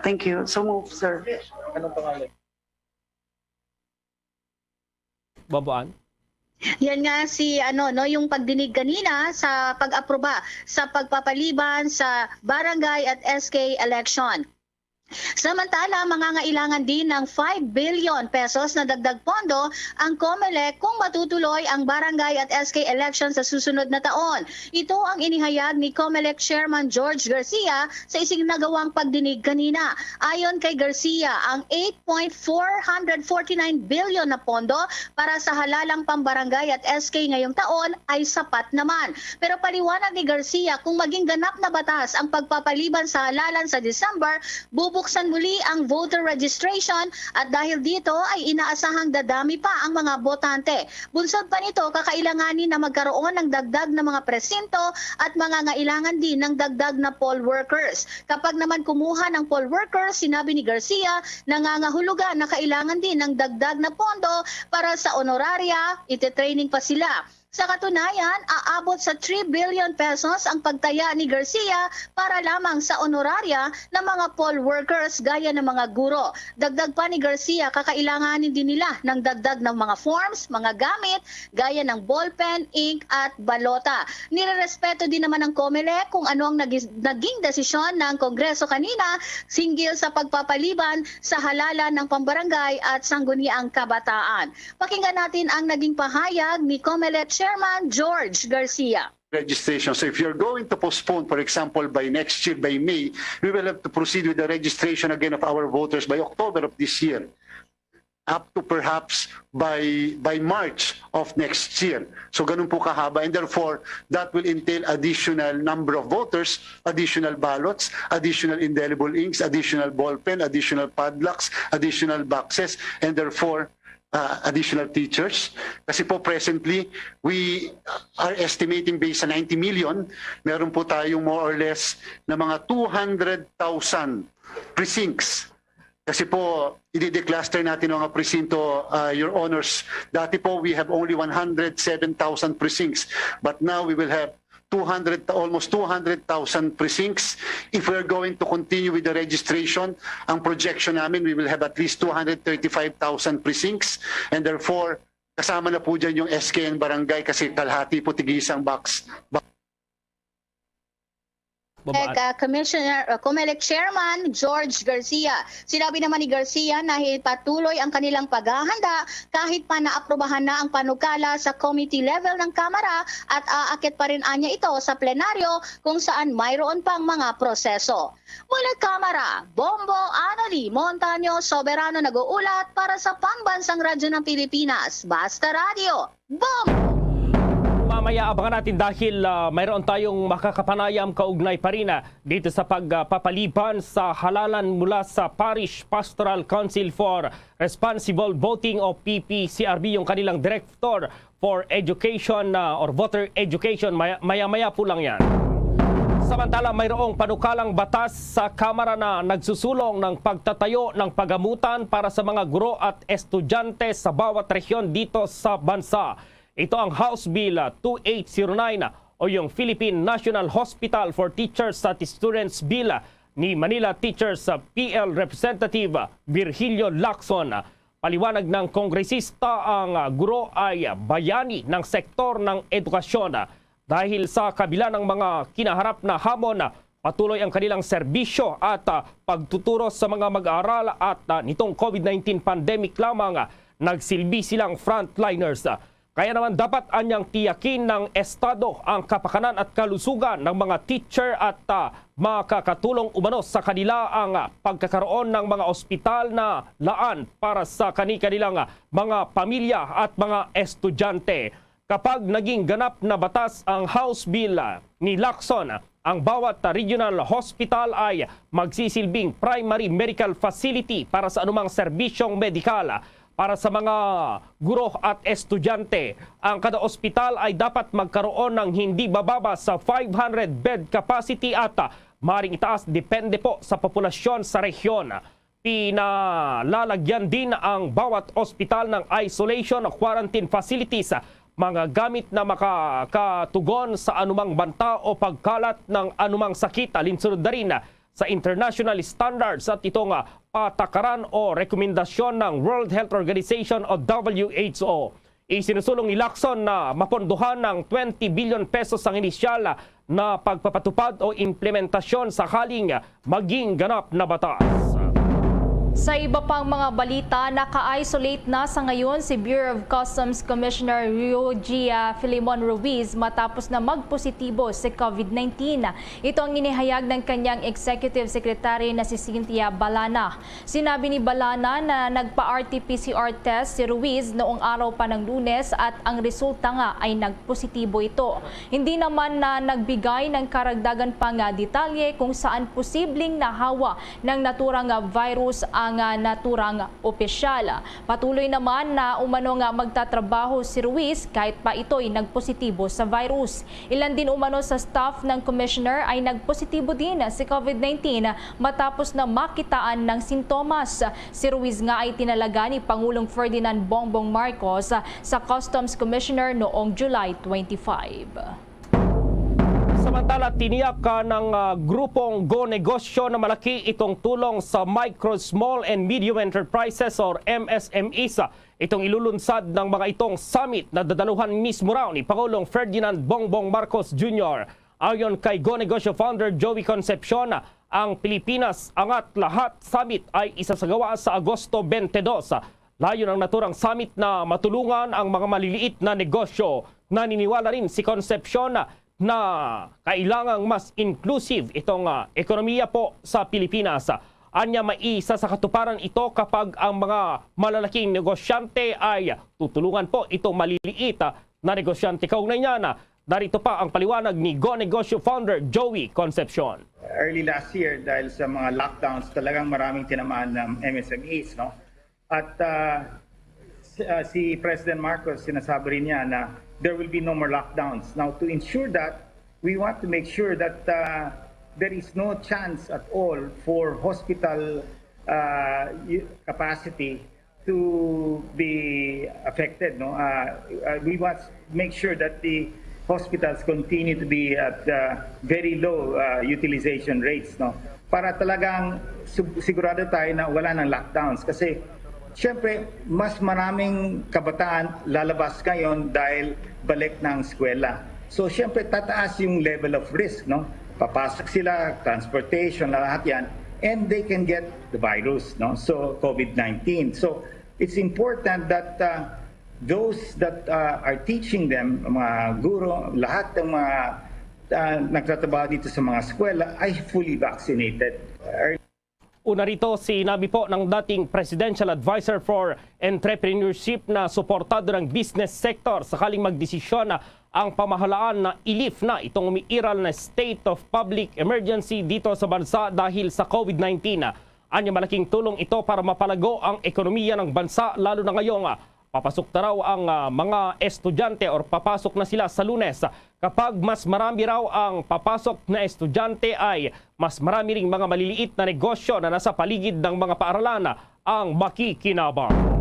Thank you. So move, sir. Anong pangalan? Boboan? Yan nga si, ano, no, yung pagdinig kanina sa pag-aproba sa pagpapaliban sa barangay at S K election. Samantala, mangangailangan din ng five billion pesos na dagdag pondo ang COMELEC kung matutuloy ang barangay at S K election sa susunod na taon. Ito ang inihayag ni COMELEC Chairman George Garcia sa isinagawang pagdinig kanina. Ayon kay Garcia, ang eight point four hundred forty-nine billion na pondo para sa halalang pambarangay at S K ngayong taon ay sapat naman. Pero paliwanag ni Garcia, kung maging ganap na batas ang pagpapaliban sa halalan sa December, bubuksan muli ang voter registration at dahil dito ay inaasahang dadami pa ang mga botante. Bunsod pa nito, kakailanganin na magkaroon ng dagdag na mga presinto at mangangailangan din ng dagdag na poll workers. Kapag naman kumuha ng poll workers, sinabi ni Garcia, nangangahulugan na kailangan din ng dagdag na pondo para sa honoraria, ite-training pa sila. Sa katunayan, aabot sa three billion pesos ang pagtaya ni Garcia para lamang sa honoraria ng mga poll workers gaya ng mga guro. Dagdag pa ni Garcia, kakailanganin din nila ng dagdag ng mga forms, mga gamit gaya ng ballpen, ink at balota. Nirerespeto din naman ng COMELEC kung ano ang nagis- naging desisyon ng Kongreso kanina hinggil sa pagpapaliban sa halalan ng pambarangay at sangguniang kabataan. Pakinggan natin ang naging pahayag ni COMELEC Chairman George Garcia. Registration. So if you're going to postpone, for example, by next year, by May, we will have to proceed with the registration again of our voters by October of this year, up to perhaps by by March of next year. So ganun po kahaba, and therefore that will entail additional number of voters, additional ballots, additional indelible inks, additional ballpen, additional padlocks, additional boxes, and therefore uh, additional teachers. Kasi po presently, we are estimating based sa ninety million, meron po tayong more or less na mga two hundred thousand precincts. Kasi po, i-decluster natin ang mga presinto, uh, your honors. Dati po, we have only one hundred seven thousand precincts. But now, we will have two hundred, almost two hundred thousand precincts. If we are going to continue with the registration, ang projection namin, we will have at least two hundred thirty-five thousand precincts. And therefore, kasama na po dyan yung S K and barangay kasi kalahati po tigisang box. Kay Commissioner, uh, COMELEC Chairman George Garcia. Sinabi naman ni Garcia na patuloy ang kanilang paghahanda kahit pa naaprubahan na ang panukala sa committee level ng Kamara at aakit pa rin anya ito sa plenaryo kung saan mayroon pang mga proseso. Mula Kamara, Bombo Anali Montaño Soberano nag-uulat para sa Pambansang Radyo ng Pilipinas, Basta Radyo. Bombo! Mamaya abangan natin dahil uh, mayroon tayong makakapanayam kaugnay pa rin uh, dito sa pagpapaliban uh, sa halalan mula sa Parish Pastoral Council for Responsible Voting o P P C R V, yung kanilang director for education uh, or voter education. Maya-maya po lang yan. Samantala, mayroong panukalang batas sa Kamara na nagsusulong ng pagtatayo ng pagamutan para sa mga guro at estudyante sa bawat rehiyon dito sa bansa. Ito ang House Bill two eight zero nine o yung Philippine National Hospital for Teachers at Students Bill ni Manila Teachers P L Representative Virgilio Lacson. Paliwanag ng kongresista, ang guro ay bayani ng sektor ng edukasyon dahil sa kabila ng mga kinaharap na hamon, patuloy ang kanilang serbisyo at pagtuturo sa mga mag-aaral at nitong COVID nineteen pandemic lamang nagsilbi silang frontliners. Kaya naman dapat anyang tiyakin ng Estado ang kapakanan at kalusugan ng mga teacher at uh, makakatulong umano sa kanila ang uh, pagkakaroon ng mga ospital na laan para sa kani-kanilang uh, mga pamilya at mga estudyante. Kapag naging ganap na batas ang House Bill uh, ni Lacson, ang bawat regional hospital ay magsisilbing primary medical facility para sa anumang serbisyong medikal para sa mga guro at estudyante. Ang kada ospital ay dapat magkaroon ng hindi bababa sa five hundred bed capacity at maring itaas depende po sa populasyon sa rehiyon. Pinalalagyan din ang bawat ospital ng isolation quarantine facilities, mga gamit na makakatugon sa anumang banta o pagkalat ng anumang sakit, alinsunod na rin sa international standards at itong patakaran o rekomendasyon ng World Health Organization o W H O. Isinusulong ni Lacson na mapondohan ng twenty billion pesos ang inisyal na pagpapatupad o implementasyon sakaling maging ganap na batas. Sa iba pang mga balita, naka-isolate na sa ngayon si Bureau of Customs Commissioner Riogia Filemon Ruiz matapos na magpositibo sa COVID-nineteen. Ito ang inihayag ng kanyang Executive Secretary na si Cynthia Balana. Sinabi ni Balana na nagpa-R T P C R test si Ruiz noong araw pa ng Lunes at ang resulta nga ay nagpositibo ito. Hindi naman na nagbigay ng karagdagan pang detalye kung saan posibleng nahawa ng naturang virus ang naturang opisyal. Patuloy naman na umano nga magtatrabaho si Ruiz kahit pa ito'y nagpositibo sa virus. Ilan din umano sa staff ng commissioner ay nagpositibo din sa COVID-nineteen matapos na makitaan ng sintomas. Si Ruiz nga ay tinalaga ni Pangulong Ferdinand Bongbong Marcos sa Customs Commissioner noong July twenty-five. Samantala, tiniyak ng uh, grupong Go Negosyo na malaki itong tulong sa micro, small, and medium enterprises or M S M Es. Itong ilulunsad ng mga itong summit na dadaluhan mismo raw ni Pangulong Ferdinand Bongbong Marcos Junior. Ayon kay Go Negosyo founder Joey Concepcion, ang Pilipinas Angat Lahat Summit ay isasagawa sa Agosto twenty-two. Layon ang naturang summit na matulungan ang mga maliliit na negosyo. Naniniwala rin si Concepcion na kailangang mas inclusive itong ah, ekonomiya po sa Pilipinas. Anya, maisa sa katuparan ito kapag ang mga malalaking negosyante ay tutulungan po itong maliliit ah, na negosyante. Kaugnay niyan, narito pa ang paliwanag ni Go Negosyo founder Joey Concepcion. Early last year, dahil sa mga lockdowns, talagang maraming tinamaan ng M S M Es, no? At ah, si, ah, si President Marcos, sinasabi rin niya na there will be no more lockdowns. Now, to ensure that, we want to make sure that ah, there is no chance at all for hospital ah, y- capacity to be affected. No, uh, uh, we must make sure that the hospitals continue to be at uh, very low uh, utilization rates. No, para talagang sig- sigurado tayo na wala ng lockdowns kasi siyempre mas maraming kabataan lalabas ngayon dahil balik ng eskwela. So siyempre tataas yung level of risk, no? Papasok sila, transportation, lahat yan, and they can get the virus, no? So COVID nineteen. So it's important that uh, those that uh, are teaching them, mga guro, lahat ng mga uh, nagtatrabaho dito sa mga eskwela ay fully vaccinated. Una rito, sinabi po ng dating Presidential Advisor for Entrepreneurship na suportado ng business sector sakaling magdesisyon ang pamahalaan na i-lift na itong umiiral na state of public emergency dito sa bansa dahil sa COVID nineteen. Anya, malaking tulong ito para mapalago ang ekonomiya ng bansa, lalo na ngayong papasok na raw ang ah, mga estudyante or papasok na sila sa Lunes. Kapag mas marami raw ang papasok na estudyante, ay mas marami ring mga maliliit na negosyo na nasa paligid ng mga paaralan ang makikinabang.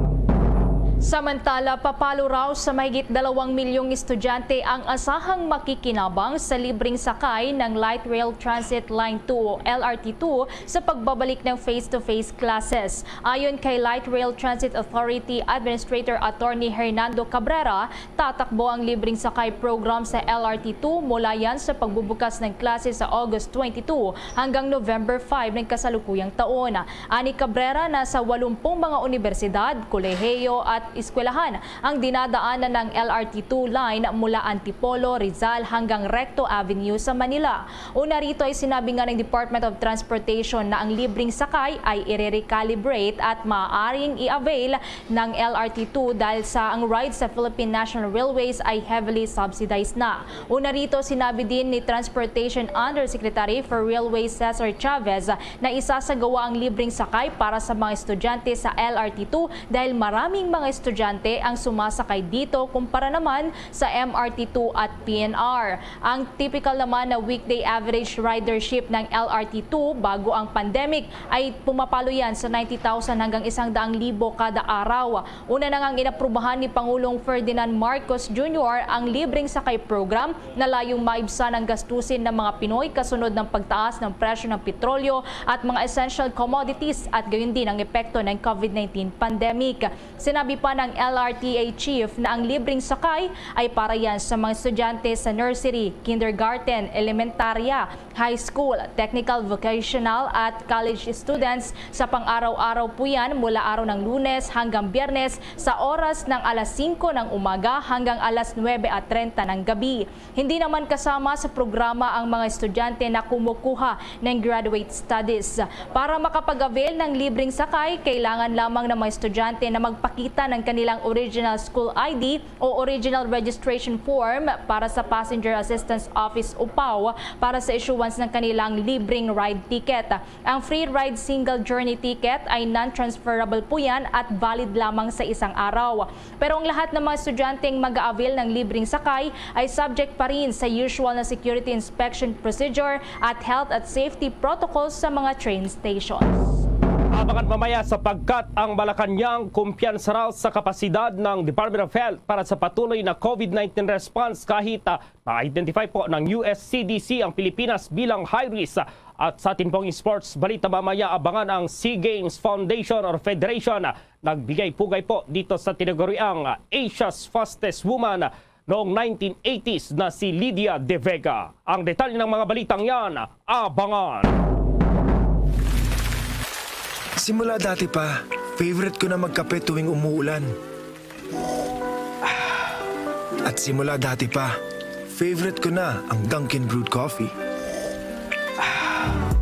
Samantala, papalo raw sa mahigit dalawang milyong estudyante ang asahang makikinabang sa libreng sakay ng Light Rail Transit Line two o L R T two sa pagbabalik ng face-to-face classes. Ayon kay Light Rail Transit Authority Administrator Attorney Hernando Cabrera, tatakbo ang libreng sakay program sa L R T two mula yan sa pagbubukas ng klase sa August twenty-two hanggang November five ng kasalukuyang taon. Ani Cabrera, nasa walumpung mga unibersidad, kolehiyo at eskwelahan ang dinadaanan ng L R T two line mula Antipolo, Rizal hanggang Recto Avenue sa Manila. Una rito ay sinabi nga ng Department of Transportation na ang libreng sakay ay i-recalibrate at maaaring i-avail ng L R T two dahil sa ang rides sa Philippine National Railways ay heavily subsidized na. Una rito, sinabi din ni Transportation Undersecretary for Railways Cesar Chavez na isasagawa ang libreng sakay para sa mga estudyante sa L R T two dahil maraming mga estudyante ang sumasakay dito kumpara naman sa M R T two at P N R. Ang typical naman na weekday average ridership ng L R T two bago ang pandemic ay pumapalo yan sa ninety thousand hanggang isang daang libo kada araw. Una na ngang inaprubahan ni Pangulong Ferdinand Marcos Junior ang libreng sakay program na layong maibsan ang gastusin ng mga Pinoy kasunod ng pagtaas ng presyo ng petrolyo at mga essential commodities at gayon din ang epekto ng COVID nineteen pandemic. Sinabi pa ng L R T A chief na ang libreng sakay ay para yan sa mga estudyante sa nursery, kindergarten, elementarya, high school, technical, vocational at college students. Sa pang-araw-araw po yan, mula araw ng Lunes hanggang Biyernes sa oras ng alas singko ng umaga hanggang alas nuebe at trenta ng gabi. Hindi naman kasama sa programa ang mga estudyante na kumukuha ng graduate studies. Para makapag-avail ng libreng sakay, kailangan lamang ng mga estudyante na magpakita ng kanilang original school I D o original registration form para sa Passenger Assistance Office o PAO para sa issuance ng kanilang libreng ride ticket. Ang free ride single journey ticket ay non-transferable po yan at valid lamang sa isang araw. Pero ang lahat ng mga estudyanteng mag-a-avail ng libreng sakay ay subject pa rin sa usual na security inspection procedure at health at safety protocols sa mga train stations. Abangan mamaya sapagkat ang Malacañang kumpiyansa raw sa kapasidad ng Department of Health para sa patuloy na COVID nineteen response kahit, ah, na-identify po ng U S C D C ang Pilipinas bilang high risk. At sa atin pong sports balita mamaya, abangan ang SEA Games Foundation or Federation nagbigay pugay po dito sa tinaguriang Asia's Fastest Woman noong nineteen eighties na si Lydia De Vega. Ang detalye ng mga balitang yan, abangan. Simula dati pa, favorite ko na magkape tuwing umuulan. At simula dati pa, favorite ko na ang Dunkin' Brewed Coffee.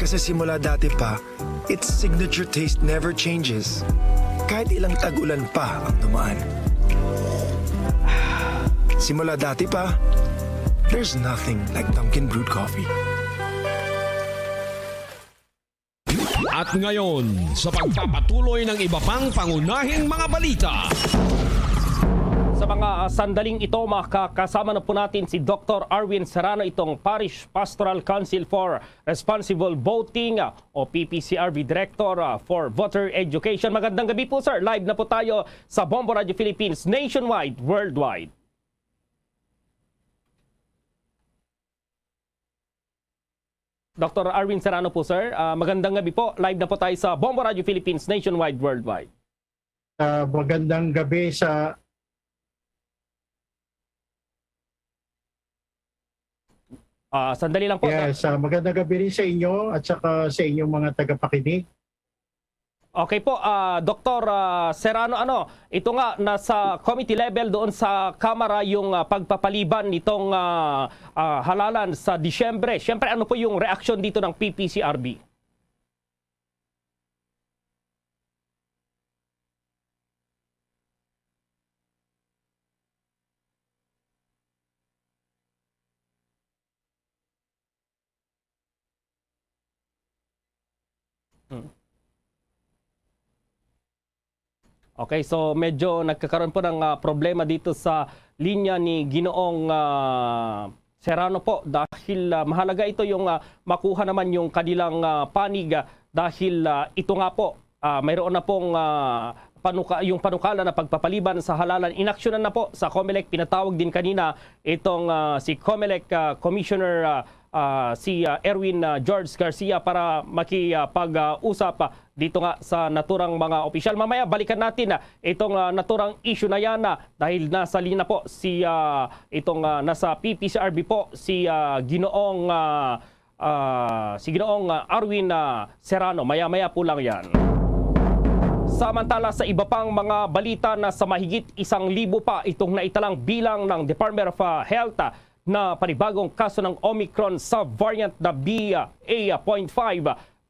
Kasi simula dati pa, its signature taste never changes. Kahit ilang tag-ulan pa ang dumaan. Simula dati pa, there's nothing like Dunkin' Brewed Coffee. At ngayon, sa pagpapatuloy ng iba pang pangunahing mga balita. Sa mga sandaling ito, makakasama na po natin si Doktor Arwin Serrano, itong Parish Pastoral Council for Responsible Voting, ah, o P P C R V Director, ah, for Voter Education. Magandang gabi po, sir. Live na po tayo sa Bombo Radio Philippines, nationwide, worldwide. Doktor Arwin Serrano po, sir. Ah, magandang gabi po. Live na po tayo sa Bombo Radio Philippines, nationwide, worldwide. Ah, magandang gabi sa Ah, sandali lang po, Doc. Yes, ah, magandang gabi rin sa inyo at saka sa inyong mga tagapakinig. Okay po, ah, Doktor, ah, Serrano, ano, ito nga, nasa committee level doon sa Kamara yung, ah, pagpapaliban nitong, ah, ah, halalan sa Disyembre. Siyempre, ano po yung reaksyon dito ng P P C R B? Hmm. Okay, so medyo nagkakaroon po ng, ah, problema dito sa linya ni Ginoong, ah, Serrano po dahil, ah, mahalaga ito yung, ah, makuha naman yung kanilang, ah, panig, ah, dahil, ah, ito nga po, ah, mayroon na pong, ah, panuka-, yung panukala na pagpapaliban sa halalan. Inaksyonan na po sa Comelec. Pinatawag din kanina itong, ah, si Comelec, ah, Commissioner, ah, ah, si, ah, Erwin, ah, George Garcia para makipag, ah, usap, ah, dito nga sa naturang mga opisyal. Mamaya balikan natin, ah, itong, ah, naturang issue na yan, ah, dahil nasa linya po si, ah, itong, ah, nasa P P C R B po si, ah, Ginoong, ah, ah, si Ginoong, ah, Arwin, ah, Serrano. Maya-maya po lang yan. Samantala, sa iba pang mga balita, nasa mahigit isang libo pa itong naitalang bilang ng Department of, ah, Health, ah, na panibagong kaso ng Omicron subvariant na B A point five.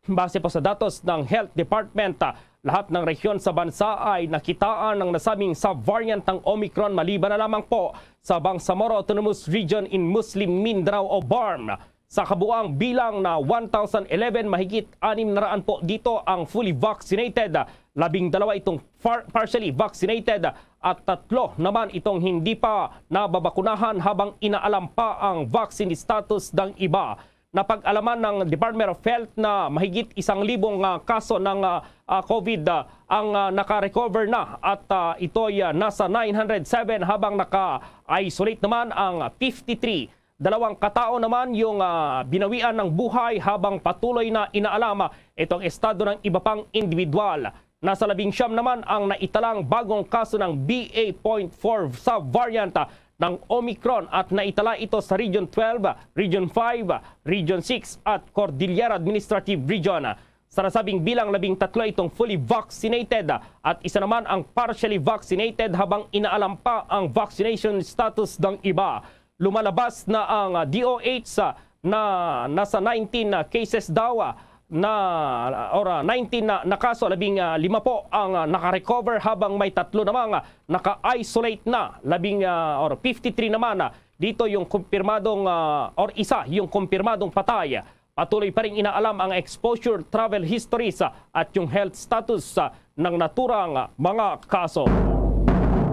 Base po sa datos ng Health Department, ah, lahat ng rehiyon sa bansa ay nakitaan ng nasabing subvariant ng Omicron, maliban na lamang po sa Bangsamoro Autonomous Region in Muslim Mindanao o BARMM. Sa kabuang bilang na one thousand eleven, mahigit anim na raan po dito ang fully vaccinated, labing dalawa itong far-, partially vaccinated, at tatlo naman itong hindi pa nababakunahan, habang inaalam pa ang vaccine status ng iba. Napag-alaman ng Department of Health na mahigit isang libong, ah, kaso ng, ah, ah, COVID, ah, ang, ah, naka-recover na at, ah, ito'y, ah, nasa nine hundred seven, habang naka-isolate naman ang fifty-three. Dalawang katao naman yung, ah, binawian ng buhay, habang patuloy na inaalam, ah, itong estado ng iba pang individual. Nasa labing siyam naman ang naitalang bagong kaso ng B A point four sa variant ng Omicron at naitala ito sa Region twelve, Region five, Region six at Cordillera Administrative Region. Sa nasabing bilang, labing tatlo itong fully vaccinated at isa naman ang partially vaccinated, habang inaalam pa ang vaccination status ng iba. Lumalabas na ang, ah, D O H, ah, na nasa nineteen na cases daw, ah, na, or, ah, nineteen na, na kaso, labing, ah, lima po ang, ah, naka-recover, habang may tatlo namang, ah, naka-isolate na, labing, ah, or fifty-three naman, ah, dito yung kumpirmadong, ah, or isa yung kumpirmadong patay. Patuloy pa ring inaalam ang exposure, travel histories, ah, at yung health status, ah, ng naturang mga kaso.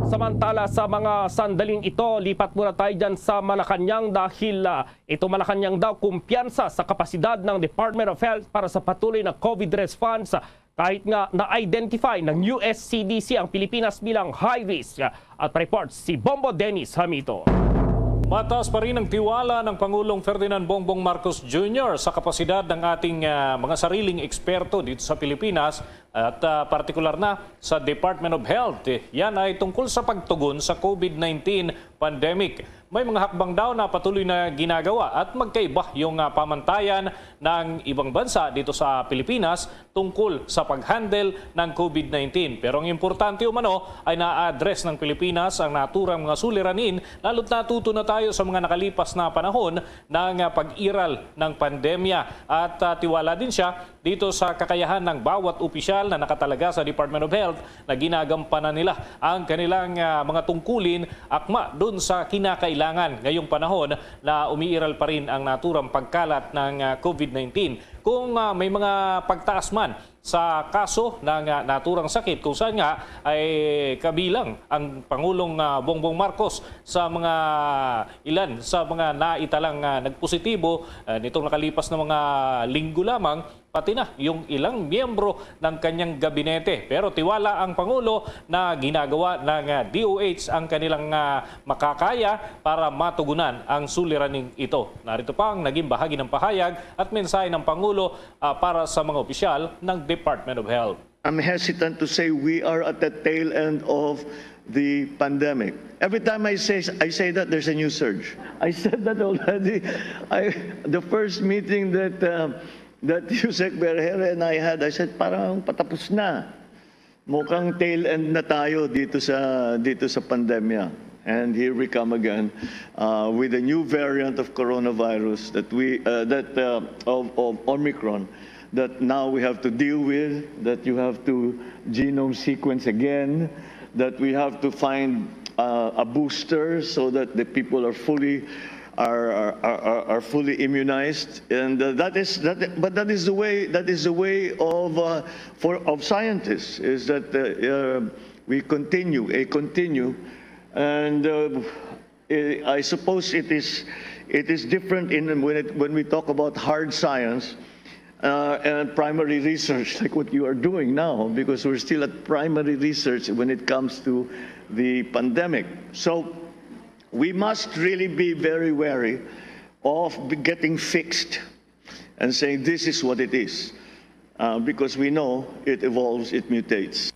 Samantala, sa mga sandaling ito, lipat muna tayo dyan sa Malacañang dahil, ah, ito Malacañang daw kumpiyansa sa kapasidad ng Department of Health para sa patuloy na COVID response, ah, kahit nga na-identify ng U S C D C ang Pilipinas bilang high risk. At report si Bombo Dennis Hamito. Mataas pa rin ang tiwala ng Pangulong Ferdinand Bongbong Marcos Junior sa kapasidad ng ating, ah, mga sariling eksperto dito sa Pilipinas at, ah, partikular na sa Department of Health. Yan ay tungkol sa pagtugon sa COVID nineteen pandemic. May mga hakbang daw na patuloy na ginagawa at magkaiba yung, ah, pamantayan ng ibang bansa dito sa Pilipinas tungkol sa pag-handle ng COVID nineteen. Pero ang importante umano ay na-address ng Pilipinas ang naturang mga suliranin, lalo't natuto na tayo sa mga nakalipas na panahon ng, ah, pag-iral ng pandemya. At, ah, tiwala din siya dito sa kakayahan ng bawat opisyal na nakatalaga sa Department of Health na ginagampanan nila ang kanilang, ah, mga tungkulin akma dun sa kinakailangan ngayong panahon na umiiral pa rin ang naturang pagkalat ng, ah, COVID nineteen. Kung, ah, may mga pagtaas man sa kaso ng, ah, naturang sakit, kung saan nga ay kabilang ang Pangulong, ah, Bongbong Marcos sa mga ilan sa mga naitalang, ah, nagpositibo, ah, nitong nakalipas na mga linggo lamang, pati na yung ilang miyembro ng kanyang gabinete. Pero tiwala ang Pangulo na ginagawa ng, ah, D O H ang kanilang, ah, makakaya para matugunan ang suliraning ito. Narito pa ang naging bahagi ng pahayag at mensahe ng Pangulo, ah, para sa mga opisyal ng Department of Health. I'm hesitant to say we are at the tail end of the pandemic. Every time I say, I say that, there's a new surge. I said that already. I, the first meeting that, uh, that Usec Vergeire and I had, I said, "Parang patapos na. Mukhang tail end na tayo dito sa, dito sa pandemya." And here we come again, uh, with a new variant of coronavirus that we, uh, that, uh, of, of Omicron that now we have to deal with, that you have to genome sequence again, that we have to find, uh, a booster so that the people are fully, are, are, are, are fully immunized. And, uh, that is, that, but that is the way, that is the way of, uh, for, of scientists, is that, uh, uh, we continue, a continue. And, uh, I I suppose it is, it is different in when it, when we talk about hard science, uh, and primary research, like what you are doing now, because we're still at primary research when it comes to the pandemic. So we must really be very wary of getting fixed and saying this is what it is, uh, because we know it evolves, it mutates.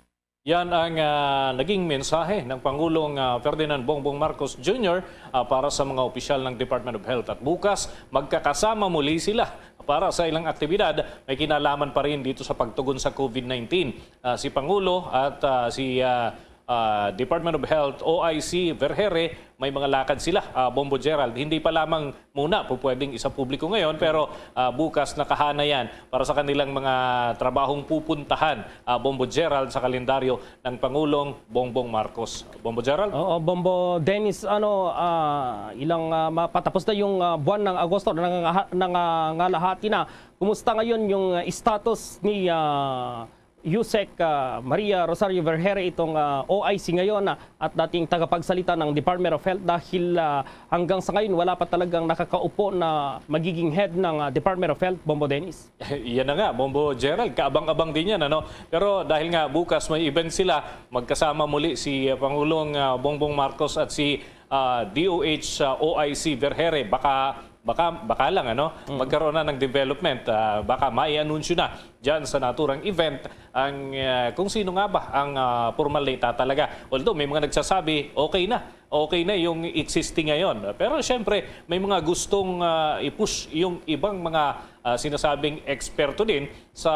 Yan ang, ah, naging mensahe ng Pangulong, ah, Ferdinand Bongbong Marcos Junior, ah, para sa mga opisyal ng Department of Health. At bukas, magkakasama muli sila para sa ilang aktibidad may kinalaman pa rin dito sa pagtugon sa COVID nineteen. Ah, si Pangulo at, ah, si, ah, ah, Department of Health O I C Vergeire, may mga lakad sila, ah, Bombo Gerald. Hindi pa lamang muna po pwedeng isa publiko ngayon, pero, ah, bukas nakahanay yan para sa kanilang mga trabahong pupuntahan, ah, Bombo Gerald, sa kalendaryo ng Pangulong Bongbong Marcos. Bombo Gerald? Oo, Bombo Dennis, ano, ah, ilang, ah, mapatapos na yung, ah, buwan ng Agosto, nangangaha-, nangangalahati na. Kumusta ngayon yung, ah, status ni, ah, Usec, ah, Maria Rosario Vergeire, itong, ah, O I C ngayon, ah, at dating tagapagsalita ng Department of Health, dahil, ah, hanggang sa ngayon wala pa talagang nakakaupo na magiging head ng, ah, Department of Health, Bombo Dennis? Yan na nga, Bombo Gerald, kaabang-abang din yan, ano? Pero dahil nga bukas may event sila, magkasama muli si, ah, Pangulong, ah, Bongbong Marcos at si, ah, D O H, ah, O I C Vergeire. Baka baka, baka lang, ano, magkaroon na ng development, ah, baka may anunsyo na dyan sa naturang event ang, ah, kung sino nga ba ang, ah, formal na itatalaga. Although may mga nagsasabi, okay na, okay na yung existing ngayon. Pero siyempre, may mga gustong, ah, i-push yung ibang mga, ah, sinasabing eksperto din sa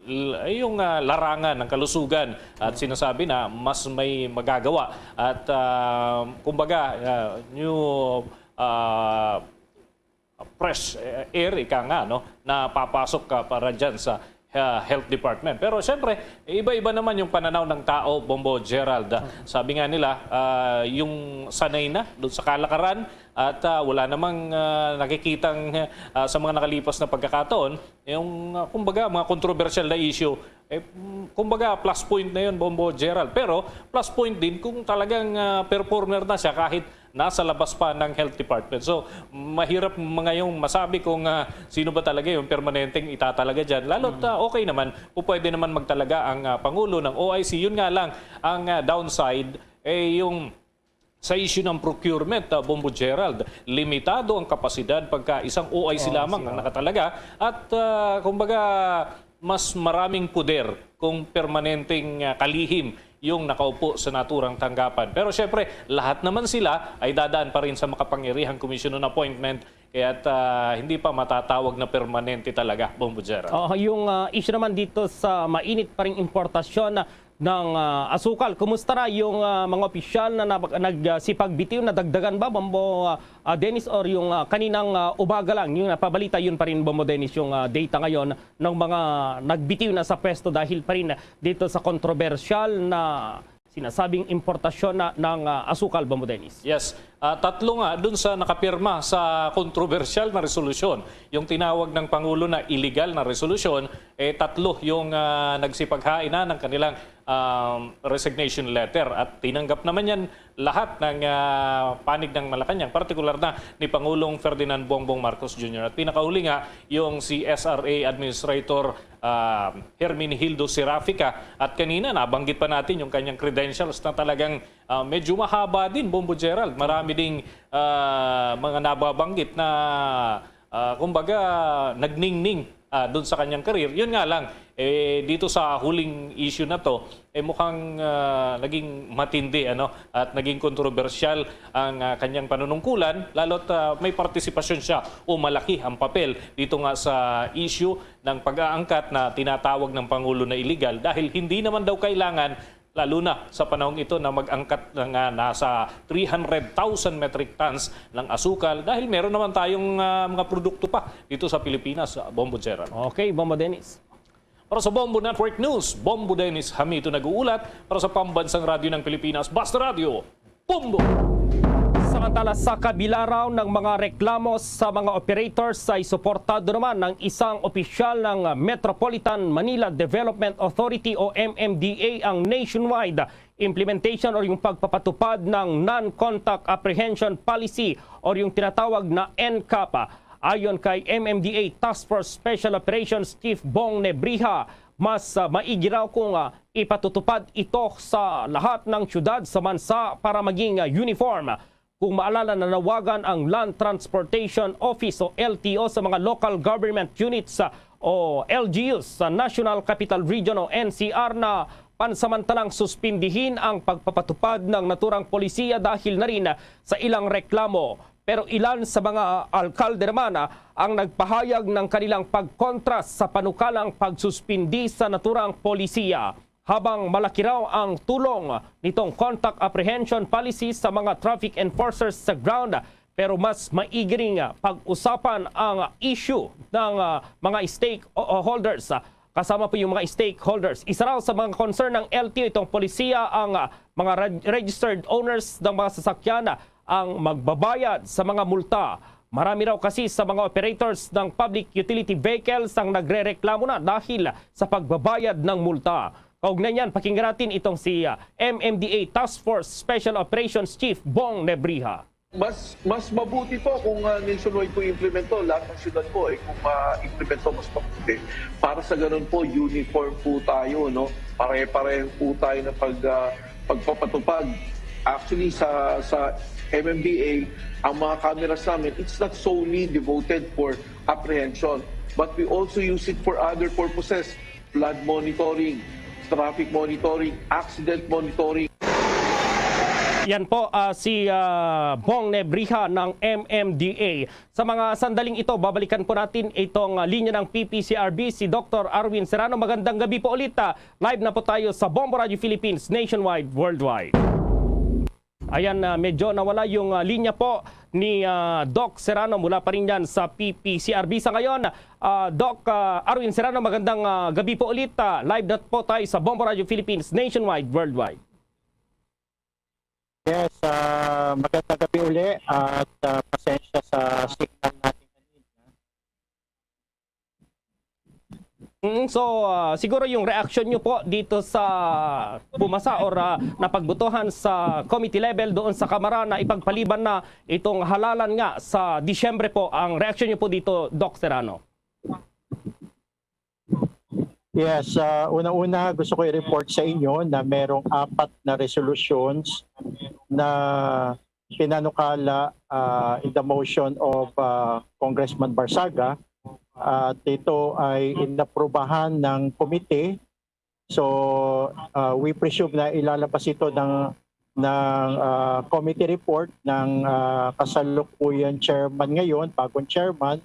l-, yung, ah, larangan ng kalusugan at sinasabi na mas may magagawa at, ah, kumbaga, ah, new, ah, fresh, eh, air, ika nga, no, na papasok ka para dyan sa, ah, health department. Pero siyempre, iba-iba naman yung pananaw ng tao, Bombo Gerald. Sabi nga nila, ah, yung sanay na doon sa kalakaran at, ah, wala namang, ah, nakikitang, ah, sa mga nakalipas na pagkakataon, yung, ah, kumbaga, mga kontrobersyal na issue, eh, mm, kumbaga, plus point na yun, Bombo Gerald. Pero plus point din kung talagang, ah, performer na siya kahit nasa labas pa ng health department. So, mahirap ngayong masabi kung, ah, sino ba talaga yung permanenteng itatalaga dyan. Lalo't, ah, okay naman, po pwede naman magtalaga ang, ah, Pangulo ng O I C. Yun nga lang, ang, ah, downside, eh, yung sa issue ng procurement, ah, Bombo Gerald, limitado ang kapasidad pagka isang O I C lamang ang nakatalaga at, ah, kumbaga, mas maraming poder kung permanenteng, ah, kalihim yung nakaupo sa naturang tanggapan. Pero siyempre, lahat naman sila ay dadaan pa rin sa makapangyarihang commission on appointment, kaya't, ah, hindi pa matatawag na permanente talaga, Bombo Gerald. Oh, yung, ah, issue naman dito sa mainit pa ring importasyon ng, ah, asukal. Kumusta na yung, ah, mga opisyal na nab-, nag, ah, sipagbitiw, nadagdagan ba, Bombo, ah, ah, Dennis, or yung, ah, kaninang, ah, umaga lang, yung napabalita, yun pa rin, Bombo Dennis, yung, ah, data ngayon ng mga nagbitiw na sa pwesto dahil pa rin dito sa kontrobersyal na sinasabing importasyon na ng, ah, asukal, Bombo Dennis? Yes. Ah, tatlo nga dun sa nakapirma sa kontrobersyal na resolusyon. Yung tinawag ng Pangulo na illegal na resolusyon, eh, tatlo yung, ah, nagsipaghain na ng kanilang, um, resignation letter. At tinanggap naman yan lahat ng, ah, panig ng Malacañang, partikular na ni Pangulong Ferdinand Bongbong Marcos Junior. At pinakahuli nga, yung si S R A Administrator, ah, Herminihildo Serafica. At kanina, nabanggit pa natin yung kanyang credentials na talagang, ah, medyo mahaba din, Bombo Gerald. Marami ding, ah, mga nababanggit na, ah, kumbaga, nagningning, ah, dun sa kanyang career. Yun nga lang, eh, dito sa huling issue na 'to, eh, mukhang, ah, naging matindi, ano, at naging kontrobersyal ang, ah, kanyang panunungkulan, lalo't, ah, may partisipasyon siya o malaki ang papel dito nga sa issue ng pag-aangkat na tinatawag ng Pangulo na illegal dahil hindi naman daw kailangan, lalo na sa panahong ito na mag-angkat na nga nasa three hundred thousand metric tons ng asukal dahil meron naman tayong, ah, mga produkto pa dito sa Pilipinas, ah, Bombo Gerald. Okay, Bombo Dennis. Para sa Bombo Network News, Bombo Dennis Hamito nag-uulat. Para sa Pambansang Radyo ng Pilipinas, Basta Radyo, Bombo! Samantala, sa kabila raw ng mga reklamo sa mga operators, ay suportado naman ng isang opisyal ng Metropolitan Manila Development Authority o M M D A ang nationwide implementation o yung pagpapatupad ng non-contact apprehension policy o yung tinatawag na N CAP. Ayon kay M M D A Task Force Special Operations Chief Bong Nebriha, mas, ah, maigi raw kung, ah, ipatutupad ito sa lahat ng syudad sa bansa para maging, ah, uniform. Kung maalala, nanawagan ang Land Transportation Office o L T O sa mga local government units, ah, o L G Us sa National Capital Region o N C R na pansamantalang suspindihin ang pagpapatupad ng naturang polisiya dahil na rin sa ilang reklamo. Pero ilan sa mga alkalde naman, ah, ang nagpahayag ng kanilang pagkontra sa panukalang pagsuspindi sa naturang polisiya, habang malaki raw ang tulong nitong contact apprehension policy sa mga traffic enforcers sa ground, pero mas maigi ring, ah, pag-usapan ang issue ng, ah, mga stakeholders. Kasama po yung mga stakeholders. Isa raw sa mga concern ng L T O itong polisiya ang, ah, mga reg-, registered owners ng mga sasakyan ang magbabayad sa mga multa. Marami raw kasi sa mga operators ng public utility vehicles ang nagrereklamo na dahil sa pagbabayad ng multa. Kaugnay niyan, pakinggan natin itong si, ah, M M D A Task Force Special Operations Chief Bong Nebriha. Mas, mas mabuti po kung, ah, nationwide po i-implement to. Lahat ng syudad po, eh, kung ma-implement to, mas mabuti. Para sa ganun po, uniform po tayo, no? Pare-pareho po tayo ng pag, ah, pagpapatupad. Actually, sa, sa, M M D A, ang mga cameras namin, it's not solely devoted for apprehension, but we also use it for other purposes, flood monitoring, traffic monitoring, accident monitoring. Yan po ah, si ah, Bong Nebriha ng M M D A. Sa mga sandaling ito, babalikan po natin itong ah, linya ng P P C R B, si Doctor Arwin Serrano. Magandang gabi po ulit. Ah, live na po tayo sa Bombo Radio Philippines, nationwide, worldwide. Ayan, ah, medyo nawala yung ah, linya po ni ah, Doc Serrano mula pa rin yan sa P P C R B. Sa ngayon, ah, Doc ah, Arwin Serrano, magandang ah, gabi po ulit. Ah, live na po tayo sa Bombo Radio Philippines, nationwide, worldwide. Yes, ah, magandang gabi uli at ah, pasensya sa signal natin kanina. Mm, so, ah, siguro yung reaksyon nyo po dito sa pumasa or ah, napagbotohan sa committee level doon sa Kamara na ipagpaliban na itong halalan nga sa Disyembre po. Ang reaksyon nyo po dito, Doc Serrano? Yes, ah, una-una gusto ko i-report sa inyo na merong apat na resolutions na pinanukala ah, in the motion of ah, Congressman Barzaga at ito ay inaprubahan ng komite. So uh, we presume na ilalabas ito ng ng uh, committee report ng uh, kasalukuyan chairman ngayon, bagong chairman,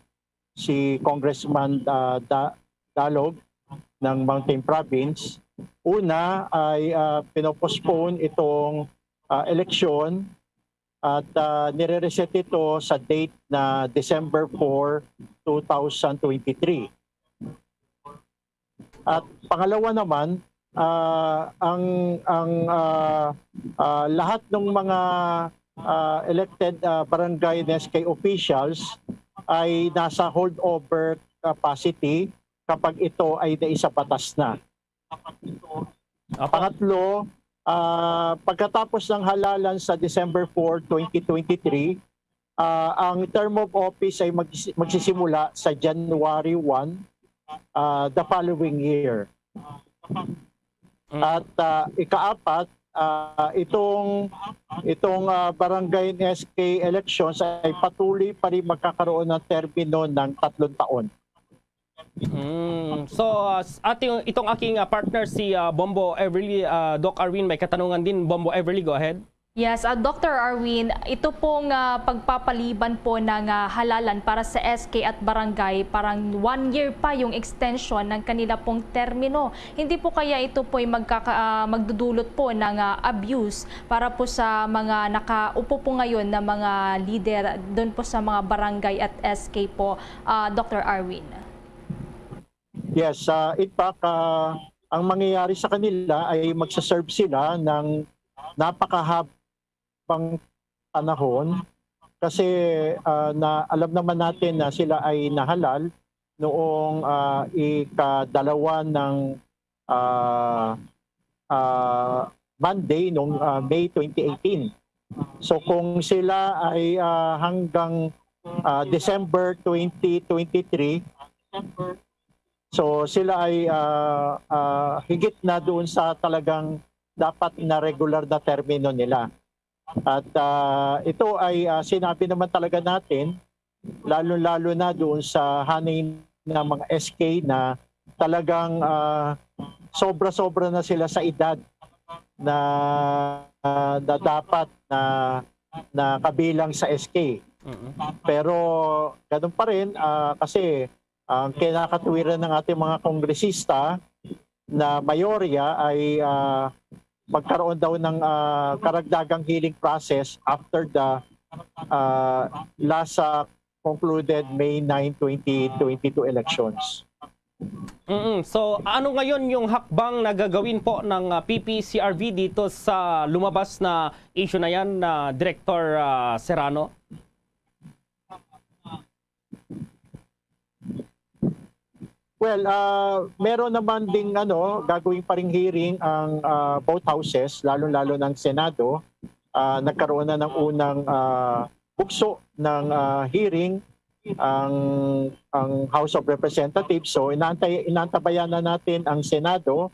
si Congressman uh, da Dalog ng Mountain Province. Una ay uh, pinopostpone itong uh, eleksyon at uh, nire-reset ito sa date na December four, two thousand twenty-three. At pangalawa naman, uh, ang ang uh, uh, lahat ng mga uh, elected uh, barangay and S K officials ay nasa holdover capacity kapag ito ay naisabatas na. Pangatlo, uh, pagkatapos ng halalan sa December four, twenty twenty-three, uh, ang term of office ay mag magsisimula sa January one uh, the following year. At uh, ikaapat, uh, itong itong uh, barangay and S K elections ay patuloy pa rin magkakaroon ng termino ng tatlong taon. Mm. So, uh, ating, itong aking uh, partner si uh, Bombo Everly, uh, Doc Arwin, may katanungan din. Bombo Everly, go ahead. Yes, uh, Doctor Arwin, ito pong uh, pagpapaliban po ng uh, halalan para sa S K at barangay, parang one year pa yung extension ng kanila pong termino. Hindi po kaya ito po ay magkaka, uh, magdudulot po ng uh, abuse para po sa mga nakaupo po ngayon na mga leader doon po sa mga barangay at S K po, uh, Doctor Arwin? Yes, uh, in fact, uh, ang mangyayari sa kanila ay magsaserve sila ng napakahaba pang panahon kasi uh, na alam naman natin na sila ay nahalal noong uh, ikadalawa ng uh, uh, Monday noong uh, May twenty eighteen. So kung sila ay uh, hanggang uh, December twenty twenty-three, so sila ay uh, uh, higit na doon sa talagang dapat na regular na termino nila. At uh, ito ay uh, sinabi naman talaga natin, lalo-lalo na doon sa hanay ng mga S K na talagang uh, sobra-sobra na sila sa edad na, uh, na dapat na na kabilang sa S K. Mm-hmm. Pero ganun pa rin uh, kasi ang kinakatwiran ng ating mga kongresista na mayorya ay uh, magkaroon daw ng uh, karagdagang healing process after the uh, last uh, concluded May nine, twenty twenty-two elections. Mm-mm. So ano ngayon yung hakbang na gagawin po ng uh, P P C R V dito sa lumabas na issue na yan, uh, Director uh, Serrano? Well, uh, meron naman ding ano, gagawing paring hearing ang uh, both houses, lalo-lalo ng Senado. Uh, nagkaroon na ng unang uh, bugso ng uh, hearing ang ang House of Representatives. So inaantay inaantabayan na natin ang Senado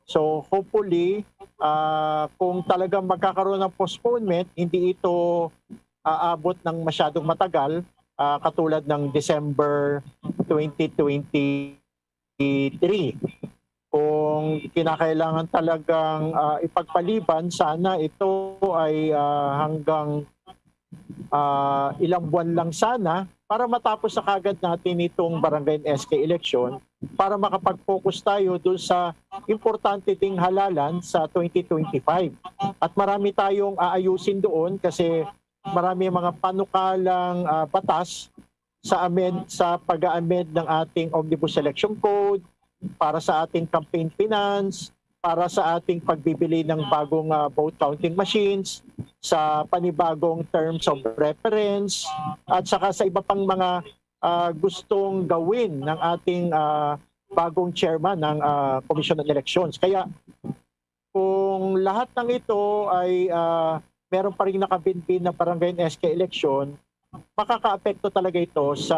So hopefully, ah, kung talagang magkakaroon ng postponement, hindi ito aabot ng masyadong matagal, ah, katulad ng December twenty twenty-three. Kung kinakailangan talagang, ah, ipagpaliban, sana ito ay, ah, hanggang, ah, ilang buwan lang sana para matapos na kagad natin itong barangay and S K election para makapag-focus tayo dun sa importante ding halalan sa twenty twenty-five. At marami tayong aayusin doon kasi marami mga panukalang, ah, batas sa amend-, sa pag-a-amend ng ating Omnibus Election Code, para sa ating campaign finance, para sa ating pagbibili ng bagong, ah, vote counting machines, sa panibagong terms of reference, at saka sa iba pang mga, ah, gustong gawin ng ating, ah, bagong chairman ng, ah, Commission on Elections. Kaya kung lahat ng ito ay, ah, meron pa ring nakabinbin na barangay and S K election, makakaapekto talaga ito sa,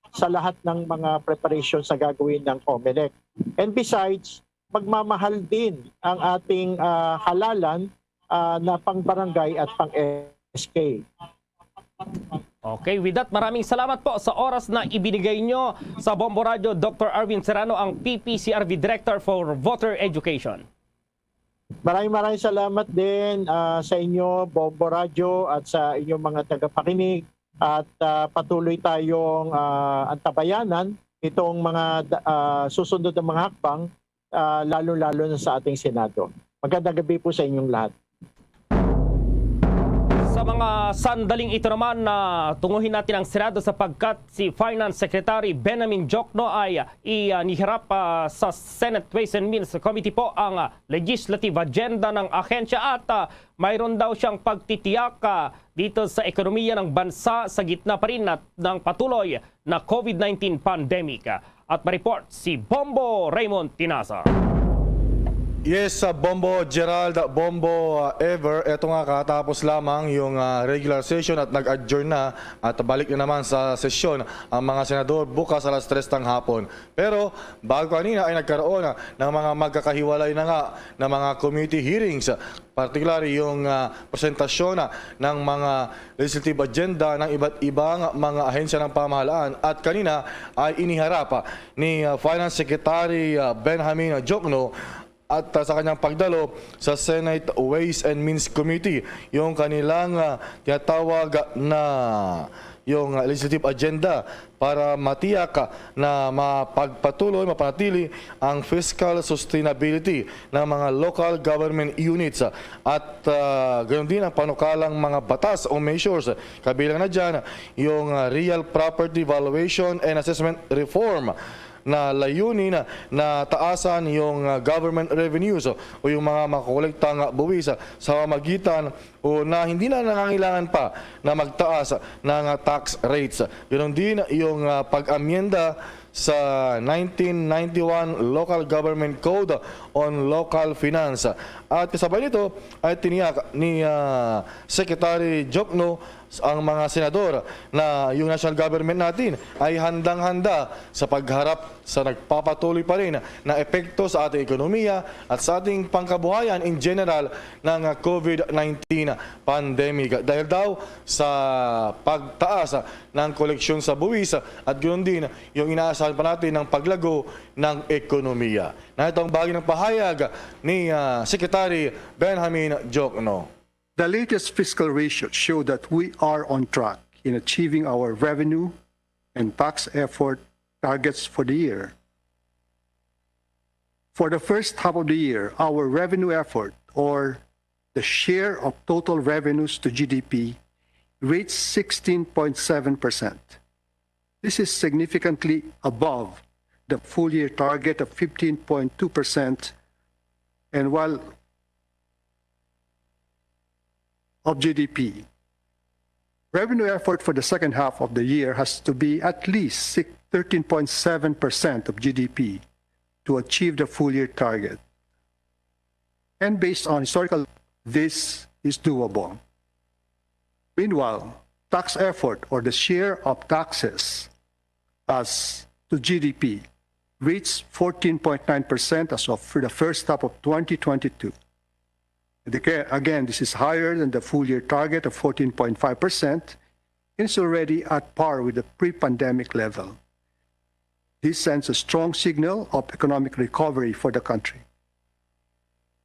sa lahat ng mga preparations na gagawin ng COMELEC. And besides, magmamahal din ang ating, ah, halalan, ah, na pang-barangay at pang-S K. Okay, with that, maraming salamat po sa oras na ibinigay nyo sa Bombo Radio, Doctor Arvin Serrano, ang P P C R V Director for Voter Education. Maraming maraming salamat din, ah, sa inyo, Bombo Radio, at sa inyong mga tagapakinig. At, ah, patuloy tayong, ah, antabayanan itong mga da- ah, susunod na mga hakbang, ah, lalo-lalo na sa ating Senado. Magandang gabi po sa inyong lahat. Sa mga sandaling ito naman, na tunguhin natin ang Senado sapagkat si Finance Secretary Benjamin Jokno ay iniharap, ah, sa Senate Ways and Means Committee po ang, ah, legislative agenda ng ahensya at, ah, mayroon daw siyang pagtitiyak, ah, dito sa ekonomiya ng bansa sa gitna pa rin nat- ng patuloy na COVID nineteen pandemic. At ma-report si Bombo Raymond Tinaza. Yes, sa Bombo Gerald, Bombo, uh, Ever, eto nga, katapos lamang yung, uh, regular session at nag-adjourn na at balik na naman sa sesyon ang mga senador bukas alas tres ng hapon. Pero bago kanina ay nagkaroon, uh, ng mga magkakahiwalay na nga na mga committee hearings, particularly yung, uh, presentasyon, uh, ng mga legislative agenda ng iba't ibang mga ahensya ng pamahalaan. At kanina ay iniharap, uh, ni, uh, Finance Secretary, uh, Benjamin Jokno at, uh, sa kanyang pagdalo sa Senate Ways and Means Committee yung kanilang, uh, tinatawag na yung, uh, legislative agenda para matiyak, uh, na mapagpatuloy, mapanatili ang fiscal sustainability ng mga local government units, uh, at, uh, ganoon din ang panukalang mga batas o measures. Kabilang na dyan yung, uh, Real Property Valuation and Assessment Reform na layunin na taasan yung, uh, government revenues o yung mga makokolektang buwis sa pamagitan o na hindi na nangangailangan pa na magtaas ng, uh, tax rates. Ganoon din yung, uh, pag-amyenda sa nineteen ninety-one Local Government Code on Local Finance. At kasabay nito ay tiniyak ni, uh, Secretary Jokno ang mga senador na yung national government natin ay handang-handa sa pagharap sa nagpapatuloy pa rin na epekto sa ating ekonomiya at sa ating pangkabuhayan in general ng, ah, COVID nineteen pandemic. Dahil daw sa pagtaas ng koleksyon sa buwis at ganoon din yung inaasahan pa natin ng paglago ng ekonomiya. Na itong bahagi ng pahayag ni, ah, Secretary Benjamin Jokno. The latest fiscal ratios show that we are on track in achieving our revenue and tax effort targets for the year. For the first half of the year, our revenue effort, or the share of total revenues to G D P, reached sixteen point seven percent. This is significantly above the full year target of fifteen point two percent, and while of G D P. Revenue effort for the second half of the year has to be at least six- thirteen point seven percent of G D P to achieve the full year target. And based on historical, this is doable. Meanwhile, tax effort, or the share of taxes as to G D P, reached fourteen point nine percent as of the first half of twenty twenty-two. And again, again, this is higher than the full-year target of fourteen point five percent and is already at par with the pre-pandemic level. This sends a strong signal of economic recovery for the country.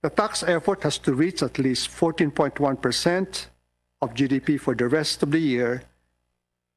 The tax effort has to reach at least fourteen point one percent of G D P for the rest of the year.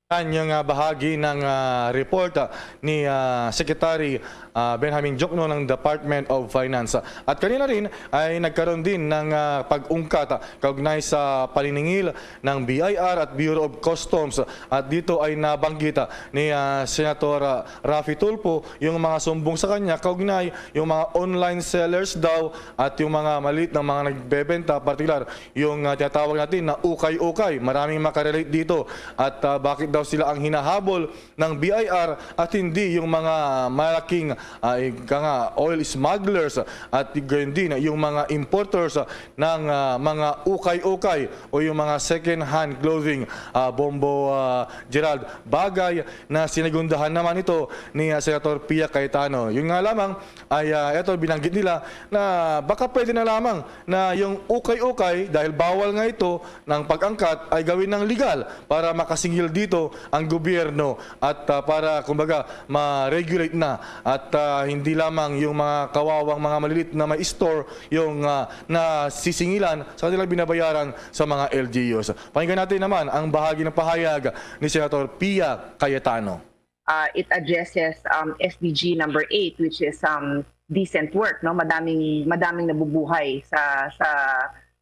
Yan yung, ah, bahagi ng, ah, report, ah, ni, ah, Secretary, ah, Benjamin Diokno ng Department of Finance. At kanina rin ay nagkaroon din ng, ah, pag-ungkat, ah, kaugnay sa paniningil ng B I R at Bureau of Customs. At dito ay nabanggit, ah, ni, ah, Senator, ah, Raffy Tulfo yung mga sumbong sa kanya kaugnay yung mga online sellers daw at yung mga maliit na mga nagbebenta, partikular yung, ah, tinatawag natin na ukay-ukay. Maraming makarelate dito. At, ah, bakit daw sila ang hinahabol ng B I R at hindi yung mga malaking, ah, ika nga, oil smugglers at gayon din yung mga importers ng, ah, mga ukay-ukay o yung mga second-hand clothing, ah, Bombo, ah, Gerald. Bagay na sinigundahan naman ito ni, ah, Senator Pia Cayetano. Yun nga lamang ay, ah, ito binanggit nila na baka pwede na lamang na yung ukay-ukay, dahil bawal nga ito ng pag-angkat, ay gawin ng legal para makasingil dito ang gobyerno at, ah, para, kumbaga, ma-regulate na at, ah, hindi lamang yung mga kawawang mga malilit na may store yung, ah, nasisingilan sa kanilang binabayaran sa mga L G Us. Pakinggan natin naman ang bahagi ng pahayag ni Senator Pia Cayetano. Uh, it addresses, um, S D G number eight, which is, um, decent work, no? Madaming, madaming nabubuhay sa, sa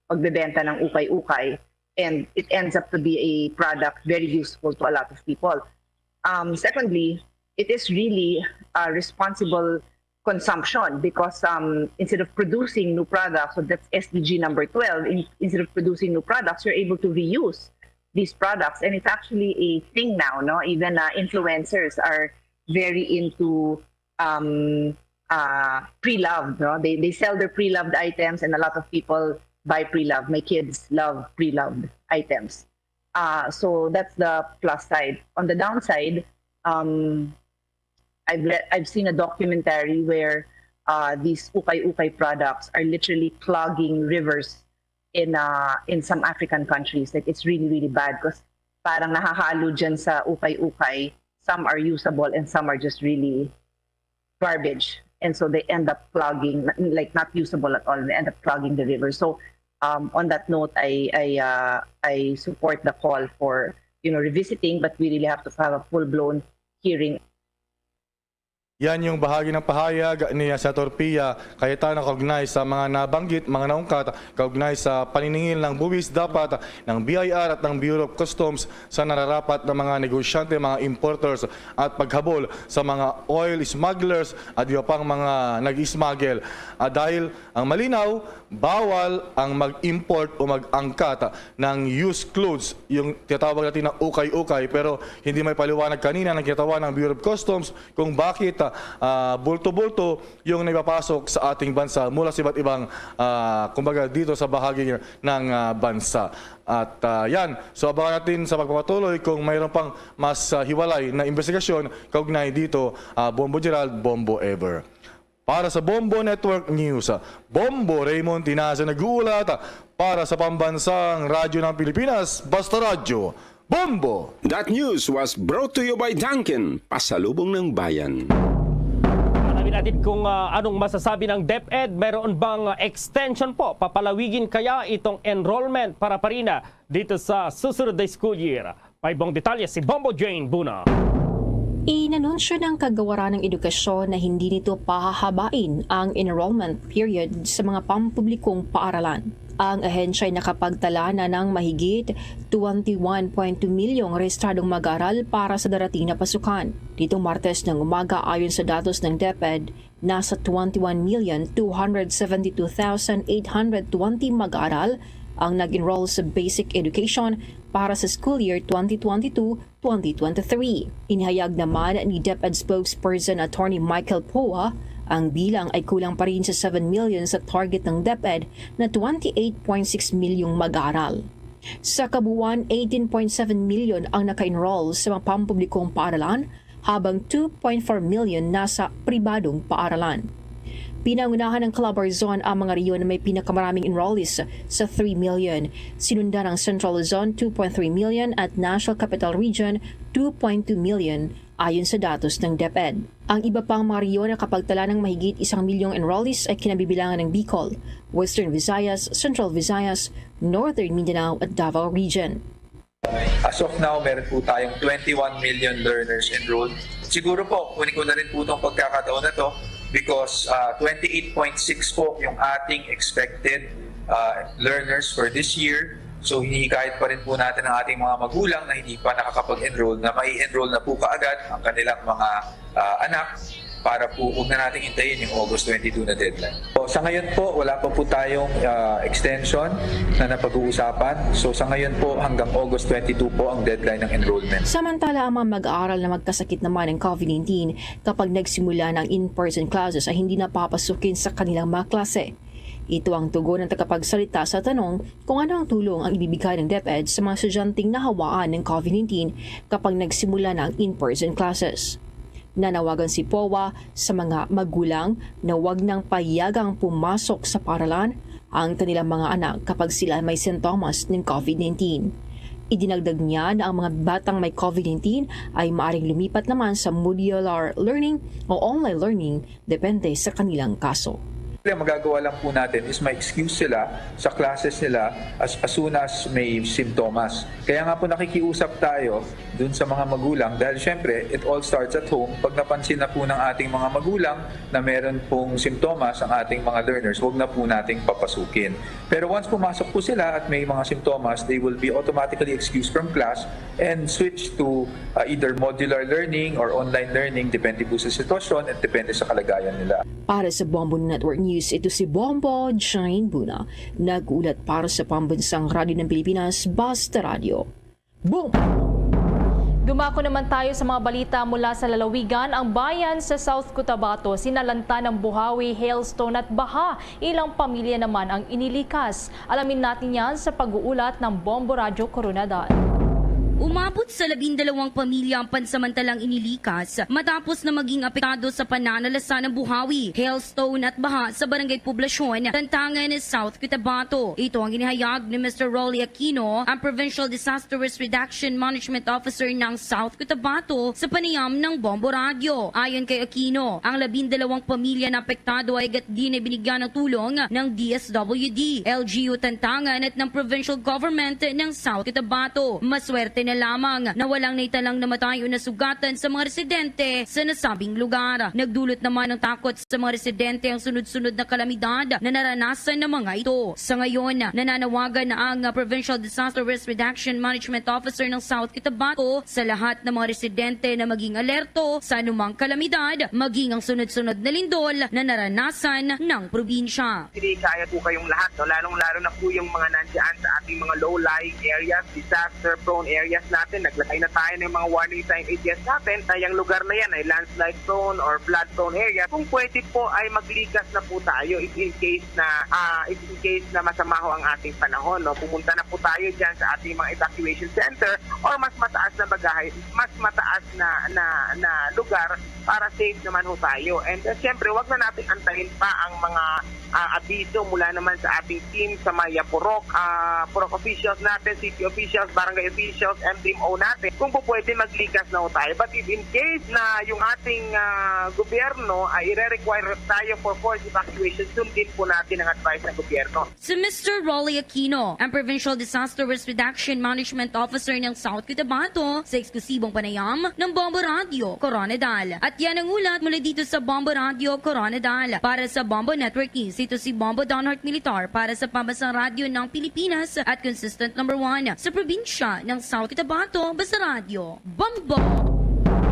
pagbebenta ng ukay-ukay, and it ends up to be a product very useful to a lot of people. Um, secondly, it is really, uh, responsible consumption because, um, instead of producing new products, so that's S D G number twelve, in, instead of producing new products, you're able to reuse these products. And it's actually a thing now, no? Even, uh, influencers are very into, um, uh, pre-loved, no? They, they sell their pre-loved items, and a lot of people buy pre-loved. My kids love pre-loved items. Uh, so that's the plus side. On the downside, um, I've re-, I've seen a documentary where, uh, these ukay-ukay products are literally clogging rivers in, uh, in some African countries. Like, it's really, really bad because parang nahahalo dyan sa ukay-ukay. Some are usable and some are just really garbage. And so they end up clogging, like, not usable at all. They end up clogging the river. So, um, on that note, I, I, uh, I support the call for, you know, revisiting, but we really have to have a full-blown hearing. Yan yung bahagi ng pahayag ni Senator Pia Cayetano kaugnay sa mga nabanggit, mga naungkat kaugnay sa paniningil ng buwis dapat ng B I R at ng Bureau of Customs sa nararapat na mga negosyante, mga importers, at paghabol sa mga oil smugglers at iba pang mga nag-smuggle. Ah, dahil ang malinaw, bawal ang mag-import o mag-angkat ng used clothes, yung tinatawag natin na ukay-ukay, pero hindi may paliwanag kanina ng kinatawan ng Bureau of Customs kung bakit, ah, ah, bulto-bulto yung naipapasok sa ating bansa mula sa iba't ibang, ah, kumbaga, dito sa bahagi ng, ah, bansa. At, ah, yan, so abangan natin sa pagpapatuloy kung mayroon pang mas, ah, hiwalay na investigasyon kaugnay dito, ah, Bombo Gerald, Bombo Ever. Para sa Bombo Network News, Bombo Raymond Tinaza nag-uulat para sa Pambansang Radyo ng Pilipinas, Basta Radyo, Bombo! That news was brought to you by Dunkin, pasalubong ng bayan. Alamin natin kung, ah, anong masasabi ng DepEd. Meron bang, ah, extension po? Papalawigin kaya itong enrollment para pa rin, ah, dito sa susunod na school year? May buong detalye si Bombo Jane Buna. Inanunsyo ng Kagawaran ng Edukasyon na hindi nito pahahabain ang enrollment period sa mga pampublikong paaralan. Ang ahensya ay nakapagtala na ng mahigit twenty-one point two milyong rehistradong mag-aaral para sa darating na pasukan. Nitong Martes ng umaga, ayon sa datos ng DepEd, nasa twenty-one million two hundred seventy-two thousand eight hundred twenty mag-aaral ang nag-enroll sa basic education para sa school year twenty twenty-two twenty twenty-three. Inihayag naman ni DepEd spokesperson Attorney Michael Poa, ang bilang ay kulang pa rin sa seven million sa target ng DepEd na twenty-eight point six milyong mag-aaral. Sa kabuuan, eighteen point seven million ang naka-enroll sa mga pampublikong paaralan habang two point four million nasa pribadong paaralan. Pinangunahan ng Calabarzon ang mga rehiyon na may pinakamaraming enrollees sa three million. Sinundan ang Central Luzon, two point three million, at National Capital Region, two point two million, ayon sa datos ng DepEd. Ang iba pang mga rehiyon na nakapagtala ng mahigit isang milyong enrollees ay kinabibilangan ng Bicol, Western Visayas, Central Visayas, Northern Mindanao at Davao Region. As of now, meron po tayong twenty-one million learners enrolled. Siguro po, kunin ko na rin po itong pagkakataon na to because uh, twenty-eight point six po yung ating expected uh, learners for this year. So hinihikayat pa rin po natin ang ating mga magulang na hindi pa nakakapag-enroll na mai-enroll na po kaagad ang kanilang mga uh, anak para po huwag na nating hintayin yung August twenty-two na deadline. So, sa ngayon po, wala pa po tayong uh, extension na napag-uusapan. So sa ngayon po, hanggang August twenty-two po ang deadline ng enrollment. Samantala, ang mga mag-aaral na magkasakit naman ng COVID nineteen kapag nagsimula ng in-person classes ay hindi napapasukin sa kanilang mga klase. Ito ang tugon ng tagapagsalita sa tanong kung ano ang tulong ang ibibigay ng DepEd sa mga estudyanteng nahawaan ng COVID nineteen kapag nagsimula na ang in-person classes. Nanawagan si POA sa mga magulang na wag nang payagang pumasok sa paralan ang kanilang mga anak kapag sila may sintomas ng COVID nineteen. Idinagdag niya na ang mga batang may COVID nineteen ay maaring lumipat naman sa modular learning o online learning depende sa kanilang kaso. Ang magagawa lang po natin is ma-excuse sila sa classes nila as, as soon as may simptomas. Kaya nga po nakikiusap tayo dun sa mga magulang dahil syempre it all starts at home. Pag napansin na po ng ating mga magulang na meron pong simptomas ang ating mga learners, huwag na po nating papasukin. Pero once pumasok po sila at may mga simptomas, they will be automatically excused from class and switch to uh, either modular learning or online learning, depende po sa sitwasyon at depende sa kalagayan nila. Para sa Bombo Network News, ito si Bombo Jane Buna, nag-ulat para sa Pambansang Radyo ng Pilipinas, Basta Radyo. Bombo! Dumako naman tayo sa mga balita mula sa lalawigan. Ang bayan sa South Cotabato, sinalanta ng buhawi, hailstone at baha. Ilang pamilya naman ang inilikas. Alamin natin yan sa pag-uulat ng Bombo Radyo Koronadal. Umabot sa labindalawang pamilya ang pansamantalang inilikas matapos na maging apektado sa pananalasa ng buhawi, hailstone at baha sa Barangay Poblacion, Tantangan, South Cotabato. Ito ang inihayag ni Mister Rolly Aquino, ang Provincial Disaster Risk Reduction Management Officer ng South Cotabato, sa panayam ng Bombo Radyo. Ayon kay Aquino, ang labindalawang pamilya na apektado ay agad din ay binigyan ng tulong ng D S W D, L G U Tantangan at ng Provincial Government ng South Cotabato. Maswerte na lamang na walang naitalang namatay o nasugatan sa mga residente sa nasabing lugar. Nagdulot naman ng takot sa mga residente ang sunod-sunod na kalamidad na naranasan ng mga ito. Sa ngayon, nananawagan na ang Provincial Disaster Risk Reduction Management Officer ng South Cotabato sa lahat ng mga residente na maging alerto sa anumang kalamidad, maging ang sunod-sunod na lindol na naranasan ng probinsya. Sinikaya po kayong lahat, no? Lalong-lalo na po yung mga nandiyan sa ating mga low-lying areas, disaster-prone areas natin. Naglagay na tayo ng mga warning sign areas natin na yung lugar na yan ay landslide prone or flood prone area. Kung pwede po ay maglikas na po tayo if in case na uh, if in case na masama ho ang ating panahon, no? Pumunta na po tayo diyan sa ating mga evacuation center or mas mataas na bagahay, mas mataas na na, na lugar para safe naman ho tayo. And uh, siyempre, wag na natin antayin pa ang mga uh, abiso mula naman sa ating team sa Maya Purok, uh, Purok officials natin, city officials, barangay officials, M D M O natin. Kung po pwede, maglikas na ho tayo. But if in case na yung ating uh, gobyerno ay uh, ire-require tayo for forced evacuation, sundin po natin ang advice ng gobyerno. Si Mister Rolly Aquino, ang Provincial Disaster Risk Reduction Management Officer ng South Cotabato, sa eksklusibong panayam ng Bombo Radio Koronadal. At yan ang ulat mula dito sa Bombo Radio Koronadal. Para sa Bombo Network News, ito si Bombo Donhart Militar para sa Pambansang Radyo ng Pilipinas at consistent number one sa probinsya ng South Cotabato, Basta Radyo Bombo!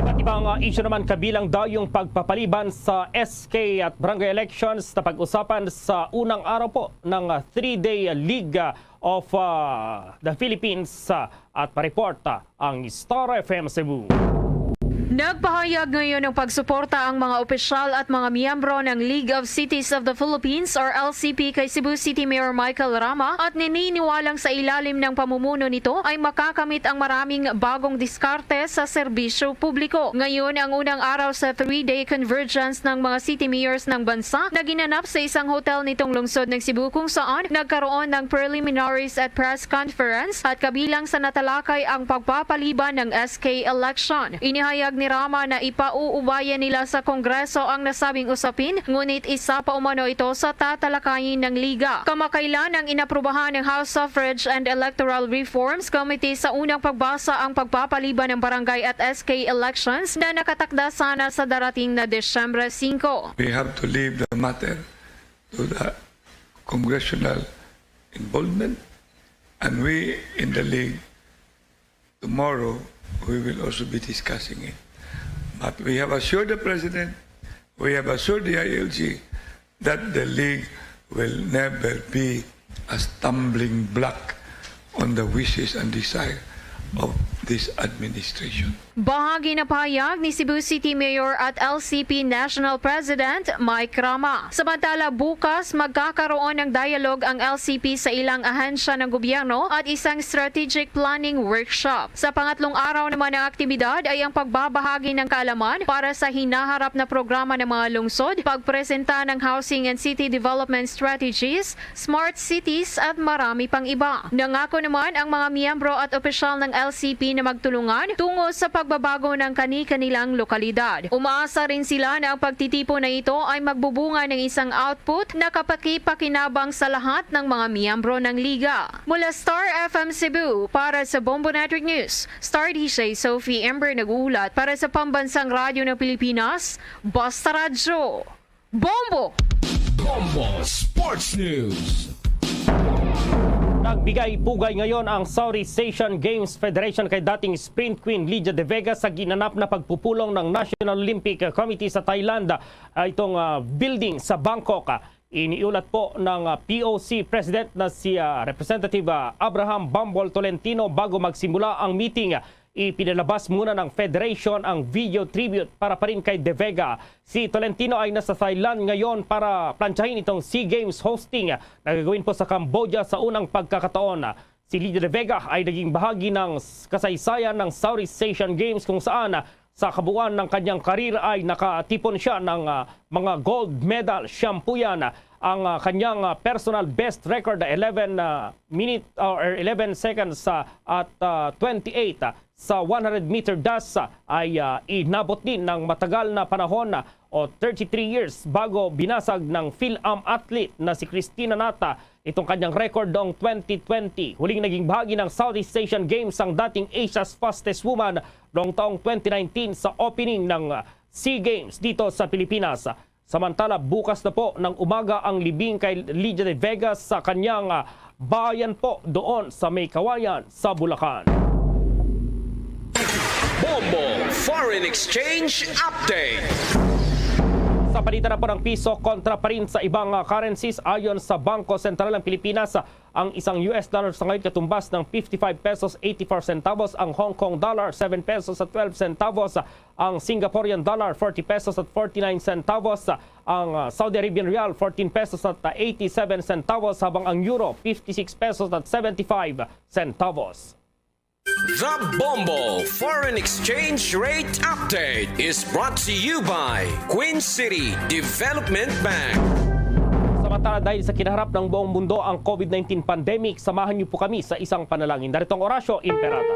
Iba't ibang uh, isyu naman kabilang daw yung pagpapaliban sa S K at barangay elections na pag-usapan sa unang araw po ng uh, three-day League of uh, the Philippines uh, at pa-report uh, ang Star F M Cebu. Nagpahayag ngayon ng pagsuporta ang mga opisyal at mga miyembro ng League of Cities of the Philippines or L C P kay Cebu City Mayor Michael Rama at naniniwalang sa ilalim ng pamumuno nito ay makakamit ang maraming bagong diskarte sa serbisyo publiko. Ngayon ang unang araw sa three-day convergence ng mga city mayors ng bansa na ginanap sa isang hotel nitong lungsod ng Cebu, kung saan nagkaroon ng preliminaries at press conference at kabilang sa natalakay ang pagpapaliban ng S K election. Inihayag ni Rama na ipauubayan nila sa Kongreso ang nasabing usapin, ngunit isa pa umano ito sa tatalakayin ng Liga. Kamakailan ang inaprubahan ng House Suffrage and Electoral Reforms Committee sa unang pagbasa ang pagpapaliban ng barangay at S K elections na nakatakda sana sa darating na Disyembre singko. We have to leave the matter to the congressional involvement, and we in the League, tomorrow, we will also be discussing it. But we have assured the President, we have assured the I L G that the League will never be a stumbling block on the wishes and desire of this administration. Bahagi na pahayag ni Cebu City Mayor at L C P National President Mike Rama. Samantala, bukas magkakaroon ng dialogue ang L C P sa ilang ahensya ng gobyerno at isang strategic planning workshop. Sa pangatlong araw naman ng aktibidad ay ang pagbabahagi ng kaalaman para sa hinaharap na programa ng mga lungsod, pagpresenta ng housing and city development strategies, smart cities at marami pang iba. Nangako naman ang mga miyembro at opisyal ng L C P na magtulungan tungo sa pagbabago ng kani-kanilang lokalidad. Umaasa rin sila na ang pagtitipon na ito ay magbubunga ng isang output na kapakipakinabang sa lahat ng mga miyembro ng Liga. Mula Star F M Cebu, para sa Bombo Network News, Star D J Sophie Ember nag-uulat para sa Pambansang Radyo ng Pilipinas, Basta Radyo. Bombo! Bombo Sports News. Nagbigay pugay ngayon ang Southeast Asian Games Federation kay dating sprint queen Lydia De Vega sa ginanap na pagpupulong ng National Olympic Committee sa Thailand, ah, itong, ah, building sa Bangkok. Iniulat po ng, ah, P O C President na si, ah, Representative, ah, Abraham Bambol Tolentino bago magsimula ang meeting. Ipinalabas muna ng federation ang video tribute para pa rin kay De Vega. Si Tolentino ay nasa Thailand ngayon para plantsahin itong SEA Games hosting na gagawin po sa Cambodia sa unang pagkakataon. Si Lydia De Vega ay naging bahagi ng s-, kasaysayan ng Southeast Asian Games, kung saan sa kabuuan ng kanyang karir ay nakatipon siya ng, ah, mga gold medal. Siyam po yan ang, ah, kanyang, ah, personal best record, eleven, ah, minute, ah, or eleven seconds, ah, at, ah, twenty-eight, ah, sa one hundred meter dash, ah, ay, ah, inabot din ng matagal na panahon, ah, o thirty-three years bago binasag ng Fil-Am athlete na si Christina Nata itong kanyang record noong twenty twenty. Huling naging bahagi ng Southeast Asian Games ang dating Asia's Fastest Woman noong taong twenty nineteen sa opening ng, ah, SEA Games dito sa Pilipinas. Samantala, bukas na po ng umaga ang libing kay Lydia De Vega sa kanyang, ah, bayan po doon sa may Kawayan sa Bulacan. Bombo Foreign Exchange Update. Sa palitan na po ng piso kontra pa rin sa ibang, ah, currencies, ayon sa Bangko Sentral ng Pilipinas, ah, ang isang U S dollar sa ngayon katumbas ng fifty-five pesos eighty-four centavos, ang Hong Kong dollar seven pesos at twelve centavos, ang Singaporean dollar forty pesos at forty-nine centavos, ang, ah, Saudi Arabian rial fourteen pesos at, ah, eighty-seven centavos, habang ang euro fifty-six pesos at seventy-five centavos. The Bombo Foreign Exchange Rate Update is brought to you by Queen City Development Bank. Samantala, dahil sa kinaharap ng buong mundo ang COVID nineteen pandemic, samahan niyo po kami sa isang panalangin. Narito ang Orasyo Imperata.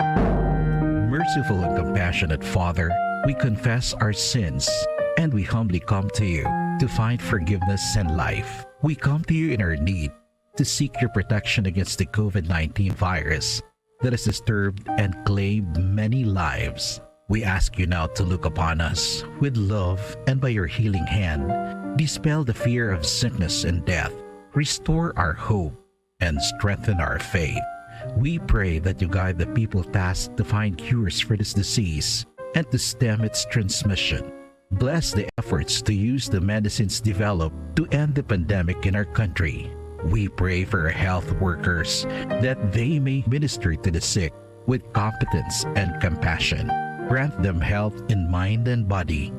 Merciful and compassionate Father, we confess our sins and we humbly come to you to find forgiveness and life. We come to you in our need to seek your protection against the COVID nineteen virus that has disturbed and claimed many lives. We ask you now to look upon us with love and by your healing hand, dispel the fear of sickness and death, restore our hope, and strengthen our faith. We pray that you guide the people tasked to find cures for this disease and to stem its transmission. Bless the efforts to use the medicines developed to end the pandemic in our country. We pray for our health workers that they may minister to the sick with competence and compassion. Grant them health in mind and body,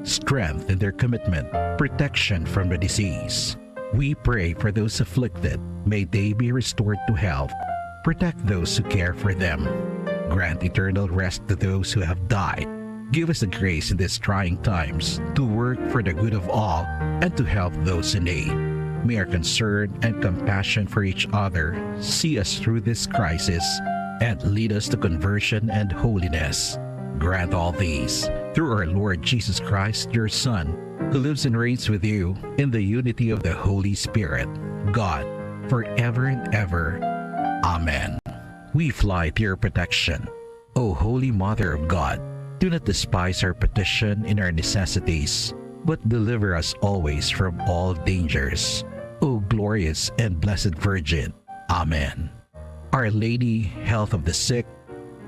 strength in their commitment, protection from the disease. We pray for those afflicted. May they be restored to health. Protect those who care for them. Grant eternal rest to those who have died. Give us the grace in these trying times to work for the good of all and to help those in need. May our concern and compassion for each other see us through this crisis and lead us to conversion and holiness. Grant all these through our Lord Jesus Christ, your Son, who lives and reigns with you in the unity of the Holy Spirit, God, forever and ever. Amen. We fly to your protection. O Holy Mother of God, do not despise our petition in our necessities, but deliver us always from all dangers. O glorious and blessed Virgin. Amen. Our Lady, Health of the Sick,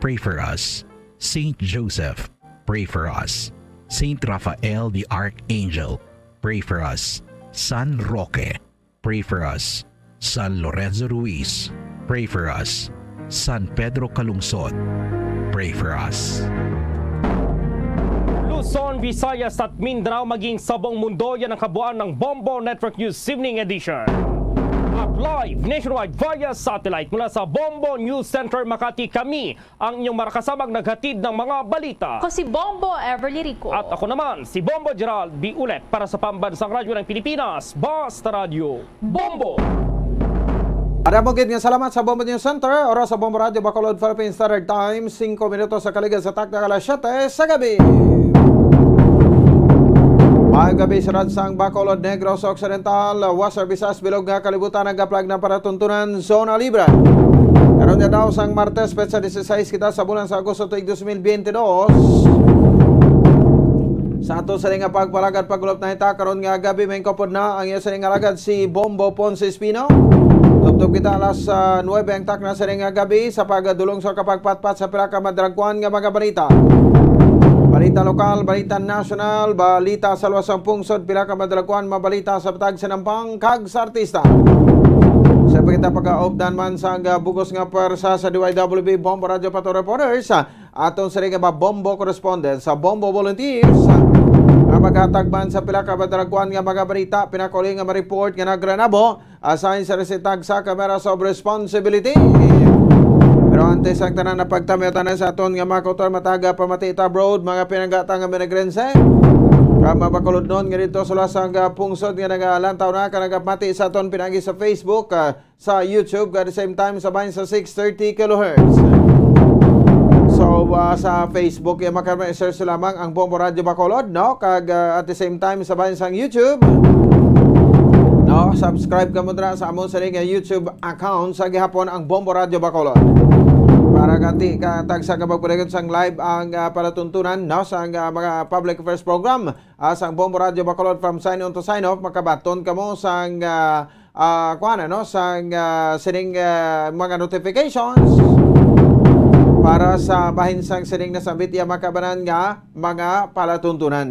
pray for us. Saint Joseph, pray for us. Saint Raphael the Archangel, pray for us. San Roque, pray for us. San Lorenzo Ruiz, pray for us. San Pedro Calungsod, pray for us. Luzon, Visayas at Mindanao, maging sa buong mundo, yan ang kabuuan ng Bombo Network News Evening Edition. At live nationwide via satellite mula sa Bombo News Center Makati, kami ang inyong makasabay naghatid ng mga balita. Ako si Bombo Everly Rico. At ako naman, si Bombo Gerald B. Ulet para sa Pambansang Radyo ng Pilipinas, Basta Radyo Bombo! Madamo gid nga salamat sa Bombo News Center. Oras sa Bombo Radyo Bacolod, Philippine Standard Time, singko minutos sa kaligad sa takna alas siyete sa gabi. Maayong gabi sa Ransang Bacolod, Negros Occidental, Western Visayas, bilog nga kalibutan, nagaplag na para tuntunan, zona libre. Karon nga daw sang Martes, petsa dieciséis kita sa bulan sa Agosto, tuig dos mil veinte dos. Sa ato sa nga pagpalagad, pagulop na kita karon nga gabi, may kapod na ang iya sa nga alagad, si Bombo Ponce Espino. Tubtob kita alas, ah, nuebe ang takna sa nga gabi sa pagdulong sa kapagpatpat sa pila ka madalagkuan nga mga balita. Balita lokal, balita nasyonal, balita sa luwas sang pungsod, pila ka madalagkuan, mabalita sa patag, sa nampang, kag sa artista. Sa pagkita pagkaupdan man sang, ah, bugos nga pwersa sa D Y W B Bombo Radyo Pato Reporters, ah, aton sa nga mga Bombo correspondent sa Bombo Volunteers, ah, nga maghatag man sa pila ka madalagkuan nga mga balita, pinakuli nga ma-report nga nagranabo, assign sa resitag sa Cameras of Responsibility. Pero antes ang tanan, napagtamyaw tanan sa aton nga mga kautor, mataga pamati ta abroad, mga pinanggata nga minagrense, kag mabakulodnon nga dito sa lasang, ah, pungsod nga nagalantaw na ka nagapamati sa aton pinagi sa Facebook, ah, sa YouTube, at the same time sa bahin sa six thirty kilohertz. So, ah, sa Facebook, ya, maka-search lamang ang Bombo Radyo Bacolod, no? Kag, ah, at the same time sa bahin sang YouTube, no? Subscribe kamo dira sa amon sa nga YouTube account sa gihapon ang Bombo Radyo Bacolod. Para kati ka tagsa ka magpadayon sang live ang, ah, palatuntunan, no? Sa, ah, mga public affairs program, ah, sang Bombo Radyo Bacolod from sign on to sign off, makabaton kamo sang, ah, ah, kuwan, ano, sang, ah, sining, ah, mga notifications para sa bahin sang sining nasambit ya makabanan nga mga palatuntunan.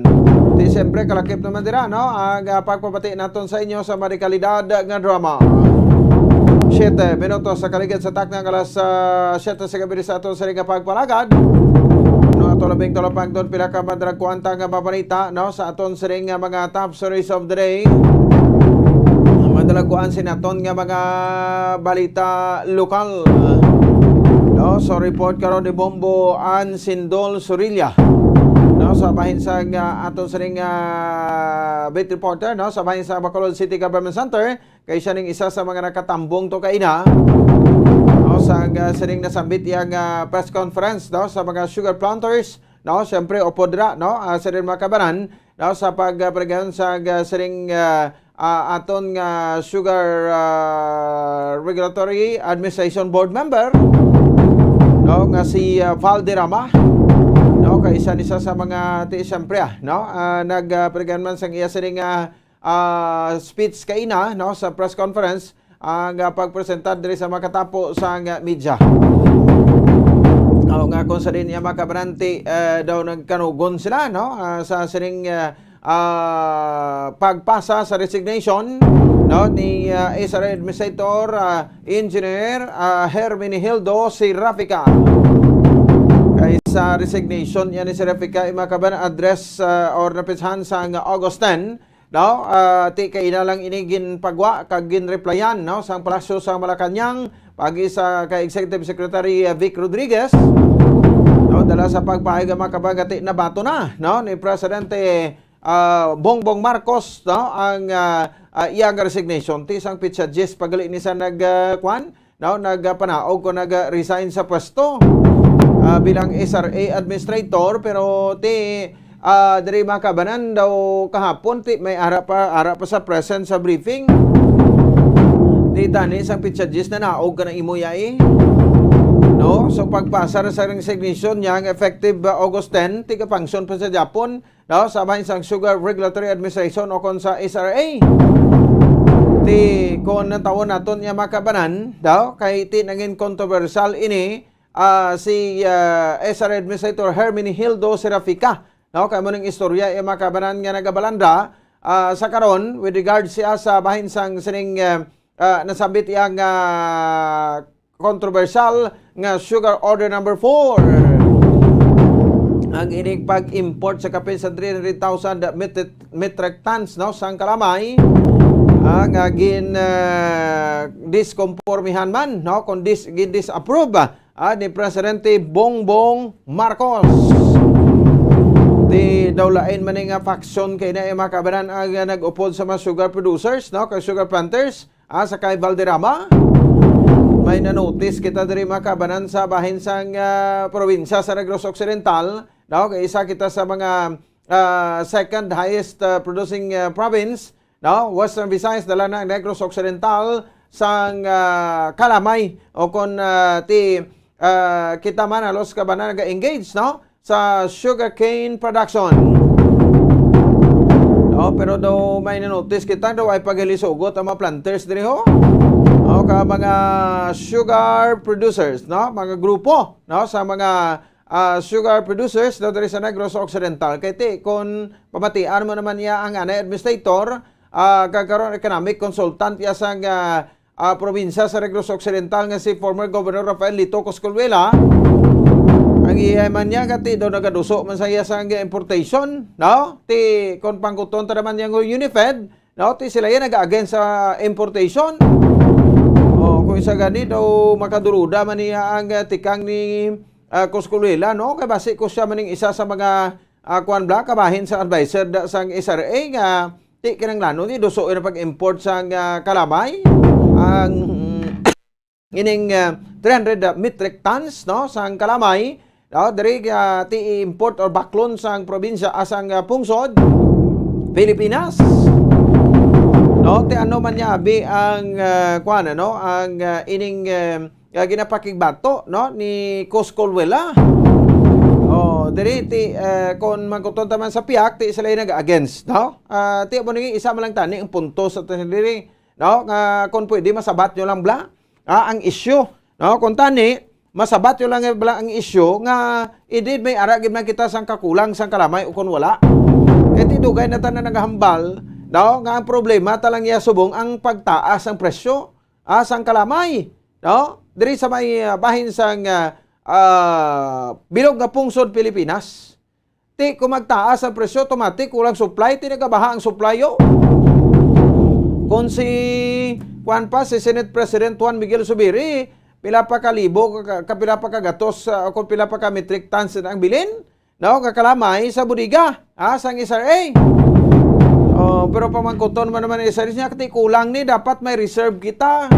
Di siyempre, kalakip naman dira, no, ang, ah, pagpabati naton sa inyo sa mga dekalidad nga drama. Siyete minutos sa kaligid sa takna nga alas, ah, siyete sa gabi sa aton sining nga pagpalagad. No, ato labing talapangton pila ka madalagkuan ta nga mabalita, no, sa aton sining nga mga top stories of the day. Madalagkuan sa naton nga mga balita lokal. No, so report karon ni Bombo Ann Sindol Surilla. No, sa bahin sa nga aton sining, ah, beat reporter, no, sa bahin sa Bacolod City Government Center, kay siya ning isa sa mga nakatambong to kaina, no, sa, ah, sining nasambit iya nga press conference, no, sa mga sugar planters, no, siyempre, upod ra, no, ah, sa rin makabanan, no, sa pag, ah, pagpadayon sa, ah, sining, ah, ah, aton nga Sugar, ah, Regulatory Administration Board member, no, nga si, ah, Valderrama, no, kay isa ni sa, sa mga ti-, siyempre, ah, no, ah, nag, ah, padayon man sang iya sining, ah, ah, speech kaina, no, sa press conference, ang, ah, pagpresentar diri sa makatapo sa nga media. O nga kung sa din niya makabaranti, eh, daw nagkanugon sila, no, ah, sa sining, ah, ah, pagpasa sa resignation, no, ni, ah, S R A Administrator, ah, Engineer, ah, Herminihildo Serafica. Kay sa resignation niya ni Sir Rafica, mga kababayan, address, ah, or napitsahan sang August ten, no? Ah, ti kaina lang ini ginpagwa kag ginreplyan, no, sang Palasyo sa Malacañang, pagi sa kay Executive Secretary, ah, Vic Rodriguez, no, dala sa pagpahayag, mga kababayan, ti nabaton na, no, ni Presidente, ah, Bongbong Marcos, no, ang, ah, ah, iyang resignation. Ti sang pitsa diyes pa gali ni sa nag, ah, kwan, no, nagpanaog o nag-resign sa pwesto, ah, bilang S R A administrator, pero ti, ah, diri, mga kababayan, daw kahapon ti may ara pa, ara pa sa present sa briefing. Ti tani sang pitsa diyes na naog ka na imo yai. No? So pagpasa ra sa resignation niya nga effective, ah, August ten, ti ga-function pa sa Japon, no, sa bahin sang Sugar Regulatory Administration o kon sa S R A. Ti kon natawon naton niya, mga kababayan, daw kay ti nangin kontrobersyal ini, ah, si, ah, S R A Administrator Herminihildo Serafica, no, kay mo ning istorya iya, mga kababayan, nga nagabalanda, ah, sa karon with regards siya sa bahin sang sining, ah, ah, nasambit iya nga kontrobersyal nga Sugar Order Number Four. Ang ining pag-import sa kapin sa three hundred thousand metric, metric tons, no, sang kalamay, ah, nga gin, ah, diskompormihan man, no, kung dis-, gin-disapprove, ah, ni Presidente Bongbong Marcos. Ti daw lain man ni nga faction kay na, eh, mga kababayan, ang, ah, nag-upod sa mga sugar producers, no, kay sugar planters, ah, sa kay Valderrama. May na-notice kita diri, mga kababayan, sa bahin sang, ah, probinsya sa Negros Occidental, no? Kay isa kita sa mga, ah, second highest, ah, producing, ah, province, no? Western Visayas, dala na ang Negros Occidental sang, ah, kalamay o kon, ah, ti, ah, kita man halos ka ba na naga-engage, no, sa sugarcane production. No, pero daw may na-notice kita, daw ay paghilisugot ang mga planters diri, ho. O, ka mga sugar producers, no, mga grupo, no, sa mga, ah, sugar producers daw diri sa Negros Occidental. Kay ti, kung pamatian mo naman niya ang anay administrator, ah, kag karon economic consultant ya sang, ah, ah, probinsya sa Negros Occidental nga si former Governor Rafael Lito Coscolluela. Ang iya man niya, kati daw nagaduso man sa iya sa importation, no? Ti, kon pangkuton ta naman niya nga UNIFED, no? Ti sila yan nag-against sa importation. O, kung isa gani daw makaduluda man niya ang, ah, tikang ni, ah, Coscolluela, no? Kay basi ko siya man ning isa sa mga, ah, kuwan bla, kabahin sa adviser da, sang S R A nga ti kinahanglanon ti duso na pag-import sang, ah, kalamay. Ang ining, ah, three hundred metric tons, no, sang kalamay, no, diri, ah, ti i-import or baklon sang probinsya, ah, sang, ah, pungsod Pilipinas. No, ti ano man niya abi ang, ah, kuwan, ano, ang, ah, ining, ah, nga ginapakigbato, no, ni Coscolluela. Oh, diri ti, eh, kon mangkuton ta man sa piak, ti sila nag-against, no? Ah, ti mo ni isa man lang tani ang punto sa tan-, diri, no? Nga kon pwede masabat nyo lang bla, ah, ang issue, no? Kon tani masabat nyo lang bla ang issue nga indeed may ara gid man kita sang kakulang sang kalamay o kon wala. Kay ti dugay na tanan nagahambal, no? Nga ang problema ta lang iya subong ang pagtaas ang presyo, ah, sang kalamay, no? Diri sa may, ah, bahin sang, ah, ah, bilog nga pungsod Pilipinas. Ti kung magtaas ang presyo, automatic, kulang supply, ti nagabaha ang supply, oh. Kung si, kuwan pa, si Senate President Juan Miguel Zubiri, pila pa ka libo, ka, ka, pila pa ka gatos, ah, kung pila pa ka metric tons na ang bilin, no, kakalamay sa bodega, ha, sang S R A. Oh, pero pamangkuton man naman ni S R A niya, "Kati kulang ni, dapat may reserve kita."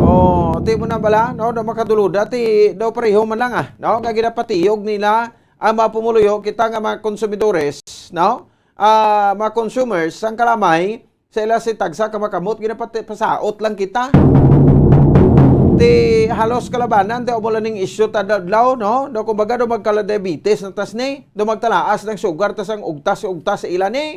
Oh, ti mo na bala, no, daw makadulod, ti daw pareho man lang, ah, no, nga ginapatiyog nila ang mga pumuluyo, kita nga mga konsumidores, no, ah, mga consumers, ang kalamay, sa ila si tagsa ka makamot, ginapati-, pasaot lang kita. Ti halos kalabanan, ti amo lang ning isyu ta adlaw, no? No, kumbaga, do magkala diabetes na tas ni, do magtalaas ng sugar, tas ang ugtas, ugtas sa ila ni.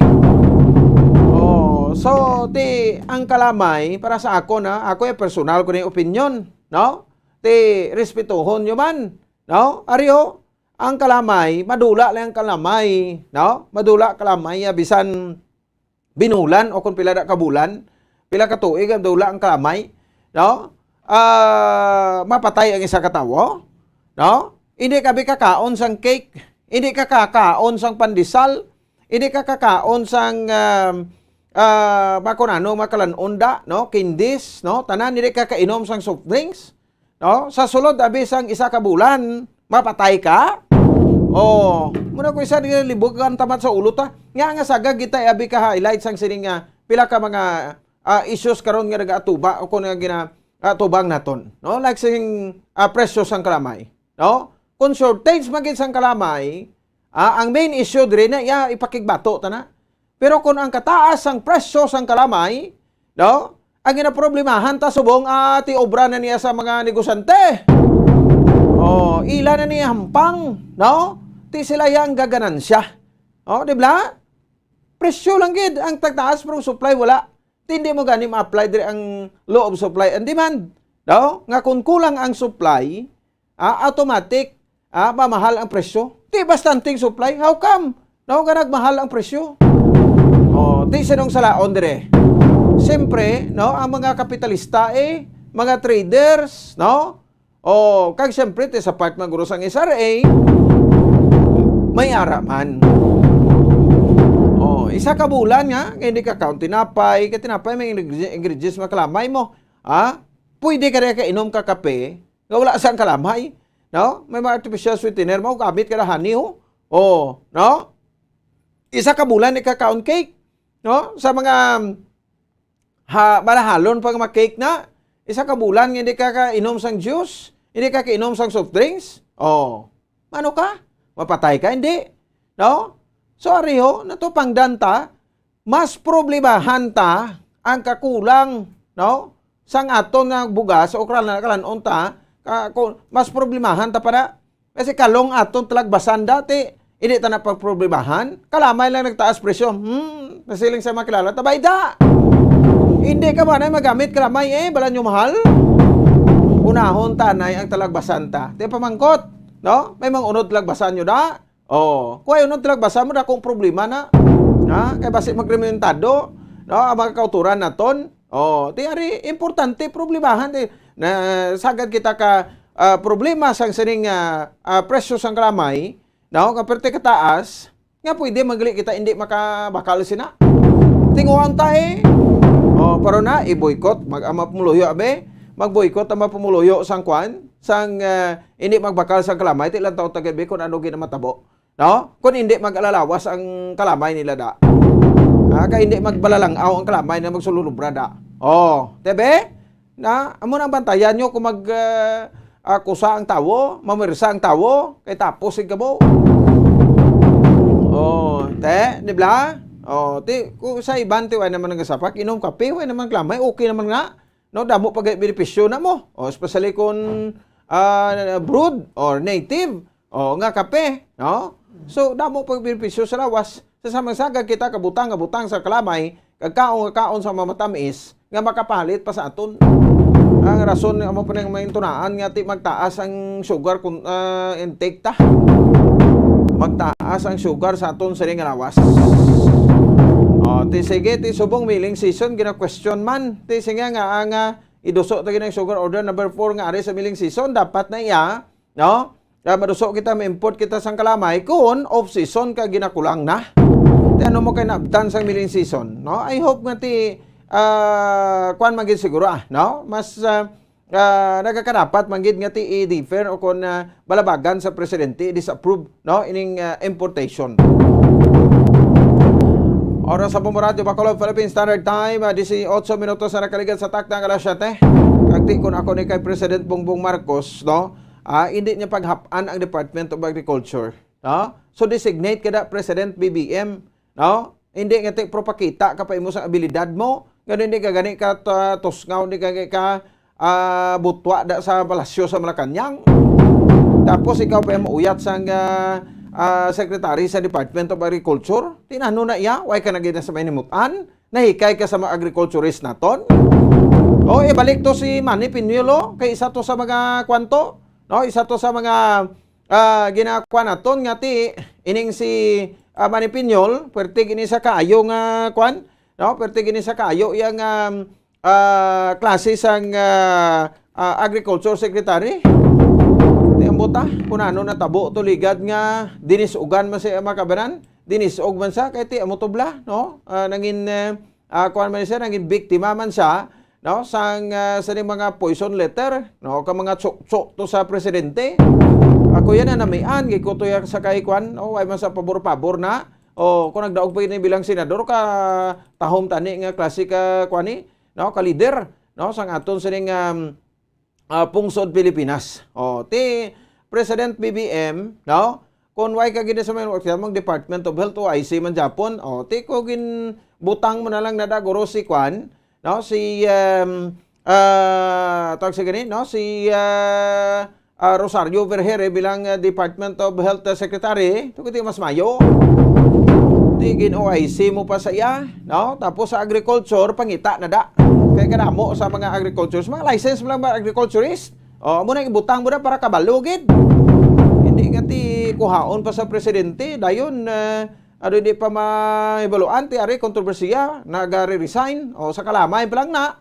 Oh, so, ti ang kalamay, para sa ako na, ako yung personal ko na yung opinion, no? Ti respetuhon nyo man, no? Ari, oh, ang kalamay, madula lang ang kalamay, no? Madula kalamay, ah, bisan binulan o kung pila na ka bulan, pila ka tuig ang dula ang kalamay, no? Ah, mapatay ang isa ka tawo, no? Hindi ka bi kakaon sang cake, hindi ka kakaon sang pandesal, hindi ka kakaon sang, um, ah, mga kun ano, mga kalan-on da, no? Candies, no? Tanan, hindi ka kainom sang soft drinks, no? Sa sulod, abi, sang isa ka bulan, mapatay ka? Oh, muna ko isa, libugan tamat sa ulo ta. Nga, nga sagag kita, abi, ka highlight sang sining, ah, pila ka mga, ah, issues karon nga nagaatuba o kung nga gina-, atubang naton, no? Like sing, ah, presyo sang kalamay, no? Kung shortage man gid sang kalamay, ah, ang main issue diri na iya ipakigbato ta na. Pero kung ang kataas sang presyo sang kalamay, no? Ang ginaproblemahan ta subong, ah, ti obra na niya sa mga negosyante. Oh, ila na niya hampang, no? Ti sila yang gaganansya. Oh, di ba? Presyo lang gid ang tagtaas pero ang supply wala. Ti hindi mo gani ma-apply diri ang law of supply and demand. No? Nga kung kulang ang supply, ah, automatic, ah, mamahal ang presyo. Ti bastante ang supply. How come? No, nga nagmahal ang presyo. Oh, ti sinong salaon dire? Siyempre, no, ang mga kapitalista, eh, mga traders, no? Oh, kag siyempre, ti sa part man guro sang S R A, may ara man. Oh, isa ka bulan nga, nga hindi ka kaon tinapay, kay tinapay may ingre-, ingredients makalamay mo. Ha? Pwede ka rin kainom ka kape, nga wala sang kalamay. No? May mga artificial sweetener mo, gamit ka na honey, oh. Oh, no? Isa ka bulan, hindi ka kaon cake. No? Sa mga, ha, malahalon pa nga mga cake na, isa ka bulan nga hindi ka kainom sang juice, hindi ka kainom sang soft drinks, oh, ano ka? Mapatay ka? Hindi. No? So, ariho, natupangdan ta, mas problemahan ta ang kakulang, no? Sang aton nga bugas o kalan-, kalan-on ta, ka-, ko-, mas problemahan ta pa na. Kasi kalong aton talagbasan dati, hindi ta na pagproblemahan. Kalamay lang nagtaas presyo. Hmm, nasiling sa mga kilala, tabay da. Hindi ka ba na magamit kalamay eh, bala nyo mahal? Unahon tanay ang talagbasan ta. Di pamangkot, no? May mga unod talagbasan nyo da? Oh, kuha yun ang talagbasan mo, dakong problema na. Ha? Kay basi magrementado, no? Ang mga kauturan naton. Oh, ti ari, importante, problemahan, ti, na sagad kita ka, ah, problema sang sining, ah, ah, presyo sang kalamay, no? Nga perti kataas, nga pwede magli kita hindi makabakal sina. Tinguhan ta eh. Oh, pero na, i-boycott, mag, ang mga pumuluyo, abe, mag-boycott ang mga pumuluyo sang kwan, sang, ah, hindi magbakal sang kalamay, ti lang taon tagabi kung ano ginamatabo. No? Kung hindi mag-alalawas ang kalamay nila da. Ah, kay hindi magbalalangaw ang kalamay na magsululubra da. Oh, tebe? Na, amo nang bantayan nyo kung mag, ah, ah, kusa ang tawo, mamirsa ang tawo, kay tapos ang kabo. Oh, te, di ba? Oh, ti, kung sa iban, ti, way naman nagasapak, inom kape, way naman kalamay, okay naman nga. No, damo pa gay benepisyo na mo. O, especially kung, ah, brood or native, o, nga kape, no? So, damo pa benepisyo sa lawas. Sa samang-sagad kita kabutang, kabutang sa kalamay, kag kaon, kaon sa mamatamis, nga makapalit pa sa aton. Ang rason nga amo pa nang may tunaan nga ti magtaas ang sugar kun-, ah, intake ta. Magtaas ang sugar sa aton sining nga lawas. O, ti sige, ti subong milling season, gina-question man. Ti sige nga, ang, ah, iduso ta gid ang sugar order number four nga ari sa milling season, dapat na iya, no? Kaya maduso kita, ma-import kita sang kalamay kung off-season ka ginakulang na. Ti ano mo kay naabtan sang milling season, no? I hope nga ti, ah, kwan man gid siguro, ah, no? Mas, ah, ah, nagakadapat man gid nga ti i-defer o kon, ah, balabagan sa presidente, i-disapprove, no, ining, ah, importation. Oras sa Bombo Radyo Bacolod, Philippine Standard Time, ah, disiotso minutos na nakaligat sa takna nga alas siyete. Kag ti kun ako ni kay President Bongbong Marcos, no, ah, hindi niya paghap-an ang Department of Agriculture, no? So designate kada President B B M, no? Hindi nga ti propakita ka pa imo sa abilidad mo, nga hindi ka gani ka ta-, tusngaw, hindi ka gani ka, ah, butwa da sa palasyo sa Malacañang. Tapos ikaw pa yung mauyat sang, ah, ah, secretary sa Department of Agriculture. Tinano na iya, way ka na gid na sa may nimutan. Nahikay ka sa mga agriculturist naton. O, ibalik to si Manny Piñuelo, kay isa to sa mga kwanto, no? Isa to sa mga ah, ginakuha naton nga ti ining si, ah, Manny Piñol, pwerte gini sa kaayo nga kwan, no? Pwerte gini sa kaayo yang, um, ah, klase sang, ah, ah, agriculture secretary. Ti Buta, kung ano natabo to ligad nga dinis-ugan man siya, mga kabanan, dinis-og man siya, kay ti amo to bala, no? Ah, nangin, eh, ah, kuwan man siya, nangin biktima man siya, no? Sang, ah, sa ning mga poison letter, no? Ka mga tso-tso to sa presidente. Ako yan na namian, gikuto yan sa kay kuwan, no? Way man sa pabor-pabor na. O, kung nagdaog pa yun bilang senador, ka tahom tani nga klase ka, kuwan ni, no? Ka leader, no? Sang aton sining, um, ah, pungsod Pilipinas. O, ti President B B M, no? Kung why ka gid sa may, mong Department of Health o I C man Japon, o, ti ko gin butang mo na lang na da guro si kwan, no? Si, um, ah, tawag sa gani, no? Si, ah, ah, Rosario Vergere bilang, ah, Department of Health, ah, Secretary, to kuti mas mayo. Ti gin O I C mo pa sa iya, no? Tapos sa agriculture, pangita na da. Kay kadamo sa mga agricultures, mga license mo lang ba agriculturist? O, amo na ibutang mo na para kabalo gid. Hindi nga ti kuhaon pa sa presidente, dayon, eh, ano, hindi pa mahibaluan, ti ari kontrobersiya, nagare-resign, o sa kalamay pa lang na.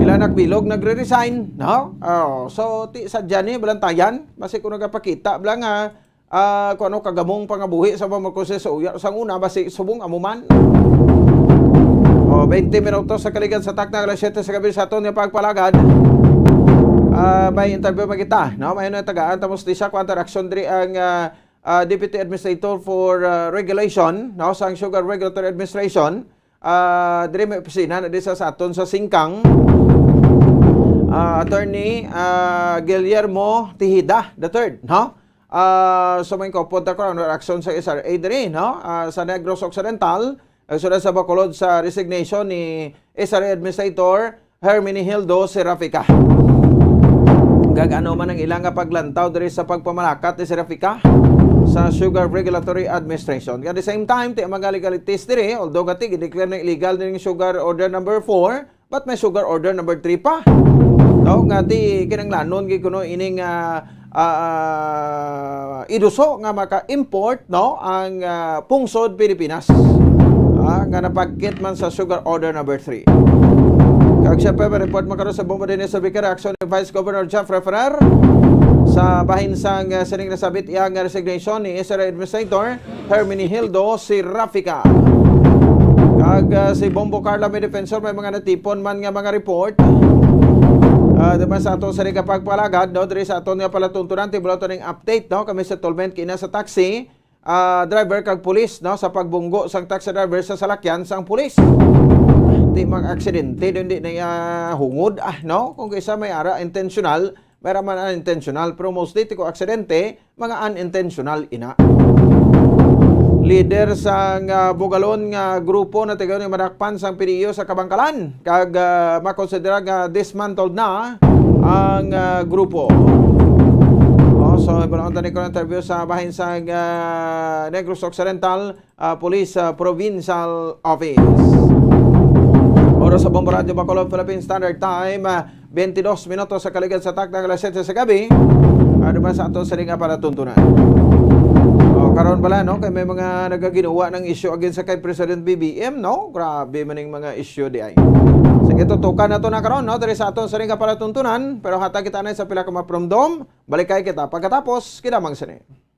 Pila nagbilog, nagre-resign, no? O, so, ti, sadya ni, balantayan, basi kung nagapakita, bala nga, ah, kung ano, kagamong pangabuhi sa mga Marcoses sa uya, sang una, basi subong amo man. O, twenty minutos sa kaligan sa takna, alas siyete sa gabi sa aton nga pagpalagad. Ah, may interview pa kita, no? May ano, tagaan, tapos di sa kwantar action diri ang, ah, ah, Deputy Administrator for, ah, Regulation, no? Sang Sugar Regulatory Administration. Ah, diri may opisina na di sa, sa aton sa Singkang. Ah, Attorney, ah, Guillermo Tejeda the third, no? Ah, so may kopot ako ang reaksyon sa S R A diri, no? Ah, sa Negros Occidental, nagsulod sa Bacolod sa resignation ni S R A Administrator Herminihildo Serafica. Kag ano man ang ilang nga paglantaw diri sa pagpamalakat ni Serafica sa Sugar Regulatory Administration. At the same time, ti mga legalities diri, although gati gideclare na illegal ning Sugar Order number four, but may Sugar Order number three pa. No, nga ti kinanglanon gid kuno ining, ah, ah, iduso nga maka-import, no, ang, ah, pungsod Pilipinas, ah, nga napagkit man sa Sugar Order number three. Kag siyempre, may report man karon sa Bombo Dines sa Vicar, action ni Vice Governor Jeffrey Ferrer sa bahin sang, ah, sining nasabit iya nga resignation ni S R A Administrator Herminihildo Serafica. Kag, ah, si Bombo Carla may defensor, may mga natipon man nga mga report. Ah, diba sa aton sa rin kapagpalagad, no? Diri sa aton nga palatuntunan, tibulo to ning update, no? Kami settlement kina sa taxi, ah, driver kag pulis, no? Sa pagbunggo sang taxi driver sa salakyan sang pulis. Di mag-aksidente, di, di na iya hungod, ah, no? Kung kaysa may ara intentional, may ra man unintentional, pero mostly ti ko aksidente, mga unintentional ina. Leader sang, ah, bugalon nga grupo na tigayon ni madakpan sang P D E O sa Kabangkalan, kag, ah, makonsidera nga dismantled na ang, ah, grupo. Oh, so, ibalon tani ko interview sa bahin sang, ah, Negros Occidental, ah, Police, ah, Provincial Office. Oras sa Bombo Radyo Bacolod, Philippine Standard Time, ah, twenty-dos minutos sa kaligad sa takna nga alas siyete sa gabi. Ano ba sa ato sa nga palatuntunan? Oh, karon pala, no, kay may mga nagaginuwa ng issue against sa kay President B B M, no? Grabe man yung mga issue di ay. Sige, tutukan na to na karon, no? Diri sa aton sa nga palatuntunan, pero hatag kita na sa pila ka mapromdom. Balik kay kita pagkatapos, kinamang sini.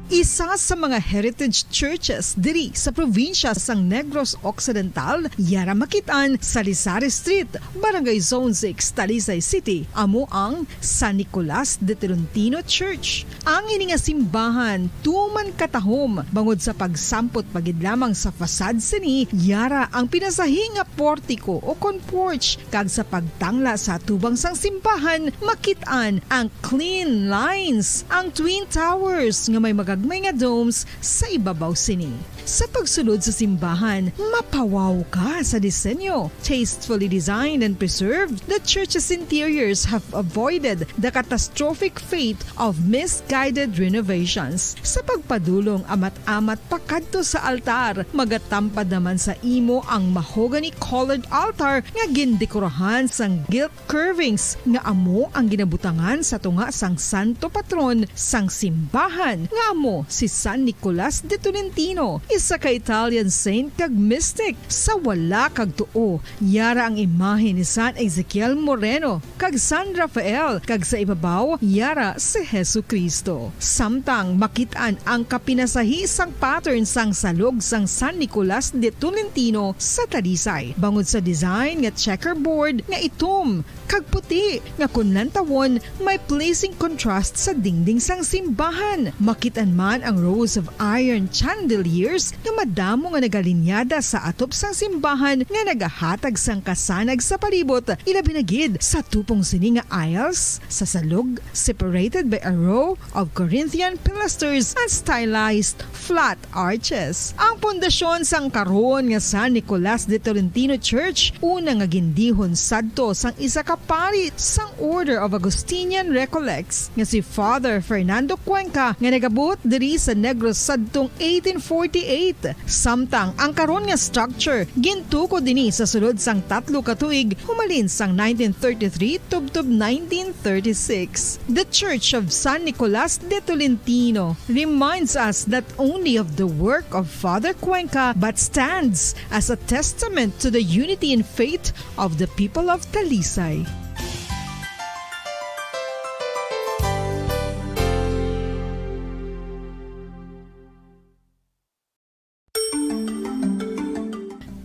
Isa sa mga heritage churches diri sa probinsya sang Negros Occidental, yara makit-an sa Lizares Street, Barangay Zone six, Talisay City, amo ang San Nicolas de Tolentino Church. Ang ini nga simbahan tuman katahom bangod sa pagsampot pa gid lamang sa facade sini, yara ang pinasahi nga portiko o kon porch, kag sa pagtangla sa atubang sang simbahan, makit-an ang clean lines, ang twin towers nga may magagmay nga domes sa ibabaw sini. Sa pagsulod sa simbahan, mapawaw ka sa disenyo. Tastefully designed and preserved, the church's interiors have avoided the catastrophic fate of misguided renovations. Sa pagpadulong amat-amat pakadto sa altar, magatampad naman sa imo ang mahogany-colored altar nga gindekorahan sang gilt curvings nga amo ang ginabutangan sa tunga sang santo patron sang simbahan, nga amo Si San Nicolas de Tolentino, isa ka Italian saint kag mystic. Sa wala kag tuo, yara ang imahe ni San Ezekiel Moreno kag San Rafael, kag sa ibabaw, yara si Jesu-Cristo. Samtang makit-an ang kapinasahi sang pattern sang salog sang San Nicolas de Tolentino sa Talisay, bangod sa design nga checkerboard nga itom kag puti, nga kon lantawon, may pleasing contrast sa dingding sang simbahan. Makit-an man ang rows of iron chandeliers nga madamo nga nagalinyada sa atop sang simbahan nga nagahatag sang kasanag sa palibot, ilabi na gid sa tupong sini nga aisles sa salog, separated by a row of Corinthian pilasters and stylized flat arches. Ang pundasyon sang karon nga San Nicolas de Tolentino Church, una nga gindihon sadto sang isa ka pari sang Order of Augustinian Recollects nga si Father Fernando Cuenca, nga nagabot diri sa Negros sadtong eighteen forty-eight. Samtang ang karon nga structure gintukod dinhi sa sulod sang tatlo ka tuig, humalin sang nineteen thirty-three tubtob nineteen thirty-six. The Church of San Nicolas de Tolentino reminds us not only of the work of Father Cuenca, but stands as a testament to the unity in faith of the people of Talisay.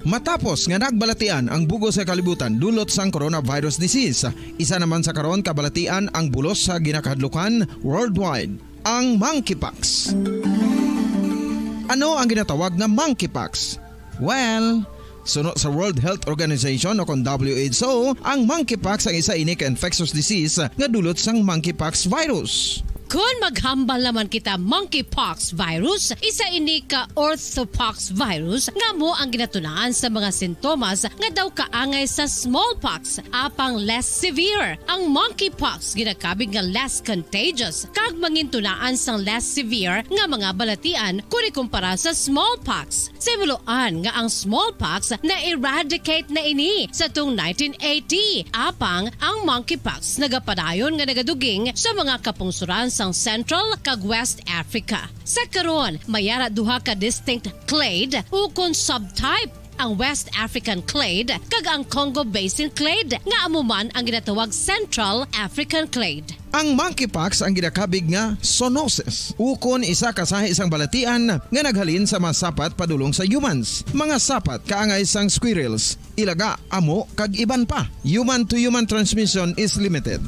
Matapos nga nagbalatian ang bug-os nga kalibutan dulot sang coronavirus disease, isa naman sa karon kabalatian ang bulos sa ginakahadlukan worldwide, ang monkeypox. Ano ang ginatawag nga monkeypox? Well, suno sa World Health Organization o kon W H O, ang monkeypox ang isa ini ka infectious disease nga dulot sang monkeypox virus. Kon maghambal naman kita monkeypox virus, isa ini ka orthopox virus nga amo ang ginatunaan sa mga sintomas nga daw kaangay sa smallpox, apang less severe. Ang monkeypox ginakabig nga less contagious kag mangintunaan sang less severe nga mga balatian kon ikumpara sa smallpox. Sa himuloan nga ang smallpox na-eradicate na ini sa tung nineteen eighty, apang ang monkeypox nagapadayon nga nagaduging sa mga kapungsoran sang Central kag West Africa. Sa karon, may ara duha ka distinct clade ukon subtype, ang West African clade kag ang Congo Basin clade, nga amo man ang ginatawag Central African clade. Ang monkeypox ang ginakabig nga zoonosis, ukon isa ka sahi sang balatian nga naghalin sa mga sapat padulong sa humans. Mga sapat kaangay sang squirrels, ilaga, amo, kag iban pa. Human-to-human transmission is limited.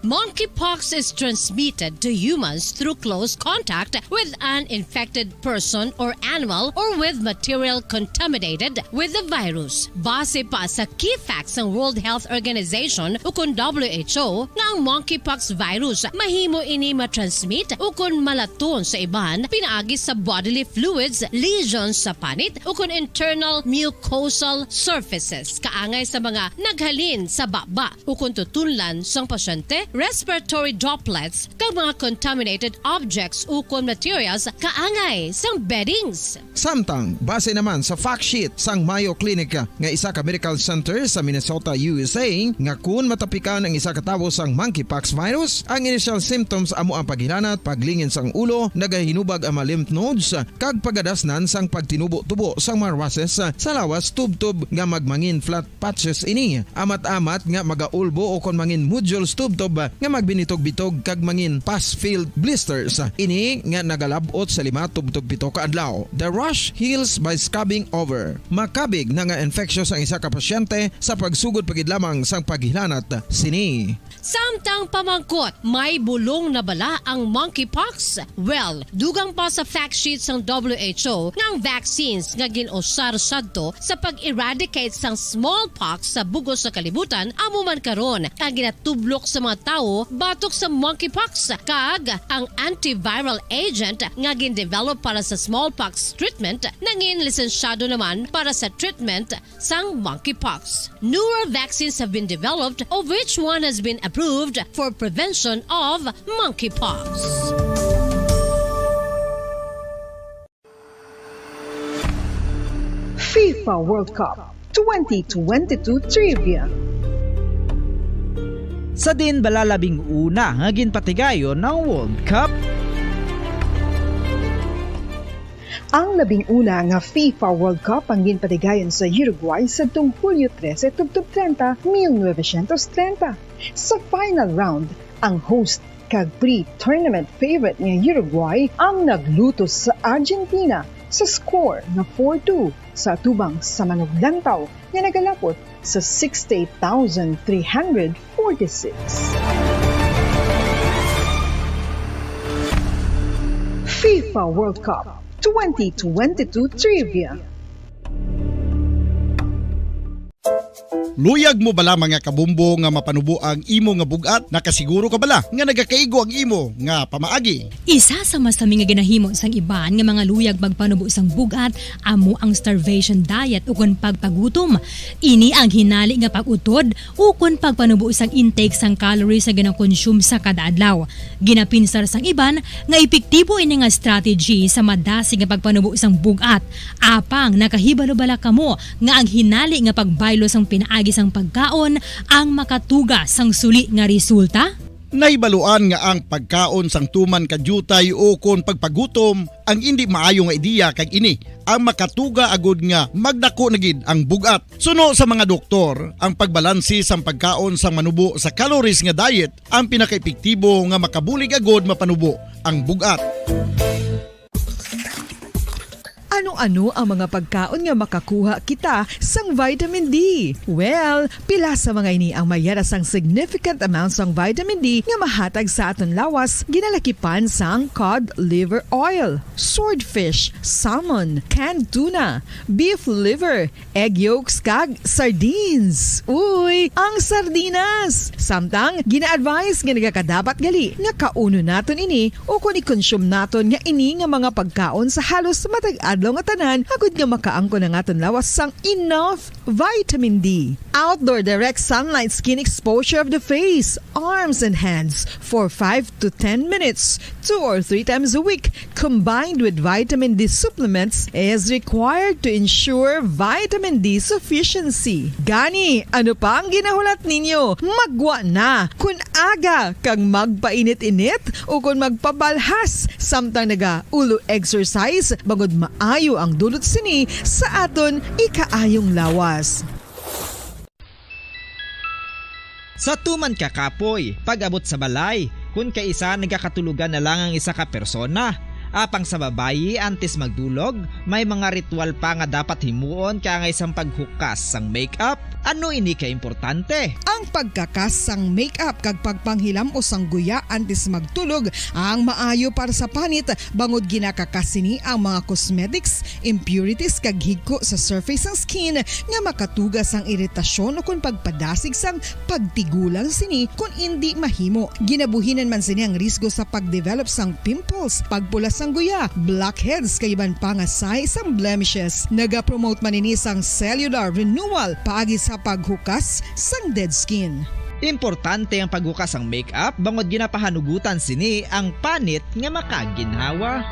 Monkeypox is transmitted to humans through close contact with an infected person or animal or with material contaminated with the virus. Base pa sa key facts sang World Health Organization ukon W H O nga ang monkeypox virus mahimo ini matransmit ukon malaton sa iban pinaagi sa bodily fluids, lesions sa panit, ukon internal mucosal surfaces kaangay sa mga naghalin sa baba ukon tutunlan sang pasyente, respiratory droplets, kag mga contaminated objects ukon materials kaangay sang beddings. Samtang, base naman sa fact sheet sang Mayo Clinic nga isa ka medical center sa Minnesota, U S A, nga kun matapikan ang isa ka tawo sang monkeypox virus, ang initial symptoms amo ang paghilanat, paglingin sang ulo, nagahinubag ang mga lymph nodes, kag pagadasnan sang pagtinubo-tubo sang mga rushes sa lawas tubtob nga magmangin flat patches ini, amat-amat nga magaulbo ukon mangin nodules tubtob nga magbinitog-bitog kag mangin pus-filled blisters. Ini nga nagalab-ot sa lima tubtob pito ka adlaw. The rash heals by scabbing over. Makabig na nga infectious ang isa ka pasyente sa pagsugod pa gid lamang sang paghilanat sini. Samtang pamangkot, may bulong na bala ang monkeypox? Well, dugang pa sa fact sheet sang W H O nga ang vaccines nga gin-usar sadto sa pag-eradicate sang smallpox sa bug-os nga kalibutan amo man karon ang ginatublok sa mga tawo batok sa monkeypox, kag ang antiviral agent nga gin-develop para sa smallpox treatment nangin lisensyado naman para sa treatment sang monkeypox. Newer vaccines have been developed, of which one has been approved for prevention of monkeypox. FIFA World Cup twenty twenty-two Trivia. Sa diin bala labing una nga ginpatigayon ang World Cup? Ang labing una nga FIFA World Cup ang ginpatigayon sa Uruguay sadtong Hulyo trese tubtob treinta, mil novecientos treinta. Sa final round, ang host kag pre-tournament favorite nga Uruguay ang naglutos sa Argentina sa score nga four two sa atubang sa manuglantaw nga nagalapot sa sixty-eight thousand three hundred forty-six. FIFA World Cup twenty twenty-two Trivia. Luyag mo bala, mga kabombo, nga mapanubo ang imo nga bug-at? Nakasiguro ka bala nga nagakaigo ang imo nga pamaagi? Isa sa masami nga ginahimo sang iban nga mga luyag magpanubo sang bug-at amo ang starvation diet ukon pagpagutom. Ini ang hinali nga pag-utod ukon pagpanubo sang intake sang calories nga ginakonsume sa kada adlaw. Ginapinsar sang iban nga epektibo ini nga strategy sa madasig nga pagpanubo sang bug-at. Apang nakahibalo bala kamo nga ang hinali nga pagbaylo sang pinaagi sang pagkaon ang makatuga sang suli nga resulta? Nahibaluan nga ang pagkaon sang tuman ka diutay ukon pagpagutom ang indi maayo nga ideya, kag ini ang makatuga agud nga magdako na gid ang bug-at. Suno sa mga doktor, ang pagbalanse sang pagkaon sang manubo sa calories nga diet ang pinakaepektibo nga makabulig agud mapanubo ang bug-at. Ano-ano ang mga pagkaon nga makakuha kita sang vitamin D? Well, pila sa mga ini ang mayara sang significant amount sang vitamin D nga mahatag sa aton lawas, ginalakipan sang cod liver oil, swordfish, salmon, canned tuna, beef liver, egg yolks, kag sardines. Uy, ang sardinas! Samtang, gina-advise nga nagakadapat gali nga kaunon naton ini ukon i-consume naton nga ini nga mga pagkaon sa halos matag adlaw nga tanan, agud nga makaangkon ang aton lawas sang enough vitamin D. Outdoor direct sunlight skin exposure of the face, arms, and hands for five to ten minutes, two or three times a week, combined with vitamin D supplements, is required to ensure vitamin D sufficiency. Gani, ano pa ang ginahulat ninyo? Maggwa na! Kon aga kag magpainit-init ukon magpabalhas samtang naga-ulo exercise, bangod maayo ang dulot sini sa aton ikaayong lawas. Sa tuman ka kapoy, pag-abot sa balay, kun kaisa nagakatulogan na lang ang isa ka persona. Apang sa babayi, antes magdulog, may mga ritual pa nga dapat himuon kaangay sang paghukas sang makeup. Ano ini ka importante? Ang pagkakas sang makeup kag pagpanghilam-os sang guya antes magtulog ang maayo para sa panit, bangod ginakakas sini ang mga cosmetics, impurities kag higko sa surface sang skin nga makatuga sang iritasyon ukon pagpadasig sang pagtigulang sini kon indi mahimo. Ginabuhinan man sini ang risgo sa pag-develop sang pimples, pagpula sang guya, blackheads kag iban pa nga sahi sang blemishes. Nagapromote man ini sang cellular renewal paagi sa paghukas sang dead skin. Importante ang paghukas sang makeup bangod ginapahanugutan sini ang panit nga makaginhawa.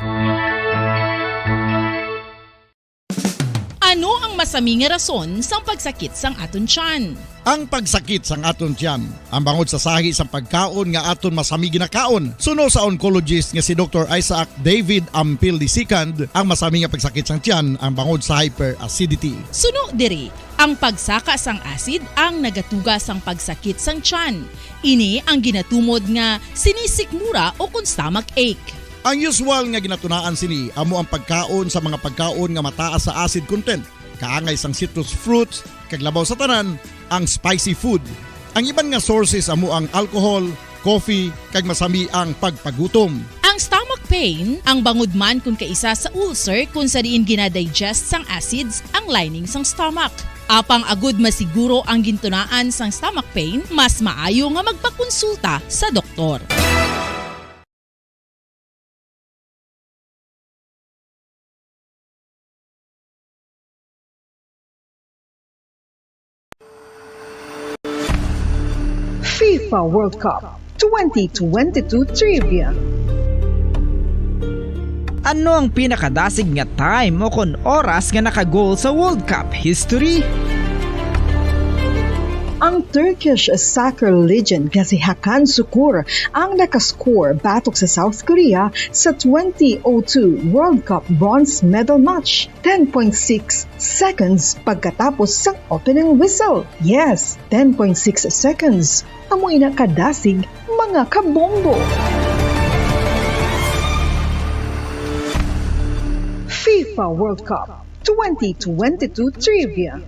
Ano ang masami nga rason sang pagsakit sang aton tiyan? Ang pagsakit sang aton tiyan, ang bangod sa sahi sang pagkaon nga aton masami ginakaon. Suno sa oncologist nga si Doktor Isaac David Ampil the second, ang masami nga pagsakit sang tiyan ang bangod sa hyperacidity. Suno diri, ang pagsaka sang acid ang nagatuga sang pagsakit sang tiyan. Ini ang ginatumod nga sinisikmura ukon stomach ache. Ang usual nga ginatunaan sini amo ang pagkaon sa mga pagkaon nga mataas sa acid content, kaangay sang citrus fruits, kag labaw sa tanan, ang spicy food. Ang iban nga sources amo ang alcohol, coffee, kag masami ang pagpagutom. Ang stomach pain, ang bangod man kon kaisa sa ulcer kon sa diin gina-digest sang acids ang lining sang stomach. Apang agud masiguro ang gintunaan sang stomach pain, mas maayo nga magpakonsulta sa doktor. FIFA World Cup twenty twenty-two Trivia. Ano ang pinakadasig nga time o kon oras nga naka-goal sa World Cup history? Ang Turkish soccer legend nga si Hakan Sukur ang nakascore batok sa South Korea sa twenty oh two World Cup bronze medal match, ten point six seconds pagkatapos sang opening whistle. Yes, ten point six seconds. Amo ina kadasig, mga kabombo. FIFA World Cup twenty twenty-two Trivia.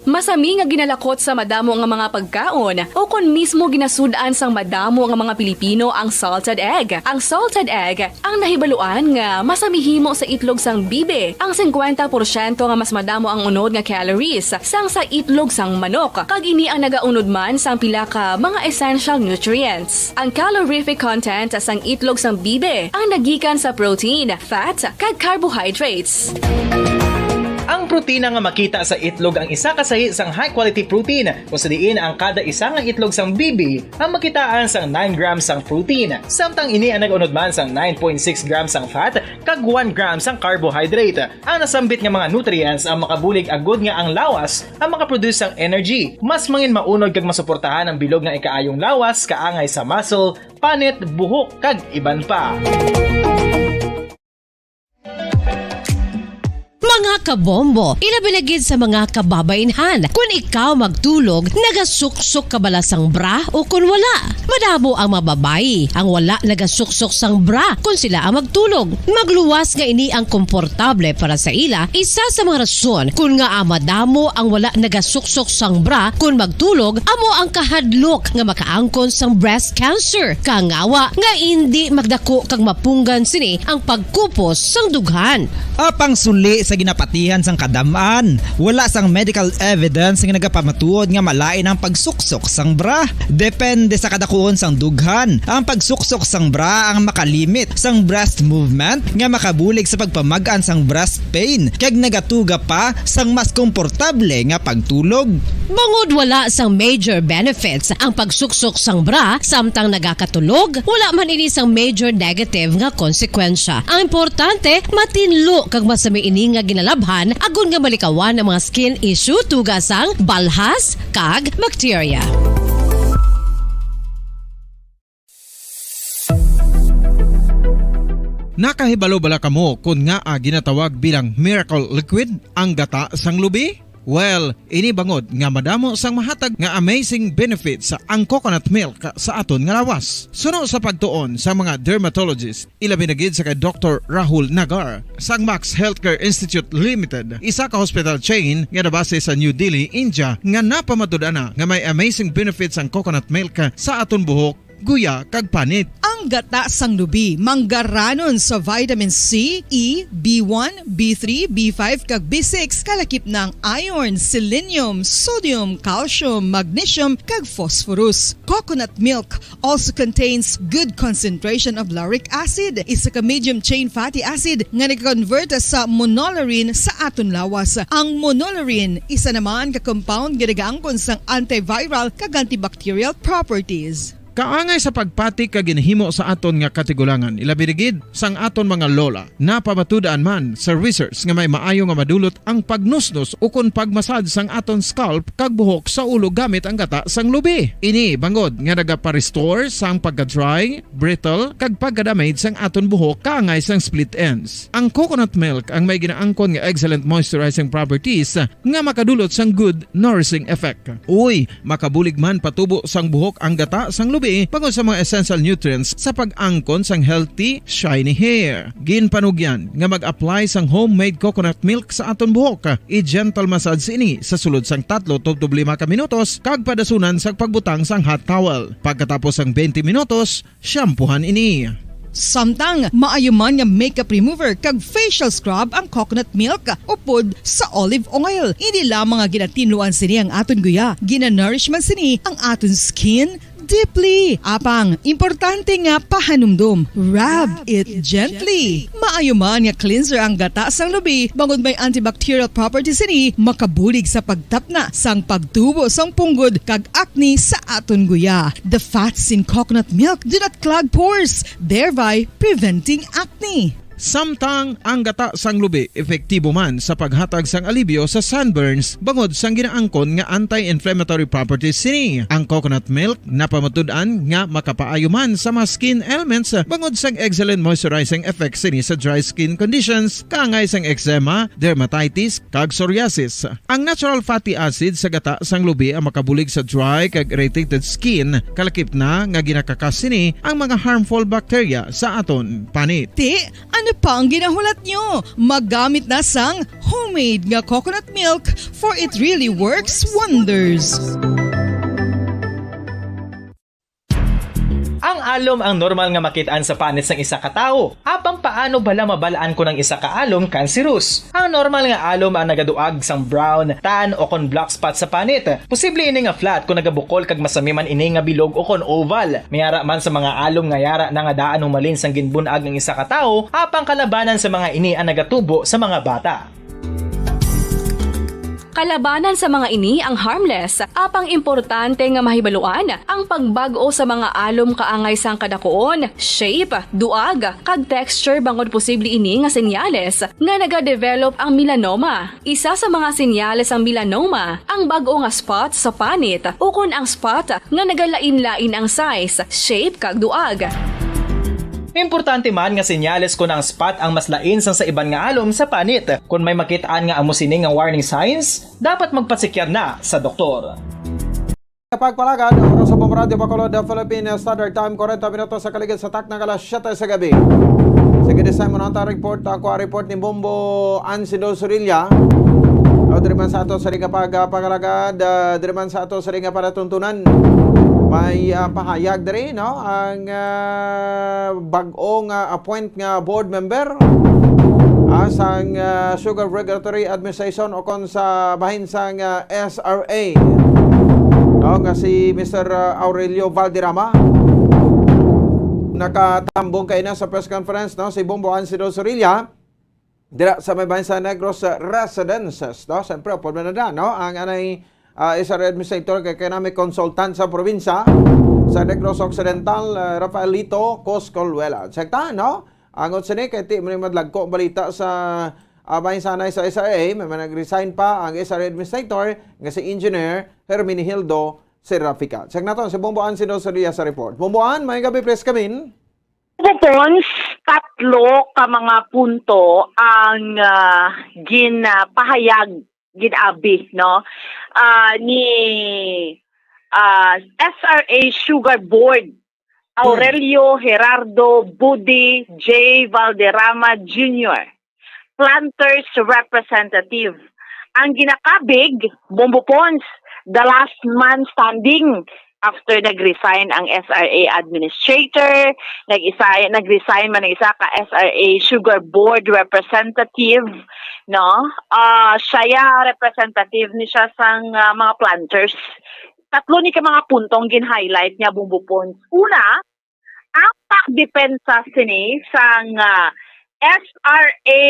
Masami nga ginalakot sa madamo nga mga pagkaon, o kon mismo ginasud-an sang madamo nga mga Pilipino ang salted egg. Ang salted egg ang nahibaluan nga masami himo sa itlog sang bibi, ang singkwenta porsyento nga mas madamo ang unod nga calories sang sa itlog sang manok, kag ini ang nagaunod man sang pila ka mga essential nutrients. Ang calorific content sang itlog sang bibi ang nagikan sa protein, fat, kag carbohydrates. Ang protina nga makita sa itlog ang isa ka sahi sang high-quality protein, kung sa diin ang kada isa nga itlog sang bibi ang makitaan sang nine grams sang protein, samtang ini ang nag-unod man sang nine point six grams sang fat kag one gram sang carbohydrate. Ang nasambit nga mga nutrients ang makabulig agud nga ang lawas ang makaproduce sang energy. Mas mangin maunod kag masuportahan ang bilog nga ikaayong lawas, kaangay sa muscle, panit, buhok, kag iban pa. Mga kabombo, ilabi na gid sa mga kababainhan. Kun ikaw magtulog, nagasuksok ka bala sang bra o kun wala? Madamo ang mga babayi ang wala nagasuksok sang bra kun sila ang magtulog. Magluwas nga ini ang komportable para sa ila. Isa sa mga rason kun ngaa madamo ang wala nagasuksok sang bra kun magtulog amo ang kahadlok nga makaangkon sang breast cancer. Kangawa nga indi magdako kag mapunggan sini ang pagkupos sang dughan. Apang suli sa ginapatihan sang kadam-an, wala sang medical evidence nga nagapamatuod nga malain ang pagsuksok sang bra. Depende sa kadakuon sang dughan, ang pagsuksok sang bra ang makalimit sang breast movement nga makabulig sa pagpamag-an sang breast pain, kag nagatuga pa sang mas komportable nga pagtulog. Bangod wala sang major benefits ang pagsuksok sang bra samtang nagakatulog, wala man ini sang major negative nga konsekwensya. Ang importante, matinlo kag masami ini nga ginalabhan agod nga malikawan ang mga skin issue tuga sang balhas kag bakterya. Nakahibalo bala kamo kon ngaa ginatawag bilang miracle liquid ang gata sang lubi? Well, ini bangod nga madamo sang mahatag nga amazing benefits ang coconut milk sa aton nga lawas. Suno sa pagtuon sa mga dermatologist, ilabi na gid sa kay Doktor Rahul Nagar sang Max Healthcare Institute Limited, isa ka hospital chain nga nabase sa New Delhi, India, nga napamatud-an na nga may amazing benefits ang coconut milk sa aton buhok, guya, kag panit. Ang gata sang lubi manggaranon sa vitamin C, E, B one, B three, B five, kag B six, kalakip na ang iron, selenium, sodium, calcium, magnesium, kag phosphorus. Coconut milk also contains good concentration of lauric acid, isa ka medium chain fatty acid nga nag-convert sa monolaurin sa aton lawas. Ang monolaurin, isa naman ka compound nga nagaangkon sang antiviral kag antibacterial properties. Kaangay sa pagpati kag ginhimo sa aton nga katigulangan, ilabi na gid sang aton mga lola. Napamatud-an man sa research nga may maayo nga madulot ang pagnusnos ukon pagmasad sang aton scalp kag buhok sa ulo gamit ang gata sang lubi. Ini bangod nga nagapa-restore sang pagka-dry, brittle, kag pagka-damage sang aton buhok kaangay sang split ends. Ang coconut milk ang may ginaangkon nga excellent moisturizing properties nga makadulot sang good nourishing effect. Uy, makabulig man patubo sang buhok ang gata sang lubi bangod sa mga essential nutrients sa pag-angkon sang healthy, shiny hair. Ginpanugyan nga mag-apply sang homemade coconut milk sa aton buhok. I-gentle massage ini sa sulod sang tatlo tubtob lima ka minutos kag padasunan sa pagbutang sang hot towel. Pagkatapos sang twenty minutos, shampoohan ini. Samtang maayo man nga makeup remover kag facial scrub ang coconut milk upod sa olive oil. Hindi lamang nga ginatinluan sini ang aton guya, ginanourish man sini ang aton skin deeply. Apang, importante nga pahanumdom, rub it gently. Maayo man nga cleanser ang gata sang lubi, bangod may antibacterial properties sini, makabulig sa pagtapna sang pagtubo sang punggod kag acne sa aton guya. The fats in coconut milk do not clog pores, thereby preventing acne. Samtang ang gata sang lubi epektibo man sa paghatag sang alibyo sa sunburns bangod sang ginaangkon nga anti-inflammatory properties sini. Ang coconut milk napamatud-an nga makapaayo man sa mga skin ailments bangod sang excellent moisturizing effects sini sa dry skin conditions, kaangay sang eczema, dermatitis, kag psoriasis. Ang natural fatty acid sa gata sang lubi ang makabulig sa dry kag irritated skin, kalakip na nga ginakakas sini ang mga harmful bacteria sa aton panit. Ti, ano pa ang ginahulat nyo? Maggamit na sang homemade nga coconut milk, for it really works wonders. Ang alom ang normal nga makit-an sa panit sang isa ka tawo. Apang paano bala mabal-an kon ang isa ka alom cancerous? Ang normal nga alom ang nagaduag sang brown, tan, o kon black spot sa panit. Posible ini nga flat kon nagabukol kag masami man ini nga bilog o kon oval. May ara man sa mga alom nga yara na nga daan humalin sang ginbun-ag ang isa ka tawo, apang kalabanan sa mga ini ang nagatubo sa mga bata. Kalabanan sa mga ini ang harmless, apang importante nga mahibaluan ang pagbag-o sa mga alom kaangay sang kadakuon, shape, duag, kag texture bangod posible ini nga senyales nga nagadevelop ang melanoma. Isa sa mga senyales sang melanoma ang bag-o nga spot sa panit ukon ang spot nga nagalain-lain ang size, shape, kag duag. Importante man nga senyales kon ang spot ang mas lain sang sa iban nga alom sa panit. Kon may makit-an nga amo sini nga warning signs, dapat magpasikyar na sa doktor. Pagpalagad, oras sa Bombo Radyo Bacolod, the Philippine Standard Time, kwarenta minutos sa kaligid sa takna nga alas siyete sa gabi. Sige, this time, unang ta report, ako ang report ni Bombo Ansido Sorilla. O, diri man sa ato sa ring pagpangalagad, ah, diri man sa ato sa ring palatuntunan. May, ah, pahayag diri, no? Ang, ah, bag-o nga appoint nga board member, ah, sang, ah, Sugar Regulatory Administration o kon sa bahin sang, ah, S R A, no, nga si Mister, ah, Aurelio Valderrama. Nakatambong kaina sa press conference, no, si Bombo Ansido Sorilla dira sa may bahin sa Negros, ah, Residences, no? Siyempre, upod man na, no? Ang anay, ah, S R A administrator kay, kay nami consultant sa probinsya sa Negros Occidental, ah, Rafaelito Coscoluela. Check ta, no? Angot sini kay ti man madlagko balita sa, ah, bahin sanay sa S R A, may man nag-resign pa ang S R A administrator nga si Engineer Herminihildo Serrafica. Check naton si Bombo Ansido Sorilla sa report. Bomboan, may gabi, press kamin. Pons, tatlo ka mga punto ang, ah, ginapahayag, ginabi, no? Ah, ni, ah, S R A Sugar Board, Aurelio Gerardo Budi J Valderrama Junior, planters representative. Ang ginakabig, Bombo Pons, the last man standing after nag-resign ang S R A administrator, nag-isa, nag-resign man ang isa ka S R A Sugar Board representative, no? Ah, siya ya representative ni siya sang, ah, mga planters. Tatlo ni ka mga puntong gin-highlight niya, Bombo Pons. Una, ang pagdepensa sini sang, ah, S R A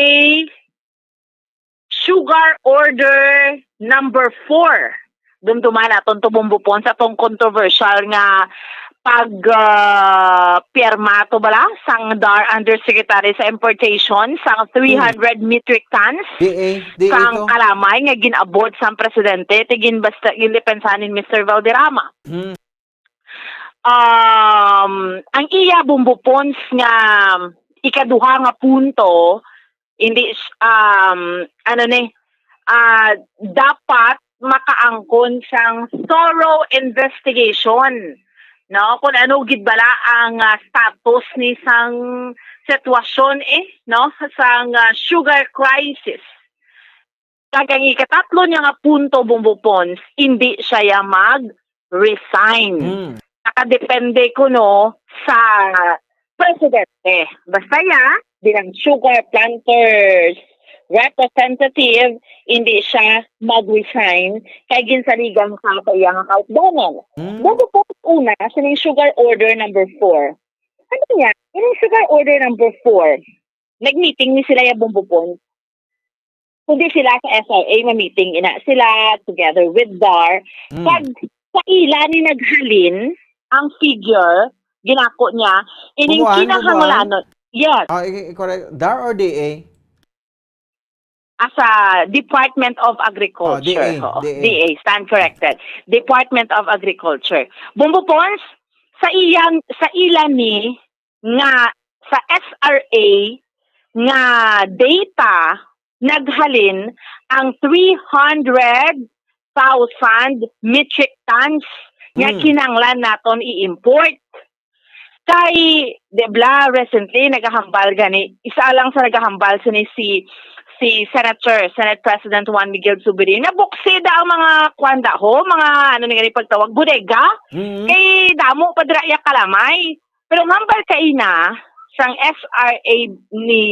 Sugar Order number four. Dumduman naton to, Bombo Pons, sa tong controversial nga pag, ah, pirma to bala sang DAR Undersecretary sa Importation sang three hundred metric tons D A, D A sang to. Kalamay nga gin-abot sang presidente, ti ginbasta, gindepensa ni Mister Valderrama. Hmm. Um, ang iya, Bombo Pons, nga ikaduha nga punto, hindi s-, um, ano ni, ah, dapat makaangkon sang thorough investigation, no? Kung ano gid bala ang, ah, status ni sang sitwasyon, eh, no? Sang, ah, sugar crisis. Kag ang ikatatlo niya nga punto, Bombo Pons, hindi siya ya mag-resign. Hmm. Nakadepende kuno sa presidente. Basta ya, bilang sugar planters representative, hindi siya mag-resign kay ginsaligan siya sa iya nga kaupdanan. Hmm. Bombo Pons, una, sining sugar order number four. Ano niya? Ining sugar order number four, nag-meeting ni sila ya, Bombo Pons. Kundi sila sa S R A, ma-meeting ina sila together with DAR. Mm. Pag sa ila ni naghalin ang figure, ginako niya, ining Bumuan, kinahanglanon. Yes. Ah, i- i-correct. DAR or D A? As a Department of Agriculture. Oh, D A, Oo, D A. D A, stand corrected. Department of Agriculture. Bombo Pons, sa iyang sa ila ni nga sa S R A nga data naghalin ang three hundred thousand metric tons nga Hmm. kinahanglan naton i-import. Kay, di bla, recently, nagahambal gani, isa lang sa nagahambal sini si si Senator, Senate President Juan Miguel Zubiri, nabuksi da ang mga, kwan da ho, mga, ano ni gani pagtawag, bodega. Mm. Kay damo pa dira iya kalamay. Pero ang hambal kaina sang S R A ni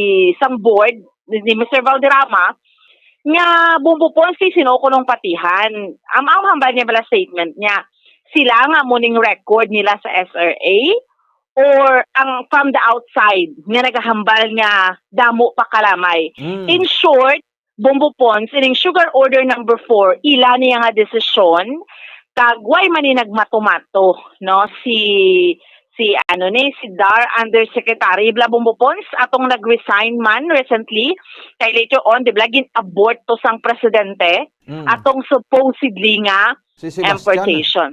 sang board ni, ni Mister Valderrama nga Bombo Pons, sino ko nung patihan. Ang, ang hambal niya bala statement niya, sila nga mo ning record nila sa S R A or ang from the outside nga nagahambal nga damo pa kalamay. Mm. In short, Bombo Pons, ining sugar order number four, ila niya nga desisyon, kag way man ni nagmato-mato, no, si si ano ni si DAR Undersecretary bla Bombo Pons, atong nag-resign man recently, kay later on, di bla, gin-abort to sang presidente Mm. atong supposedly nga Si Sebastian. importation.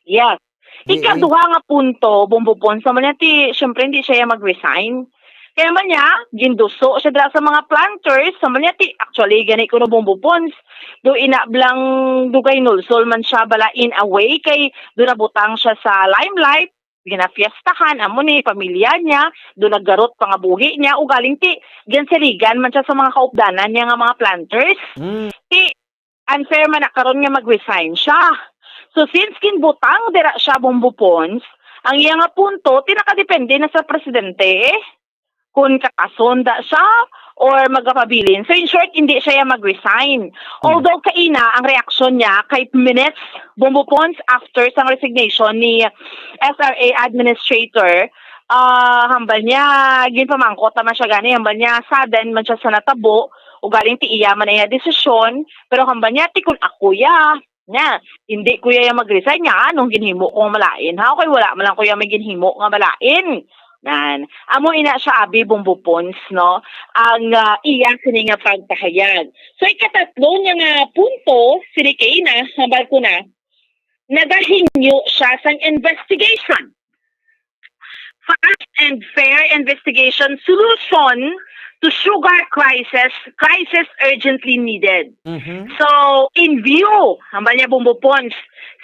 Yes. D A. Ikaduha nga punto, Bombo Pons, sa man ti, syempre, hindi siya mag-resign. Kaya man niya, ginduso siya dira sa mga planters, sa man niya ti, actually, gani ko no Bombo Pons, do ina blang dugay nulsol man siya bala in a way, kay do nabutang siya sa limelight, ginafiestahan, amo ni pamilya niya, do naggarot pa nga buhi niya, ugaling ti, ginsiligan man siya sa mga kaupdanan niya nga mga planters. Mm. Ti, unfair man na karon nga mag-resign siya. So since ginbutang dira siya, Bombo Pons, ang iya nga punto, ti nakadepende na sa presidente, eh. Kung kakasonda siya or magapabilin. So in short, hindi siya ya mag-resign. Although kaina ang reaksyon niya kay minutes, Bombo Pons, after sang resignation ni S R A administrator, ah, hambal niya, ginpamangkot naman siya gani, hambal niya, sudden man siya sa natabo, ugaling ti iya man iya desisyon, pero hambal niya, ti kun ako ya, nga, hindi ko ya mag-resign, nga anong ginhimo ko nga malain, ha? Okay, wala man lang ko ya may ginhimo nga malain. Nan, amo ina siya, abi, Bombo Pons, no? Ang, ah, iya sini nga pagpahayag. So, ikatatlo niya nga punto, sini kaina, hambal ko na, nagahingyo siya sang investigation. Fast and fair investigation solution to sugar crisis, crisis urgently needed. Mhm. So, in view, hambal niya, Bombo Pons,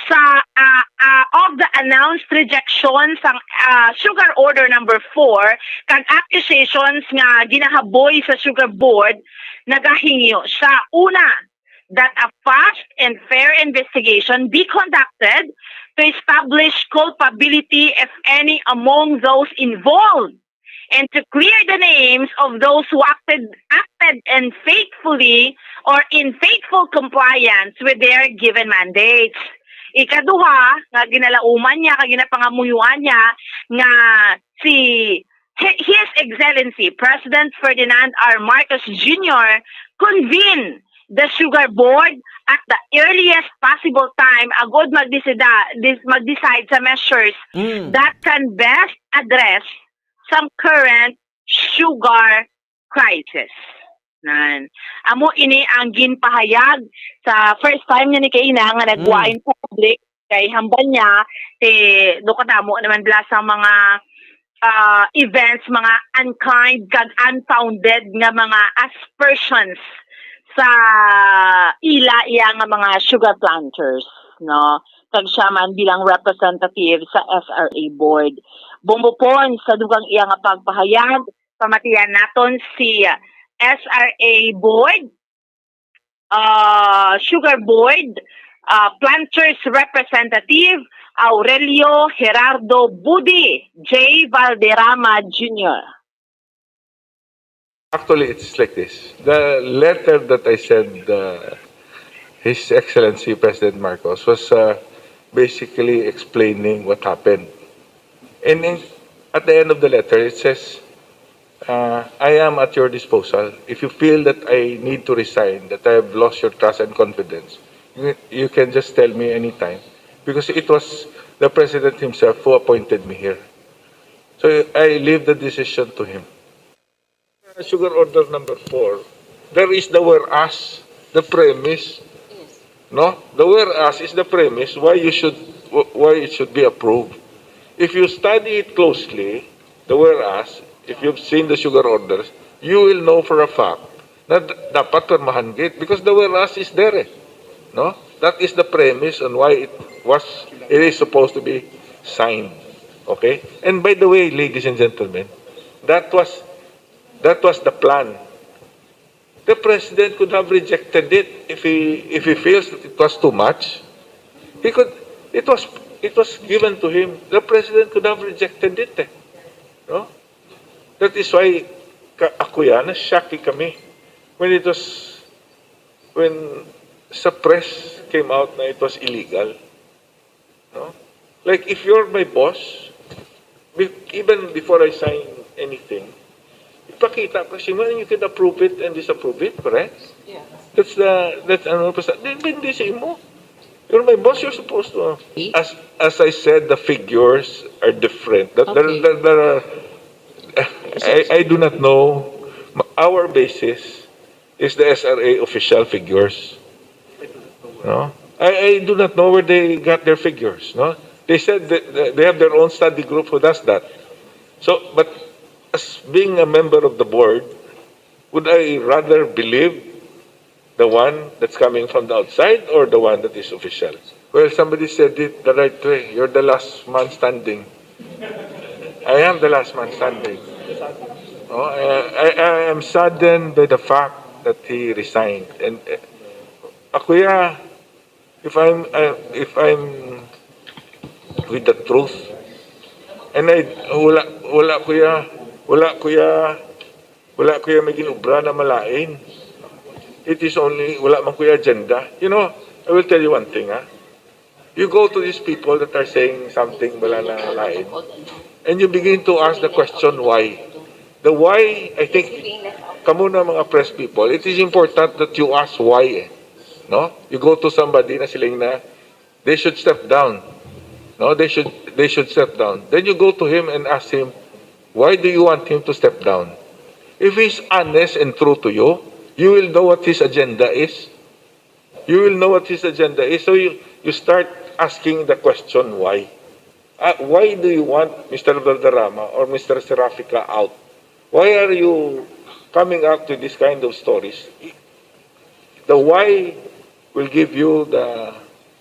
sa, ah, ah, of the announced rejection sang, ah, sugar order number four, kag accusations nga ginahaboy sa Sugar Board, nagahingyo siya. Una, that a fast and fair investigation be conducted to establish culpability, if any, among those involved, and to clear the names of those who acted acted unfaithfully or in faithful compliance with their given mandates. Ikaduha, nga ginalauman niya, kag ginapangamuyuan niya, nga si Hi- His Excellency President Ferdinand R. Marcos Junior convene the Sugar Board at the earliest possible time agud magdesida, dis- mag-decide sa measures Mm. that can best address some current sugar crisis. Nan. Amo ini ang ginpahayag sa first time niya ni kaina nga nagwa Mm. in public, kay hambal niya, ti, do kadamo naman bala sa mga, ah, events, mga unkind kag unfounded nga mga aspersions sa ila iya nga mga sugar planters, no? Kag siya man bilang representative sa S R A board. Bombo Pons, sa dugang iya nga pagpahayag, pamatian naton si S R A board, ah, Sugar Board, ah, Planters Representative Aurelio Gerardo Budi J. Valderrama Junior. Actually, it's like this. The letter that I sent, uh, His Excellency President Marcos, was, uh, basically explaining what happened. And in, at the end of the letter, it says, uh, "I am at your disposal. If you feel that I need to resign, that I have lost your trust and confidence, you, you can just tell me anytime." Because it was the President himself who appointed me here. So I leave the decision to him. Uh, Sugar order number four, there is the whereas, the premise. No? The whereas is the premise why you should, wh- why it should be approved. If you study it closely, the whereas, if you've seen the sugar orders, you will know for a fact na d- dapat pirmahan gid because the whereas is there eh. No? That is the premise on why it was, it is supposed to be signed. Okay? And by the way, ladies and gentlemen, that was, that was the plan. The president could have rejected it if he, if he feels that it was too much. He could, it was, it was given to him. The president could have rejected it eh. No? That is why ka, ako yan, na-shock kami when it was, when sa press came out na it was illegal. No? Like, if you're my boss, be- even before I sign anything, ipakita ko sa imo and you can approve it and disapprove it, correct? Yeah. That's the, that's ano pa sa, depende sa imo. You're my boss, you're supposed to. As as I said, the figures are different. That there, Okay. there, there are, I, I do not know. Our basis is the S R A official figures. No? I, I do not know where they got their figures. No? They said that that they have their own study group who does that. So, but as being a member of the board, would I rather believe the one that's coming from the outside or the one that is official? Well, somebody said it the right way. You're the last man standing. I am the last man standing. Oh, I, I, I am saddened by the fact that he resigned. And uh, ako ya, if I'm uh, if I'm with the truth, and I wala wala ko ya wala ko ya wala ko ya may ginobra na malain. It is only wala man ko ya agenda. You know, I will tell you one thing ha. You go to these people that are saying something wala na lain, and you begin to ask the question why. The why, I think, kamo na mga press people, it is important that you ask why eh. No? You go to somebody na siling na they should step down. No, they should they should step down. Then you go to him and ask him, why do you want him to step down? If he's honest and true to you, you will know what his agenda is. You will know what his agenda is. So you, you start asking the question why. Uh, why do you want Mister Valderrama or Mister Serafica out? Why are you coming up with this kind of stories? The why will give you the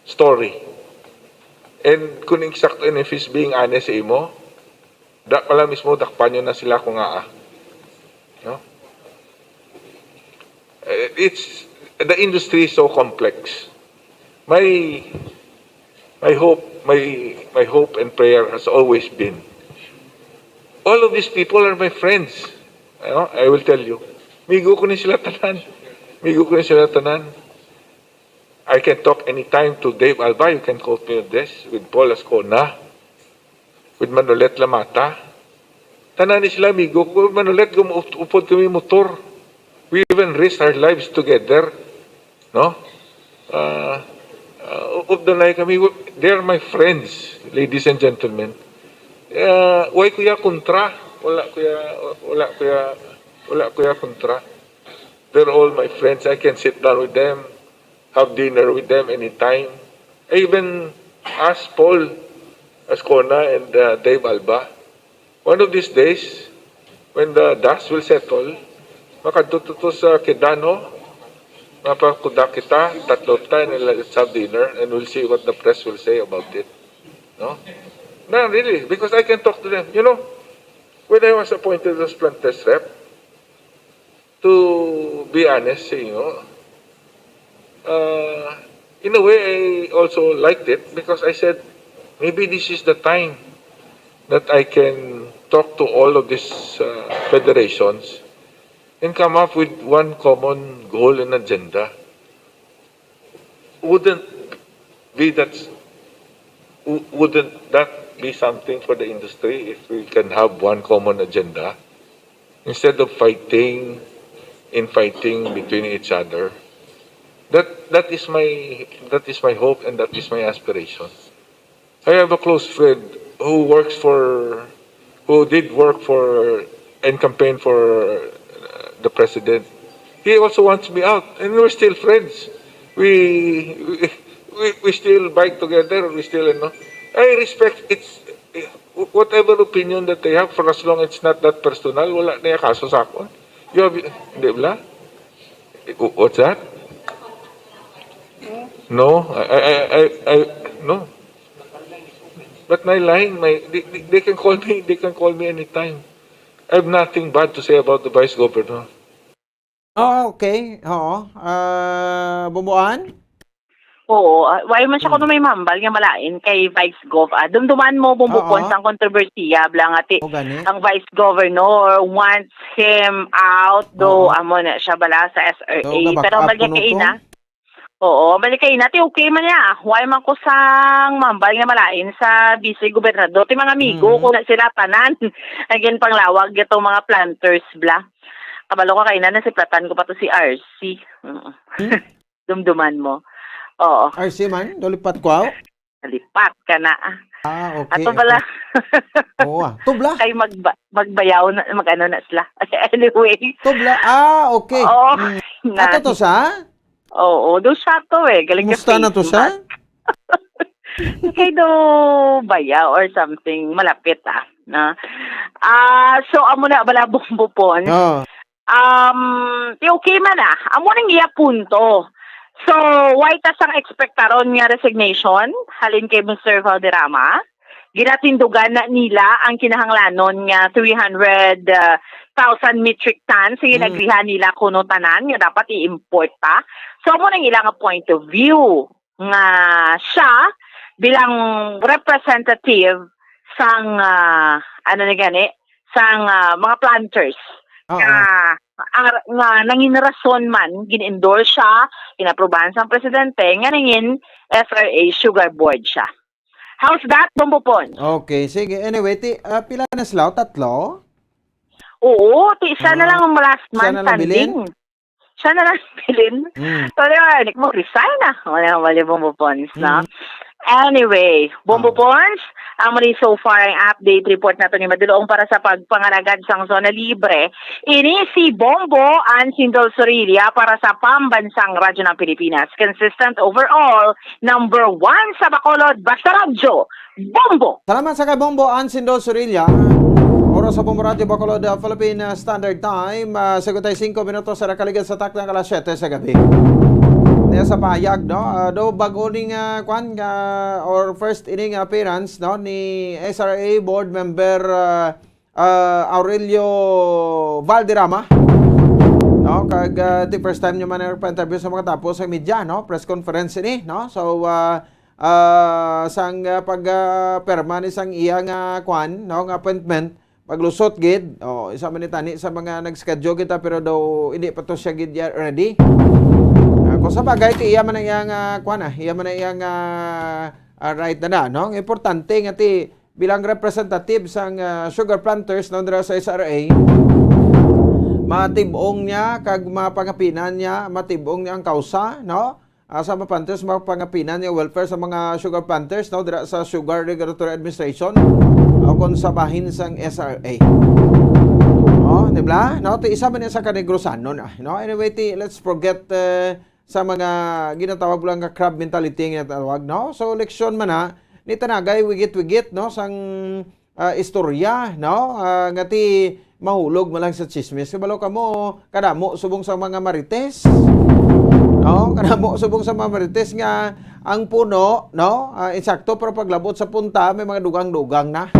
story. And kung eksakto, and if he's being honest sa imo, da pala mismo dakpan nyo na sila kung aa. No? Eh, it's the industry is so complex. My my hope, my my hope and prayer has always been, all of these people are my friends. You know, I will tell you. Migo ko ni sila tanan. Migo ko ni sila tanan. I can talk anytime to Dave Alba. You can quote me on this, with Paul Ascona, with Manolet Lamata. Tanan ni sila amigo ko. Manolet, gumuupod kami motor. We even risk our lives together. No? Uh, uh, upod na lang kami. They are my friends, ladies and gentlemen. Uh, why ko ya kontra? Wala ko ya, wala ko ya, wala ko ya kontra. They're all my friends. I can sit down with them, have dinner with them anytime. I even asked Paul Ascona and uh, Dave Alba. One of these days, when the dust will settle, makadto to sa Quedano, mapakuda kita, tatlo ta, and let's have dinner, and we'll see what the press will say about it. No? No, really, because I can talk to them. You know, when I was appointed as Plantes rep, to be honest sa inyo, uh, in a way, I also liked it because I said, maybe this is the time that I can talk to all of these uh, federations and come up with one common goal and agenda. Wouldn't be that, w- wouldn't that be something for the industry if we can have one common agenda instead of fighting, infighting between each other? That that is my that is my hope and that is my aspiration. I have a close friend who works for who did work for and campaign for uh, the president, he also wants me out, and we're still friends. We we, we, we still bike together. We still, you know. I respect it's whatever opinion that they have, for as long it's not that personal, wala na yung kaso sa akon. You have, di ba? What's that? No, I, I, I, I, I no. But my line, my, they, they, they can call me, they can call me anytime. I have nothing bad to say about the vice governor. Oh, okay. Oo. Ah, Bumbuan? Oo, ah, why man siya kuno may mambal nga malain kay Vice Gov? Ah, dumduman mo, Bumbo Oo. Pons, ang kontrobersiya, bla nga ti, O gani? ang Vice Governor wants him out, though Oo. amo na siya bala sa S R A. So, gabak Pero up balik kuno kay to? ina, oo, balik kay ina, ti okay man niya. Why man ko sang mambal nga malain sa vice gobernador? Ti mga amigo Mhm. ko na sila tanan. Again, panglawag itong mga planters, bla. Kabalo ko kay ina, nasiplatan ko pa to si R C. Mm. Hmm? Dumduman mo. Oo. R C man? Dolipat Kwao? Nalipat ka na. Ah, okay. Ato pala. Okay. Oo, ah. Tubla. Kay magba- magbayaw na, mag-ano na sila. Anyway. Tubla. Ah, okay. Oo. Mm. Na. Ato to sa? Oo, do siya to eh. Galing ka Kumusta na to sa? Kay do bayaw or something. Malapit ah. Na. Ah, so amo na bala, Bumbo Pons. Oh. Um, ti okay man ah. Amo ning iya punto. So, why ta sang ekspektaron nga resignation halin kay Mister Valderrama? Ginatindugan na nila ang kinahanglanon nga three hundred thousand metric tons nga Mm. ginagrihan nila kuno tanan nga dapat i-import pa. So, amo nang ila nga point of view nga siya bilang representative sang, ah, ano na gani, sang, ah, mga planters Oo. nga, ar- nga nangin rason man, gin-endorse siya, inaprubahan sang presidente, nga nangin S R A sugar board siya. How's that, Bumbo Pons? Okay, sige. Anyway, ti, ah, pila na sila? Tatlo? Oo, ti siya na Ah, lang ang last siya man na lang bilin? standing. Siya na lang bilin. Mm. So, di ba, Nick, mag-resign na. Wala, wala, Bumbo Pons, no? Mm. Anyway, Bumbo Ah. Pons, ang mali so far ang update report nato ni Madulong para sa pagpangalagad sang Zona Libre. Ini si Bombo Ansindol Sorilla para sa Pambansang Radyo ng Pilipinas. Consistent overall, number one sa Bacolod, basta radyo, Bombo! Salamat sa kay Bombo Ansindol Sorilla. Oras sa Bombo Radyo Bacolod, uh, Philippine uh, Standard Time. Uh, singkwenta y singko minutos sa nakaligad sa takna nga alas siyete sa gabi. Niya sa pahayag, no? Uh, do bago ning uh, kwan nga or first inning appearance, no, ni S R A board member uh, uh, Aurelio Valderrama. No, kag uh, the first time niya man nagpa-interview sa mga tapo sa media, no, press conference ini, no. So uh, uh, sang uh, pag uh, perma ni sang iya nga kwan, no, nga appointment, paglusot gid. Oh, isa man ni tani sa mga nag-schedule kita pero daw hindi pa to siya gid ya- ready. Uh, kung sa bagay, ti iya man ang iyang uh, kwan ah, iya man ang iyang uh, uh, right na na, no. Ang importante nga ti bilang representative sang uh, sugar planters, no, dira sa S R A, matibong niya kag mapangapinan niya, matibong niya ang kausa, no? Uh, sa mga planters, mapangapinan niya welfare sa mga sugar planters, no, dira sa Sugar Regulatory Administration o kung sa bahin sang S R A. Oh, di ba? No, ti isa man niya sa kanegrusanon, ah, no? Anyway, ti, let's forget uh, sa mga ginatawag lang nga crab mentality nga ginatawag, no? So, leksyon man na, ni tanagay wigit-wigit, no, sang ah, istorya, no? Ah, nga ti mahulog man lang sa chismis. Kabalo kamo, kadamo subong sa mga marites. No? Kadamo subong sa mga marites nga ang puno, no? Ah, insakto, pero paglabot sa punta, may mga dugang-dugang na.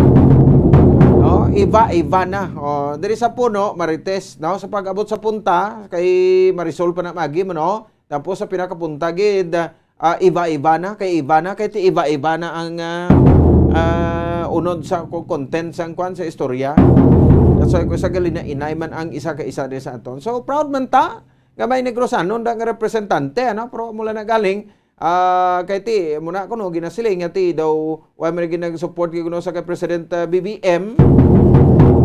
No? Iba-iba na. Oh, diri sa puno, marites, no? Sa pag-abot sa punta, kay Marisol pa na magi mo, no? Tapos sa pinakapunta gid, ah, iba-iba na, kay iba na, kay ti iba-iba na ang ah, ah, unod sa ko- content sang kwan sa istorya. That's why ko sa gali na inay man ang isa ka isa din sa aton. So proud man ta nga may Negrosanon da nga representante, ano? Pero mula na galing, ah, kay ti muna ko no ginasiling nga ti daw why man ginag-support gyud kuno sa kay President ah, B B M.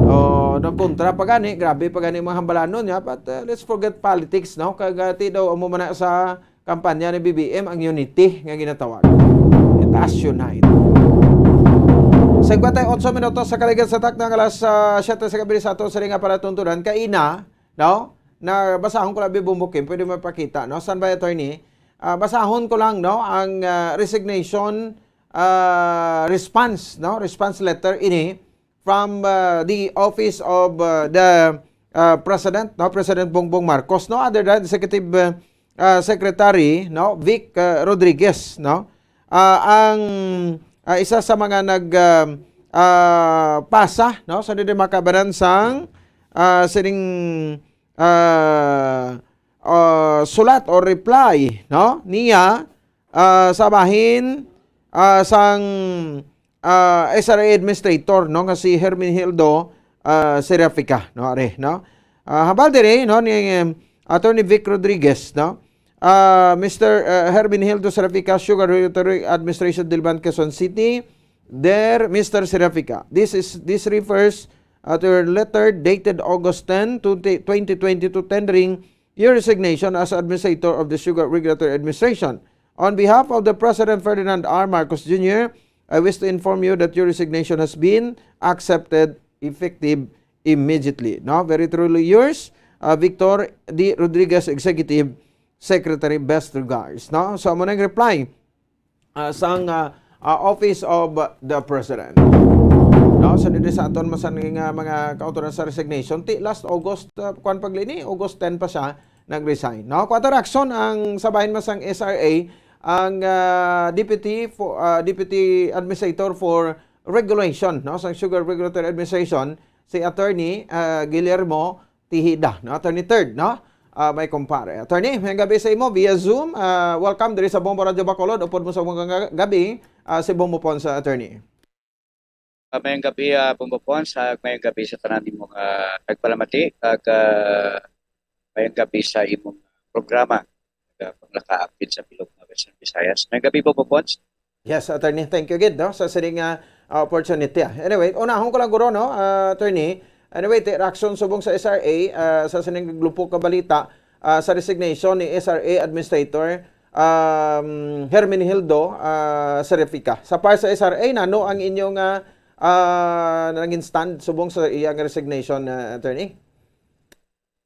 Oh, nagkontra pa gani, grabe pa gani mga hambalanon niya, but ah, let's forget politics, no? Kag ah, ti daw amo man na sa kampanya ni B B M ang unity nga ginatawag. Let us unite. Singkwenta y otso minutos sa kaligan sa takna nga alas, ah, siyete sa gabi sa ato sa nga palatuntunan. Kaina, no? Na basahon ko labi bumbukin, pwede mapakita, no? San ba, attorney? Ah, basahon ko lang, no, ang, ah, resignation, ah, response, no? Response letter ini from, ah, the office of, ah, the, ah, President, no? President Bongbong Marcos, no? Other than Executive, ah, ah, Secretary, no? Vic, ah, Rodriguez, no? Ah, ang, ah, isa sa mga nag, ah, ah, pasa, no? Sa dili makabanan sang, ah, sining, ah, ah, sulat or reply, no? Niya, ah, sa bahin, ah, sang, ah, S R A administrator, no, nga si Herminildo, ah, Serrafica, no, are, no? Ah, hambal diri, no, ni, em, Attorney Vic Rodriguez, no? Ah, Mister, ah, Herminildo Serrafica, Sugar Regulatory Administration, Diliman, Quezon City. Dear Mister Serrafica, this is, this refers, uh, to your letter dated August ten, twenty, twenty twenty-two, tendering your resignation as administrator of the Sugar Regulatory Administration. On behalf of the President Ferdinand R. Marcos Junior, I wish to inform you that your resignation has been accepted effective immediately. No? Very truly yours, uh, Victor D. Rodriguez, Executive Secretary. Best regards. No? So, amo na ang reply, uh, sang, uh, uh, Office of the President. No? So, dito sa aton masan nga mga kautoran sa resignation, ti last August, uh, kwan pag lini, August ten pa siya nag-resign. No? Kuwat reaksyon ang sa bahin masang S R A, ang, ah, Deputy fo-, ah, Deputy Administrator for Regulation, no, sa Sugar Regulatory Administration, si Attorney, ah, Guillermo Tijeda, no, Attorney Third, no? Ah, may kumpare. Attorney, may gabi sa imo via Zoom. Ah, welcome diri sa Bombo Radyo Bacolod. Upod mo sa mga ga-, gabi, ah, si Bombo Pons, Attorney. Ah, mayong gabi, ah, Bombo Pons, ag mayong gabi sa tanan nimong, ah, tagpalamati, kag, ah, mayong gabi sa imong programa, kag, ah, panglakaak gid sa bilog nga Western Visayas. Mayong gabi, Bombo Pons. Yes, Attorney. Thank you gid, no, sa sining, ah, ah, opportunity, ah. Anyway, unahon ko lang guro, no, ah, Attorney. Anyway, ti reaksyon subong sa S R A, ah, sa sining lupok ka balita, ah, sa resignation ni S R A Administrator, um, Herminildo, ah, Serrafica. Sa par sa S R A, nano ang inyong, ah, ah, nangin stand subong sa iyang resignation, ah, Attorney?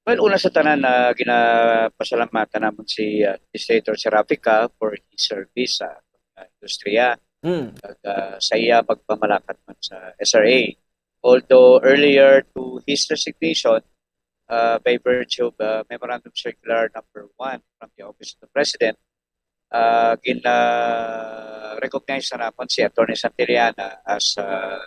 Well, una sa tanan, ah, ginapasalamatan namon si, ah, Administrator Serrafica for his service sa, ah, industriya. Mm. Kag, ah, sa iya pagpamalakat man sa S R A. Although earlier to his resignation, ah, by virtue of, ah, Memorandum Circular number one from the Office of the President, ah, gin-, ah, recognize na namon si Attorney Santillana as, ah,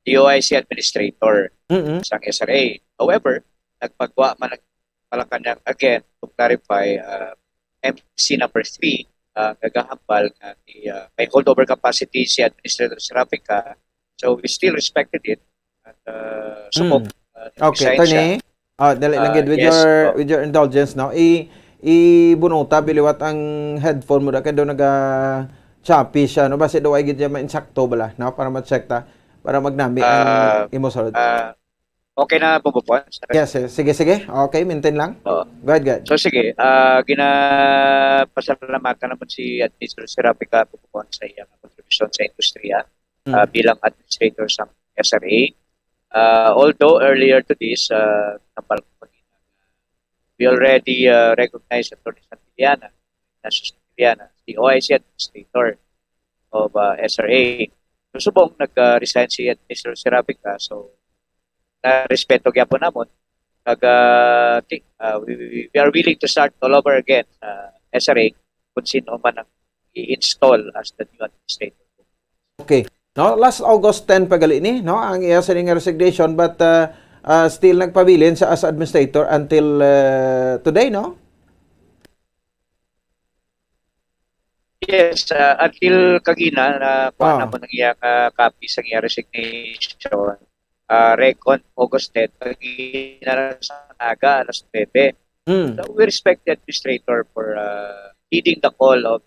D O I C administrator Mm-mm. sang S R A. However, nagpagwa man ang Malacañang again to clarify, ah, M C number three, ah, nagahambal nga ni, ah, may holdover capacity si Administrator Serrafica. So, we still respected it. At, ah, subok, Mm. ah, Okay, resign siya. Attorney. Ah, dali lang Ah, gid, with yes your, po. with your indulgence, no? I, ibunuta, biliwat ang headphone mo, da kay daw naga-choppy siya, no? Basi daw ay gid siya mainsakto bala, no? Para ma-check ta, para magnami ang Ah, imo sulod. ah, okay na, Bombo Pons? Yes, eh. Sige, sige. Okay, maintain lang. Oo. Go ahead, go ahead. So, sige, ah, ginapasalamatan naman si Administrator Serrafica, Bombo Pons, sa iyang kontribusyon sa industriya, Mm. ah, bilang administrator sa S R A. Ah, although earlier to this, ah, nambal ko kanina, we already, ah, recognize Attorney Santillana, Ignacio Santillana, the O I C administrator of, ah, S R A. So, subong nag-resign si Administrator Serrafica, so, na respeto gyapon namon. Kag, ah, ti-, ah, we, we, we are willing to start all over again sa S R A kung sino man ang i-install as the new administrator. Okay. No, last August ten pa gali ni, no, ang iya sini nga resignation, but, uh, uh, still nagpabilin siya as administrator until, uh, today, no? Yes, uh, until kagina na kuha Ah. namon ang iyang, uh, copy sa iyang resignation. Uh, recon August ten, kagina sa aga, alas nuebe. Hmm. So, we respect the administrator for, uh, heeding the call of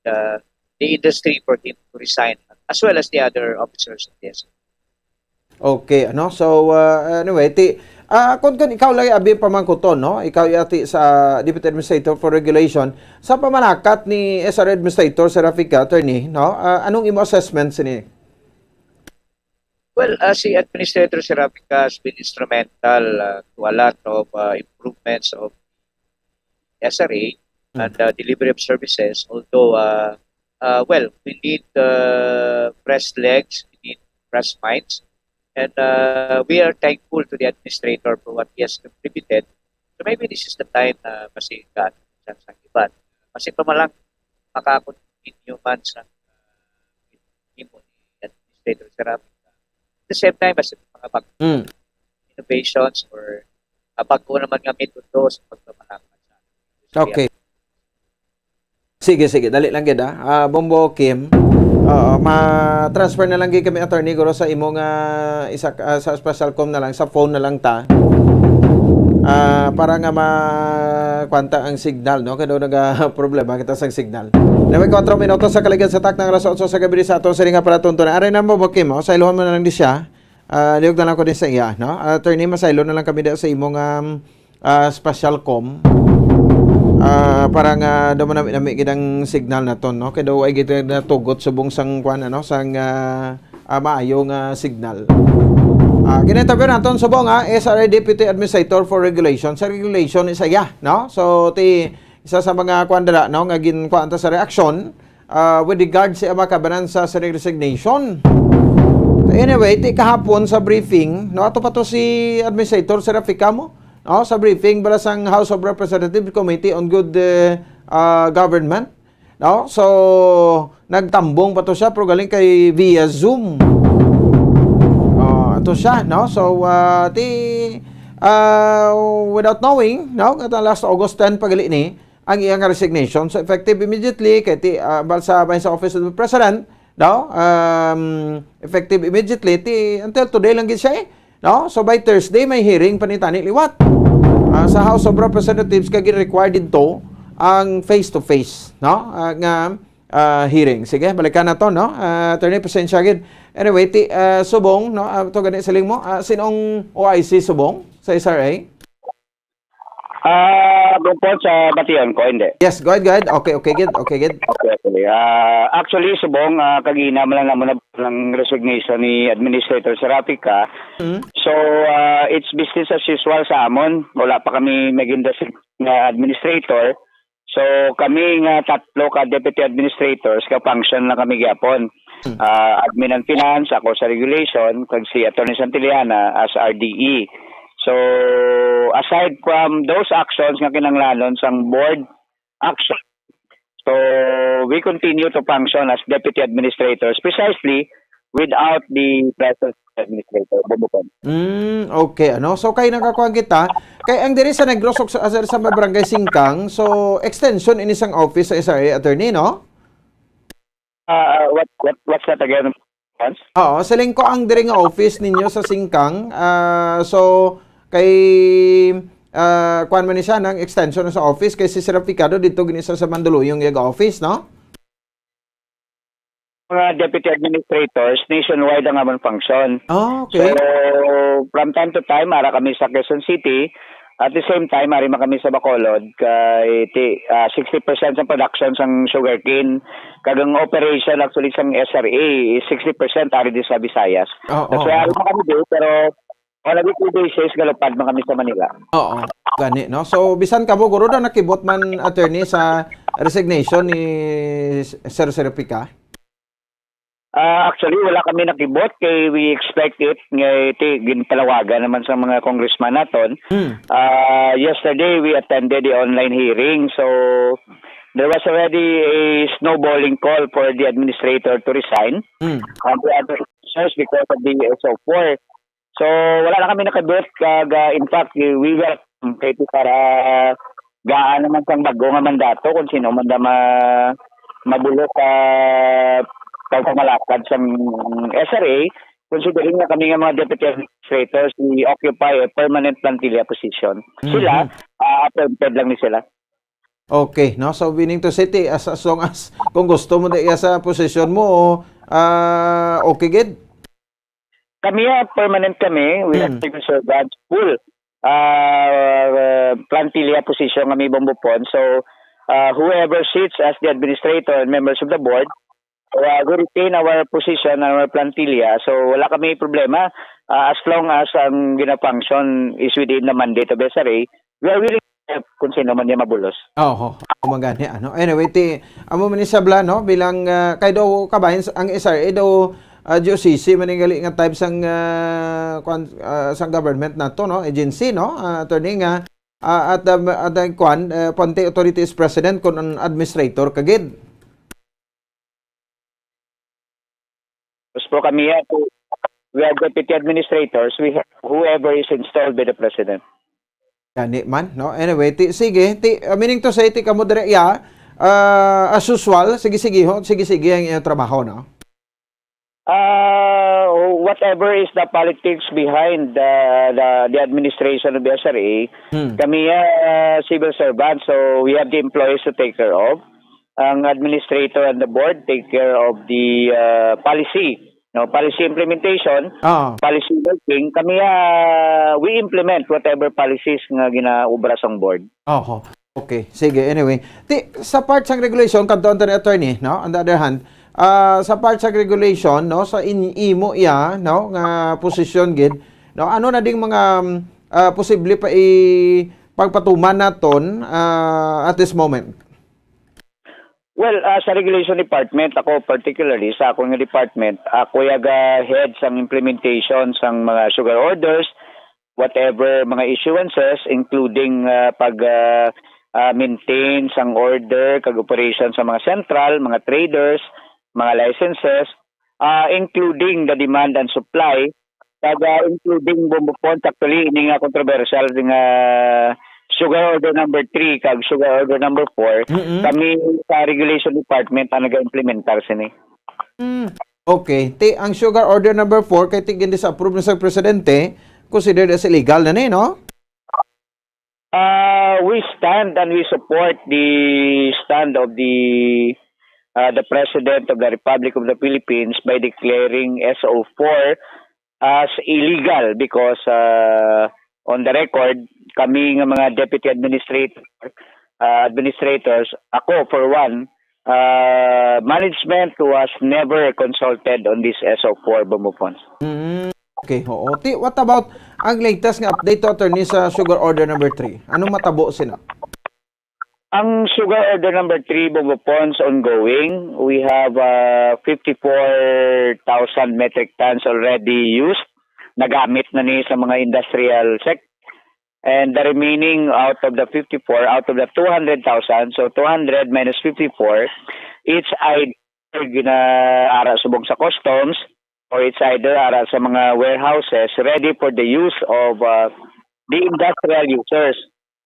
the, the industry for him to resign, as well as the other officers of the S R A. Okay, ano? So, uh, anyway, ti, ah, kun, kun ikaw lang abi pamangkuton, no? Ikaw ati sa Deputy Administrator for Regulation, sa pamalakat ni S R A Administrator, Serrafica, Attorney, no? Ah, anong imo assessment sini? Well, uh, si Administrator Serapica has been instrumental, uh, to a lot of, uh, improvements of S R A Mm. and, uh, delivery of services. Although, uh, uh, well, we need, uh, fresh legs, we need fresh minds, and, uh, we are thankful to the administrator for what he has contributed. So maybe this is the time na masigat sa, sa iban. Kasi pa man lang, makakontinue man sa, uh, imo ni Administrator Serapica. At the same time, as mga bag- Mm. innovations or, uh, bago naman nga metodo sa pagpamalakat sa industriya. Okay. Sige, sige, dali lang gid, ah. Ah, Bombo Kim. Oo, ma-transfer na lang gid kami, attorney, guro, sa imo nga isa, ah, sa special com na lang, sa phone na lang ta. Ah, para nga ma-, kwanta ang signal, no? Kaya daw naga-problema kita sa signal. Anyway, kwatro minutos sa kaligad sa tak ng alas otso sa gabi sa aton sining nga palatuntunan. Aray na mo, Bombo Kim, oh, sa iluhan mo na lang di siya. Ah, liog na lang ko din sa iya, no? Attorney, masaylo na lang kami da sa imong, um, ah, special com. Ah, para nga daw manami-nami gid ang signal naton, no? Kay daw ay gid natugot subong sang kwan, ano, sang, ah, ah, maayo nga signal. Ah, ginainterview naton subong, ah, S R A Deputy Administrator for Regulation. Sa regulation, isa iya, no? So, ti, isa sa mga kwan dala, no, nga ginkuan ta sa reaksyon, ah, with regard sa makabanan sa, sa resignation. Anyway, ti kahapon sa briefing, no, ato pa to si Administrator Serafica mo, no, sa briefing bala sang House of Representatives Committee on Good, eh, ah, Government, no? So, nagtambong pa to siya, pero galing kay via Zoom. Oh, ato siya, no? So, ah, ti, ah, without knowing, no, katong last August ten pa gali ni, ang iyang resignation. So, effective immediately, kay ti, ah, bal sa, sa Office of the President, no? Um, effective immediately, ti, until today lang gid siya, eh, no? So, by Thursday, may hearing pa ni tani liwat, ah, sa House of Representatives, kay gin-require dito ang face-to-face, no? Ah, nga, ah, hearing. Sige, balikan na to, no? Ah, attorney, pasensya gid. Anyway, ti, ah, subong, no? Ah, to gani siling mo, ah, sinong O I C subong sa S R A? Ah, kung po sa bation ko, hindi. Yes, go ahead, go ahead. Okay, okay, gid. Okay, gid. Okay, okay. Ah, actually, subong, ah, kagina man lang namo na ang resignation ni Administrator Serafica. Mm. So, ah, it's business as usual sa amon. Wala pa kami naging design nga administrator. So, kami nga tatlo ka deputy administrators, ka function lang kami gyapon. Hmm. Ah, admin and finance, ako sa regulation, kag si Attorney Santillana as R D E. So, aside from those actions nga kinahanglanon sang board action, so we continue to function as deputy administrators precisely without the presence of the administrator. Bubukon. Mm, okay, ano? So, kay nakakuha kita, kay ang diri sa Negros, sa, sa, sa may Barangay Singkang, so, extension ini sang office sa S R A, attorney, no? Ah, ah, what, what, what's that again? Once? Oo, siling ko ang diri nga office ninyo sa Singkang. Ah, so, kay, ah, kuwan man ni siya, nang extension sa office, kay si Sir Picado dito gini sa, sa Mandaluyong yung office, no? Mga deputy administrators, nationwide ang amon function. Ah, okay. So, from time to time, ara kami sa Quezon City. At the same time, ari man kami sa Bacolod, kay ti, ah, sixty percent sa production sang sugarcane, kag ang operation actually sang S R A is sixty percent ari di sa Visayas. Oo, That's why oo. Ari man kami di, pero on a weekly basis, galupad man kami sa Manila. Oo, gani, no? So, bisan kamo, guro, na nakibot man, attorney, sa resignation ni Sir Serpica? Ah, actually, wala kami nakibot kay we expect it nga ti ginpalawagan naman sa mga congressman naton. Hmm. Ah, yesterday, we attended the online hearing. So, there was already a snowballing call for the administrator to resign. Hmm. And the other officers because of the S O four. So, wala na kami nakabot. Kag, ah, in fact, we, we welcome kay ti para gaan naman sang bago nga mandato kung sino man da ma-, mabulok sa pagpamalakad sang S R A, considering nga kami nga mga deputy administrators, we occupy a permanent plantilla position. Sila, Mhm. ah, appointed lang ni sila. Okay, no? So, meaning to say, ti, as, as long as, kung gusto mo di iya sa position mo, ah, okay gid? Kami, ah, permanent kami. We are Mm. civil servants, full, ah, plantilla position kami, Bombo Pon. So, ah, whoever sits as the administrator and members of the board, uh, we retain our position, our plantilla. So, wala kami problema. Uh, as long as ang gina-function is within the mandate of S R A, we are willing to help kung sino man niya mabulos. Oho, amo gani, ano. Anyway, ti, amo man ni sabla, no, bilang, ah, kay daw kabahin sa, ang S R A daw, ah, G O C C man gali nga type sang, ah, kwan, ah, sang government nato, no, agency, no, ah, attorney nga, ah, at, ah, at ang kwan, eh, Ponte Authority is president kun ang administrator ka gid. Tapos po kami, ah, we have deputy administrators, we have whoever is installed by the president. Gani man, no? Anyway, ti, sige, ti, uh, meaning to say, ti kamo dire, ya, uh, as usual, sige, sige, ho, sige, sige ang inyong trabaho, no? Uh, whatever is the politics behind the, the, the administration of the S R A, Hmm. kami, uh, civil servants, so we have the employees to take care of. Ang administrator and the board take care of the, uh, policy, no? Policy implementation, Ah. policy making. Kami, uh, we implement whatever policies nga ginaubra sang board. Oho. Okay, sige. Anyway, ti, sa part sang regulation, kadto, Attorney, no? On the other hand, ah, sa part sang regulation, no, sa in-, imo iya, no, nga posisyon gid, no, ano na ding mga, um, ah, posible pa i pagpatuman naton, ah, at this moment? Well, ah, sa regulation department, ako particularly, sa akong department, ako yaga head sang implementation sang mga sugar orders, whatever mga issuances, including, ah, pag, ah, ah, maintain sang order kag operation sa mga sentral, mga traders, mga licenses, ah, including the demand and supply, kag, ah, including Bombo Ponds. Actually, ini nga controversial nga sugar order number three kag sugar order number four, Mm-mm. kami sa regulation department ang nag-implementar sini. Mm. Okay. Ti, ang sugar order number four, kay ti gin-disapprove na sa presidente, considered as illegal na ni, no? Uh, we stand and we support the stand of the, uh, the President of the Republic of the Philippines by declaring S O four as illegal because, uh, on the record, kami nga mga deputy administrator, uh, administrators, ako for one, uh, management was never consulted on this S O four, Bombo Ponds. Mm, okay, oo. Ti, what about ang latest nga update to, attorney, sa sugar order number three? Anong matabo sina? Ang sugar order number three, Bombo Ponds, ongoing. We have, uh, fifty-four thousand metric tons already used. Nagamit na ni sa mga industrial sector. And the remaining out of the fifty-four, out of the two hundred thousand, so two hundred minus fifty-four, it's either gina-, ara subong sa customs, or it's either ara sa mga warehouses ready for the use of, uh, the industrial users.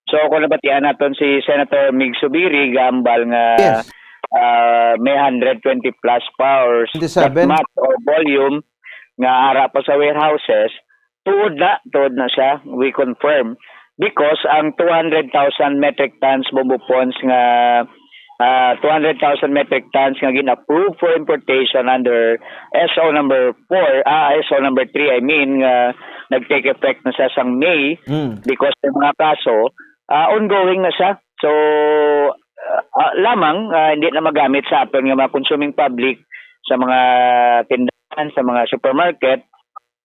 So, kung nabatian naton si Senator Mig Zubiri, gahambal nga, Yes. uh, may hundred twenty plus pa or s-, Twenty-seven. that much of volume nga ara pa sa warehouses, tuod na, tuod na siya, we confirm. Because ang two hundred thousand metric tons, Bombo Ponds, nga, ah, two hundred thousand metric tons nga gin-approve for importation under S O number four, ah, S O number three, I mean, nga nag-take effect na siya sang May Mm. because ng mga kaso, ah, ongoing na siya. So, ah, ah, lamang, ah, hindi na magamit sa aton nga mga consuming public, sa mga tindahan, sa mga supermarket,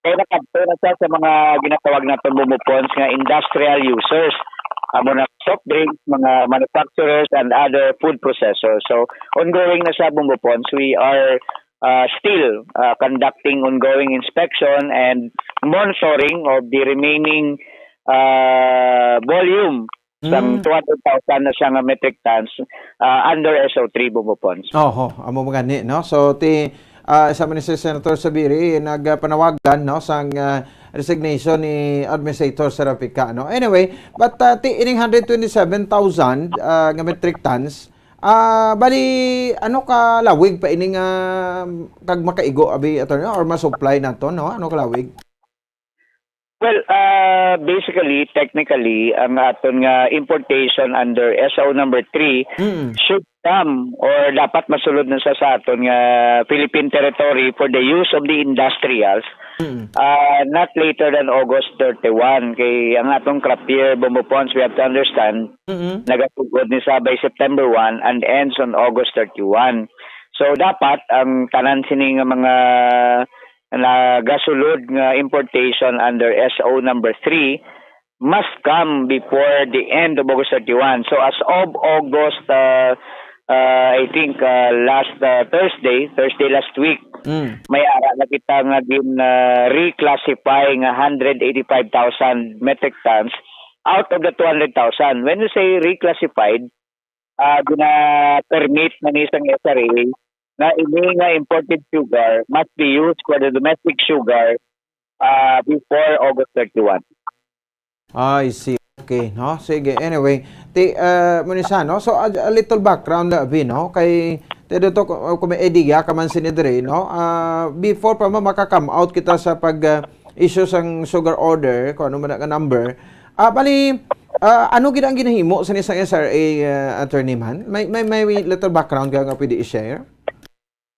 kay nakadto na siya sa mga ginatawag naton, Bombo Ponds, nga industrial users. Amo na soft drinks, mga manufacturers, and other food processors. So, ongoing na siya, Bombo Ponds. We are, uh, still, uh, conducting ongoing inspection and monitoring of the remaining, uh, volume sang Mm. two hundred thousand na siya nga metric tons, ah, under S O three, Bombo Ponds. Oho, amo man gani, no? So, ti, ah, isa man ni si Senator Zubiri nagpanawagan, no, sang, ah, resignation ni Administrator Serapika, no? Anyway, but, ah, ti, ining hundred twenty-seven thousand, ah, nga metric tons, ah, bali, ano ka lawig pa ining, ah, kag makaigo, abi, attorney, or ma-supply nato, no? Ano ka lawig? Well, uh, basically, technically, ang aton nga importation under S O number three Mm. should come or dapat masulod na sa, sa aton nga Philippine territory for the use of the industrials, Mm. uh, not later than August thirty-one. Kay ang atong crop year, Bombo Ponds, we have to understand, Mm-mm. nagasugod ni sa by September one and ends on August thirty-one. So dapat ang tanan sini nga mga nagasulod nga importation under S O number three must come before the end of August thirty-one. So as of August, uh, uh, I think, uh, last, uh, Thursday, Thursday last week, Mm. may ara na kita nga gin, uh, reclassify nga hundred eighty-five thousand metric tons out of the two hundred thousand. When we say reclassified, uh, gina-permit na ni sang S R A na ini nga imported sugar must be used for the domestic sugar, uh, before August thirty-one. I see. Okay, no? Sige, anyway. Ti, uh, Munisa, no? So, a, a little background, uh, Vin, no? Kay, ti, dito, kung, kung may idea ka man sini diri, no? Uh, before pa man maka-come out kita sa pag, uh, issue sang sugar order, kung ano man nga number, ah, bali, ah, ano gid ang ginahimo sa isang S R A, uh, attorney man? May, may, may little background ka nga pwede i-share?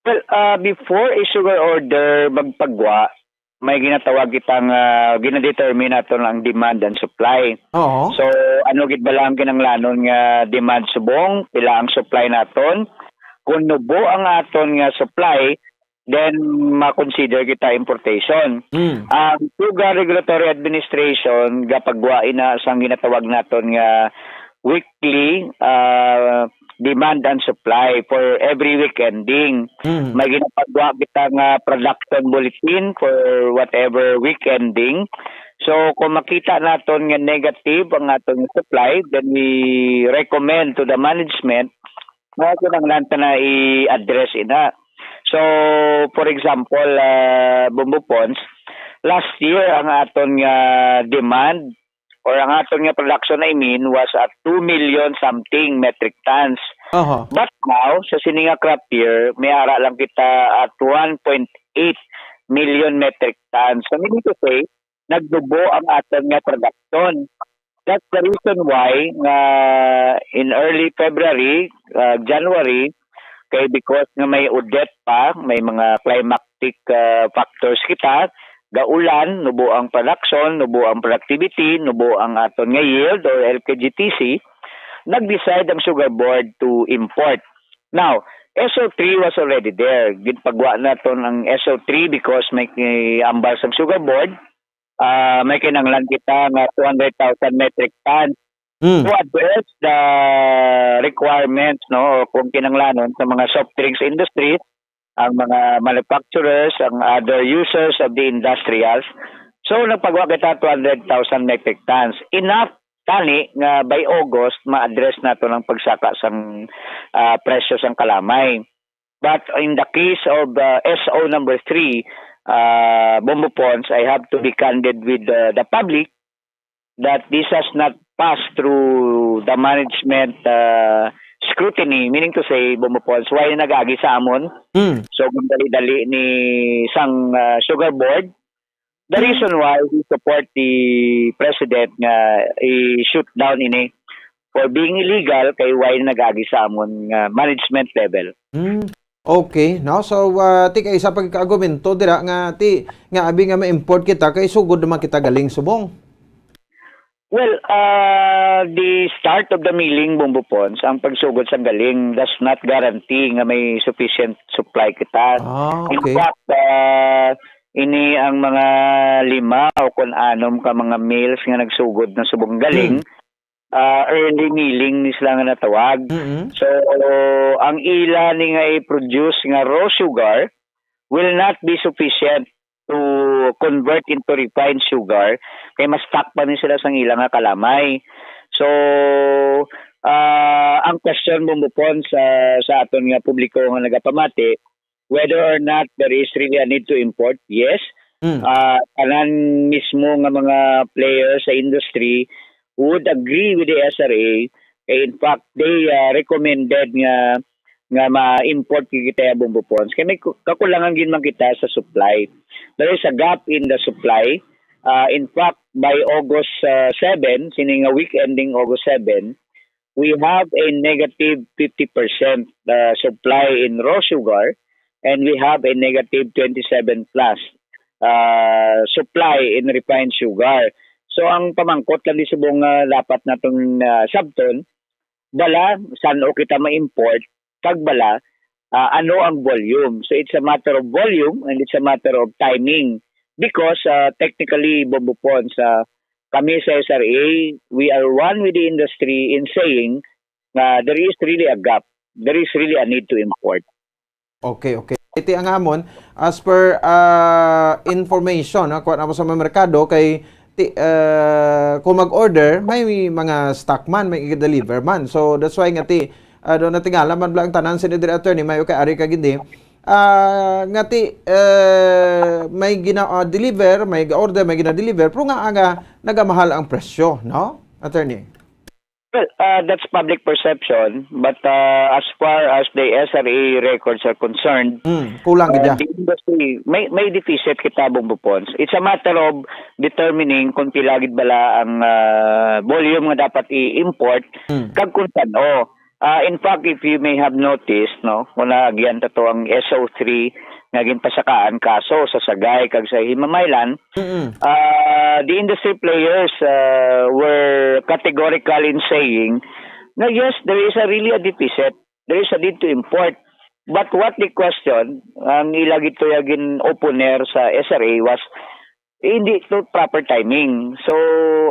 Well, ah, before a sugar order magpagwa, may ginatawag kita nga ginadetermine naton ang demand and supply. Oo. So, ano gid bala ang kinahanglanon nga demand subong, pila ang supply naton? Kung nubo ang aton nga supply, then ma-consider kita importation. Mm. Ang Sugar Regulatory Administration gapagwa ina sang ginatawag naton nga weekly, ah, demand and supply for every week ending. Mm. May ginapagwa kita nga production bulletin for whatever week ending. So, kung makita naton nga negative ang aton supply, then we recommend to the management nga kinahanglan ta na i-address ina. So, for example, ah, Bombo Pons, last year ang aton nga demand or ang aton nga production, I mean, was at two million something metric tons. Aha. But now, sa sini nga crop year, may ara lang kita at one point eight million metric tons. So, meaning to say, nagnubo ang aton nga production. That's the reason why nga in early February, uh, January, kay because nga may Odette pa, may mga climatic, uh, factors kita, gaulan, nubo ang production, nubo ang productivity, nubo ang aton nga yield or L K G T C, nag-decide ang Sugar Board to import. Now, S O three was already there. Ginpagwa naton ang S O three because may ambal sang Sugar Board, ah, may kinahanglan kita nga two hundred thousand metric tons Mm. to address the requirements, no, o kung kinahanglanon sa mga soft drinks industries, ang mga manufacturers, ang other users of the industrials. So, nagpagwa kita two hundred thousand metric tons. Enough tani nga by August, ma-address naton ang pagsaka sang, ah, presyo sang kalamay. But in the case of, uh, S O number three, uh, Bombo Pons, I have to be candid with the, the public that this has not passed through the management, uh, scrutiny, meaning to say, Bombo Pons, why nag-agi sa amon? Mm. So, kung dali-dali ni sang, uh, Sugar Board, the reason why we support the president nga i-shoot down ini for being illegal kay why nag-agi sa amon nga management level. Hmm. Okay, no? So, ah, ti kay isa pag argumento dira nga ti nga abi nga ma-import kita kay sugod naman kita galing subong. Well, ah, the start of the milling, Bombo Pons, ang pagsugod sang galing does not guarantee nga may sufficient supply kita. Ah, In okay. fact, ah, ini ang mga lima o kun anom ka mga mills nga nagsugod na subong galing, Hmm. ah, early milling ni sila nga natawag. Mm-mm. So, ang ila ni nga i-produce nga raw sugar will not be sufficient to convert into refined sugar, kay ma-stuck pa ni sila sang ila nga kalamay. So, ah, ang question, Bombo Pons, sa, sa aton nga publiko nga nagapamati, whether or not there is really a need to import, yes. Mm. Ah, tanan mismo nga mga players sa industry would agree with the S R A. Kay in fact, they, ah, recommended nga nga ma-import kita ya, Bombo Pons. Kay may ku-, kakulangan gid man kita sa supply. There is a gap in the supply. Ah, in fact, by August, ah, seven, sini nga week ending August seven, we have a negative fifty percent, ah, supply in raw sugar, and we have a negative twenty-seven plus, ah, supply in refined sugar. So, ang pamangkot lang di subong nga dapat naton, ah, sabton, bala, san-o kita ma-import, kag bala, ah, ano ang volume. So it's a matter of volume and it's a matter of timing. Because, ah, technically, Bombo Pons, ah, kami sa S R A, we are one with the industry in saying nga there is really a gap. There is really a need to import. Okay, okay. Iti ang amon, as per ah, information, no, kuha na mo sa mga merkado, kay ti, ah, kung mag-order, may mga stock man, may i-deliver man. So, that's why nga ti, ah, doon natingala man lang tanan sini diri, attorney, may okay ari ka gindi. Ah, nga ti, eh, may gina-deliver, may order, may gina-deliver, pero nga aga nagamahal ang presyo, no, attorney? Well, uh, that's public perception, but uh, as far as the S R A records are concerned, Mm, kulang gid uh, ya. The industry, may, may deficit kita, Bombo Pons. It's a matter of determining kung pila gid bala ang uh, volume nga dapat i-import Mm. kag kung san-o. Uh, in fact, if you may have noticed, no, kung naagian ta to ang S O three nga ginpasakaan kaso sa Sagay kag sa Himamaylan, Mm-mm. uh, the industry players uh, were categorical in saying na yes, there is a really a deficit. There is a need to import. But what the question, ang ila gito ya gin-opponer sa S R A was, eh, hindi to proper timing. So,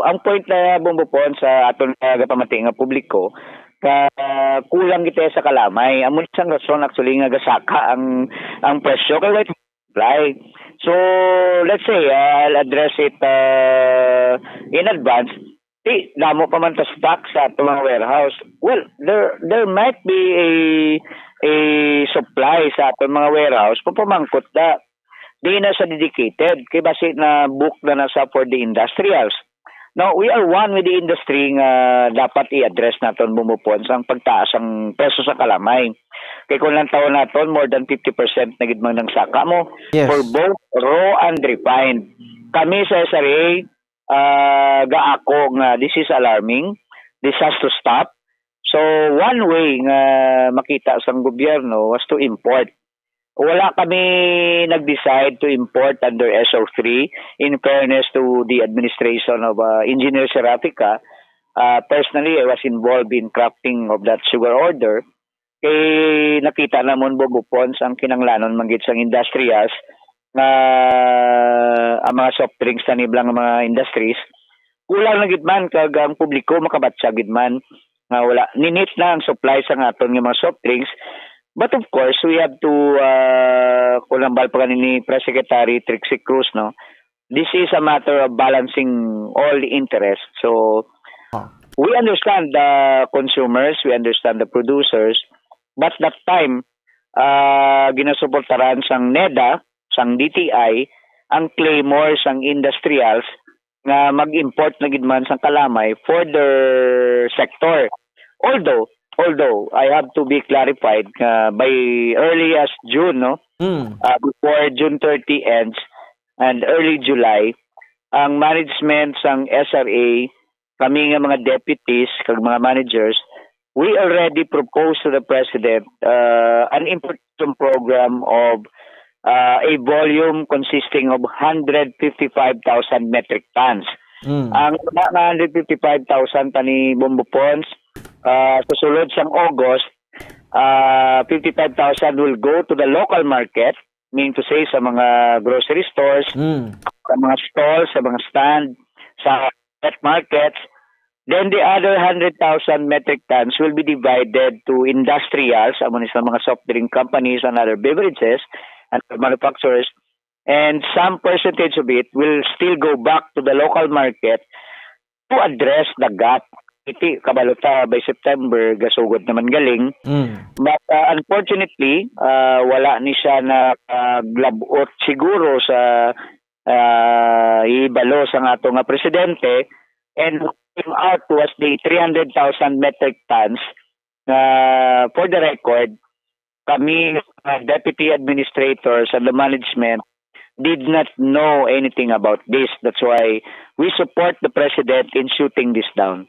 ang point na, Bombo Pons, sa aton nga gapamati nga publiko, ka kulang kita sa kalamay. Amo ni sang rason actually nga gasaka ang ang presyo kay wala supply. So, let's say, uh, I'll address it uh, in advance. Ti, damo pa man ta stock sa ato mga warehouse. Well, there there might be a a supply sa ato mga warehouse kung pamangkot na di na sa dedicated kay basi na book na na sa for the industrials. Now, we are one with the industry nga dapat i-address naton, Bombo Pons, ang pagtaas ang presyo sa kalamay. Kay kung lang taon naton, more than fifty percent na gid man ang saka mo Yes. for both raw and refined. Kami sa S R A, ah, gaako nga this is alarming. This has to stop. So, one way nga makita sang gobyerno was to import. Wala kami nag-decide to import under S O three. In fairness to the administration of uh, Engineer Serafica, uh, personally, I was involved in crafting of that sugar order. Kay nakita namon, Bombo Pons, ang kinanglanon man gid sang industrials nga ang mga soft drinks na niblang mga industries, kulang na gid man kag ang publiko makabatsa gid man nga wala ninit na ang supply sa aton nga mga soft drinks. But of course, we have to uh, kung ang balpagan ni Press Secretary Trixie Cruz, no, this is a matter of balancing all the interests. So Ah. We understand the consumers, we understand the producers, but that time uh, ginasuportaran sang NEDA, sang D T I, ang clamor sang industrials nga mag-import na gid man sang kalamay for their sector. Although, although I have to be clarified nga by early as June, no, Mm. uh, before June thirty ends and early July, ang management sang S R A, kami nga mga deputies kag mga managers, we already proposed to the president uh, an importation program of uh, a volume consisting of one hundred fifty-five thousand metric tons. Mm. Ang mga one hundred fifty-five thousand tani Bombo Pons, uh, sa sulod sang August, uh, fifty-five thousand will go to the local market, meaning to say sa mga grocery stores, Mm. sa mga stalls, sa mga stand, sa wet markets. Then the other one hundred thousand metric tons will be divided to industrials, amo ni sa mga soft drink companies and other beverages and manufacturers. And some percentage of it will still go back to the local market to address the gap. Iti kabalo ta by September gasugod naman galing. Mm. But uh, unfortunately, uh, wala ni siya na uh, glabot siguro sa uh, ibalo sa ato nga presidente, and what came out was the three hundred thousand metric tons. Uh, for the record, kami uh, deputy administrators and the management did not know anything about this. That's why we support the president in shooting this down.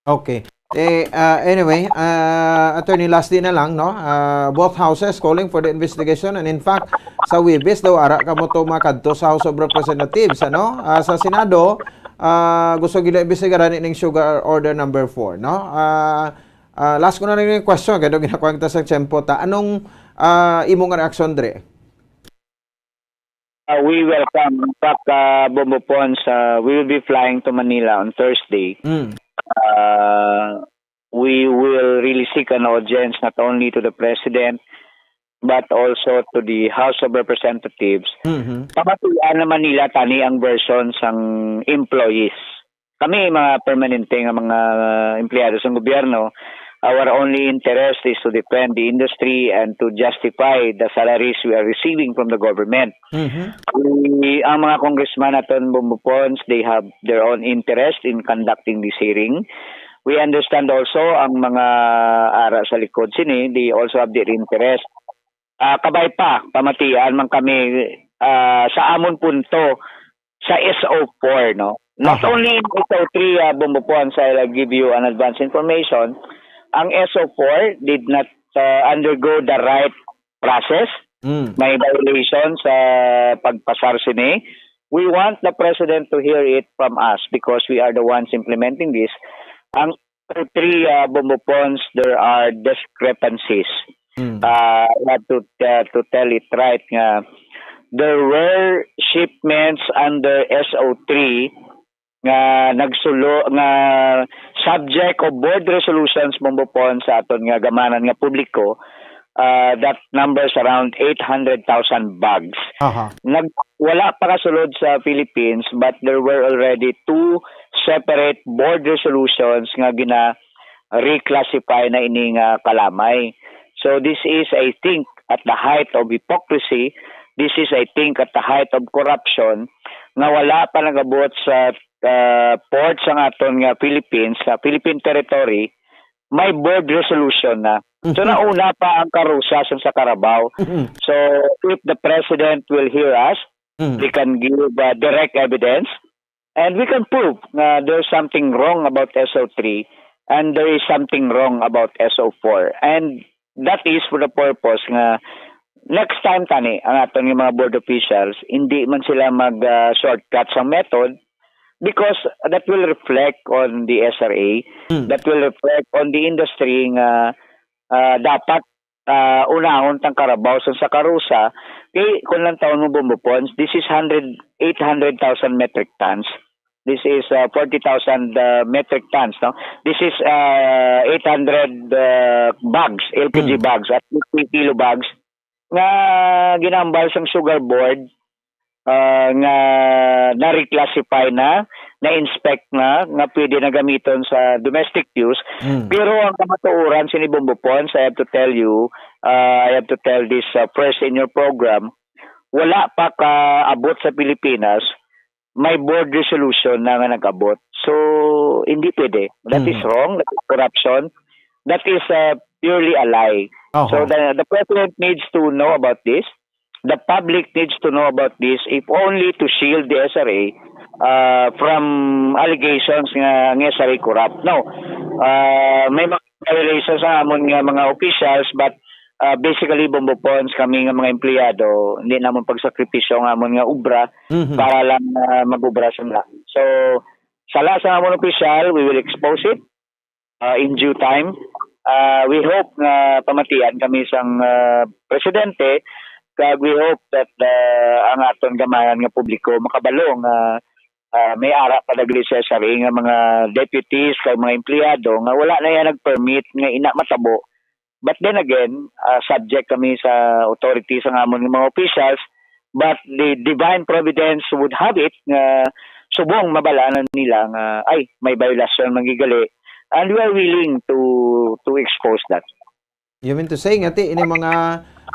Okay. Eh, uh, anyway, uh, Attorney, last din na lang, no? Uh, both houses calling for the investigation, and in fact, sa Webes daw ara kamo to makadto sa House of Representatives, ano? Uh, sa Senado, uh, gusto gila imbestigaran ning sugar order number four, no? Uh, Ah, last ko na lang yung question, kaya daw ginakuha kita sa tiyempo ta. Anong, ah, imo nga reaksyon, Dre? Uh, we welcome. In fact, uh, Bombo Pons, uh, we will be flying to Manila on Thursday. Mm. Uh, we will really seek an audience not only to the president, but also to the House of Representatives. Mhm. Pamatian na Manila tani ang version sang employees. Kami, mga permanente nga mga empleyado sang gobyerno, our only interest is to defend the industry and to justify the salaries we are receiving from the government. Mhm. We, ang mga congressman naton, Bombo Pons, they have their own interest in conducting this hearing. We understand also ang mga ara sa likod sini, they also have their interest. Ah, kabay pa, pamatian man kami, ah, sa amon punto sa S O four, no? Not Aha. only in S O three, ah, Bombo Pons, I'll give you an advance information. Ang S O four did not, ah, undergo the right process. Mm. May violation sa pagpasar sini. We want the president to hear it from us because we are the ones implementing this. Ang three, uh, Bombo Pons, there are discrepancies. Mm. Uh, I have to, uh, to tell it right nga there were shipments under S O three nga nagsulo, nga subject of board resolutions, Bombo Pons, sa aton nga gamhanan nga publiko, uh, that numbers around eight hundred thousand bags. Aha. Nag-, wala pa kasulod sa Philippines, but there were already two separate board resolutions nga gina-reclassify na ini nga kalamay. So this is, I think, at the height of hypocrisy. This is, I think, at the height of corruption nga wala pa nagabot sa, uh, port sang aton nga Philippines, sa Philippine territory, may board resolution na. So, Mhm. nauna pa ang karusa sang sa Carabao. Mhm. So, if the president will hear us, Mhm. they can give, uh, direct evidence, and we can prove nga there's something wrong about S O three and there is something wrong about S O four. And that is for the purpose nga next time tani ang aton nga mga board officials, hindi man sila mag, uh, shortcut sa method because that will reflect on the S R A, Mm. that will reflect on the industry nga, ah, dapat, ah, unahon tang Carabao sa, sa karusa. Kay kung lang taon mo, Bombo Pons, this is hundred, eight hundred thousand metric tons. This is, ah, forty thousand, ah, metric tons, no? This is, ah, eight hundred, ah, bags, L P G Mm. bags, at fifty kilo bags nga ginambal sang Sugar Board, ah, nga na-reclassify na, na-inspect na, nga pwede na gamiton sa domestic use. Mm. Pero ang kamatuoran sini, Bombo Pons, I have to tell you, ah, I have to tell this, ah, first in your program, wala pa kaabot sa Pilipinas may board resolution na nga nag-abot. So, hindi pwede. That is Mhm. wrong. That is corruption. That is, uh, purely a lie. Oho. So, the, the president needs to know about this. The public needs to know about this, if only to shield the S R A, uh, from allegations nga ang S R A corrupt. No. Uh, may mga violations sa amon nga mga officials, but, uh, basically, Bombo Pons, kami nga mga empleyado, hindi namon pagsakripisyo ang amon nga obra Mhm. para lang, uh, mag-obra sila. So, sala sa amon opisyal, we will expose it, uh, in due time. Uh, we hope nga pamatian kami sang, uh, presidente, kag we hope that, uh, ang aton gamhanan nga publiko makabalo nga, uh, may ara pa dagli sa S R A nga mga deputies kag mga empleyado nga wala na iya nag-permit nga ina matabo. But then again, uh, subject kami sa authority sa amon nga mga officials, but the divine providence would have it nga subong mabal-anan nila nga, ay, may violation man gid gali, and we are willing to, to expose that. You mean to say nga ti ini mga,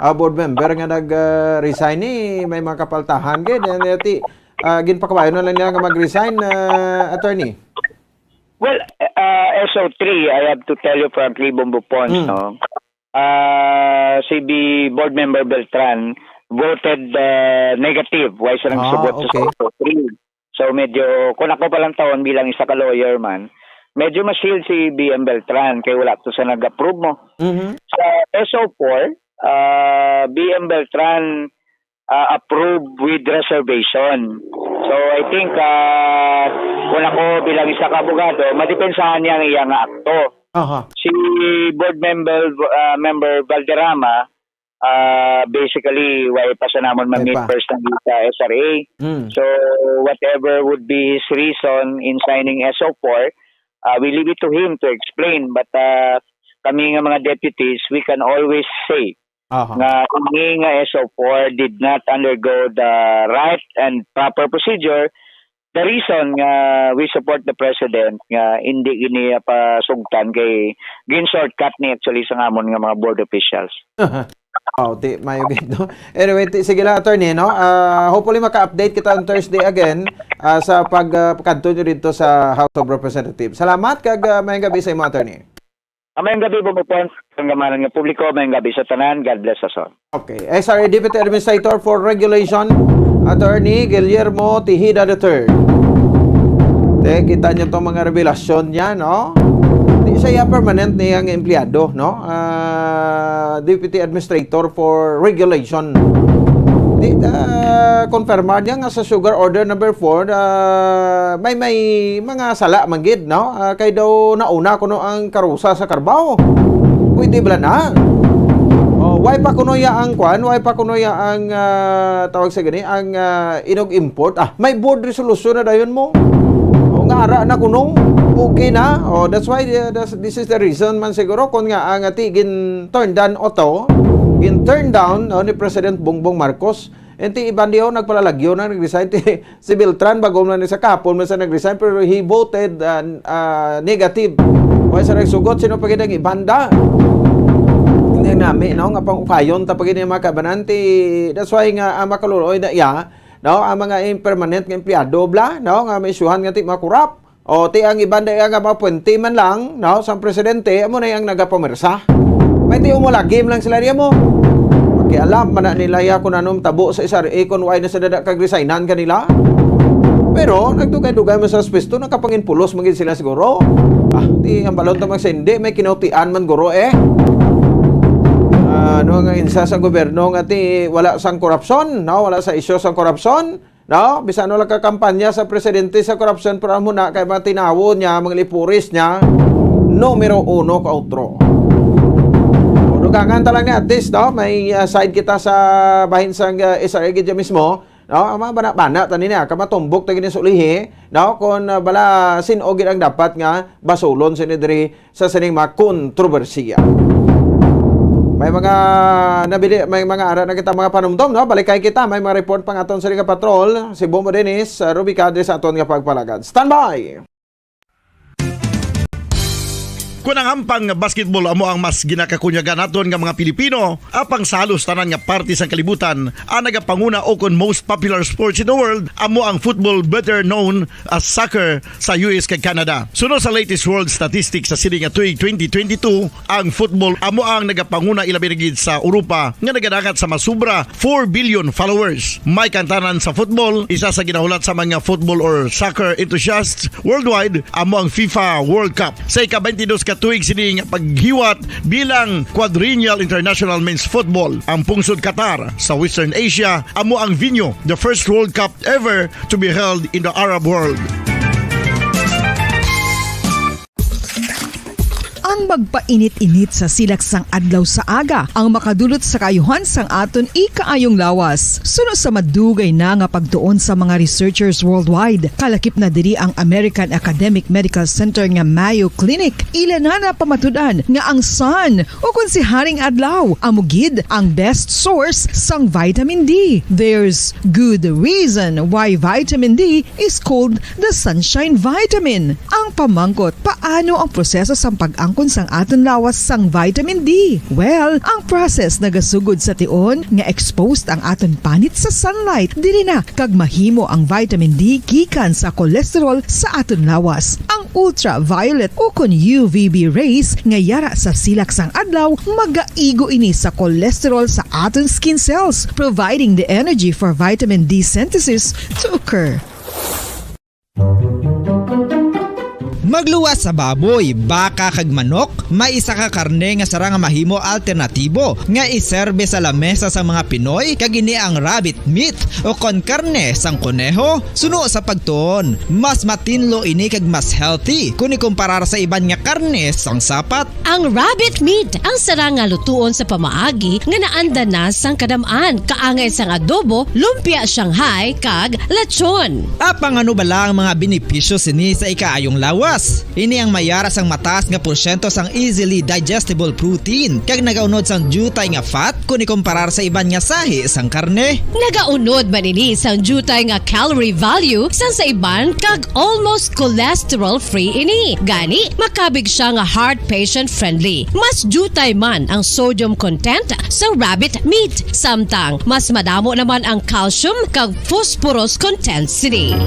ah, board member nga nag, ah, resign ni may mga kapaltahan gid, nga ti, ah, ginpakabayon na lang nila nga mag-resign, ah, attorney? Well, uh, S O three, I have to tell you frankly, Bombo Pons, Mm. no? Uh, si B-, Board Member Beltran voted, uh, negative. Why siya Ah, nagsubot sa okay. S O three? So, medyo, kung ako pa lang taon bilang isa ka lawyer man, medyo ma-shield si B M Beltran kay wala to sa nag-approve mo. Mhm. Sa S O four, uh, B M Beltran, uh, approved with reservation. So, I think, uh, kung ako bilang isa ka abogado, madepensahan niya ang iya nga akto. Aha. Si Si board member, ah, member Valderrama, ah, basically, why pa sa namon Why ma-meet pa? personally sa S R A. Mm. So, whatever would be his reason in signing S O four, ah, we leave it to him to explain. But, ah, kami nga mga deputies, we can always say Aha. nga ini nga S O four did not undergo the right and proper procedure. The reason nga we support the president nga hindi ini pasugtan kay gin-shortcut ni actually sa amon nga mga board officials. Oh, di, mayo gid, no? Anyway, ti, sige lang, attorney, no? Ah, hopefully maka-update kita on Thursday again, ah, sa pag, ah, kadto nyo dito sa House of Representatives. Salamat kag, ah, mayong gabi sa imo, attorney. Ah, mayong gabi, Bong Upan, sa gamanan nga publiko, mayong gabi sa tanan. God bless us all. Okay. S R A Deputy Administrator for Regulation, Attorney Guillermo Tejeda the third. Te, kita nyo tong mga revelasyon niya, no? Di siya ya permanent niya nga empleyado, no? Ah, Deputy Administrator for Regulation. Di, ah, confirmar niya nga sa sugar order number four, ah, may, may mga sala man gid, no? Ah, kay daw nauna kuno ang karusa sa Carabao. Pwede bala na? Oh, why pa kuno ya ang kwan? Why pa kuno ya ang, ah, tawag sa gani? Ang, ah, inog import? Ah, may board resolution na dayon mo. O nga, ara na kuno. Okay na. Oh, that's why, uh, that's, this is the reason man siguro kung nga ang ati gin turn down auto, gin turn down, oh, ni President Bongbong Marcos. And ti iban diho nagpalalagyo na nag-resign. Ti si Beltran, bago man ni sa kahapon man sa nag-resign, pero he voted, uh, uh, negative. Wala sa nagsugot, sino pa gid ang iban da? Hindi nami, no? Nga pang-ukayon ta pa gid yung mga kabanan, ti, that's why nga, ah, makaluloy na iya, no? Ang mga impermanent nga empleyado, bla, no? Nga may isyuhan nga ti makurap. O, ti ang iban da nga mga puwente man lang, no? Sang presidente, amo na yung nagapamersa. May ti umulagim lang sila niya mo. Makialam man na nila ya kung anong tabo sa S R A, kung why na sa dada kag resignan kanila. Pero, nagdugay-dugay man sa pwesto, nakapanginpulos man gid sila siguro. Ah, ti ang balon ta magsindi, may kinautian man guro eh. Ah, ano nga insa sa gobyerno nga ti wala sang korupsyon, no? Wala sa isyu sang korupsyon, no? Bisan wala ka kampanya sa presidente sa korupsyon, pero amo na kay mga tinawo niya, mga lipuris niya, numero uno ka utro. Dugangan ta lang ni at least, no? May, ah, side kita sa bahin sang, ah, S R A gid mismo. No, ang mga bana-bana tani na, kamatumbok ta gini sa ulihi, no, kung, ah, bala sin-o gid ang dapat nga basulon sini diri sa sining mga kontrobersiya. May mga nabili, may mga ara na kita mga panumdom, no? Balikay kita, may mga report pang aton sa Liga Patrol, si Bombo Dennis, ah, Ruby Cadre sa aton nga pagpalagad. Standby! Kon ang hampang nga basketball amo ang mas ginakakunyagan naton nga mga Pilipino, apang sa halos tanan nga parte sang kalibutan, ang nagapanguna o kon most popular sports in the world amo ang football, better known as soccer, sa U S kag Canada. Suno sa latest world statistics sa sini nga tuig twenty twenty-two, ang football amo ang nagapanguna, ilabi na gid sa Europa, nga nagadangat sa masubra four billion followers. May kantanan sa football, isa sa ginahulat sa mga football or soccer enthusiasts worldwide amo ang FIFA World Cup. Sa ika-twenty-dos ka tuig sini nga paghiwat bilang Quadrennial International Men's Football, ang pungsod Qatar sa Western Asia amo ang venue, the first World Cup ever to be held in the Arab world. Ang magpainit-init sa silak sang adlaw sa aga ang makadulot sa kaayuhan sang aton ikaayong lawas. Suno sa madugay na nga pagtuon sa mga researchers worldwide, kalakip na diri ang American Academic Medical Center nga Mayo Clinic. Ila na napamatud-an nga ang sun, o kon si Haring Adlaw, amo gid ang best source sang vitamin D. There's good reason why vitamin D is called the sunshine vitamin. Ang pamangkot, paano ang proseso sang pag-angkon sang aton lawas sang vitamin D? Well, ang process nagasugod sa tion nga exposed ang aton panit sa sunlight, diri na kag mahimo ang vitamin D gikan sa cholesterol sa aton lawas. Ang ultraviolet o kon U V B rays nga yara sa silak sang adlaw magaigo ini sa cholesterol sa aton skin cells, providing the energy for vitamin D synthesis to occur. Magluwas sa baboy, baka kag manok, may isa ka karne nga sarang nga mahimo alternatibo nga iserbe sa lamesa sa mga Pinoy, kag ini ang rabbit meat o kon karne sang koneho. Suno sa pagtuon, mas matinlo ini kag mas healthy kon ikumparar sa iban nga karne sang sapat. Ang rabbit meat ang sarang nga lutuon sa pamaagi nga naanda na sang kadam-an, kaangay sang adobo, lumpia Shanghai, kag lechon. Apang ano bala ang mga benepisyo sini sa ikaayong lawas? Ini ang may ara sang mataas nga porsyento sang easily digestible protein kag nagaunod sang diutay nga fat kon ikumparar sa iban nga sahi sang karne. Nagaunod man ini sang diutay nga calorie value sang sa iban kag almost cholesterol-free ini. Gani, makabig sia nga heart patient-friendly. Mas diutay man ang sodium content sa rabbit meat, samtang mas madamo naman ang calcium kag phosphorus content sini.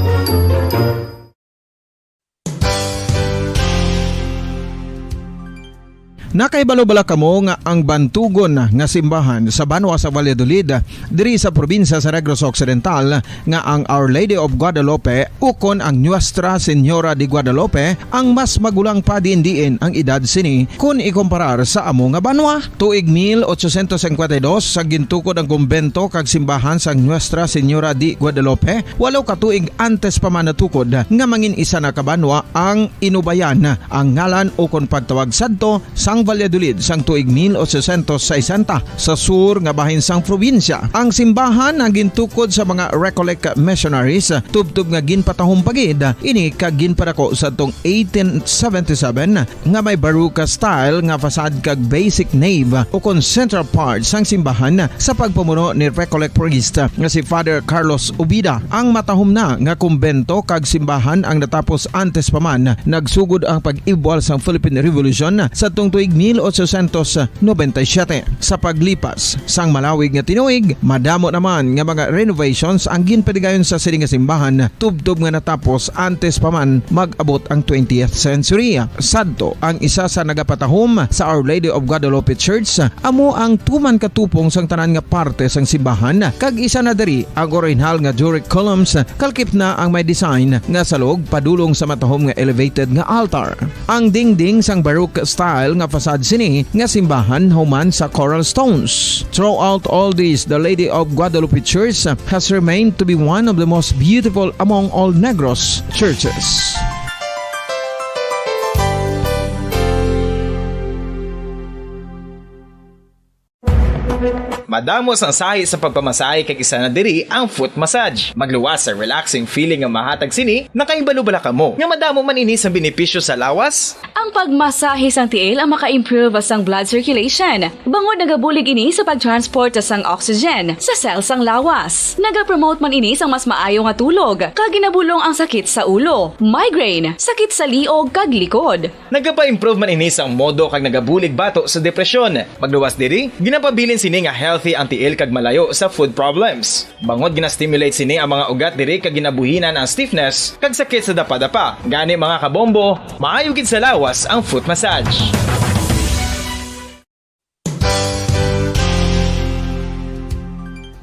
Nakahibalo bala kamo nga ang bantugon nga simbahan sa banwa sa Valladolid, diri sa probinsya sa Negros Occidental, nga ang Our Lady of Guadalupe ukon ang Nuestra Señora de Guadalupe ang mas magulang pa diin-diin ang edad sini kon ikumparar sa amo nga banwa? Tuig mil ochocientos cincuenta y dos sa gintukod ang kumbento kag simbahan sang Nuestra Señora de Guadalupe, walo ka tuig antes pa man natukod nga mangin isa na ka banwa ang inubayan ang ngalan ukon pagtawag sadto sang Valladolid sang tuig mil ochocientos sesenta sa sur nga bahin sang probinsya. Ang simbahan ang gintukod sa mga Recollect missionaries, tubtob nga ginpatahom pa gid ini kag ginpadako sadtong eighteen seventy-seven nga may Baroque style nga facade kag basic nave ukon central part sang simbahan sa pagpamuno ni Recollect priest nga si Father Carlos Ubida. Ang matahom na nga kumbento kag simbahan ang natapos antes pa man nagsugod ang pag-ibwal sang Philippine Revolution sadtong tuig mil ochocientos noventa y siete. Sa paglipas sang malawig nga tinuig, madamo naman nga mga renovations ang ginpadigayon sa sini nga simbahan, tubtob nga natapos antes pa man mag-abot ang twentieth century. Sadto, ang isa sa nagapatahom sa Our Lady of Guadalupe Church amo ang tuman ka tupong sang tanan nga parte sang simbahan, kag isa na diri ang orihinal nga Doric columns, kalkip na ang may design nga salog padulong sa matahom nga elevated nga altar. Ang dingding sang Baroque style nga facade sini nga simbahan human sa coral stones. Throughout all this, the Lady of Guadalupe Church has remained to be one of the most beautiful among all Negros churches. Madamo sang sahi sa pagpamasahe kag isa na diri ang foot massage. Magluwas sa relaxing feeling nga mahatag sini, nakahibalo bala kamo nga madamo man ini sang benepisyo sa lawas? Ang pagmasahe sang tiil ang maka-improve sang blood circulation, bangod nagabulig ini sa pag-transport sang oxygen sa cell sang lawas. Nagapromote man ini sang mas maayo nga tulog, kag ginabulong ang sakit sa ulo, migraine, sakit sa liog, kag likod. Nagapa-improve man ini sang modo kag nagabulig bato sa depresyon. Magluwas diri, ginapabilin sini nga healthy ang tiil kag malayo sa foot problems. Bangod gina-stimulate sini ang mga ugat diri kag ginabuhinan ang stiffness kag sakit sa dapadapa. Gani, mga kabombo, maayo gid sa lawas ang foot massage.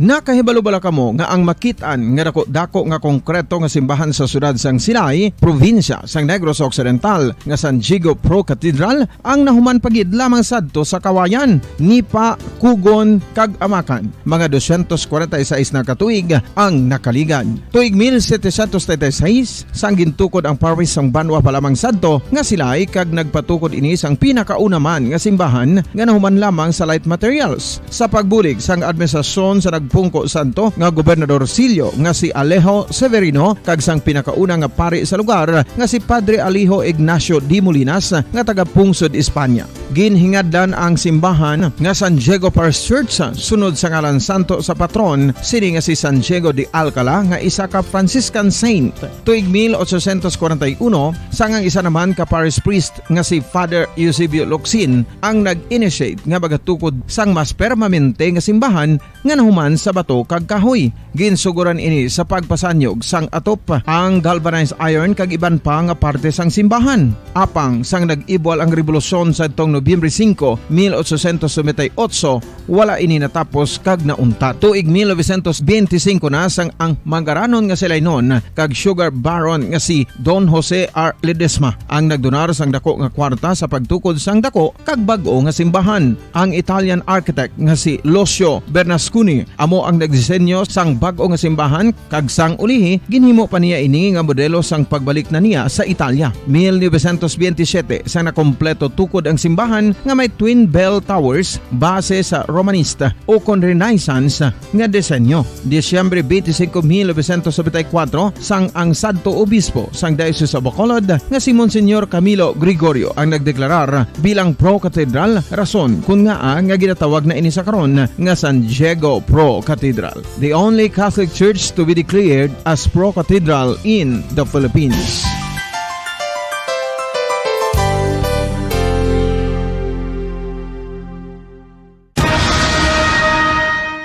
Nakahibalo bala kamo nga ang makit-an nga dako-dako nga konkreto nga simbahan sa siyudad sang Silay, probinsya sang Negros Occidental, nga San Diego Pro Cathedral, ang nahuman pa gid lamang sadto sa kawayan, nipa, kugon, kag amakan? Mga doscientos cuarenta y seis na ka tuig ang nakaligad. Tuig mil setecientos treinta y seis, sang gintukod ang parish sang banwa pa lamang sadto nga Silay, kag nagpatukod ini sang pinakauna man nga simbahan nga nahuman lamang sa light materials. Sa pagbulig sang administrasyon sa nagpungko sadto nga Gobernador Sillo nga si Alejo Severino kag sang pinakauna nga pari sa lugar nga si Padre Alejo Ignacio de Molinas nga taga-pungsod Espanya. Ginhingadlan ang simbahan nga San Diego Parish Church sunod sa ngalan santo sa patron sini nga si San Diego de Alcala nga isa ka Franciscan saint. Tuig mil ochocientos cuarenta y uno, sang ang isa naman ka parish priest nga si Father Eusebio Locsin ang nag-initiate nga magatukod sang mas permanente nga simbahan nga nahuman sa bato kag kahoy. Ginsugoran ini sa pagpasanyog sang atop, ang galvanized iron kag iban pa nga parte sang simbahan. Apang sang nag-ibwal ang rebolusyon sadtong Nobyembre singko, mil ochocientos noventa y ocho, wala ini natapos kag nauntat. Tuig mil novecientos benti singko na sang ang manggaranon nga si Lainon kag sugar baron nga si Don Jose R. Ledesma ang nagdonar sang dako nga kwarta sa pagtukod sang dako kag bag-o nga simbahan. Ang Italian architect nga si Lucio Bernasconi amo ang nagdisenyo sang bag-o nga simbahan, kag sang ulihi ginhimo pa niya ini nga modelo sang pagbalik na niya sa Italia. Mil novecientos benti siyete, sang nakompleto tukod ang simbahan, nga may twin bell towers base sa Romanesque o kon Renaissance nga disenyo. Disyembre twenty-five, mil novecientos setenta y cuatro, sang ang sadto obispo sang Diocese of Bacolod nga si Monsignor Camilo Gregorio ang nagdeklarar bilang pro-cathedral, rason kon ngaa nga ginatawag na ini sa karon nga San Diego Pro Cathedral, the only Catholic church to be declared as pro-cathedral in the Philippines.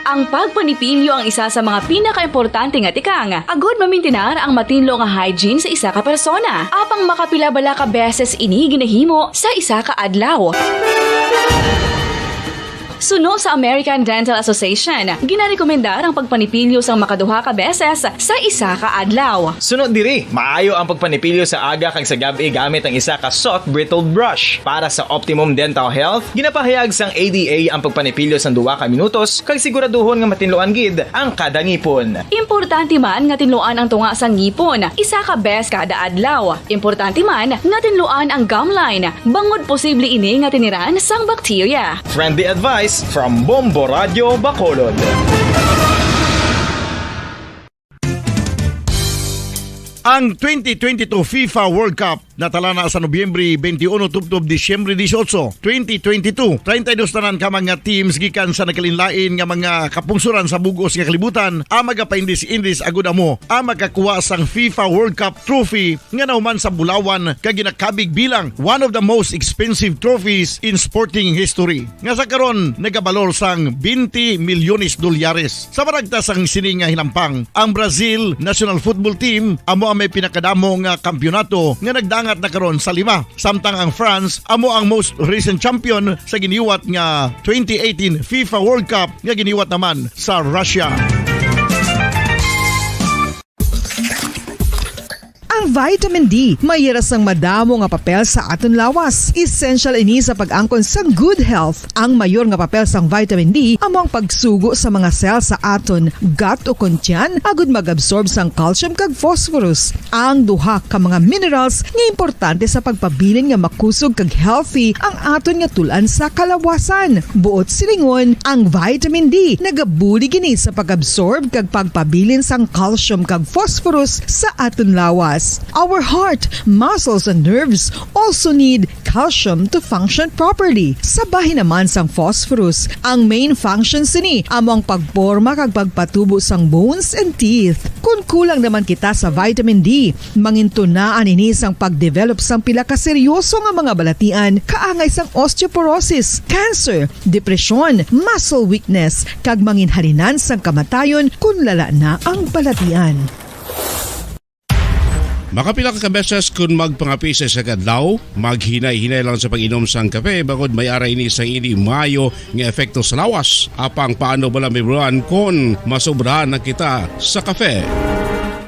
Ang pagpanipilyo ang isa sa mga pinakaimportante nga tikang agud mamintinar ang matinlo nga hygiene sa isa ka persona. Apang makapila bala ka beses ini ginahimo sa isa ka adlaw? Suno sa American Dental Association, ginarekomendar ang pagpanipilyo sang makaduha ka beses sa isa ka adlaw. Suno diri, maayo ang pagpanipilyo sa aga kag sa gab-i gamit ang isa ka soft bristled brush. Para sa optimum dental health, ginapahayag sang A D A ang pagpanipilyo sang duha ka minutos kag siguraduhon nga matinluan gid ang kada ngipon. Importante man nga tinluan ang tunga sang ngipon isa ka beses kada adlaw. Importante man nga tinluan ang gum line, bangod posible ini nga tiniran sang bakterya. Friendly advice from Bombo Radio Bacolod. Ang twenty twenty-two FIFA World Cup natala na sa Nobyembre twenty-one tubtob Disyembre dieciocho, twenty twenty-two. Treinta y dos tanan ka mga teams gikan sa nagkalainlain nga mga kapungsoran sa bug-os nga kalibutan ang magapaindis-indis agud amo ang makakuha sang FIFA World Cup trophy nga nahuman sa bulawan kag ginakabig bilang one of the most expensive trophies in sporting history, nga sa karon nagabalor sang twenty milyones dolyares. Sa maragta sang sini nga hinampang, ang Brazil national football team amo ang may pinakadamo nga kampiyonato nga nagdangat na karon sa lima, samtang ang France amo ang most recent champion sa giniwat nga twenty eighteen FIFA World Cup nga giniwat naman sa Russia. Ang vitamin D may hira sang madamo nga papel sa aton lawas. Essential ini sa pag-angkon sang good health. Ang mayor nga papel sang vitamin D amo ang pagsugo sa mga cell sa aton gut o kon tiyan agud mag-absorb sang calcium kag phosphorus, ang duha ka mga minerals nga importante sa pagpabilin nga makusog kag healthy ang aton nga tul-an sa kalawasan. Buot silingon, ang vitamin D nagabulig ini sa pag-absorb kag pagpabilin sang calcium kag phosphorus sa aton lawas. Our heart, muscles, and nerves also need calcium to function properly. Sa bahin naman sang phosphorus, ang main function sini amo ang pagporma kag pagpatubo sang bones and teeth. Kon kulang naman kita sa vitamin D, mangintunaan ini sang pagdevelop sang pila ka seryoso nga mga balatian kaangay sang osteoporosis, cancer, depresyon, muscle weakness, kag manginhalinan sang kamatayon kon lala na ang balatian. Makapila ka beses kon magpangape sa isa ka adlaw, maghinay-hinay lang sa pag-inom sang kape, bangod may ara ini sang indi maayo nga epekto sa lawas. Apang paano bala mahibaluan kon masobrahan na kita sa kape?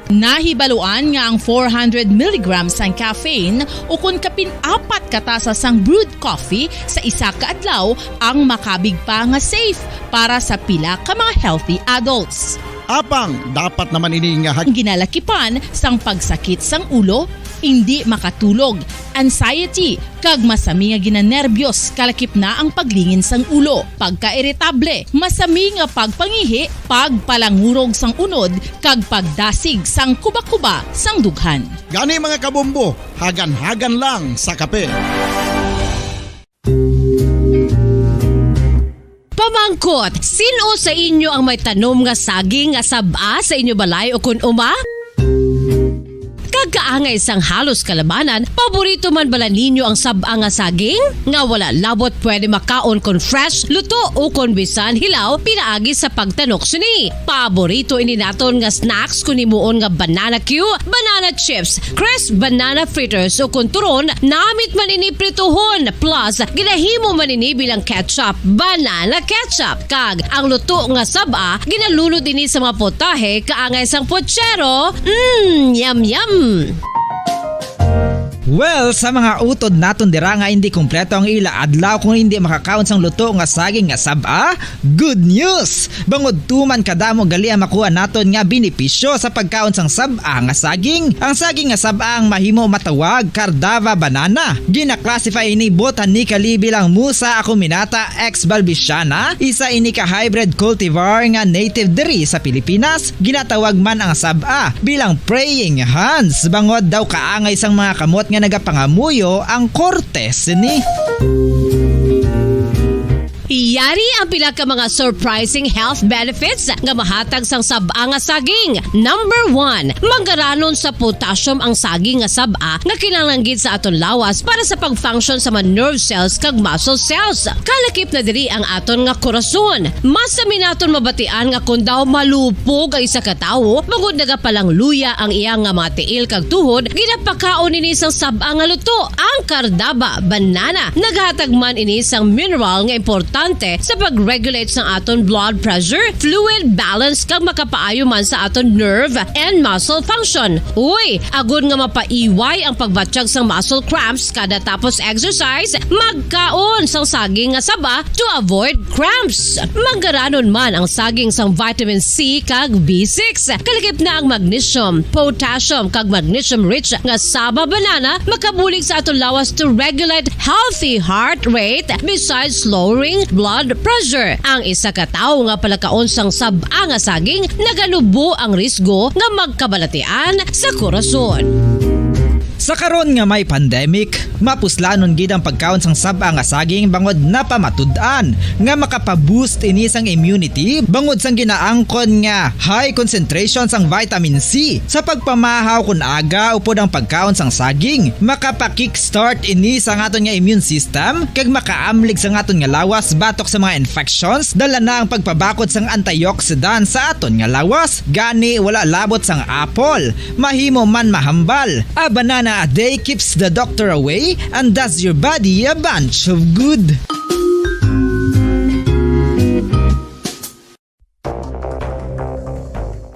Nahibaluan nga ang four hundred milligrams sang caffeine, ukon kapin apat ka tasa sang brewed coffee sa isa ka adlaw, ang makabig pa nga safe para sa pila ka mga healthy adults. Apang dapat naman ini nga hag- Ginalakipan sang pagsakit sang ulo, indi makatulog, anxiety, kag masami nga ginanerbyos, kalakip na ang paglingin sang ulo, pagkairitable, masami nga pagpangihi, pagpalangurog sang unod, kag pagdasig sang kubakuba sang dughan. Gani, mga kabombo, hagan-hagan lang sa kape. Pamangkot, sin-o sa inyo ang may tanom nga saging nga sab-a sa inyo balay ukon uma? Kag kaangay sang halos kalabanan, paborito man bala ninyo ang sab-a nga saging? Nga wala labot pwede makaon kon fresh, luto, o kon bisan hilaw pinaagi sa pagtanok sini. Paborito ini naton nga snacks kon himuon nga banana cue, banana chips, crisp banana fritters, o kon turon, namit man ini prituhon, plus ginahimo man ini bilang ketchup, banana ketchup, kag ang luto nga sab-a ginalunod ini sa mga potahe kaangay sang pochero. Mm, yum, yum! Well, sa mga utod naton dira nga hindi kompleto ang ila adlaw kung hindi makakaon sang luto nga saging nga sab-a, good news! Bangod tuman kadamo gali ang makuha naton nga benepisyo sa pagkaon sang sab-a nga saging. Ang saging nga sab-a ang mahimo matawag Cardava banana. Gina-classify ini botanically bilang Musa acuminata ex balbisiana, isa ini ka hybrid cultivar nga native diri sa Pilipinas. Ginatawag man ang sab-a bilang praying hands, bangod daw kaangay sang mga kamot nga nagapangamuyo ang korte sini. Yari ang pila ka mga surprising health benefits nga mahatag sang sab-a nga saging. Number one, manggaranon sa potassium ang saging nga sab-a nga kinahanglan gid sa aton lawas para sa pag-function sa mga nerve cells kag muscle cells. Kalakip na diri ang aton nga korason. Mas sami naton mabatian nga kon daw malupog ang isa ka tawo, bangod nagapalangluya ang iya nga mga tiil kag tuhod, ginapakaon ini sang sab-a nga luto. Ang Cardaba banana naghatag man ini sang mineral nga importante sa pag-regulate sang aton blood pressure, fluid balance, kag makapaayo man sa aton nerve and muscle function. Uy, agod nga mapaiway ang pagbatyag sang muscle cramps kada tapos exercise, magkaon sang saging nga saba to avoid cramps. Manggaranon man ang saging sang vitamin C kag B six. Kalakip na ang magnesium, potassium, kag magnesium-rich nga saba banana makabulig sa aton lawas to regulate healthy heart rate besides lowering blood pressure. Ang isa ka tawo nga palakaon sang sab-a nga saging naganubo ang risgo nga magkabalatian sa korason. Sa karon nga may pandemic, mapuslanon gid ang pagkaon sang sab-a nga saging bangod napamatud-an nga makapa-boost ini sang immunity bangod sang ginaangkon nga high concentration sang vitamin C. Sa pagpamahaw kon aga upod ang pagkaon sang saging, makapa-kickstart ini sa aton nga immune system kag makaamlig sa aton nga lawas batok sa mga infections, dala na ang pagpabakod sang antioxidant sa aton nga lawas. Gani, wala labot sang apple, mahimo man mahambal. A banana a day keeps the doctor away and does your body a bunch of good.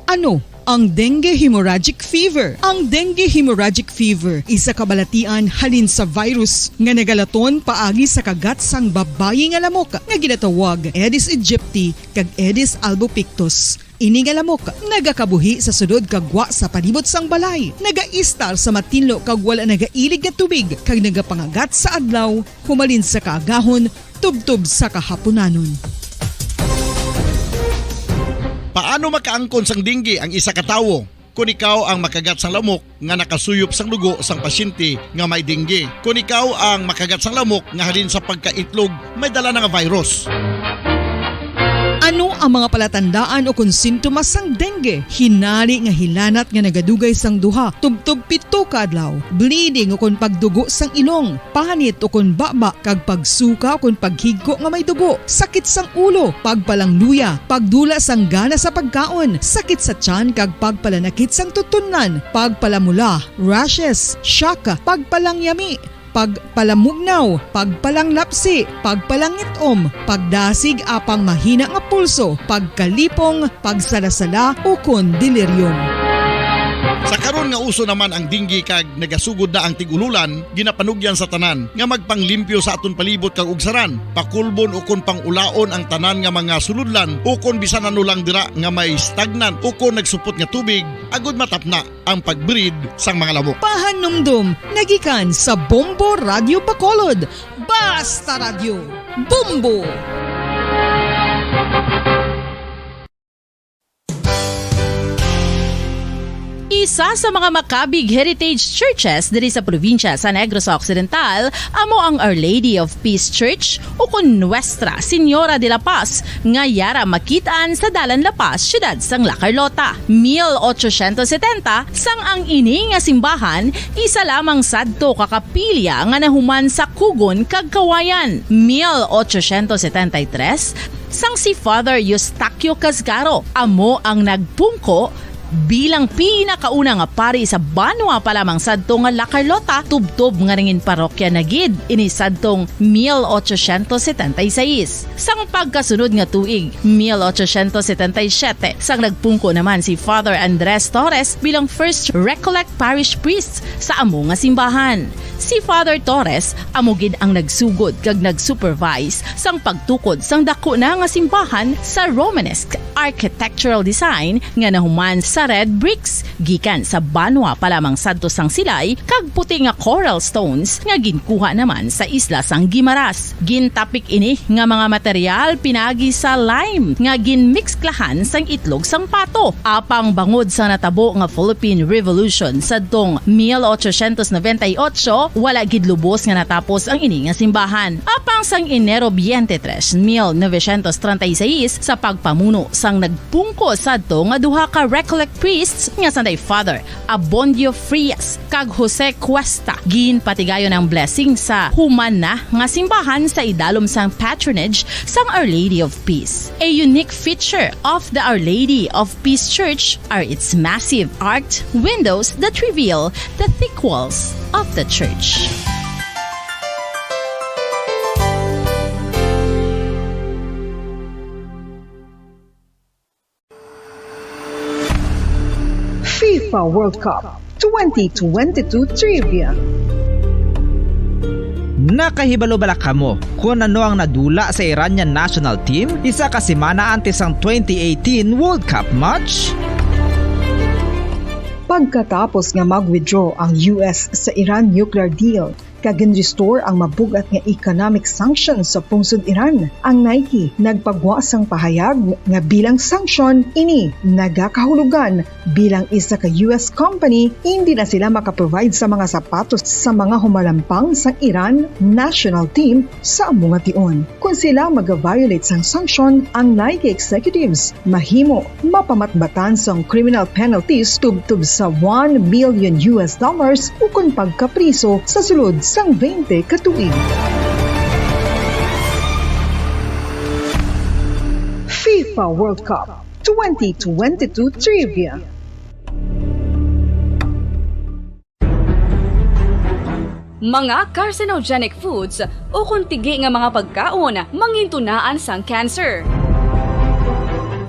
Ano ang dengue hemorrhagic fever? Ang dengue hemorrhagic fever, isa ka balatian halin sa virus nga nagalaton paagi sa kagat sang babayi nga lamok nga ginatawag Aedes aegypti kag Aedes albopictus. Ini nga lamok nagakabuhi sa sulod kag gwa sa palibot sang balay, nagaistar sa matinlo kag wala nagailig nga tubig, kag nagapangagat sa adlaw humalin sa kaagahon tubtob sa kahapunanon. Paano makaangkon sang dengue ang isa ka tawo? Kon ikaw ang makagat sang lamok nga nakasuyop sang dugo sang pasyente nga may dengue, kon ikaw ang makagat sang lamok nga halin sa pagkaitlog may dala na nga virus. Ano ang mga palatandaan ukon sintomas sang dengue? Hinari nga hilanat nga nagadugay sang duha tubtob pito ka adlaw, bleeding ukon pagdugo sang ilong, panit ukon baba, kag pagsuka ukon paghigko nga may dugo, sakit sang ulo, pagpalangluya, pagdula sang gana sa pagkaon, sakit sa tiyan kag pagpalanakit sang tutunlan, pagpalamula, rashes, shock, pagpalangyami, pagpalamugnaw, pagpalanglapsi, pagpalangit-om, pagdasig apang mahina nga pulso, pagkalipong, pagsalasala, ukon delirium. Sa karon nga uso naman ang dengue kag nagasugod na ang tig-ululan, ginapanugyan sa tanan nga magpanglimpyo sa aton palibot kag ugsaran, pakulbon ukon pang-ulaon ang tanan nga mga sulodlan ukon bisan ano lang dira nga may stagnant ukon nagsupot nga tubig, agod matapna ang pag-breed sang mga lamok. Pahanumdom nagikan sa Bombo Radio Bacolod. Basta Radyo, Bombo! Isa sa mga makabig heritage churches diri sa probinsya sa Negros Occidental amo ang Our Lady of Peace Church, ukon Nuestra Señora de la Paz, nga yara makit-an sa Dalan La Paz, siyudad sang La Carlota. Mil ochocientos setenta, sang ang ini nga simbahan, isa lamang sadto ka kapilya nga nahuman sa kugon kag kawayan. Mil ochocientos setenta y tres, sang si Father Eustaquio Casgaro amo ang nagpungko Bilang pinakauna nga pari sa banwa pa lamang sadto nga La Carlota, tubtob nga nangin parokya na gid ini sadtong mil ochocientos setenta y seis. Sang pagkasunod nga tuig, mil ochocientos setenta y siete, sang nagpungko naman si Father Andres Torres bilang first Recollect Parish Priest sa amo nga simbahan. Si Father Torres amo gid ang nagsugod kag nag-supervise sang pagtukod sang daku na nga simbahan sa Romanesque architectural design nga nahuman sa red bricks gikan sa banwa pa lamang sadto sang Silay kag puti nga coral stones nga ginkuha naman sa isla sang Guimaras. Gintapik ini nga mga material pinagi sa lime nga ginmiksklahan sang itlog sang pato. Apang bangod sa natabo nga Philippine Revolution sadtong mil ochocientos noventa y ocho, wala gid lubos nga natapos ang ini nga simbahan. Apang sang Enero twenty-three, mil novecientos treinta y seis, sa pagpamuno sang nagpungko sadto nga duha ka Recollect priests nga sanday Father Abondio Frias kag Jose Cuesta, ginpatigayon ang blessing sa human na nga simbahan sa idalom sang patronage sang Our Lady of Peace. A unique feature of the Our Lady of Peace Church are its massive arched windows that reveal the thick walls of the church. FIFA World Cup twenty twenty-two Trivia. Nakahibalo bala kamo kon ano ang nadula sa Iranian national team isa ka semana antes sang twenty eighteen World Cup match? Pagkatapos nga mag-withdraw ang U S sa Iran nuclear deal, kag gin-restore ang mabug-at nga economic sanctions sa pungsod Iran. Ang Nike nagpagwa sang pahayag nga bilang sanction ini nagakahulugan bilang isa ka U S company, hindi na sila makaprovide sa mga sapatos sa mga humalampang sang Iran national team sa amo nga tion. Kon sila maga-violate sang sanction, ang Nike executives mahimo mapamatbatan sang criminal penalties tubtob sa one million U S dollars ukon pagkapriso sa sulod sang twenty ka tuig. FIFA World Cup twenty twenty-two Trivia. Mga carcinogenic foods ukon tigi nga mga pagkaon mangintunaan sang cancer.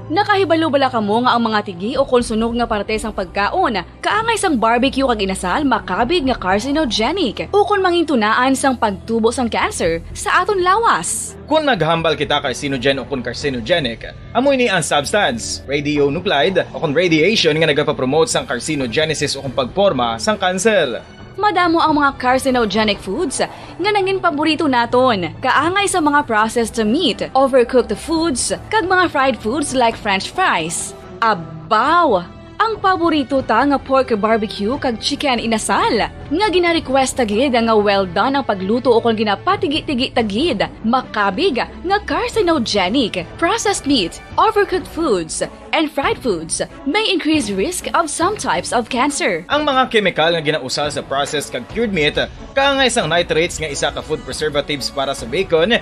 Nakahibalo bala kamo nga ang mga tigi ukon sunog nga parte sang pagkaon, kaangay sang barbecue kag inasal, makabig nga carcinogenic ukon mangintunaan sang pagtubo sang cancer sa aton lawas? Kon naghambal kita carcinogen ukon carcinogenic, amo ini ang substance, radionuclide ukon radiation, nga nagapapromote sang carcinogenesis ukon pagporma sang kanser. Madamo ang mga carcinogenic foods nga nangin paborito naton, kaangay sa mga processed meat, overcooked foods, kag mga fried foods like French fries. Abaw! Ang paborito ta nga pork barbecue kag chicken inasal, nga gina-request ta gid nga well done ang pagluto ukon ginapatigi-tigi ta gid, makabig nga carcinogenic. Processed meat, overcooked foods, and fried foods may increase risk of some types of cancer. Ang mga kemikal nga ginausal sa processed kag cured meat, kaangay sang nitrates nga isa ka food preservatives para sa bacon,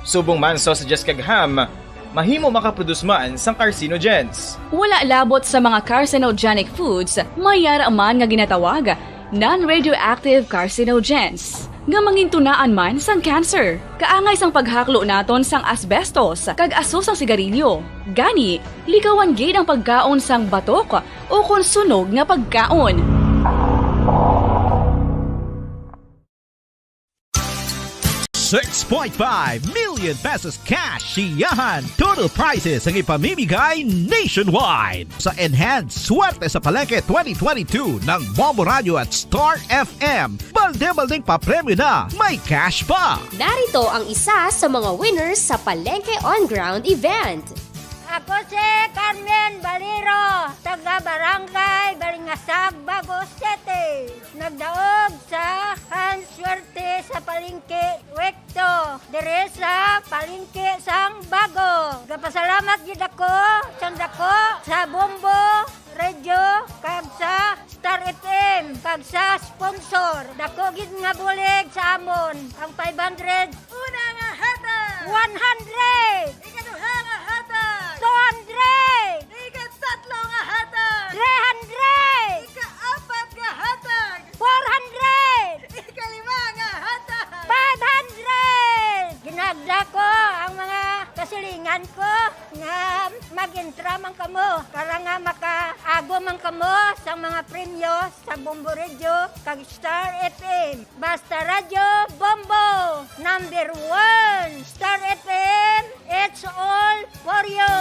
subong man sausages kag ham, mahimo makaproduce man sang carcinogens. Wala labot sa mga carcinogenic foods, may yara man nga ginatawag non-radioactive carcinogens, nga mangintunaan man sang cancer. Kaangay sang paghaklo naton sang asbestos kag aso sang sigarilyo. Gani, likawan gid ang pagkaon sang batok ukon sunog nga pagkaon. Six point five million pesos cash siyahan total prizes ang ipamimigay nationwide sa Enhanced Swerte sa Palengke twenty twenty-two ng Bombo Radio at Star F M. Balde-baldeng papremyo na, may cash pa! Narito ang isa sa mga winners sa Palengke On Ground event. Ako si Carmen Baliro, taga Barangay Balingasag, Bago City. Nagdaog sa Hans Swerte sa Palengke Wekto, dire sa Palengke sang Bago. Gapasalamat gid ako sang dako sa Bombo Radio kag sa Star F M kag sa sponsor. Dako gid nga bulig sa amon ang five hundred. Una nga hatag! One hundred! Ikaduha nga hatag! Two hundred! Ikatatlo nga hatag! Three Dako ang mga kasilingan ko nga mag-intra man kamo para nga makaago man kamo sa mga premyo sa Bombo Radio kag Star F M. Basta Radyo Bombo, number one. Star F M, it's all for you.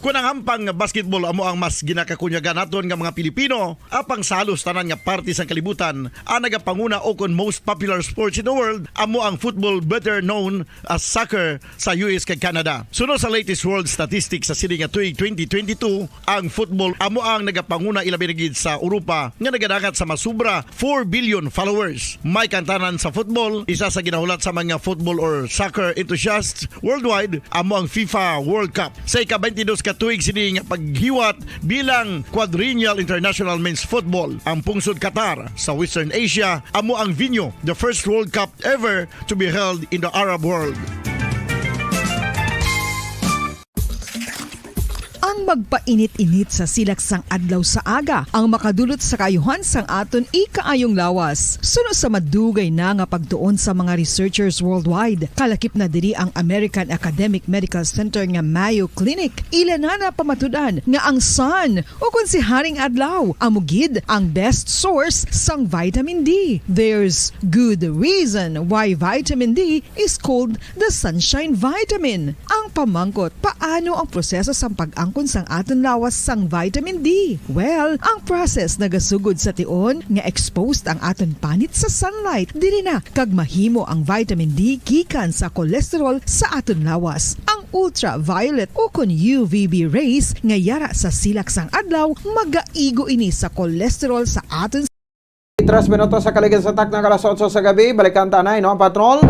Kun ang hampang nga basketball amo ang mas ginakakunyagan naton nga mga Pilipino, apang sa halos tanan nga parte sang kalibutan, ang nagapanguna o kon most popular sports in the world amo ang football, better known as soccer, sa U S kag Canada. Suno sa latest world statistics sa sini nga tuig twenty twenty-two, ang football amo ang nagapanguna, ilabi na gid sa Europa, nga nagadangat sa masubra four billion followers. May kantanan sa football, isa sa ginahulat sa mga football or soccer enthusiasts worldwide amo ang FIFA World Cup. Sa ika-twenty-dos ka tuig sini nga paghiwat bilang Quadrennial International Men's Football, ang pungsod Qatar sa Western Asia amo ang venue, the first World Cup ever to be held in the Arab world. Ang magpainit-init sa silak sang adlaw sa aga ang makadulot sa kaayuhan sang aton ikaayong lawas. Suno sa madugay na nga pagtuon sa mga researchers worldwide, kalakip na diri ang American Academic Medical Center nga Mayo Clinic. Ila na napamatud-an nga ang sun, o kon si Haring Adlaw, amo gid ang best source sang vitamin D. There's good reason why vitamin D is called the sunshine vitamin. Ang pamangkot, paano ang proseso sang pag-angkon sang aton lawas sang vitamin D? Well, ang process nagasugod sa tion nga exposed ang aton panit sa sunlight diri na, kag mahimo ang vitamin D gikan sa cholesterol sa aton lawas. Ang ultraviolet o kon U V B rays nga yara sa silak sang adlaw magaigo ini sa cholesterol sa aton Tres minutos sa kaligid sa takna, alas otso sa gabi. Balikan ta anay, no, Patrol?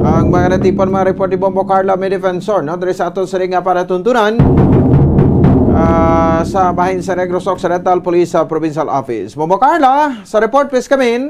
Ang mga natipon, mga report ni Bombo Carla, may defensor, no, diri sa aton siring nga palatuntunan, ah, sa bahin sa Negros Occidental Police, ah, Provincial Office. Bombo Carla, sa report, please come in.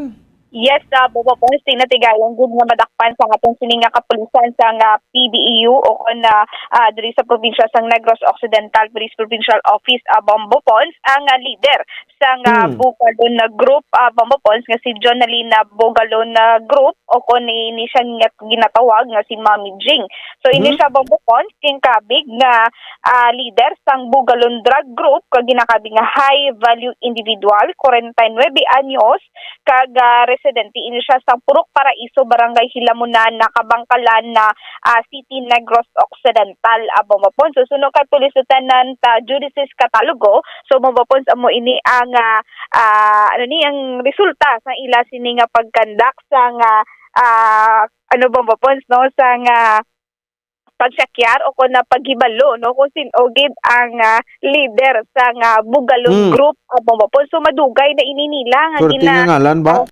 Yes, uh, Bobo Pons, tinatigayan gud nga madakpan sa aton sini nga kapulisan sa nga P D E U o kon na ah, diri sa probinsya sang Negros Occidental Police Provincial Office, ah, Bombo Pons, ang ah, leader sang ah, Hmm. Bugalon na group, ah, Bombo Pons, nga si Jonalyn ah, Bugalon na group o kon ni, ni siya nga ginatawag nga si Mommy Jing. So ini Hmm. siya, Bombo Pons, king kabig nga ah, leader sang Bugalon Drug Group kag ginakabig nga high value individual, forty-nine anyos, kag ah, residente ini siya sa Purok Paraiso, Barangay Hilamunan, na Kabangkalan na ah, City, Negros Occidental, ah, Bombo Pons. So, suno kay Police Lieutenant ah, Judices Catalogo, so Bombo Pons, amo ini ang ah, ah, ano ni ang resulta sa ila sini nga pagkandak sa nga ah, ano Bombo Pons, no, sa nga pagsakyar o kon na paghibalo, no, kung sin-o gid ang ah, leader sa nga Bugalon Hmm. Group, ah, Bombo Pons. So madugay na ini nila nga Perti gina nga ngalan ba? Ah,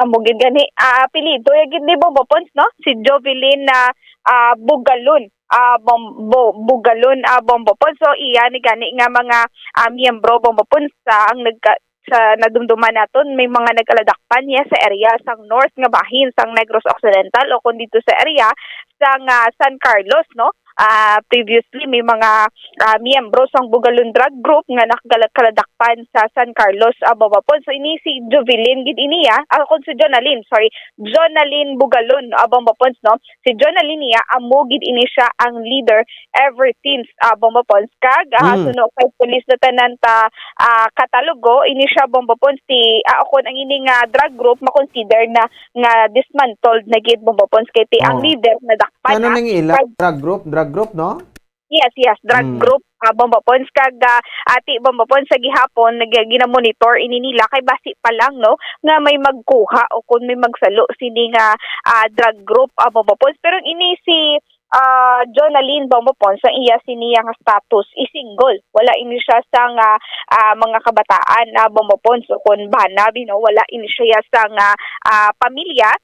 amo gid gani, ah, apelyido ya gid ni Bombo Pons, no, si Jovelyn na ah, Bugalon, ah, Bom- Bo- Bugalon, ah, Bombo Pons. So iya ni gani nga mga ah, miyembro, Bombo Pons, sa ang nagka- sa nadumduman naton, may mga nagaladakpan niya sa area sang north nga bahin sang Negros Occidental o kon dito sa area sang ah, San Carlos, no. Ah, previously may mga ah, miyembro sang Bugalon Drug Group nga nakagaladakpan sa San Carlos, ah, Bombo Pons. So ini si Jovelyn gid ini, ah, ah, kon si Jonalyn, sorry, Jonalyn Bugalon, ah, Bombo Pons, no. Si Jonalyn niya, amo gid ini siya ang leader ever since, ah, Bombo Pons. Kag ah, Mm. suno kay Police Lieutenant ah, ah, Catalogo, ini siya, Bombo Pons, si ah, o kon ang ini nga drug group makonsider na nga dismantled na gid, Bombo Pons, kay ti ang Oh. leader nadakpan Ano na. Nang ila? Kag Drug group, drug group, no? Yes, yes, drug Mm. group, ah, Bombo Pons. Kag ah, ati, Bombo Pons, sa gihapon nag- ginamonitor ini nila kay basi pa lang, no, nga may magkuha o kung may magsalo sini nga ah, drug group, ah, Bombo Pons. Pero ini si ah, Jonalyn, Bombo Pons, ang iya sini nga status is single. Wala ini siya sa nga ah, mga kabataan, ah, Bombo Pons, o kung bana, you know, wala ini siya sa nga ah, pamilya.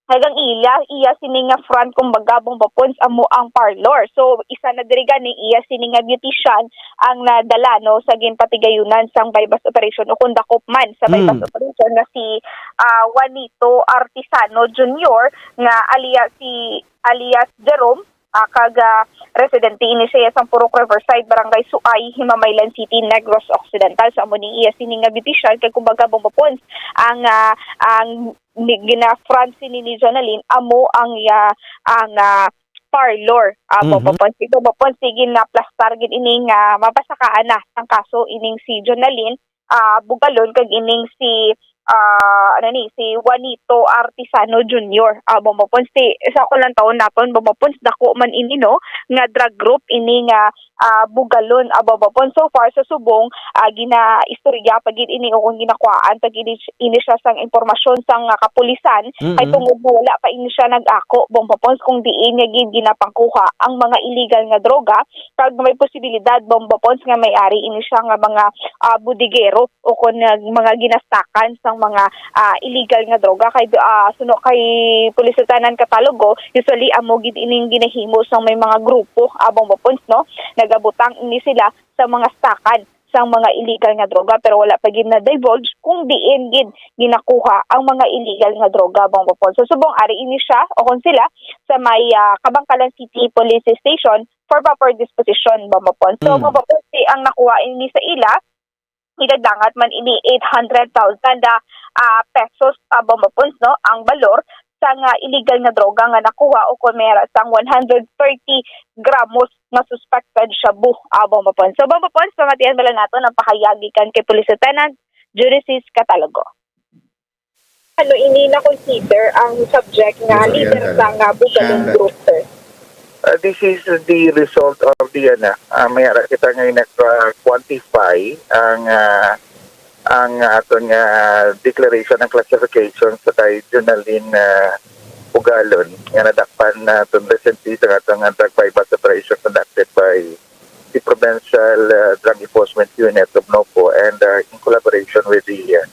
Kag ang iya, iya sini nga front, kumbaga, Bombo Pons, amo ang parlor. So isa na diri gani, iya sini nga beautician ang nadala, no, sa ginpatigayunan sang buy-bust operation o kung dakop man sa buy-bust Mm. operation nga si ah, Juanito Artisano Junior nga alias si alias Jerome. ah, kag, ah, residente ini siya sang Purok Riverside, Barangay Suay, Himamaylan City, Negros Occidental. So, amo ni iya sini nga bibisyan kay kumbaga, Bombo Pons, ang, ah, ang ni-, gina-front sini ni Jonalyn amo ang, ah, ang, ah, parlor. Ah, Bombo Mhm. Pons, ito, Bombo Pons, sige, naplastar gid ini nga mapasakaan na ang kaso ining si Jonalyn, ah, Bugalon, kag ining si, ah, ano ni, si Juanito Artisano Junior. Ah, Bombo Pons, si, sa ko lang taon naton, Bombo Pons, dako man ini, no, nga drug group ini nga, ah, Bugalon, ah, Bombo Pons. So far sa subong, ah, ginaistorya pa gid ini o kung ginakuhaan pa gid ini siya sang impormasyon sang, ah, kapulisan, kay Mm-mm. tungod nga wala pa ini siya nag-ako, Bombo Pons, kung diin nga gid ginapangkuha ang mga illegal nga droga, kag may posibilidad, Bombo Pons, nga may ari ini siya nga mga, ah, bodegero o kon nga mga ginastakan sang mga, ah, illegal nga droga. Kay, ah, suno kay Police Lieutenant Catalogo, usually amo gid ining ginahimo sang may mga grupo, ah, Bombo Pons, no? Nagabutang ini sila sa mga stakan sang mga illegal nga droga, pero wala pa gid na-divulge kung diin gid ginakuha ang mga illegal nga droga, Bombo Pons. So, subong ari ini siya o kon sila sa may, ah, Kabankalan City Police Station for proper disposition, Bombo Pons. So, Mm. Bombo Pons, si ang nakuha ini sa ila, idagdangat man ini eight hundred thousand, ah, ah, pesos, ah, Bombo Pons, no, ang balor sa nga illegal nga droga nga nakuha o kon may ara sang one hundred thirty gramos nga suspected shabu, ah, Bombo Pons. So, Bombo Pons, pamatian bala naton ang pahayag gikan kay Police Lieutenant Judicis Catalogo. Ano ini na-consider ang subject nga Yes, leader Oriental. sa nga Bugalon And group, sir? Uh, this is the result of the, ano, uh, may ara kita nga nag-quantify ang, uh, ang aton nga declaration, ang classification sa kay Jonalyn, uh, Bugalon nga nadakpan na aton recently sa aton nga drug buy-bust operation conducted by the Provincial, uh, Drug Enforcement Unit of NOPO and, uh, in collaboration with the, uh,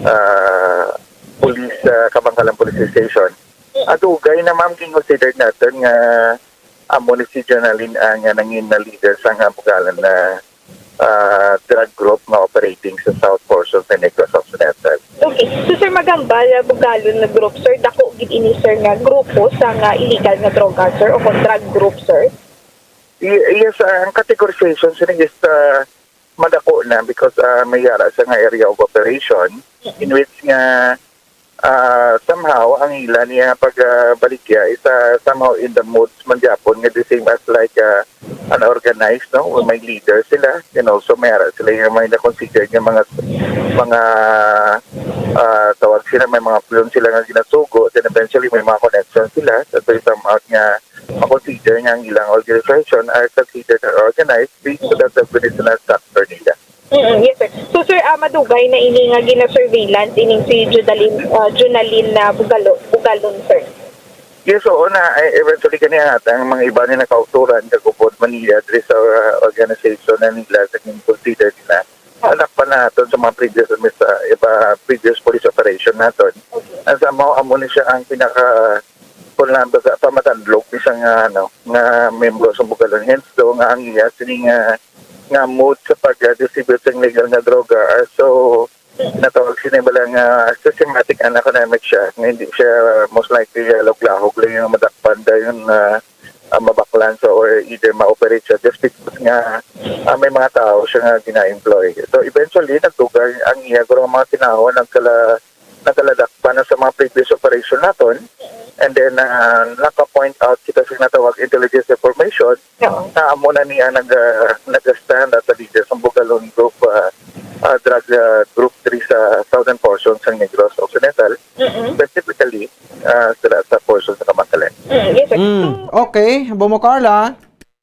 uh, police, uh, Kabankalan Police Station. Ang dugay na, ma'am, gin-consider naton nga amo ni si Jonalyn ang, uh, nangin na leader sa nga Bugalon na, uh, drug group nga operating sa south portion sa Negros Occidental. Okay. So, sir, magambal, uh, Bugalon na group, sir, dako gid ini, sir, nga grupo sa nga illegal nga droga, sir, o kon drug group, sir? Y-, yes, uh, ang categorization sini is, uh, madako na because, uh, may ara sa nga area of operation in which nga, uh, somehow ang ila niya pag, uh, baligya is, uh, somehow in the moods man gyapon nga the same as like, uh, an organized, no? May leader sila, and also may ara sila nga may na-consider nga mga, mga, uh, tawag sila, may mga peon sila nga ginasugo, then eventually may mga connection sila. So, somehow nga ma-consider nga ang ilang organization are considered and organized based to that organizational structure nila. Mm, yes, sir. So, sir, ah, madugay na ini nga gina-surveillance ining si Judalin, ah, Junalin na Bugalo-, Bugalon, sir? Yes, oo na. Ay, eventually, kani ang atang mga iba ni nakauturan, kag upod man nila diri sa, ah, organization na nila, sa consider nila. Anak pa naton sa mga previous, sa iba, previous police operation naton. Okay. Ang somehow, amo ni siya ang pinaka, kung lang ba sa pamatandlog ni siya nga, ano, nga membro sa Bugalon. Hence, do nga ang iya, sini nga, nga mood sa pag-distribute sa illegal nga droga. Ah, so, natawag sini bala nga systematic and economic siya. Nga hindi siya most likely, ah, lahog-lahog lang yung madakpan dahil yung, ah, ah, mabaklan sa or either ma-operate siya just because nga, ah, may mga tao siya nga gina-employ. So, eventually, nagdugang ang iya, guro, mga tinawo, nagkala-, nagkaladakpan na sa mga previous operation naton. And then, ah, naka-point out kita sa natawag intelligence information Oo. na amo na niya nag-, ah, nag-stand as a leader sa Bugalon Group, ah, ah, drug, ah, Group three sa southern portion sa Negros Occidental. Mm-mm. Specifically, ah, sila sa portion sa Kabankalan. Mm, yes, sir. Mm, So, okay, Bombo Carla.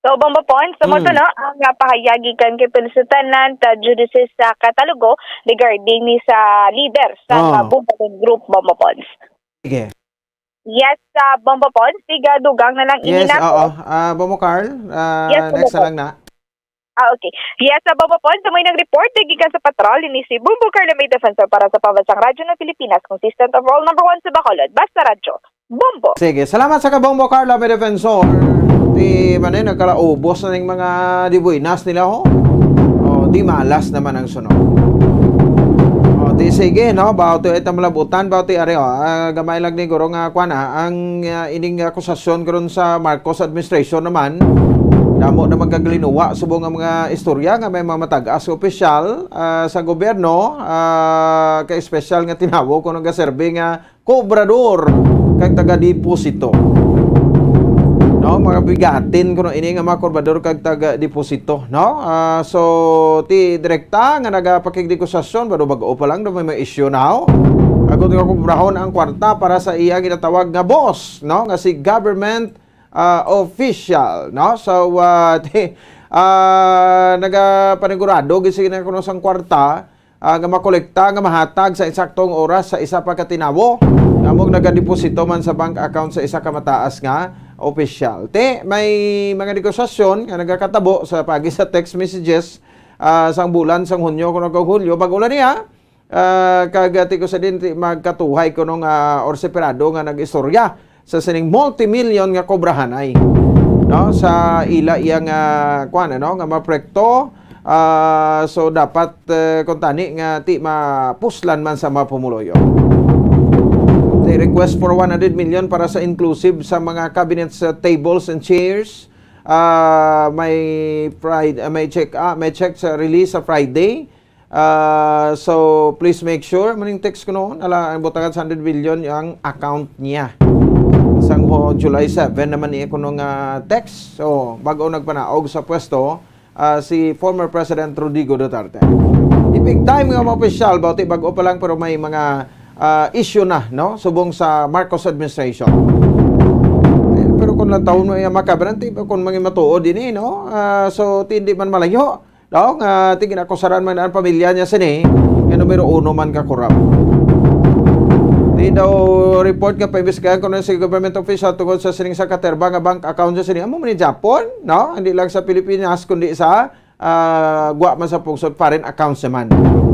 So, Bombo Pons, so, Mm. mato, no, ang, ah, pahayag gikan kay Police Lieutenant, ah, Judicis, ah, Catalogo regarding ni sa leader sa, Oh. ah, Bugalon Group, Bombo Pons. Sige. Yes, ah, Bombo Pons, tiga dugang na lang ini Yes, na oo. Ah, Bombo Carl, ah, Yes, Bombo next na Pons. lang na. Ah, okay. Yes, sa Bombo Pons, sa may nag-report, gikan sa patrol, ini si Bombo Carlo May Defensor para sa Pambansang Radyo ng Pilipinas, consistent of all number one sa Bacolod. Basta Radyo, Bombo! Sige, salamat sa ka, Bombo Carlo May Defensor. Di man eh, nagkalaubos na ning mga di buenas nila, ho? O, di malas naman ang sunod. O, di Sige, no, bawti ita malabutan, bawti ari, oh, ah, gamay lang ni guro nga, kwan, ah, ang, ah, ining akusasyon karon sa Marcos administration naman, damo naman kaglinuwa subong ang mga istorya nga may mga matag-as nga opisyal, ah, sa gobyerno, ah, kay espesyal nga tinawo kuno nga serbi nga kobrador kag taga-deposito. No, mga bigatin kuno ini nga mga kobrador kag taga-deposito, no? Ah, so, ti direkta nga nagapakigdegostasyon, bado bag-o pa lang, do may mga issue now. Agod nga kobrahon ang kwarta para sa iya ginatawag nga boss, no? Nga si government, ah, official, no? So, ah, ti, ah, nagapanigurado gid sila kuno sang kwarta, ah, nga makolekta nga mahatag sa eksaktong oras sa isa pa ka tinawo nga amo nga nagadeposito man sa bank account sa isa ka mataas nga opisyal. Ti, may mga negosasyon nga nagakatabo sa pagi sa text messages, ah, sang bulan sang Hunyo kuno kag Hulyo. Bag-o lang niya, ah, kag, ah, ti ko sa din, ti magkatuhay kuno nga or separado nga nag-istorya sa sining multimilyon nga kobrahanay, no, sa ila iya nga, kuwan, ano, nga mga proyekto. Ah, so dapat, eh, kung tani nga ti mapuslan man sa mga pumuluyo. The request for one hundred million para sa inclusive sa mga cabinets, uh, tables and chairs. Ah, may Friday, ah, may check, ah, may check sa release sa Friday. Ah, so, please make sure, maning text ko noon, ala, ang butangan sa hundred billion ang account niya. Sang ho, July seven naman niya kuno nga text. So, bago nagpanaog sa pwesto, ah, si former President Rodrigo Duterte. Big time nga mga opisyal, bawti bag-o pa lang, pero may mga, ah, issue na, no? Subong sa Marcos administration. Eh, pero kung lang taon mo yung makabrante, kung mga matuod din eh, no? Ah, so, ti hindi man malayo. Daw nga, ti ginakusaran man ang pamilya niya sini, nga numero uno man ka korap. Ti daw report nga paimbestigahan kuno si government official tungod sa sining sa katerba nga bank account niya sini. Amo man ni Japon, no? Hindi lang sa Pilipinas, kundi sa, ah, gwa man sa pungsod, foreign accounts naman.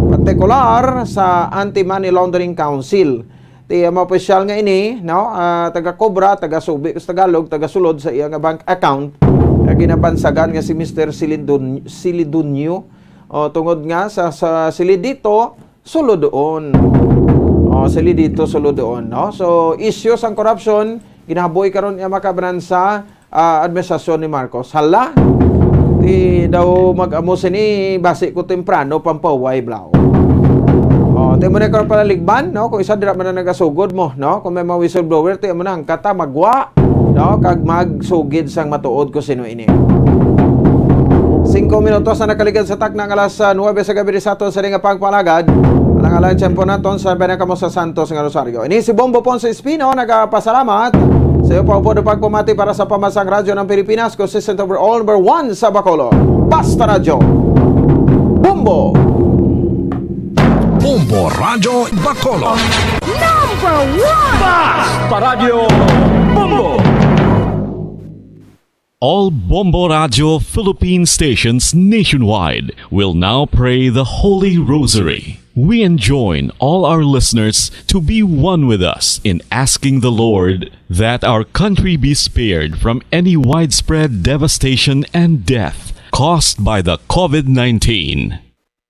Partikular sa Anti-Money Laundering Council. Ti ang mga opisyal nga ini, no, ah, taga-kobra, taga-subi sa Tagalog, taga-sulod sa iya nga bank account, nga ginabansagan nga si Mister Silidun-, Silidunyo, o, tungod nga sa, sa silid dito, sulod doon. O, silid dito, sulod doon, no? So, isyu sang korupsyon, ginaboy karon nga makabanan sa ah, administrasyon ni Marcos. Hala, ti daw mag-amo sini, basi ko temprano pampaway, blaw. Oh, ti mo na karon palaligban, no? Kung isa dira man na nagasugod mo, no? Kung may mga whistleblower, ti mo na ang kata magwa, no? Kag magsugid sang matuod ko sino ini. Singko minutos na nakaligad sa takna nga alas, ah, nuwebe sa gabi sa aton sa nga pagpalagad. Alang-alang tiyempo naton sa Bena Kamo sa Santos nga Rosario. Ini si Bombo Ponce Espino, nagapasalamat sa iyo pa upod pagpamati para sa Pamansang Radyo ng Pilipinas, consistent overall number one sa Bacolod. Basta Radyo. Bombo! Bombo Radyo Bacolod. Number one! Basta Radyo Bombo! All Bombo Radio Philippine stations nationwide will now pray the Holy Rosary. We enjoin all our listeners to be one with us in asking the Lord that our country be spared from any widespread devastation and death caused by the COVID nineteen.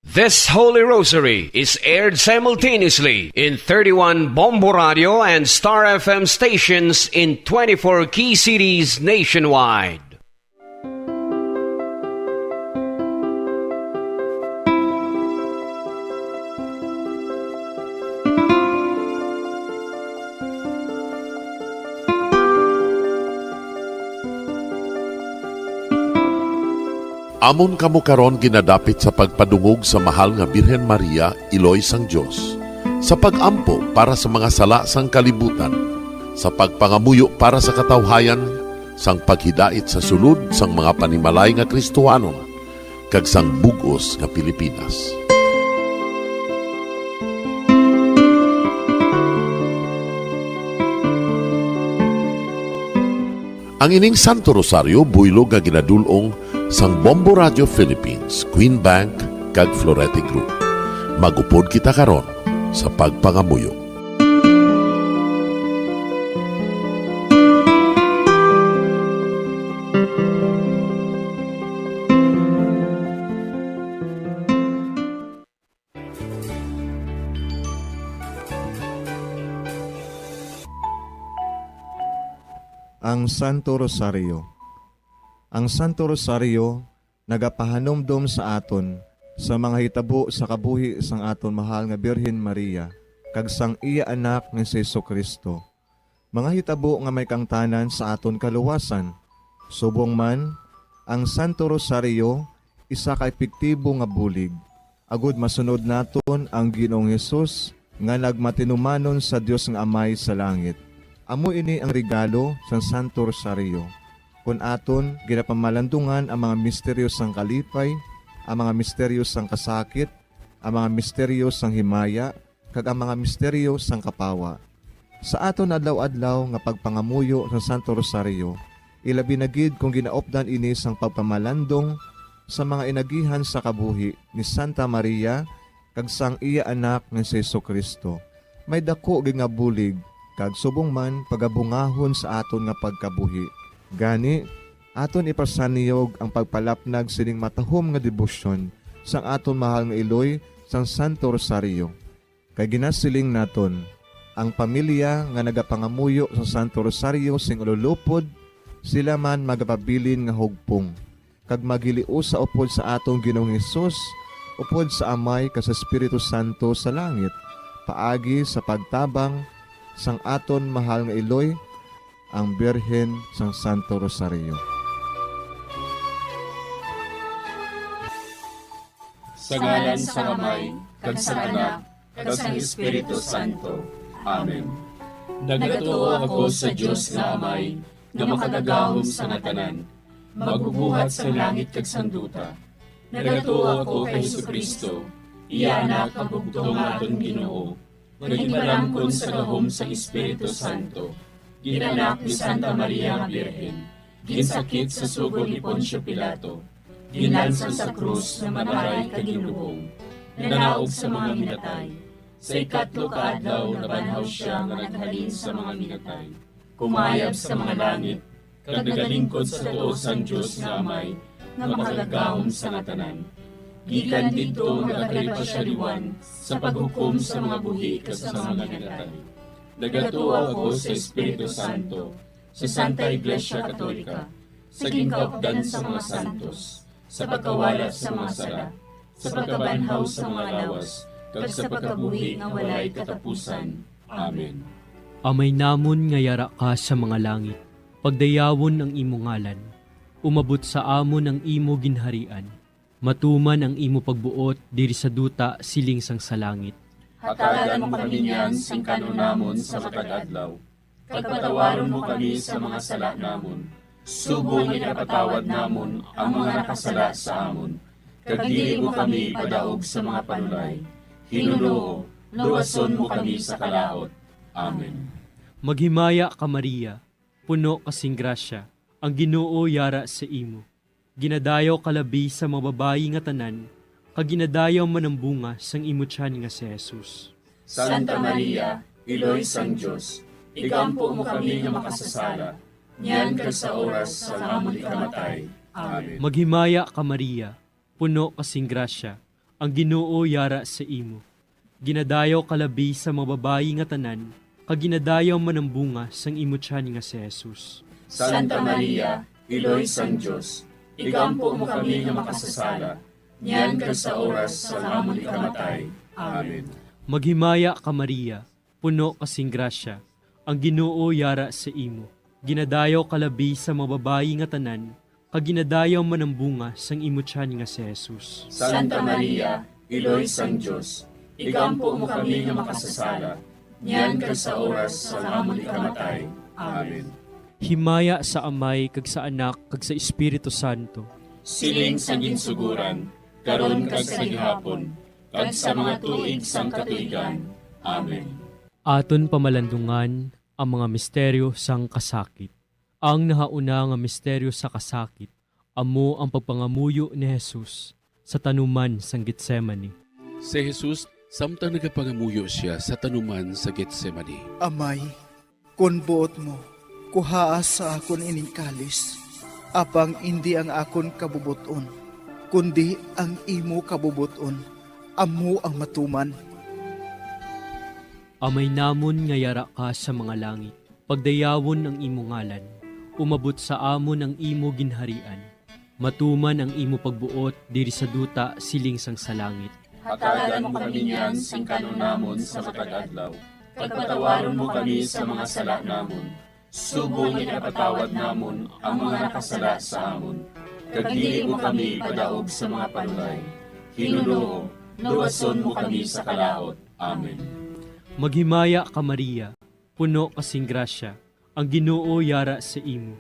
This Holy Rosary is aired simultaneously in thirty-one Bombo Radio and Star F M stations in twenty-four key cities nationwide. Amon kamo karon ginadapit sa pagpadungog sa Mahal nga Birhen Maria, Iloy sang Dios, sa pag-ampo para sa mga sala sang kalibutan, sa pagpangamuyo para sa katawhayan, sang paghidait sa sulod sang mga panimalay nga Kristohanon, kag sang bug-os nga Pilipinas. Ang ining Santo Rosario buylog nga ginadul-ong sang Bombo Radio Philippines, Queen Bank, kag Florete Group. Mag-upod kita karon sa pagpangamuyo. Ang Santo Rosario. Ang Santo Rosario nagapahanumdom sa aton sa mga hitabo sa kabuhi sang aton mahal nga Birhen Maria kag sang iya Anak nga si Jesu-Cristo, mga hitabo nga may kaangtanan sa aton kaluwasan. Subong man, ang Santo Rosario isa ka epektibo nga bulig agud masunod naton ang Ginoong Hesus nga nagmatinumanon sa Dios nga Amay sa langit. Amo ini ang regalo sang Santo Rosario, kon aton ginapamalandungan ang mga misteryo sang kalipay, ang mga misteryo sang kasakit, ang mga misteryo sang himaya, kag ang mga misteryo sang kapawa. Sa aton adlaw-adlaw nga pagpangamuyo sa Santo Rosario, ilabi na gid kon ginaupdan ini sang pagpamalandong sa mga inagihan sa kabuhi ni Santa Maria kag sang iya Anak nga si Jesu-Cristo, may daku gid nga bulig kag subong man pagabungahon sa aton nga pagkabuhi. Gani, aton ipasanyog ang pagpalapnag sining matahom nga debosyon sang aton mahal nga iloy sang Santo Rosario. Kay ginasiling naton, ang pamilya nga nagapangamuyo sa Santo Rosario sing ululupod, sila man magapabilin nga hugpong, kag maghiliusa upod sa aton Ginoong Hesus, upod sa Amay kag sa Espiritu Santo sa langit, paagi sa pagtabang sang aton mahal nga iloy, ang Birhen sang Santo Rosario. Sa ngalan sang Amay, kag sang Anak, kag sang Espiritu Santo. Amen. Nagatuo ako sa Dios nga Amay, nga makagagahom sa nga tanan, magbubuhat sang langit kag sang duta. Nagatuo ako kay Jesu-Cristo, iya Anak, ang bugtong nga aton Ginoo, nga ginpalamkon sa gahom sang Espiritu Santo, ginanak ni Santa Maria nga Birhen, ginsakit sa sugo ni Poncio Pilato, ginlansang sa krus nga mataray kag ginlubong, nanaog sa mga minatay. Sa ikatlo ka adlaw nabanhaw sia nga naghalin sa mga minatay, kumayab sa mga langit, kag nagalingkod sa tuo sang Dios nga Amay, nga makagagahom sa nga tanan. Gikan didto nagakalipa sia liwan sa paghukom sa mga buhi kag sa mga minatay. Nagatuo ako sa Espiritu Santo, sa Santa Iglesia Katolika, sa ginkaupdan sa mga santos, sa pagkawala sa mga sala, sa pagkabanhaw sa mga lawas, kag sa pagkabuhi nga walay katapusan. Amen. Amay namon nga yara ka sa mga langit, pagdayawon ang imo ngalan. Umabot sa amon ang imo ginharian. Matuman ang imo pagbuot diri sa duta siling sang sa langit. Hatagan mo kami niyan sing kan-on namon sa matag adlaw, kag patawaron mo kami sa mga sala namon, subong nga ginapatawad namon ang mga nakasala sa amon, kag dili mo kami ipadaog sa mga panulay. Hinunoo, luwason mo kami sa kalaut. Amen. Maghimaya ka, Maria, puno ka sing grasya, ang Ginoo yara sa imo. Ginadayaw ka labi sa mga babayi nga tanan, kag ginadayaw man ang bunga sang imo tiyan nga si Jesus. Santa Maria, Iloy sang Dios, igampo mo kami nga makasasala, niyan kag sa oras sang amon ikamatay. Amen. Maghimaya ka, Maria, puno ka sing grasya, ang Ginoo yara sa imo. Ginadayaw ka labi sa mga babayi nga tanan, kag ginadayaw man ang bunga sang imo tiyan nga si Jesus. Santa Maria, Iloy sang Dios, igampo mo kami nga makasasala, niyan kag sa oras sang amon ikamatay. Amen. Maghimaya ka, Maria, puno ka sing grasya, ang Ginoo yara sa imo. Ginadayaw ka labi sa mga babayi nga tanan, kag ginadayaw man ang bunga sang imo tiyan nga si Jesus. Santa Maria, Iloy sang Dios, igampo mo kami nga makasasala, niyan kag sa oras sang amon ikamatay. Amen. Himaya sa Amay, kag sa Anak, kag sa Espiritu Santo. Siling sa ginsugoran, karon kag sa gihapon, kag sa mga tuig sang katuigan. Amen. Aton pamalandungan ang mga misteryo sang kasakit. Ang nahauna nga misteryo sa kasakit amo ang pagpangamuyo ni Jesus sa tanuman sang Getsemani. Si Jesus, samtang nagapangamuyo sia sa tanuman sa Getsemani. Amay, kon buot mo, kuhaa sa akon ining kalis, apang indi ang akon kabubot-on, kundi ang imo kabubot-on, amo ang matuman. Amay namon nga yara ka sa mga langit, pagdayawon ang imo ngalan. Umabot sa amon ang imo ginharian. Matuman ang imo pagbuot diri sa duta siling sang sa langit. Hatagan mo kami niyan sing kanunamon sa matag adlaw, kag patawaron mo kami sa mga sala namon, subong nga ginapatawad namon ang mga nakasala sa amon, kag dili mo kami ipadaog sa mga panulay. Hinunoo, luwason mo kami sa kalaut. Amen. Maghimaya ka, Maria, puno ka sing grasya, ang Ginoo yara sa imo.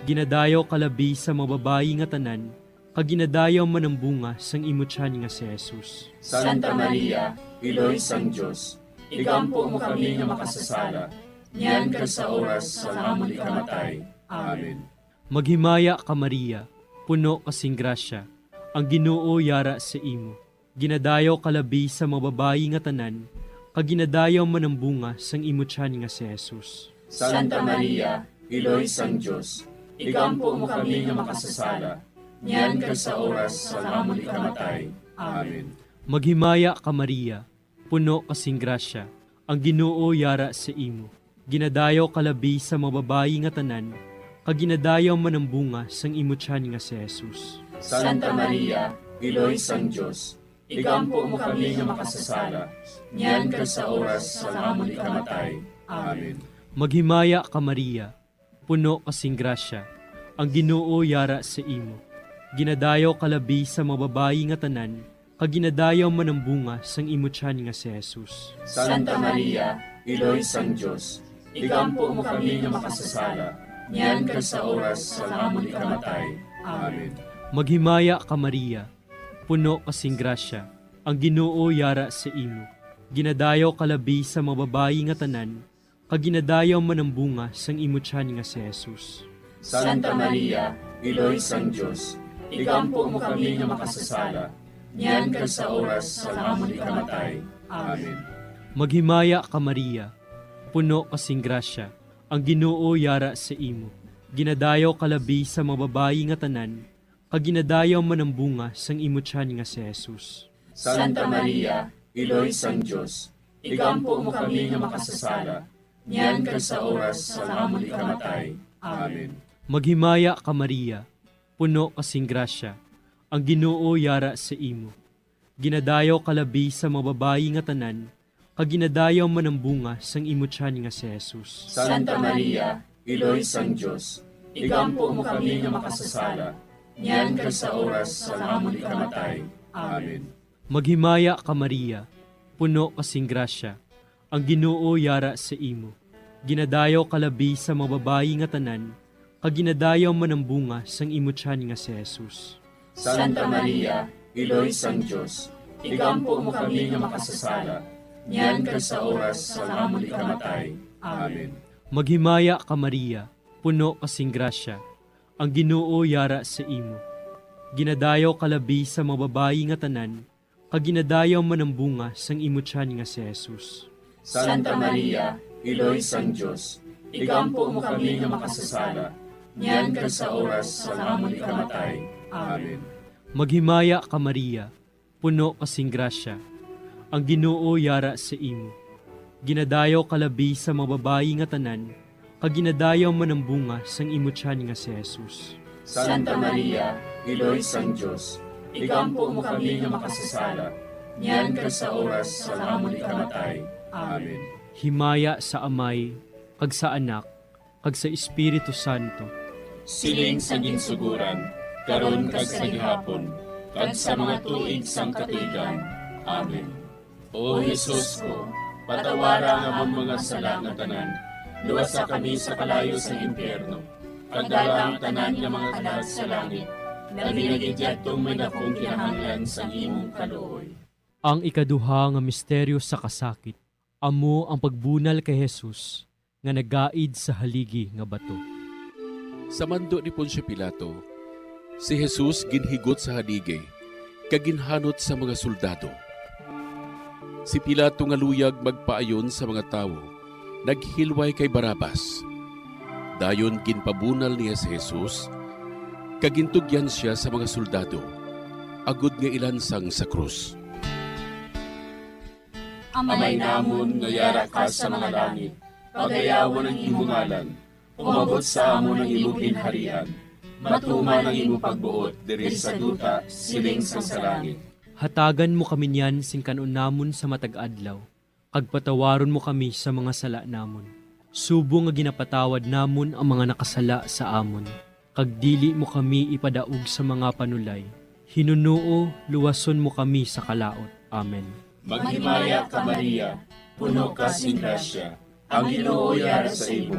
Ginadayaw ka labi sa mga babayi nga tanan, kag ginadayaw man ang bunga sang imo tiyan nga si Jesus. Santa Maria, Iloy sang Dios, igampo mo kami nga makasasala, niyan kag sa oras sang amon ikamatay. Amen. Maghimaya ka, Maria, puno ka sing grasya, ang Ginoo yara sa imo. Ginadayaw ka labi sa mga babayi nga tanan, kag ginadayaw man ang bunga sang imo tiyan nga si Jesus. Santa Maria, Iloy sang Dios, igampo mo kami nga makasasala, niyan kag sa oras sang amon ikamatay. Amen. Maghimaya ka, Maria, puno ka sing grasya, ang Ginoo yara sa imo. Ginadayaw ka labi sa mga babayi nga tanan, kag ginadayaw man ang bunga sang imo tiyan nga si Jesus. Santa Maria, Iloy sang Dios, igampo mo kami nga makasasala, niyan kag sa oras sang amon ikamatay. Amen. Maghimaya ka, Maria, puno ka sing grasya, ang Ginoo yara sa imo. Ginadayaw ka labi sa mga babayi nga tanan, kag ginadayaw man ang bunga sang imo tiyan nga si Jesus. Santa Maria, Iloy sang Dios, igampo mo kami nga makasasala, niyan kag sa oras sang amon ikamatay. Amen. Maghimaya ka, Maria, puno ka sing grasya, ang Ginoo yara sa imo. Ginadayaw ka labi sa mga babayi nga tanan, kag ginadayaw man ang bunga sang imo tiyan nga si Jesus. Santa Maria, Iloy sang Dios, igampo mo kami nga makasasala, niyan kag sa oras sang amon ikamatay. Amen. Maghimaya ka, Maria, puno ka sing grasya, ang Ginoo yara sa imo. Ginadayaw ka labi sa mga babayi nga tanan, kag ginadayaw man ang bunga sang imo tiyan nga si Jesus. Santa Maria, Iloy sang Dios, igampo mo kami nga makasasala, niyan kag sa oras sang amon ikamatay. Amen. Maghimaya ka, Maria, puno ka sing grasya, ang Ginoo yara sa imo. Ginadayaw ka labi sa mga babayi nga tanan, kag ginadayaw man ang bunga sang imo tiyan nga si Jesus. Santa Maria, Iloy sang Dios, igampo mo kami nga makasasala, niyan kag sa oras sang amon ikamatay. Amen. Maghimaya ka, Maria, puno ka sing grasya, ang Ginoo yara sa imo. Ginadayaw ka labi sa mga babayi nga tanan, kag ginadayaw man ang bunga sang imo tiyan nga si Jesus. Santa Maria, Iloy sang Dios, igampo mo kami nga makasasala, niyan kag sa oras sang amon ikamatay. Amen. Maghimaya ka, Maria, puno ka sing grasya, ang Ginoo yara sa imo. Ginadayaw ka labi sa mga babayi nga tanan, kag ginadayaw man ang bunga sang imo tiyan nga si Jesus. Santa Maria, Iloy sang Dios, igampo mo kami nga makasasala, niyan kag sa oras sang amon ikamatay. Amen. Maghimaya ka, Maria, puno ka sing grasya, ang Ginoo yara sa imo. Ginadayaw ka labi sa mga babayi nga tanan, kag ginadayaw man ang bunga sang imo tiyan nga si Jesus. Santa Maria, Iloy sang Dios, igampo mo kami nga makasasala, niyan kag sa oras sang amon ikamatay. Amen. Himaya sa Amay, kag sa Anak, kag sa Espiritu Santo. Siling sa ginsuguran, karon kag sa gihapon, kag sa mga tuig sang katuigan. Amen. O Jesus ko, patawara ang amon mga sala nga tanan, luwasa kami sa kalayo sang impyerno, kag dala ang tanan nga mga kalag sa langit, labi na gid yadtong may dakong kinahanglan sang imong kaluoy. Ang ikaduha nga misteryo sa kasakit, amo ang pagbunal kay Jesus nga nagaid sa haligi nga bato. Sa mando ni Poncio Pilato, si Jesus ginhigot sa haligi kag ginhanot sa mga soldado. Si Pilato nga luyag magpaayon sa mga tawo, naghilway kay Barrabas. Dayon ginpabunal niya si Jesus, kag gintugyan sia sa mga soldado, agod nga ilansang sa krus. Amay namon nga yara ka sa mga langit, pagayawon ang imo ngalan. Umabot sa amon ang imo ginharian. Matuman ang imo pagbuot diri sa duta, siling sang sa langit. Hatagan mo kami niyan sing kan-on namon sa matag adlaw, kag patawaron mo kami sa mga sala namon, subong nga ginapatawad namon ang mga nakasala sa amon, kag dili mo kami ipadaog sa mga panulay. Hinunoo, luwason mo kami sa kalaut. Amen. Maghimaya ka, Maria, puno ka sing grasya, ang Ginoo yara sa imo.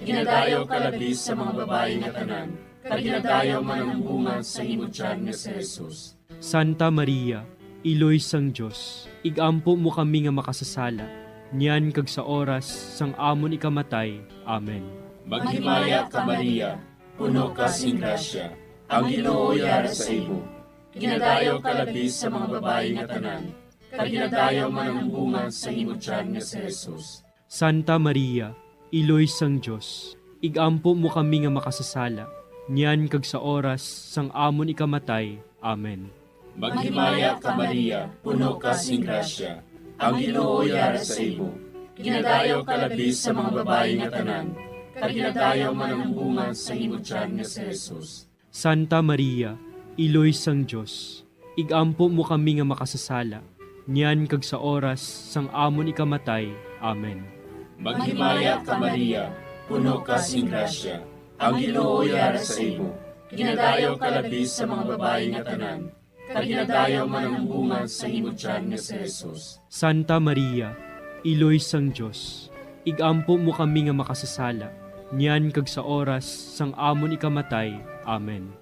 Ginadayaw ka labi sa mga babayi nga tanan, kag ginadayaw man ang bunga sa imo tiyan nga si Jesus. Santa Maria, Iloy sang Dios, igampo mo kami nga makasasala, niyan kag sa oras sang amon ikamatay. Amen. Maghimaya ka, Maria, puno ka sing grasya, ang Ginoo yara sa imo. Ginadayaw ka labi sa mga babayi nga tanan, kag ginadayaw man ang bunga sa imo tiyan nga si Jesus. Santa Maria, Iloy sang Dios, igampo mo kami nga makasasala, niyan kag sa oras sang amon ikamatay. Amen. Maghimaya ka, Maria, puno ka sing grasya, ang Ginoo yara sa imo. Ginadayaw ka labi sa mga babayi nga tanan, kag ginadayaw man ang bunga sa imo tiyan nga si Jesus. Santa Maria, Iloy sang Dios, igampo mo kami nga makasasala, niyan kag sa oras sang amon ikamatay. Amen. Maghimaya ka, Maria, puno ka sing grasya, ang Ginoo yara sa imo. Ginadayaw ka labi sa mga babayi nga tanan, kag ginadayaw man ang bunga sa imo tiyan nga si Jesus. Santa Maria, Iloy sang Dios, igampo mo kami nga makasasala, niyan kag sa oras sang amon ikamatay. Amen.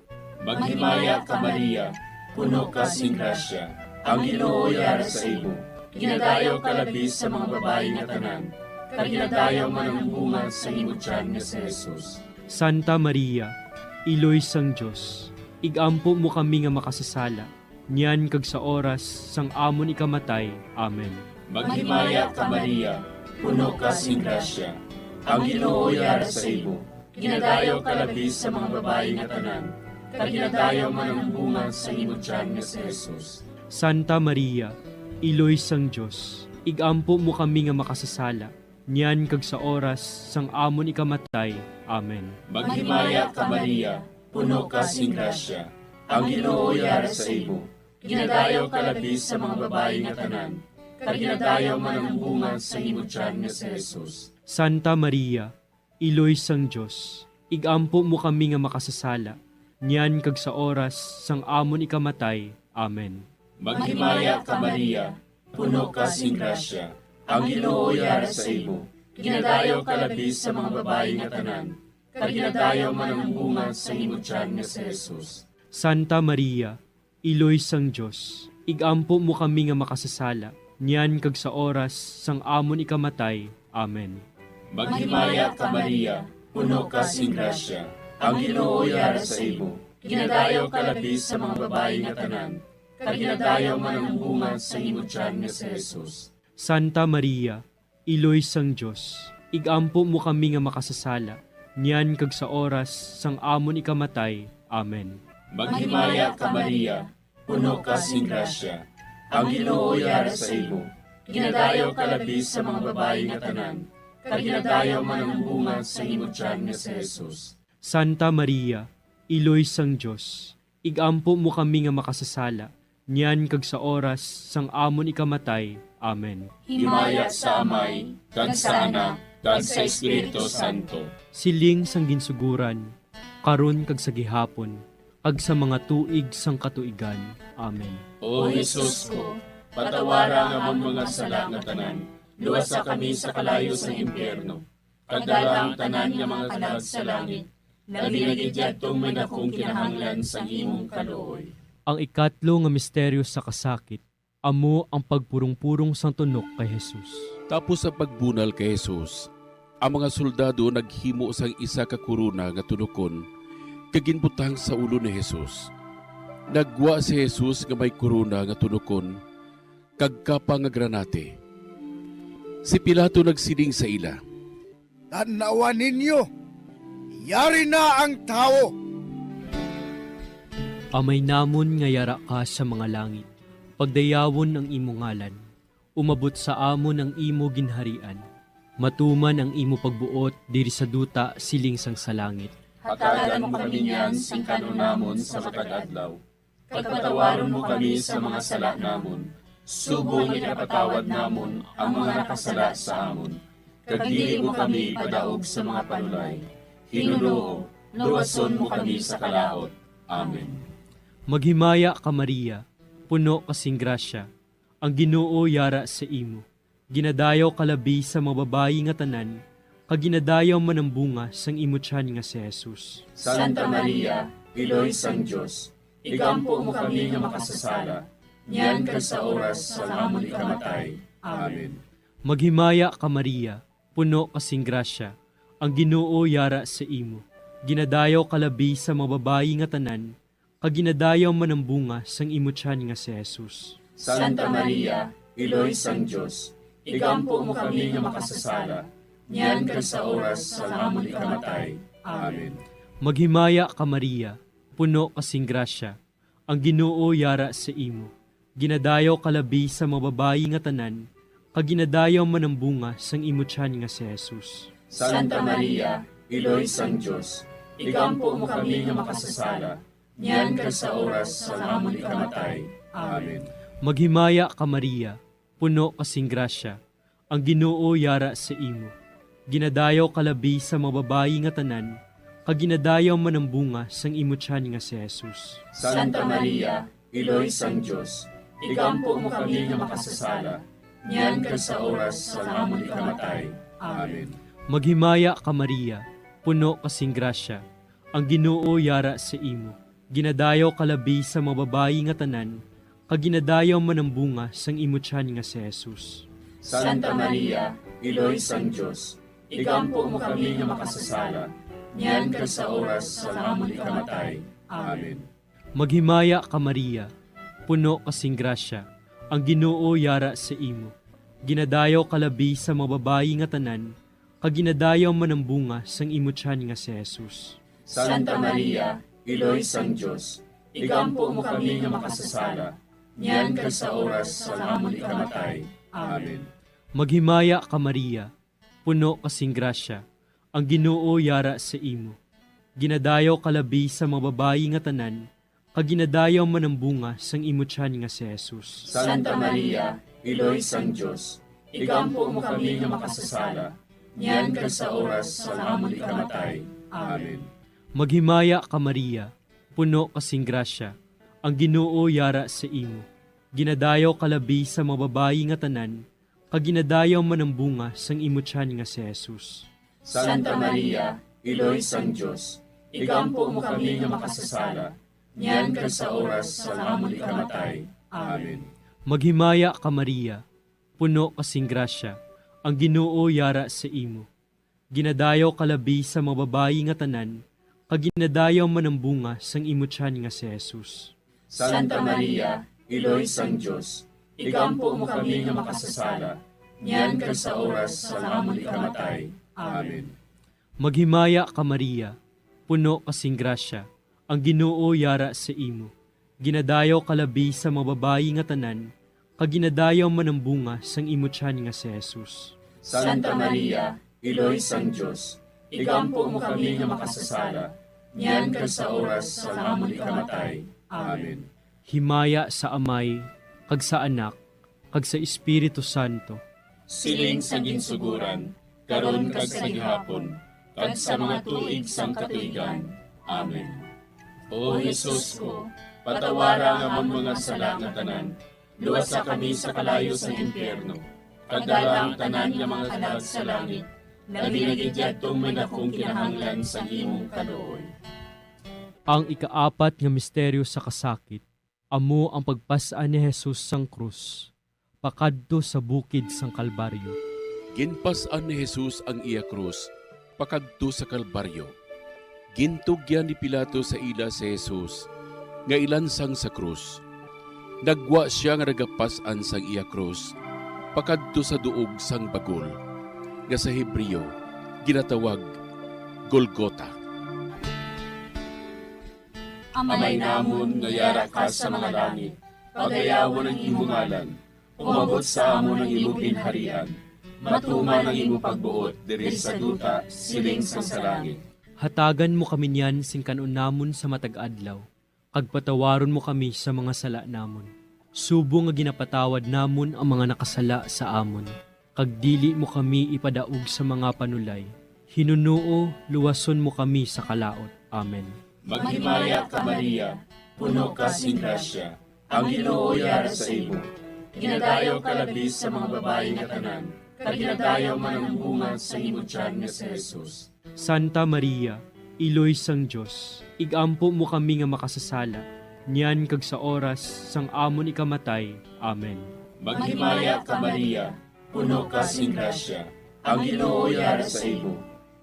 Maghimaya ka, Maria, puno ka sing grasya, ang Ginoo yara sa imo. Ginadayaw ka labi sa mga babayi nga tanan, kag ginadayaw man ang bunga sa imo tiyan nga si Jesus. Santa Maria, Iloy sang Dios, igampo mo kami nga makasasala, niyan kag sa oras sang amon ikamatay. Amen. Maghimaya ka, Maria, puno ka sing grasya, ang Ginoo yara sa imo. Ginadayaw ka labi sa mga babayi nga tanan, kag ginadayaw man ang bunga sa imo tiyan nga si Jesus. Santa Maria, Iloy sang Dios, igampo mo kami nga makasasala, niyan kag sa oras sang amon ikamatay. Amen. Maghimaya ka, Maria, puno ka sing grasya, ang Ginoo yara sa imo. Ginadayaw ka labi sa mga babayi nga tanan, kag ginadayaw man ang bunga sa imo tiyan nga si Jesus. Santa Maria, Iloy sang Dios, igampo mo kami nga makasasala, niyan kag sa oras sang amon ikamatay. Amen. Maghimaya ka, Maria, puno ka sing grasya, ang Ginoo yara sa imo. Ginadayaw ka labi sa mga babayi nga tanan, kag ginadayaw man ang bunga sa imo tiyan nga si Jesus. Santa Maria, Iloy sang Dios, igampo mo kami nga makasasala, niyan kag sa oras sang amon ikamatay. Amen. Maghimaya ka, Maria, puno ka sing grasya, ang Ginoo yara sa imo. Ginadayaw ka labi sa mga babayi nga tanan, kag ginadayaw man ang bunga sa imo tiyan nga si Jesus. Santa Maria, Iloy sang Dios, igampo mo kami nga makasasala, niyan kag sa oras sang amon ikamatay. Amen. Maghimaya ka, Maria, puno ka sing grasya, ang Ginoo yara sa imo. Ginadayaw ka labi sa mga babayi nga tanan, kag ginadayaw man ang bunga sa imo tiyan nga si Jesus. Santa Maria, Iloy sang Dios, igampo mo kami nga makasasala, niyan kag sa oras sang amon ikamatay. Amen. Himaya sa Amay, kag sa Anak, kag sa Espiritu Santo. Siling sang ginsugoran, karon kag sa gihapon, kag sa mga tuig sang katuigan. Amen. O Jesus ko, patawara ang amon mga sala nga tanan, luwasa kami sa kalayo sang impyerno, kag dala ang tanan nga mga kalag sa langit, labi na gid yadtong may dakong kinahanglan sang imong kaluoy. Ang ikatlo nga misteryo sa kasakit, amo ang pagpurong-purong sang tunok kay Jesus. Tapos sa pagbunal kay Jesus, ang mga soldado naghimo sang isa ka korona nga tunokon kag ginbutang sa ulo ni Jesus. Naggwa si Jesus nga may korona nga tunokon kag kapa nga granate. Si Pilato nagsiling sa ila, "Tan-awa ninyo, yari na ang tawo." Amay namon nga yara ka sa mga langit, pagdayawon ang imo ngalan. Umabot sa amon ang imo ginharian. Matuman ang imo pagbuot diri sa duta siling sang sa langit. Hatagan mo kami niyan sing kan-on namon sa matag adlaw, kag patawaron mo kami sa mga sala namon, subong nga ginapatawad namon ang mga nakasala sa amon, kag dili mo kami ipadaog sa mga panulay. Ginoo, luwason mo kami sa kalaut. Amen. Maghimaya ka, Maria, puno ka sing grasya, ang Ginoo yara sa imo. Ginadayaw ka labi sa mga babayi nga tanan, kag ginadayaw man ang bunga sang imo tiyan nga si Jesus. Santa Maria, Iloy sang Dios, igampo mo kami nga makasasala, niyan kag sa oras sang amon ikamatay. Amen. Maghimaya ka, Maria, puno ka sing grasya, ang Ginoo yara sa imo. Ginadayaw ka labi sa mga babayi nga tanan, kag ginadayaw man ang bunga sang imo tiyan nga si Jesus. Santa Maria, Iloy sang Dios, igampo mo kami nga makasasala, niyan kag sa oras sang amon ikamatay. Amen. Maghimaya ka, Maria, puno ka sing grasya, ang Ginoo yara sa imo. Ginadayaw ka labi sa mga babayi nga tanan, kag ginadayaw man ang bunga sang imo tiyan nga si Jesus. Santa Maria, Iloy sang Dios, igampo mo kami nga makasasala, niyan kag sa oras sang amon ikamatay. Amen. Maghimaya ka, Maria, puno ka sing grasya, ang Ginoo yara sa imo. Ginadayaw ka labi sa mga babayi nga tanan, kag ginadayaw man ang bunga sang imo tiyan nga si Jesus. Santa Maria, Iloy sang Dios, igampo mo kami nga makasasala, niyan kag sa oras sang amon ikamatay. Amen. Maghimaya ka, Maria, puno ka sing grasya, ang Ginoo yara sa imo. Ginadayaw ka labi sa mga babayi nga tanan, kag ginadayaw man ang bunga sang imo tiyan nga si Jesus. Santa Maria, Iloy sang Dios, igampo mo kami nga makasasala, niyan kag sa oras sang amon ikamatay. Amen. Maghimaya ka, Maria, puno ka sing grasya, ang Ginoo yara sa imo. Ginadayaw ka labi sa mga babayi nga tanan, kag ginadayaw man ang bunga sang imo tiyan nga si Jesus. Santa Maria, Iloy sang Dios, igampo mo kami nga makasasala, niyan kag sa oras sang amon ikamatay. Amen. Maghimaya ka, Maria, puno ka sing grasya, ang Ginoo yara sa imo. Ginadayaw ka labi sa mga babayi nga tanan, kag ginadayaw man ang bunga sang imo tiyan nga si Jesus. Santa Maria, Iloy sang Dios, igampo mo kami nga makasasala, niyan kag sa oras sang amon ikamatay. Amen. Maghimaya ka, Maria, puno ka sing grasya, ang Ginoo yara sa imo. Ginadayaw ka labi sa mga babayi nga tanan, kag ginadayaw man ang bunga sang imo tiyan nga si Jesus. Santa Maria, Iloy sang Dios, igampo mo kami nga makasasala, niyan kag sa oras sang amon ikamatay. Amen. Maghimaya ka, Maria, puno ka sing grasya, ang Ginoo yara sa imo. Ginadayaw ka labi sa mga babayi nga tanan, kag ginadayaw man ang bunga sang imo tiyan nga si Jesus. Santa Maria, Iloy sang Dios, igampo mo kami nga makasasala, niyan kag sa oras sang amon ikamatay. Amen. Maghimaya ka, Maria, puno ka sing grasya, ang Ginoo yara sa imo. Ginadayaw ka labi sa mga babayi nga tanan, kag ginadayaw man ang bunga sang imo tiyan nga si Jesus. Santa Maria, Iloy sang Dios, igampo mo kami nga makasasala, niyan kag sa oras sang amon ikamatay. Amen. Himaya sa Amay, kag sa Anak, kag sa Espiritu Santo. Siling sa ginsuguran, karon kag sa gihapon, kag sa mga tuig sang katuigan. Amen. O Jesus ko, patawara ang amon mga sala nga tanan, luwasa kami sa kalayo sang impyerno, kag dala ang tanan nga mga kalag sa langit, labi na gid yadtong may dakong kinahanglan sang imong kaluoy. Ang ikaapat nga misteryo sa kasakit, amo ang pagpas-an ni Jesus sang krus pakadto sa bukid sang Kalbaryo. Ginpas-an ni Jesus ang iya krus pakadto sa Kalbaryo. Gintugyan ni Pilato sa ila si Jesus nga ilansang sa krus. Naggwa sia nga nagapas-an sang iya krus pakadto sa duog sang bagol, nga sa Hebreo ginatawag Golgota. Amay namon nga yara ka sa mga langit, pagayawon ang imo ngalan. Umabot sa amon ang imo ginharian. Matuman ang imo pagbuot diri sa duta, siling sang sa langit. Hatagan mo kami niyan sing kan-on namon sa matag adlaw, kag patawaron mo kami sa mga sala namon, subong nga ginapatawad namon ang mga nakasala sa amon, kag dili mo kami ipadaog sa mga panulay. Hinunoo, luwason mo kami sa kalaut. Amen. Maghimaya ka, Maria, puno ka sing grasya, ang Ginoo yara sa imo. Ginadayaw ka labi sa mga babayi nga tanan, kag ginadayaw man ang bunga sa imo tiyan nga si Jesus. Santa Maria, Iloy sang Dios, ig-ampo mo kami nga makasasala, niyan kag sa oras sang amon ikamatay. Amen. Maghimaya ka, Maria, puno ka sing grasya, ang Ginoo yara sa imo.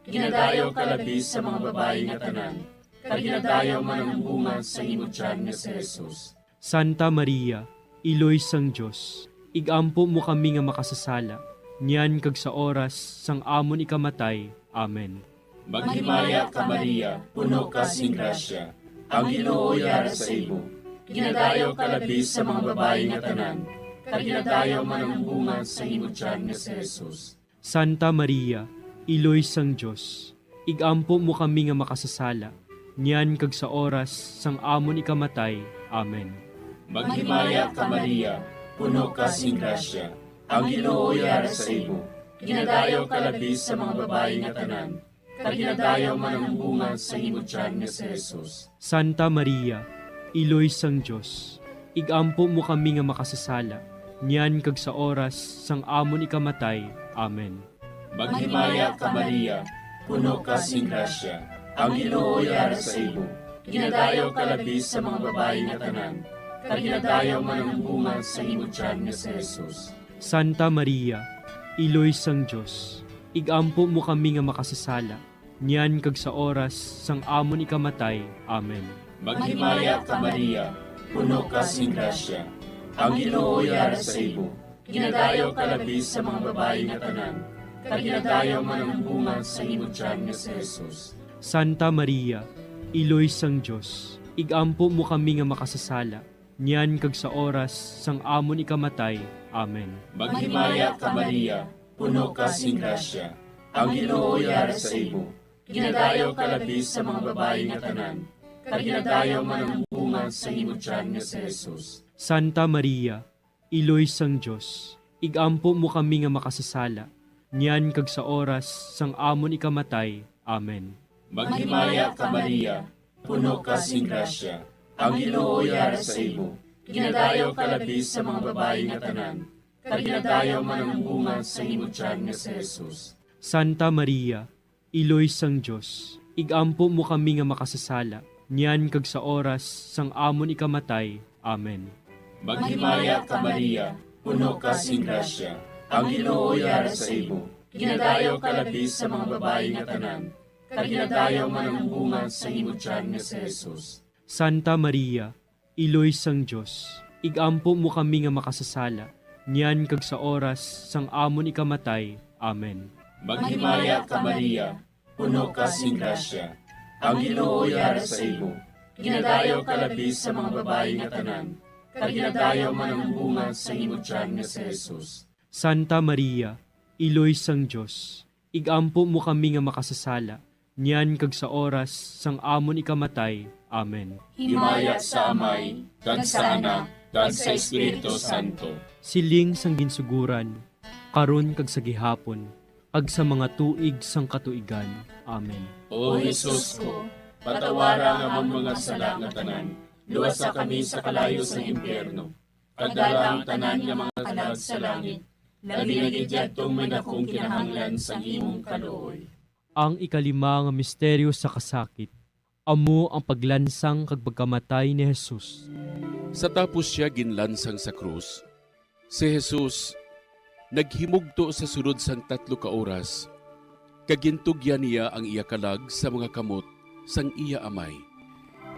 Ginadayaw ka labi sa mga babayi nga tanan, kag ginadayaw man ang bunga sa imo tiyan nga si Jesus. Santa Maria, Iloy sang Dios, ig-ampo mo kami nga makasasala, niyan kag sa oras sang amon ikamatay. Amen. Maghimaya ka, Maria, puno ka sing grasya, ang Ginoo yara sa imo. Ginadayaw ka labi sa mga babayi nga tanan, kag ginadayaw man ang bunga sa imo tiyan nga si Jesus. Santa Maria, Iloy sang Dios, ig-ampo mo kami nga makasasala, niyan kag sa oras sang amon ikamatay. Amen. Maghimaya ka, Maria, puno ka sing grasya, ang Ginoo yara sa imo. Ginadayaw ka labi sa mga babayi nga tanan, kag ginadayaw man ang bunga sa imo tiyan nga si Jesus. Santa Maria, Iloy sang Dios, ig-ampo mo kami nga makasasala, niyan kag sa oras sang amon ikamatay. Amen. Maghimaya ka, Maria, puno ka sing grasya, ang Ginoo yara sa imo. Ginadayaw ka labi sa mga babayi nga tanan, kag ginadayaw man ang bunga sa imo tiyan nga si Jesus. Santa Maria, Iloy sang Dios, ig-ampo mo kami nga makasasala, niyan kag sa oras sang amon ikamatay. Amen. Maghimaya ka, Maria, puno ka sing grasya, ang Ginoo yara sa imo. Ginadayaw ka labi sa mga babayi nga tanan, kag ginadayaw man ang bunga sa imo tiyan nga si Jesus. Santa Maria, Iloy sang Dios, ig-ampo mo kami nga makasasala, niyan kag sa oras sang amon ikamatay. Amen. Maghimaya ka, Maria, puno ka sing grasya, ang Ginoo yara sa imo. Ginadayaw ka labi sa mga babayi nga tanan, kag ginadayaw man ang bunga sa imo tiyan nga si Jesus. Santa Maria, Iloy sang Dios, ig-ampo mo kami nga makasasala, niyan kag sa oras sang amon ikamatay. Amen. Maghimaya ka, Maria, puno ka sing grasya, ang Ginoo yara sa imo. Ginadayaw ka labi sa mga babayi nga tanan, kag ginadayaw man ang bunga sa imo tiyan nga si Jesus. Santa Maria, Iloy sang Dios, ig-ampo mo kami nga makasasala, niyan kag sa oras sang amon ikamatay. Amen. Maghimaya ka, Maria, puno ka sing grasya, ang Ginoo yara sa imo. Ginadayaw ka labi sa mga babayi nga tanan, kag ginadayaw man ang bunga sa imo tiyan nga si Jesus. Santa Maria, Iloy sang Dios, ig-ampo mo kami nga makasasala, niyan kag sa oras sang amon ikamatay. Amen. Maghimaya ka, Maria, puno ka sing grasya, ang Ginoo yara sa imo. Ginadayaw ka labi sa mga babayi nga tanan, kag ginadayaw man ang bunga sa imo tiyan nga si Jesus. Santa Maria, Iloy sang Dios, ig-ampo mo kami nga makasasala, niyan kag sa oras sang amon ikamatay. Amen. Himaya sa Amay, kag sa Anak, kag sa Espiritu Santo. Siling sang ginsuguran, karon kag sa gihapon, kag sa mga tuig sang katuigan. Amen. O Jesus ko, patawara ang amon mga sala nga tanan, luwasa kami sa kalayo sang impyerno, kag dala ang tanan nga mga kalag sa langit, labi na gid yadtong may dakong kinahanglan sang imong kaluoy. Ang ikalima nga misteryo sa kasakit, amo ang paglansang kag pagkamatay ni Jesus. Sa tapos sia ginlansang sa krus, si Jesus naghimugto sa sulod sang tatlo ka oras, kag gintugyan niya ang iya kalag sa mga kamot sang iya Amay.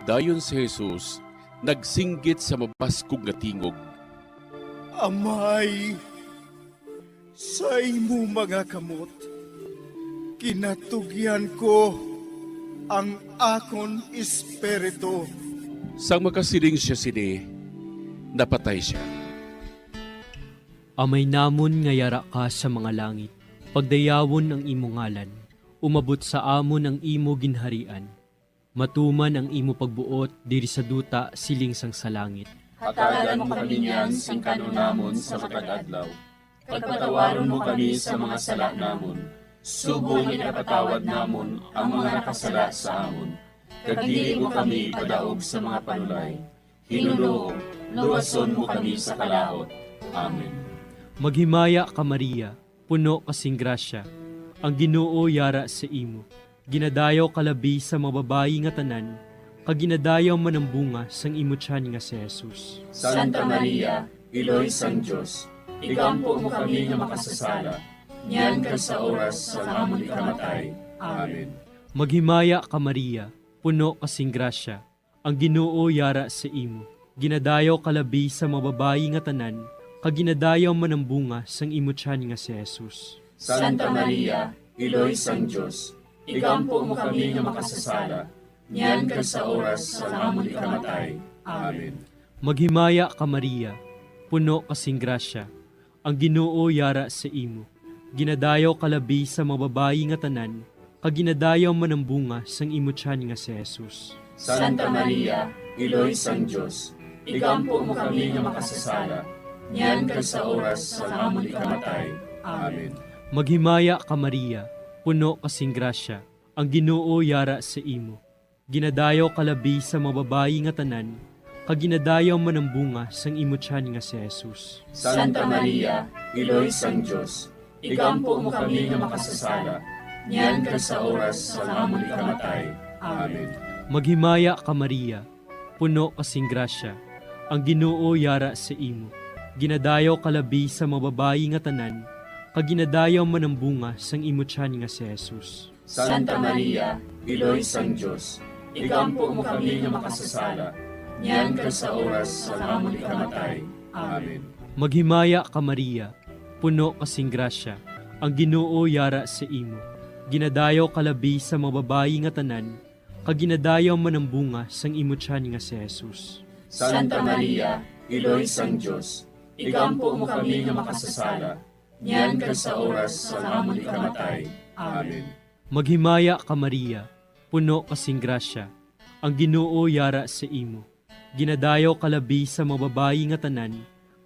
Dayon si Jesus nagsinggit sa mabaskog nga tingog, "Amay, sa imo mga kamot ginatugyan ko ang akon espiritu." Sang makasiling sia sini, napatay sia. Amay namon nga yara ka sa mga langit, Pagdayawon ang imo ngalan, umabot sa amon ang imo ginharian. Matuman ang imo pagbuot diri sa duta siling sang sa langit. Hatagan mo kami niyan sing kan-on namon sa matag adlaw, kag patawaron mo kami sa mga sala namon, subong nga ginapatawad namon ang mga nakasala sa amon, kag dili mo kami ipadaog sa mga panulay. Ginoo, luwason mo kami sa kalaut. Amen. Maghimaya ka, Maria, puno ka sing grasya, ang Ginoo yara sa imo. Ginadayaw ka labi sa mga babayi nga tanan, kag ginadayaw man ang bunga sang imo tiyan nga si Jesus. Santa Maria, Iloy sang Dios, igampo mo kami nga makasasala, niyan kag sa oras sang amon ikamatay. Amen. Maghimaya ka, Maria, puno ka sing grasya, ang Ginoo yara sa imo. Ginadayaw ka labi sa mga babayi nga tanan, kag ginadayaw man ang bunga sang imo tiyan nga si Jesus. Santa Maria, Iloy sang Dios, igampo mo kami nga makasasala, niyan kag sa oras sang amon ikamatay. Amen. Maghimaya ka, Maria, puno ka sing grasya, ang Ginoo yara sa imo. Ginadayaw ka labi sa mga babayi nga tanan, kag ginadayaw man ang bunga sang imo tiyan nga si Jesus. Santa Maria, Iloy sang Dios, igampo mo kami nga makasasala, niyan kag sa oras sang amon ikamatay. Amen. Maghimaya ka, Maria, puno ka sing grasya, ang Ginoo yara sa imo. Ginadayaw ka labi sa mga babayi nga tanan, kag ginadayaw man ang bunga sang imo tiyan nga si Jesus. Santa Maria, Iloy sang Dios, igampo mo kami nga makasasala, niyan kag sa oras sang amon ikamatay. Amen. Maghimaya ka, Maria, puno ka sing grasya, ang Ginoo yara sa imo. Ginadayaw ka labi sa mga babayi nga tanan, kag ginadayaw man ang bunga sang imo tiyan nga si Jesus. Santa Maria, Iloy sang Dios, igampo mo kami nga makasasala, niyan kag sa oras sang amon ikamatay. Amen. Maghimaya ka, Maria, puno ka sing grasya, ang Ginoo yara sa imo. Ginadayaw ka labi sa mga babayi nga tanan, kag ginadayaw man ang bunga sang imo tiyan nga si Jesus. Santa Maria, Iloy sang Dios, igampo mo kami nga makasasala, niyan kag sa oras sang amon ikamatay. Amen. Maghimaya ka, Maria, puno ka sing grasya, ang Ginoo yara sa imo. Ginadayaw ka labi sa mga babayi nga tanan,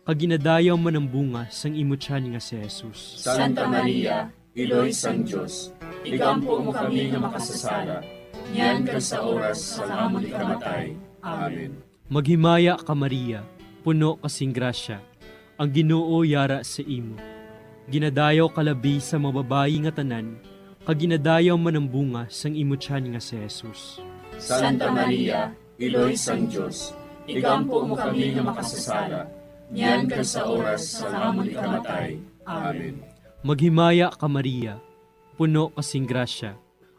kag ginadayaw man ang bunga sang imo tiyan nga si Jesus. Santa Maria, Iloy sang Dios, igampo mo kami nga makasasala, niyan kag sa oras sang amon ikamatay. Amen. Maghimaya ka, Maria, puno ka sing grasya, ang Ginoo yara sa imo. Ginadayaw ka labi sa mga babayi nga tanan, kag ginadayaw man ang bunga sang imo tiyan nga si Jesus. Santa Maria, Iloy sang Dios, igampo mo kami nga makasasala, niyan kag sa oras sang amon ikamatay. Amen. Maghimaya ka, Maria, puno ka sing grasya,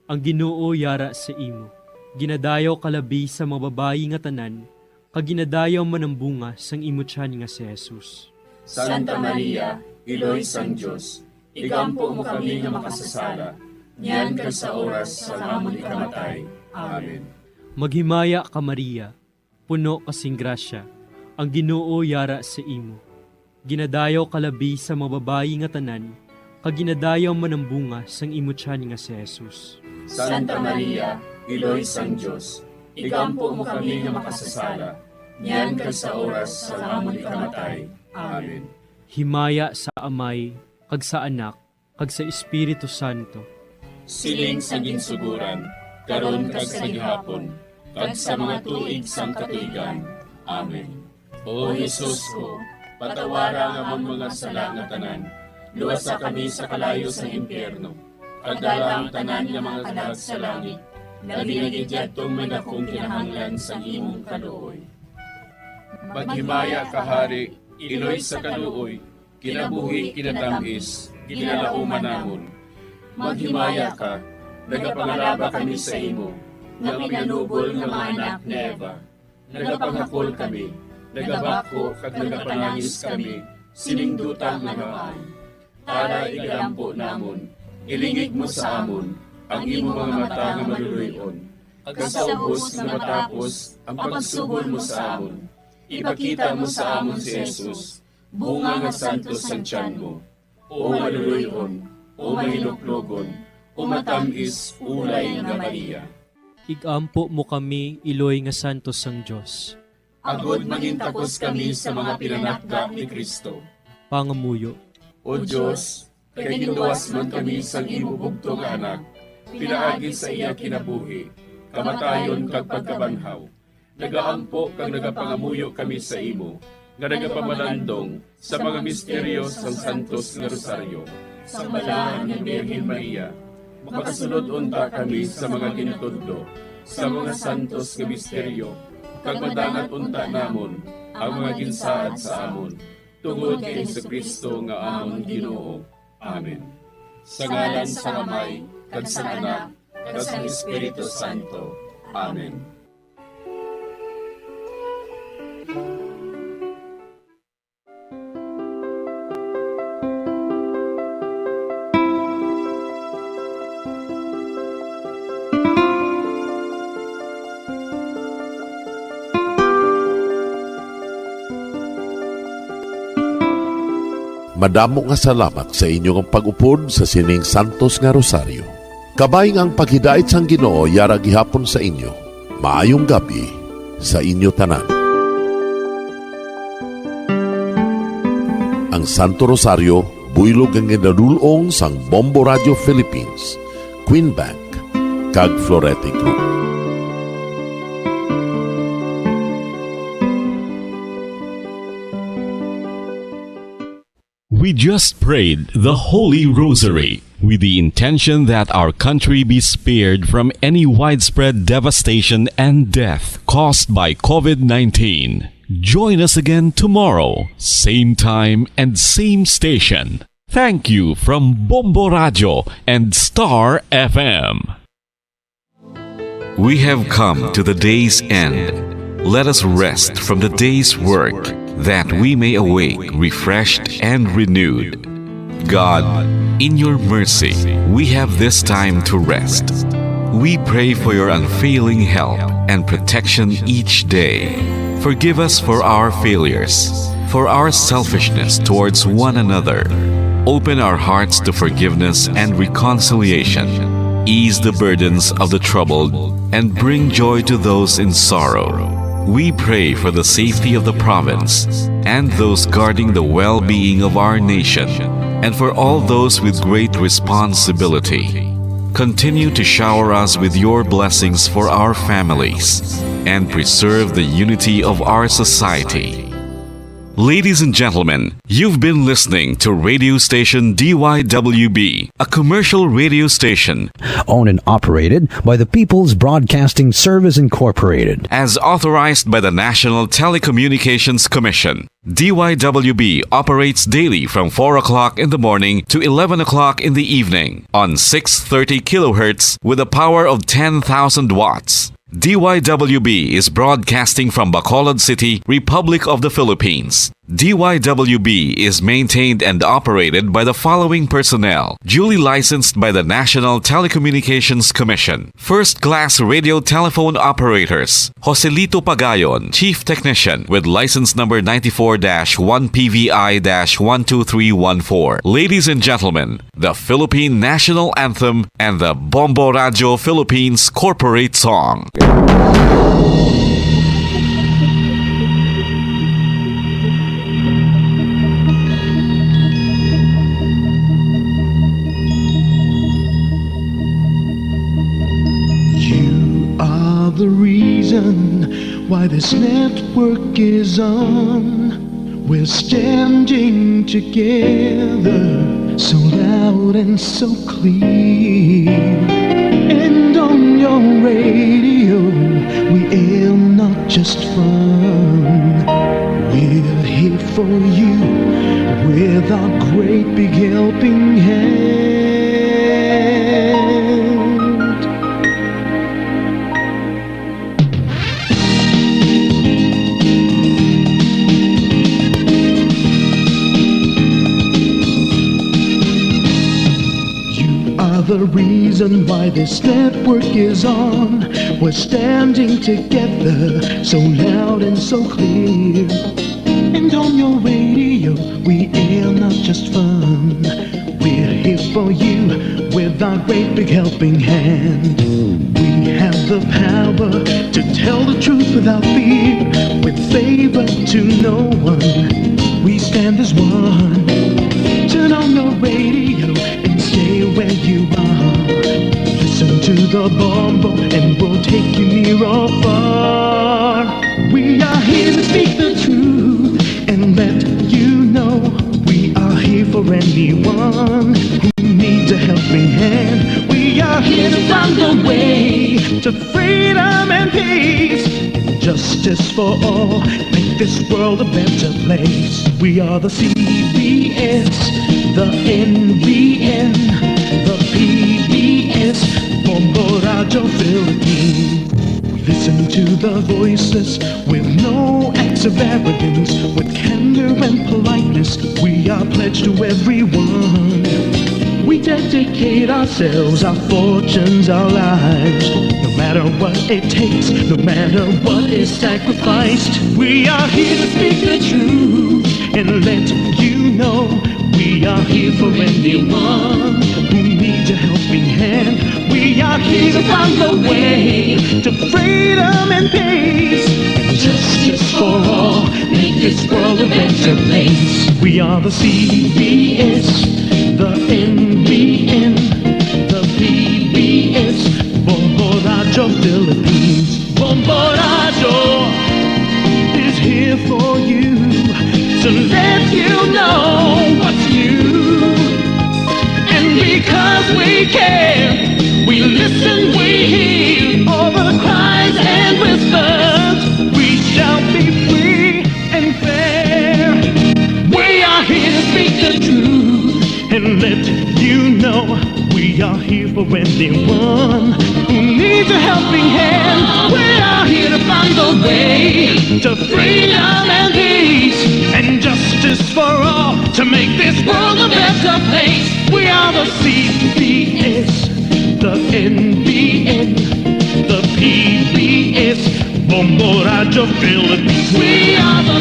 ang Ginoo yara sa imo. Ginadayaw ka labi sa mga babayi nga tanan, kag ginadayaw man ang bunga sang imo tiyan nga si Jesus. Santa Maria, Iloy sang Dios, igampo mo kami nga makasasala, niyan kag sa oras sang amon ikamatay. Amen. Maghimaya ka, Maria, puno ka sing grasya, ang Ginoo yara sa imo. Ginadayaw ka labi sa mga babayi nga tanan, kag ginadayaw man ang bunga sang imo tiyan nga si Jesus. Santa Maria, Iloy sang Dios, igampo mo kami nga makasasala, niyan kag sa oras sang amon ikamatay. Amen. Himaya sa Amay, kag sa Anak, kag sa Espiritu Santo. Siling sa ginsuguran, karon kag sa gihapon, kag sa mga tuig sang katuigan. Amen. O Jesus ko, patawara ang amon mga sala nga tanan, luwasa kami sa kalayo sang impyerno, kag dala ang tanan nga mga kalag sa langit, labi na gid yadtong may dakong kinahanglan sang imong kaluoy. Maghimaya ka, Hari, Iloy sa kaluoy, kinabuhi, kinatam-is, ginalauman namon. Maghimaya ka, nagapangalaba kami sa imo, nga pinanubol nga mga anak ni Eva. Nagapangakol kami, nagabako kag nagapanangis kami, sining duta nga maan. Tara, igalampo namon, ilingig mo sa amon ang imo mga mata nga maluloy-on, kag sa ubos nga matapos ang pagsubol mo sa amon, ipakita mo sa amon si Jesus, bunga nga santos sang tiyan mo. O maluloy-on, o mahinuklogon, o matamis ulay nga Maria. Ig-ampo mo kami, iloy nga santos sang Dios. Agod mangintakos kami sa mga pinanakda ni Cristo. Pangamuyo. O Dios, kay ginluwas man kami sang imo bugtong nga Anak, pinaagi sa iya kinabuhi, kamatayon, kag pagkabanhaw, nagaampo kag nagapangamuyo kami sa imo, nga nagapamalandong sa mga misteryo sang Santos nga Rosaryo. Sang Balahan nga Birhen Maria, makasulod unta kami sa mga ginatudlo sa mga santos nga misteryo, kag madangat unta namon ang mga ginsaad sa amon, tungod kay Jesu-Cristo nga amon Ginoo. Amen. Sa ngalan sang Amay, kag sang Anak, kag sang Espiritu Santo. Amen. Madamo nga salamat sa inyo nga pag-upod sa sining santos nga rosaryo. Kabay nga ang paghidait sang Ginoo yara gihapon sa inyo. Maayong gab-i sa inyo tanan. Ang Santo Rosario, buylog nga ginadul-ong sang Bombo Radio Philippines, Queen Bank, kag Florete Group. We just prayed the Holy Rosary with the intention that our country be spared from any widespread devastation and death caused by COVID nineteen. Join us again tomorrow, same time and same station. Thank you from Bombo Radio and Star F M. We have come to the day's end. Let us rest from the day's work, that we may awake refreshed and renewed. God, in your mercy, we have this time to rest. We pray for your unfailing help and protection each day. Forgive us for our failures, for our selfishness towards one another. Open our hearts to forgiveness and reconciliation. Ease the burdens of the troubled and bring joy to those in sorrow. We pray for the safety of the province and those guarding the well-being of our nation, and for all those with great responsibility. Continue to shower us with your blessings for our families and preserve the unity of our society. Ladies and gentlemen, you've been listening to radio station D Y W B, a commercial radio station owned and operated by the People's Broadcasting Service Incorporated, as authorized by the National Telecommunications Commission. D Y W B operates daily from four o'clock in the morning to eleven o'clock in the evening on six thirty kilohertz with a power of ten thousand watts. D Y W B is broadcasting from Bacolod City, Republic of the Philippines. D Y W B is maintained and operated by the following personnel, duly licensed by the National Telecommunications Commission. First class radio telephone operators, Joselito Pagayon, Chief Technician, with license number ninety-four dash one P V I dash one two three one four. Ladies and gentlemen, the Philippine National Anthem and the Bombo Radio Philippines Corporate Song. You are the reason why this network is on. We're standing together, so loud and so clear. And on your radio, we air not just fun. We're here for you with our great big helping hand. You are the reason why this network is on. We're standing together, so loud and so clear. And on your radio, we air not just fun. We're here for you great big helping hand. We have the power to tell the truth without fear, with favor to no one. We stand as one. Turn on the radio and stay where you are. Listen to the Bombo and we'll take you near or far. We are here to speak the truth and let you know we are here for anyone who needs a helping hand. We are here to find the way to freedom and peace and justice for all. Make this world a better place. We are the C B S, the N B N, the P B S, Bombo Radyo Philippines. Listen to the voices with no acts of arrogance, with candor and politeness. We are pledged to everyone. We dedicate ourselves, our fortunes, our lives. No matter what it takes, no matter what is sacrificed, we are here to speak the truth and let you know we are here for anyone who needs a helping hand. We are here to find the way to freedom and peace and justice for all. Make this world a better place. We are the C B S, the N B N, the P B S, Bombo Radyo Philippines. Bombo Radyo is here for you to let you know what's new. And because we care, we listen, we hear all the cries and whispers. We shall be free and fair. We are here to speak the truth and let you know we are here for anyone who needs a helping hand. We are here to find the way to freedom and peace and justice for all, to make this world a better place. We are the C B S, the N B N, the P B S, Bombo Radyo Philippines. We are the